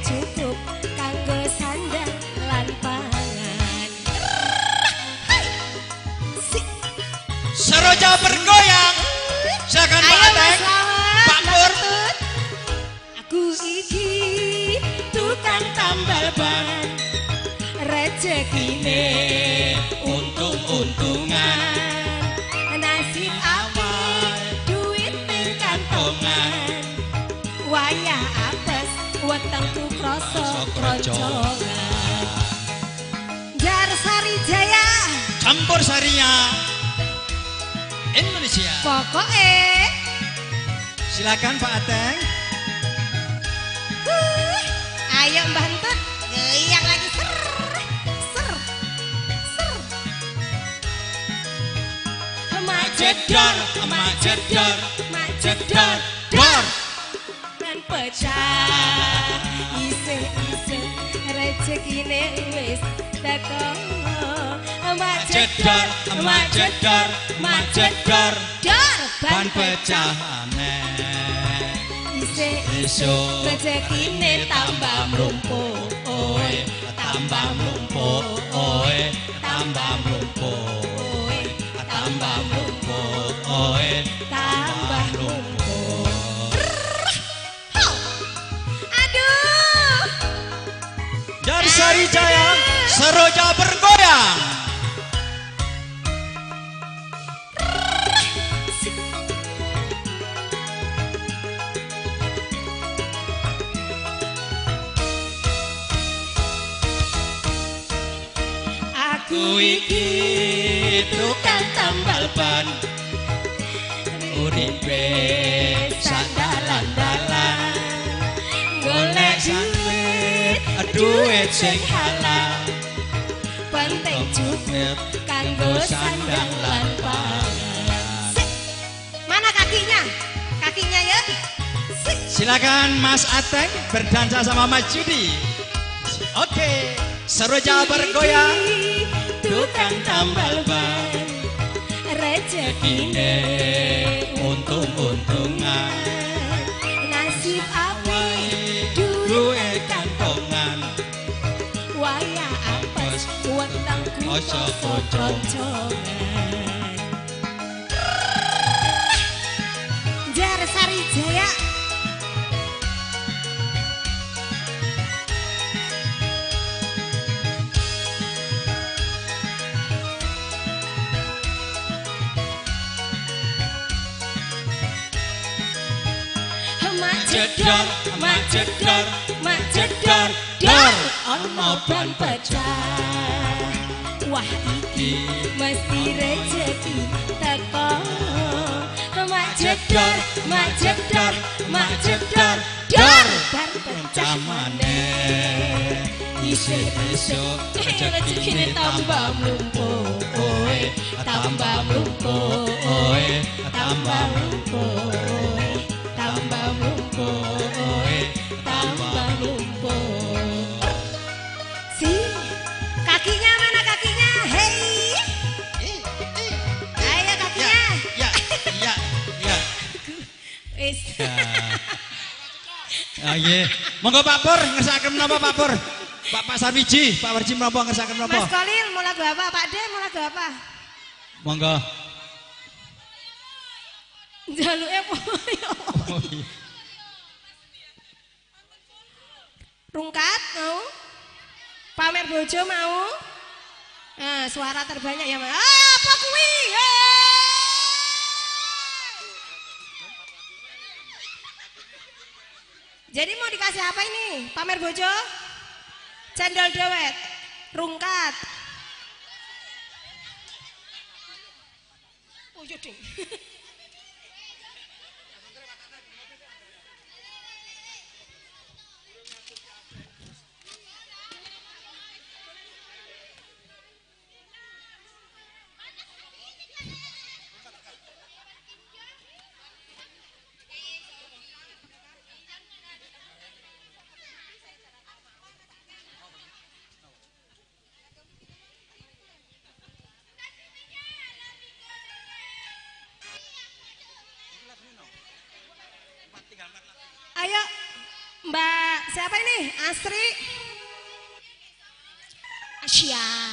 Speaker 9: cukup kanggo sandang lan pangan.
Speaker 12: Seroja bergoyang. Silakan Pak Ateng, Pak Pur.
Speaker 9: Aku iki tukang tambal ban, rezekine
Speaker 12: untung-untungan,
Speaker 9: nasib apik duit ning kantongan, wayah apes wetengku krasa kroncongan. Jar Sari Jaya,
Speaker 12: campur sarinya Indonesia.
Speaker 9: Pokoke
Speaker 12: silakan Pak Ateng.
Speaker 9: Ayo Mbah Entut, goyang lagi ser ser ser. Macet
Speaker 12: dor, macet dor,
Speaker 9: macet
Speaker 12: dor, dor.
Speaker 9: Dan pecah, isih-isih rezekine wis teko.
Speaker 12: Macet dor, macet dor, macet dor,
Speaker 9: dor.
Speaker 12: Ban pecah aneh.
Speaker 9: Isih rezekine tambah mlumpuk,
Speaker 12: oe, tambah mlumpuk, oe, tambah mlumpuk,
Speaker 9: oe,
Speaker 12: tambah mlumpuk, oe,
Speaker 9: tambah mlumpuk. Aduh.
Speaker 12: Dari Sari Jaya, Seroja bergoyang.
Speaker 9: Aku
Speaker 12: iki tukang tambal ban, uripe sak dalan-dalan,
Speaker 9: golek duit,
Speaker 12: duit sing halal,
Speaker 9: penting cukup kanggo sandang lan pangan. Mana kakinya? Kakinya ya.
Speaker 12: Silakan Mas Ateng berdansa sama Mas Yudi. Oke, Seroja bergoyang,
Speaker 9: tukang tambal ban, rezekine
Speaker 12: untung-untungan,
Speaker 9: nasib apik
Speaker 12: duit kantongan,
Speaker 9: wayah apes wetengku
Speaker 12: Ojo
Speaker 9: kroncongan. Jar Sari Jaya.
Speaker 12: Macet dor, macet dor,
Speaker 9: macet dor,
Speaker 12: dor.
Speaker 9: Ono ban pecah. Wah iki mesti rezeki teko. Macet dor, macet dor, macet dor, dor. Ban pecah
Speaker 12: maneh.
Speaker 9: Isih-isih rezekine tambah mlumpuk,
Speaker 12: oe,
Speaker 9: tambah mlumpuk,
Speaker 12: oe,
Speaker 9: tambah mlumpuk, tambah mlumpuk,
Speaker 12: oe,
Speaker 9: tambah mlumpuk. Si, kakinya mana kakinya? Hei, ayo kakinya.
Speaker 12: Ya, ya, ya.
Speaker 9: Wis.
Speaker 12: Ah nggih. Monggo Pak Pur ngersakaken menapa Pak Pur? Pak Sarwiji, Pak Warji menapa ngersakaken menapa?
Speaker 9: Mas Kolil mau lagu apa? Pak D mau lagu apa?
Speaker 12: Monggo.
Speaker 9: Jaluke apa?
Speaker 12: Oh iya.
Speaker 9: Rungkat mau? Pamer bojo mau? Nah, suara terbanyak ya, Mas. Ah, apa kuwi? Jadi mau dikasih apa ini? Pamer bojo? Cendol dewet, rungkat. Oh, iya ding. Siapa ini? Asri. Asia.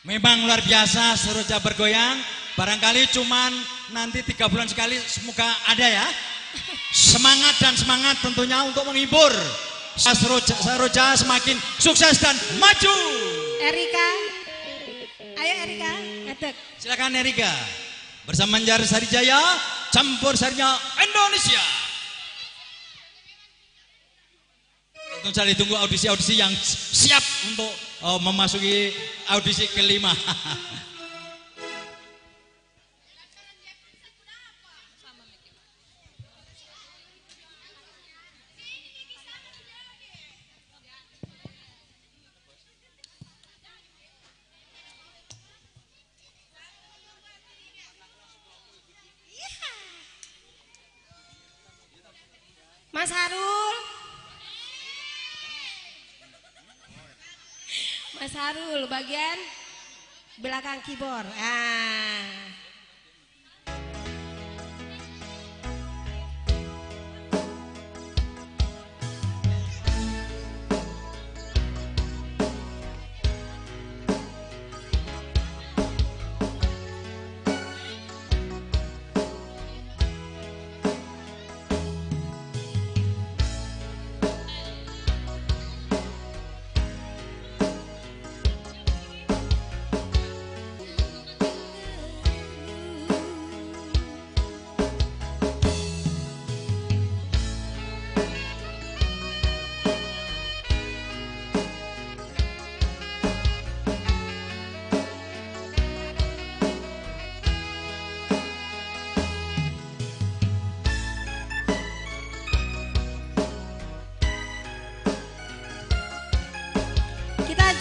Speaker 12: Memang luar biasa Seroja bergoyang. Barangkali cuman nanti 3 bulan sekali semoga ada ya. Semangat dan semangat tentunya untuk menghibur. Seroja semakin sukses dan maju.
Speaker 9: Erika. Ayo Erika, ngadeg.
Speaker 12: Silakan Erika. Bersama Banjar Sarijaya, campur sarinya Indonesia. Tentu saja ditunggu audisi-audisi yang siap untuk memasuki audisi kelima.
Speaker 9: Mas Harul. Mas Harul bagian belakang keyboard. Ah.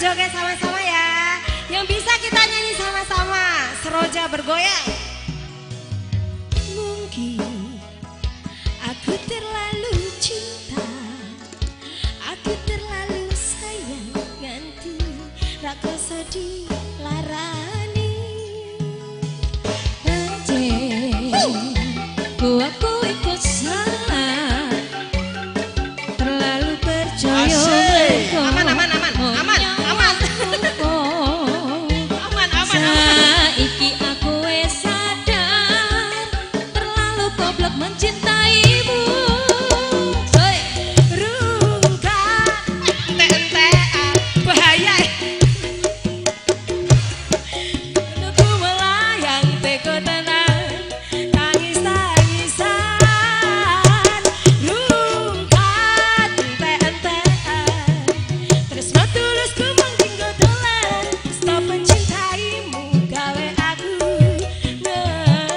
Speaker 9: Joget sama-sama ya. Yang bisa kita nyanyi sama-sama. Seroja bergoyang. Mungkin aku terlalu cinta, aku terlalu sayang, nganti rakoso dilarani.
Speaker 1: Ku aku ikut salah, terlalu percaya.
Speaker 9: Aman, aman, aman, aman. Aman, aman, aman.
Speaker 1: Saiki aku wis sadar, terlalu goblok mencintaimu. Hei,
Speaker 9: rungkat, entek-entekan, bahaya.
Speaker 1: Aku melayang teko tenang, tangis-tangisan.
Speaker 9: Rungkat, entek-entekan, tresno tulusku mung dinggo dolan. Stop mencintaimu gawe aku ngeluh.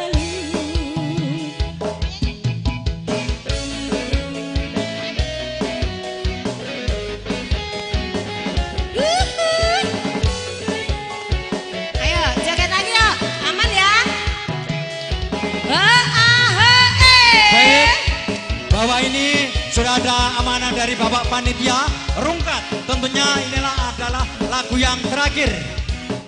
Speaker 9: Ayo joget lagi yuk, aman ya.
Speaker 12: Baik, bahwa ini sudah ada amanah dari Bapak Panitia Rungkat. Tentunya inilah adalah lagu yang terakhir.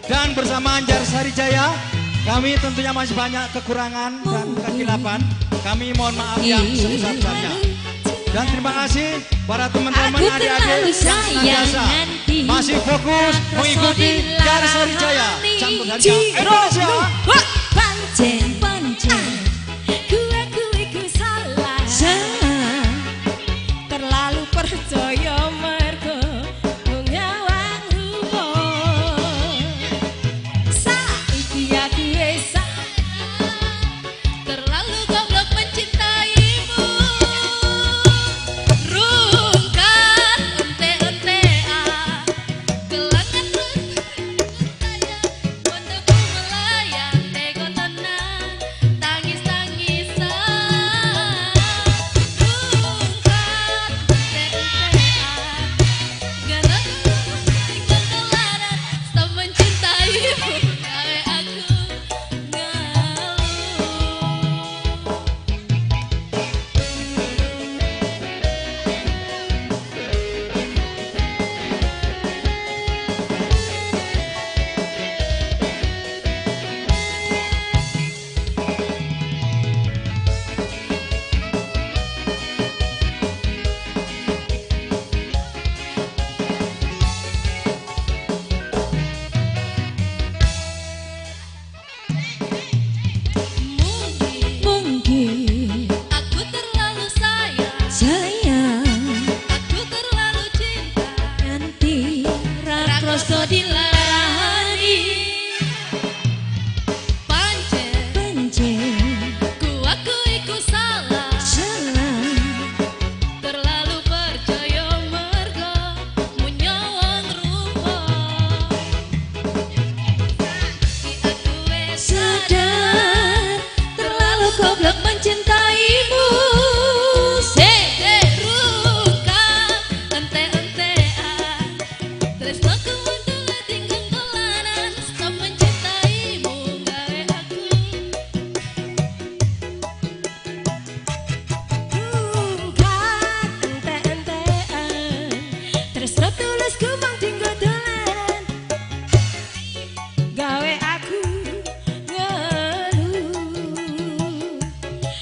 Speaker 12: Dan bersama Anjar Sarijaya, kami tentunya masih banyak kekurangan dan kekhilafan. Kami mohon maaf yang sebesar-besarnya. Dan terima kasih para teman-teman adik-adik yang senantiasa masih fokus mengikuti Anjar Sarijaya, campur sarinya Indonesia.
Speaker 1: Pancen, pancen,
Speaker 9: ku aku iku salah, terlalu percaya mergo mung nyawang rupa. Saiki aku wis
Speaker 1: sadar, terlalu goblok mencintaimu. Rungkat ente-entean, gelangan percaya, untukku melayang teko tenang,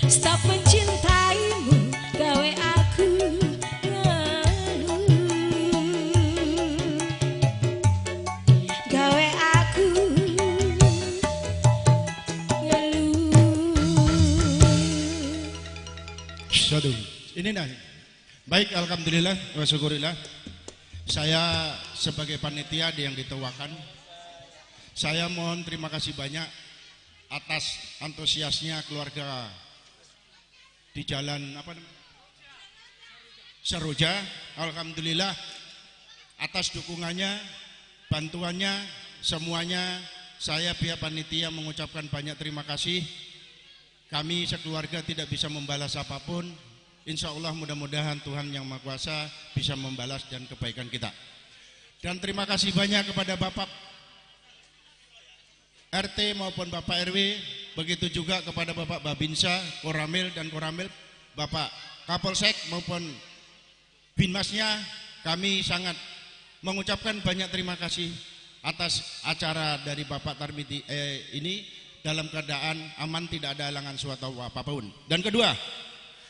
Speaker 9: Stop mencintaimu gawe aku ngeluh, gawe aku ngeluh.
Speaker 17: Satu. Ini nah. Baik, alhamdulillah wa syukurillah. Saya sebagai panitia yang dituakan, saya mohon terima kasih banyak atas antusiasnya keluarga di jalan apa namanya? Seroja. Alhamdulillah atas dukungannya, bantuannya, semuanya. Saya pihak panitia mengucapkan banyak terima kasih. Kami sekeluarga tidak bisa membalas apapun. Insya Allah mudah-mudahan Tuhan Yang Maha Kuasa bisa membalas dan kebaikan kita. Dan terima kasih banyak kepada Bapak RT maupun Bapak RW, begitu juga kepada Bapak Babinsa, Koramil dan Koramil, Bapak Kapolsek maupun Binmasnya. Kami sangat mengucapkan banyak terima kasih atas acara dari Bapak Tarmidi ini dalam keadaan aman, tidak ada halangan suatu apapun. Dan kedua,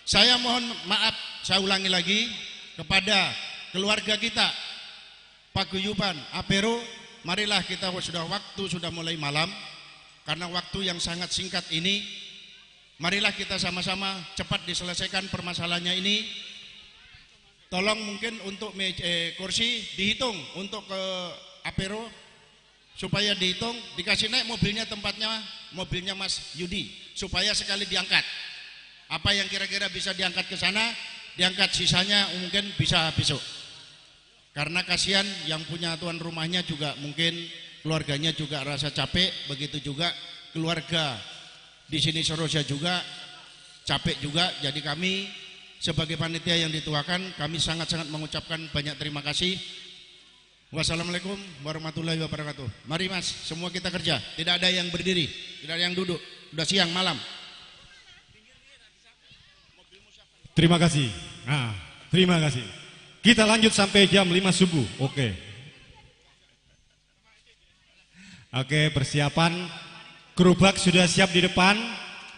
Speaker 17: saya mohon maaf, saya ulangi lagi kepada keluarga kita Paguyuban Apero, marilah kita sudah waktu sudah mulai malam, karena waktu yang sangat singkat ini, marilah kita sama-sama cepat diselesaikan permasalahannya ini. Tolong mungkin untuk kursi dihitung untuk ke Apero supaya dihitung, dikasih naik mobilnya, tempatnya mobilnya Mas Yudi supaya sekali diangkat. Apa yang kira-kira bisa diangkat ke sana, diangkat, sisanya mungkin bisa besok. Karena kasihan yang punya tuan rumahnya juga mungkin keluarganya juga rasa capek, begitu juga keluarga di sini Seroja juga capek juga. Jadi kami sebagai panitia yang dituakan, kami sangat-sangat mengucapkan banyak terima kasih. Wassalamualaikum warahmatullahi wabarakatuh. Mari Mas, semua kita kerja, tidak ada yang berdiri, tidak ada yang duduk, udah siang malam.
Speaker 19: Terima kasih. Nah, terima kasih. Kita lanjut sampai jam 5 subuh. Oke. Oke, persiapan gerobak sudah siap di depan.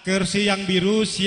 Speaker 19: Kursi yang biru siap.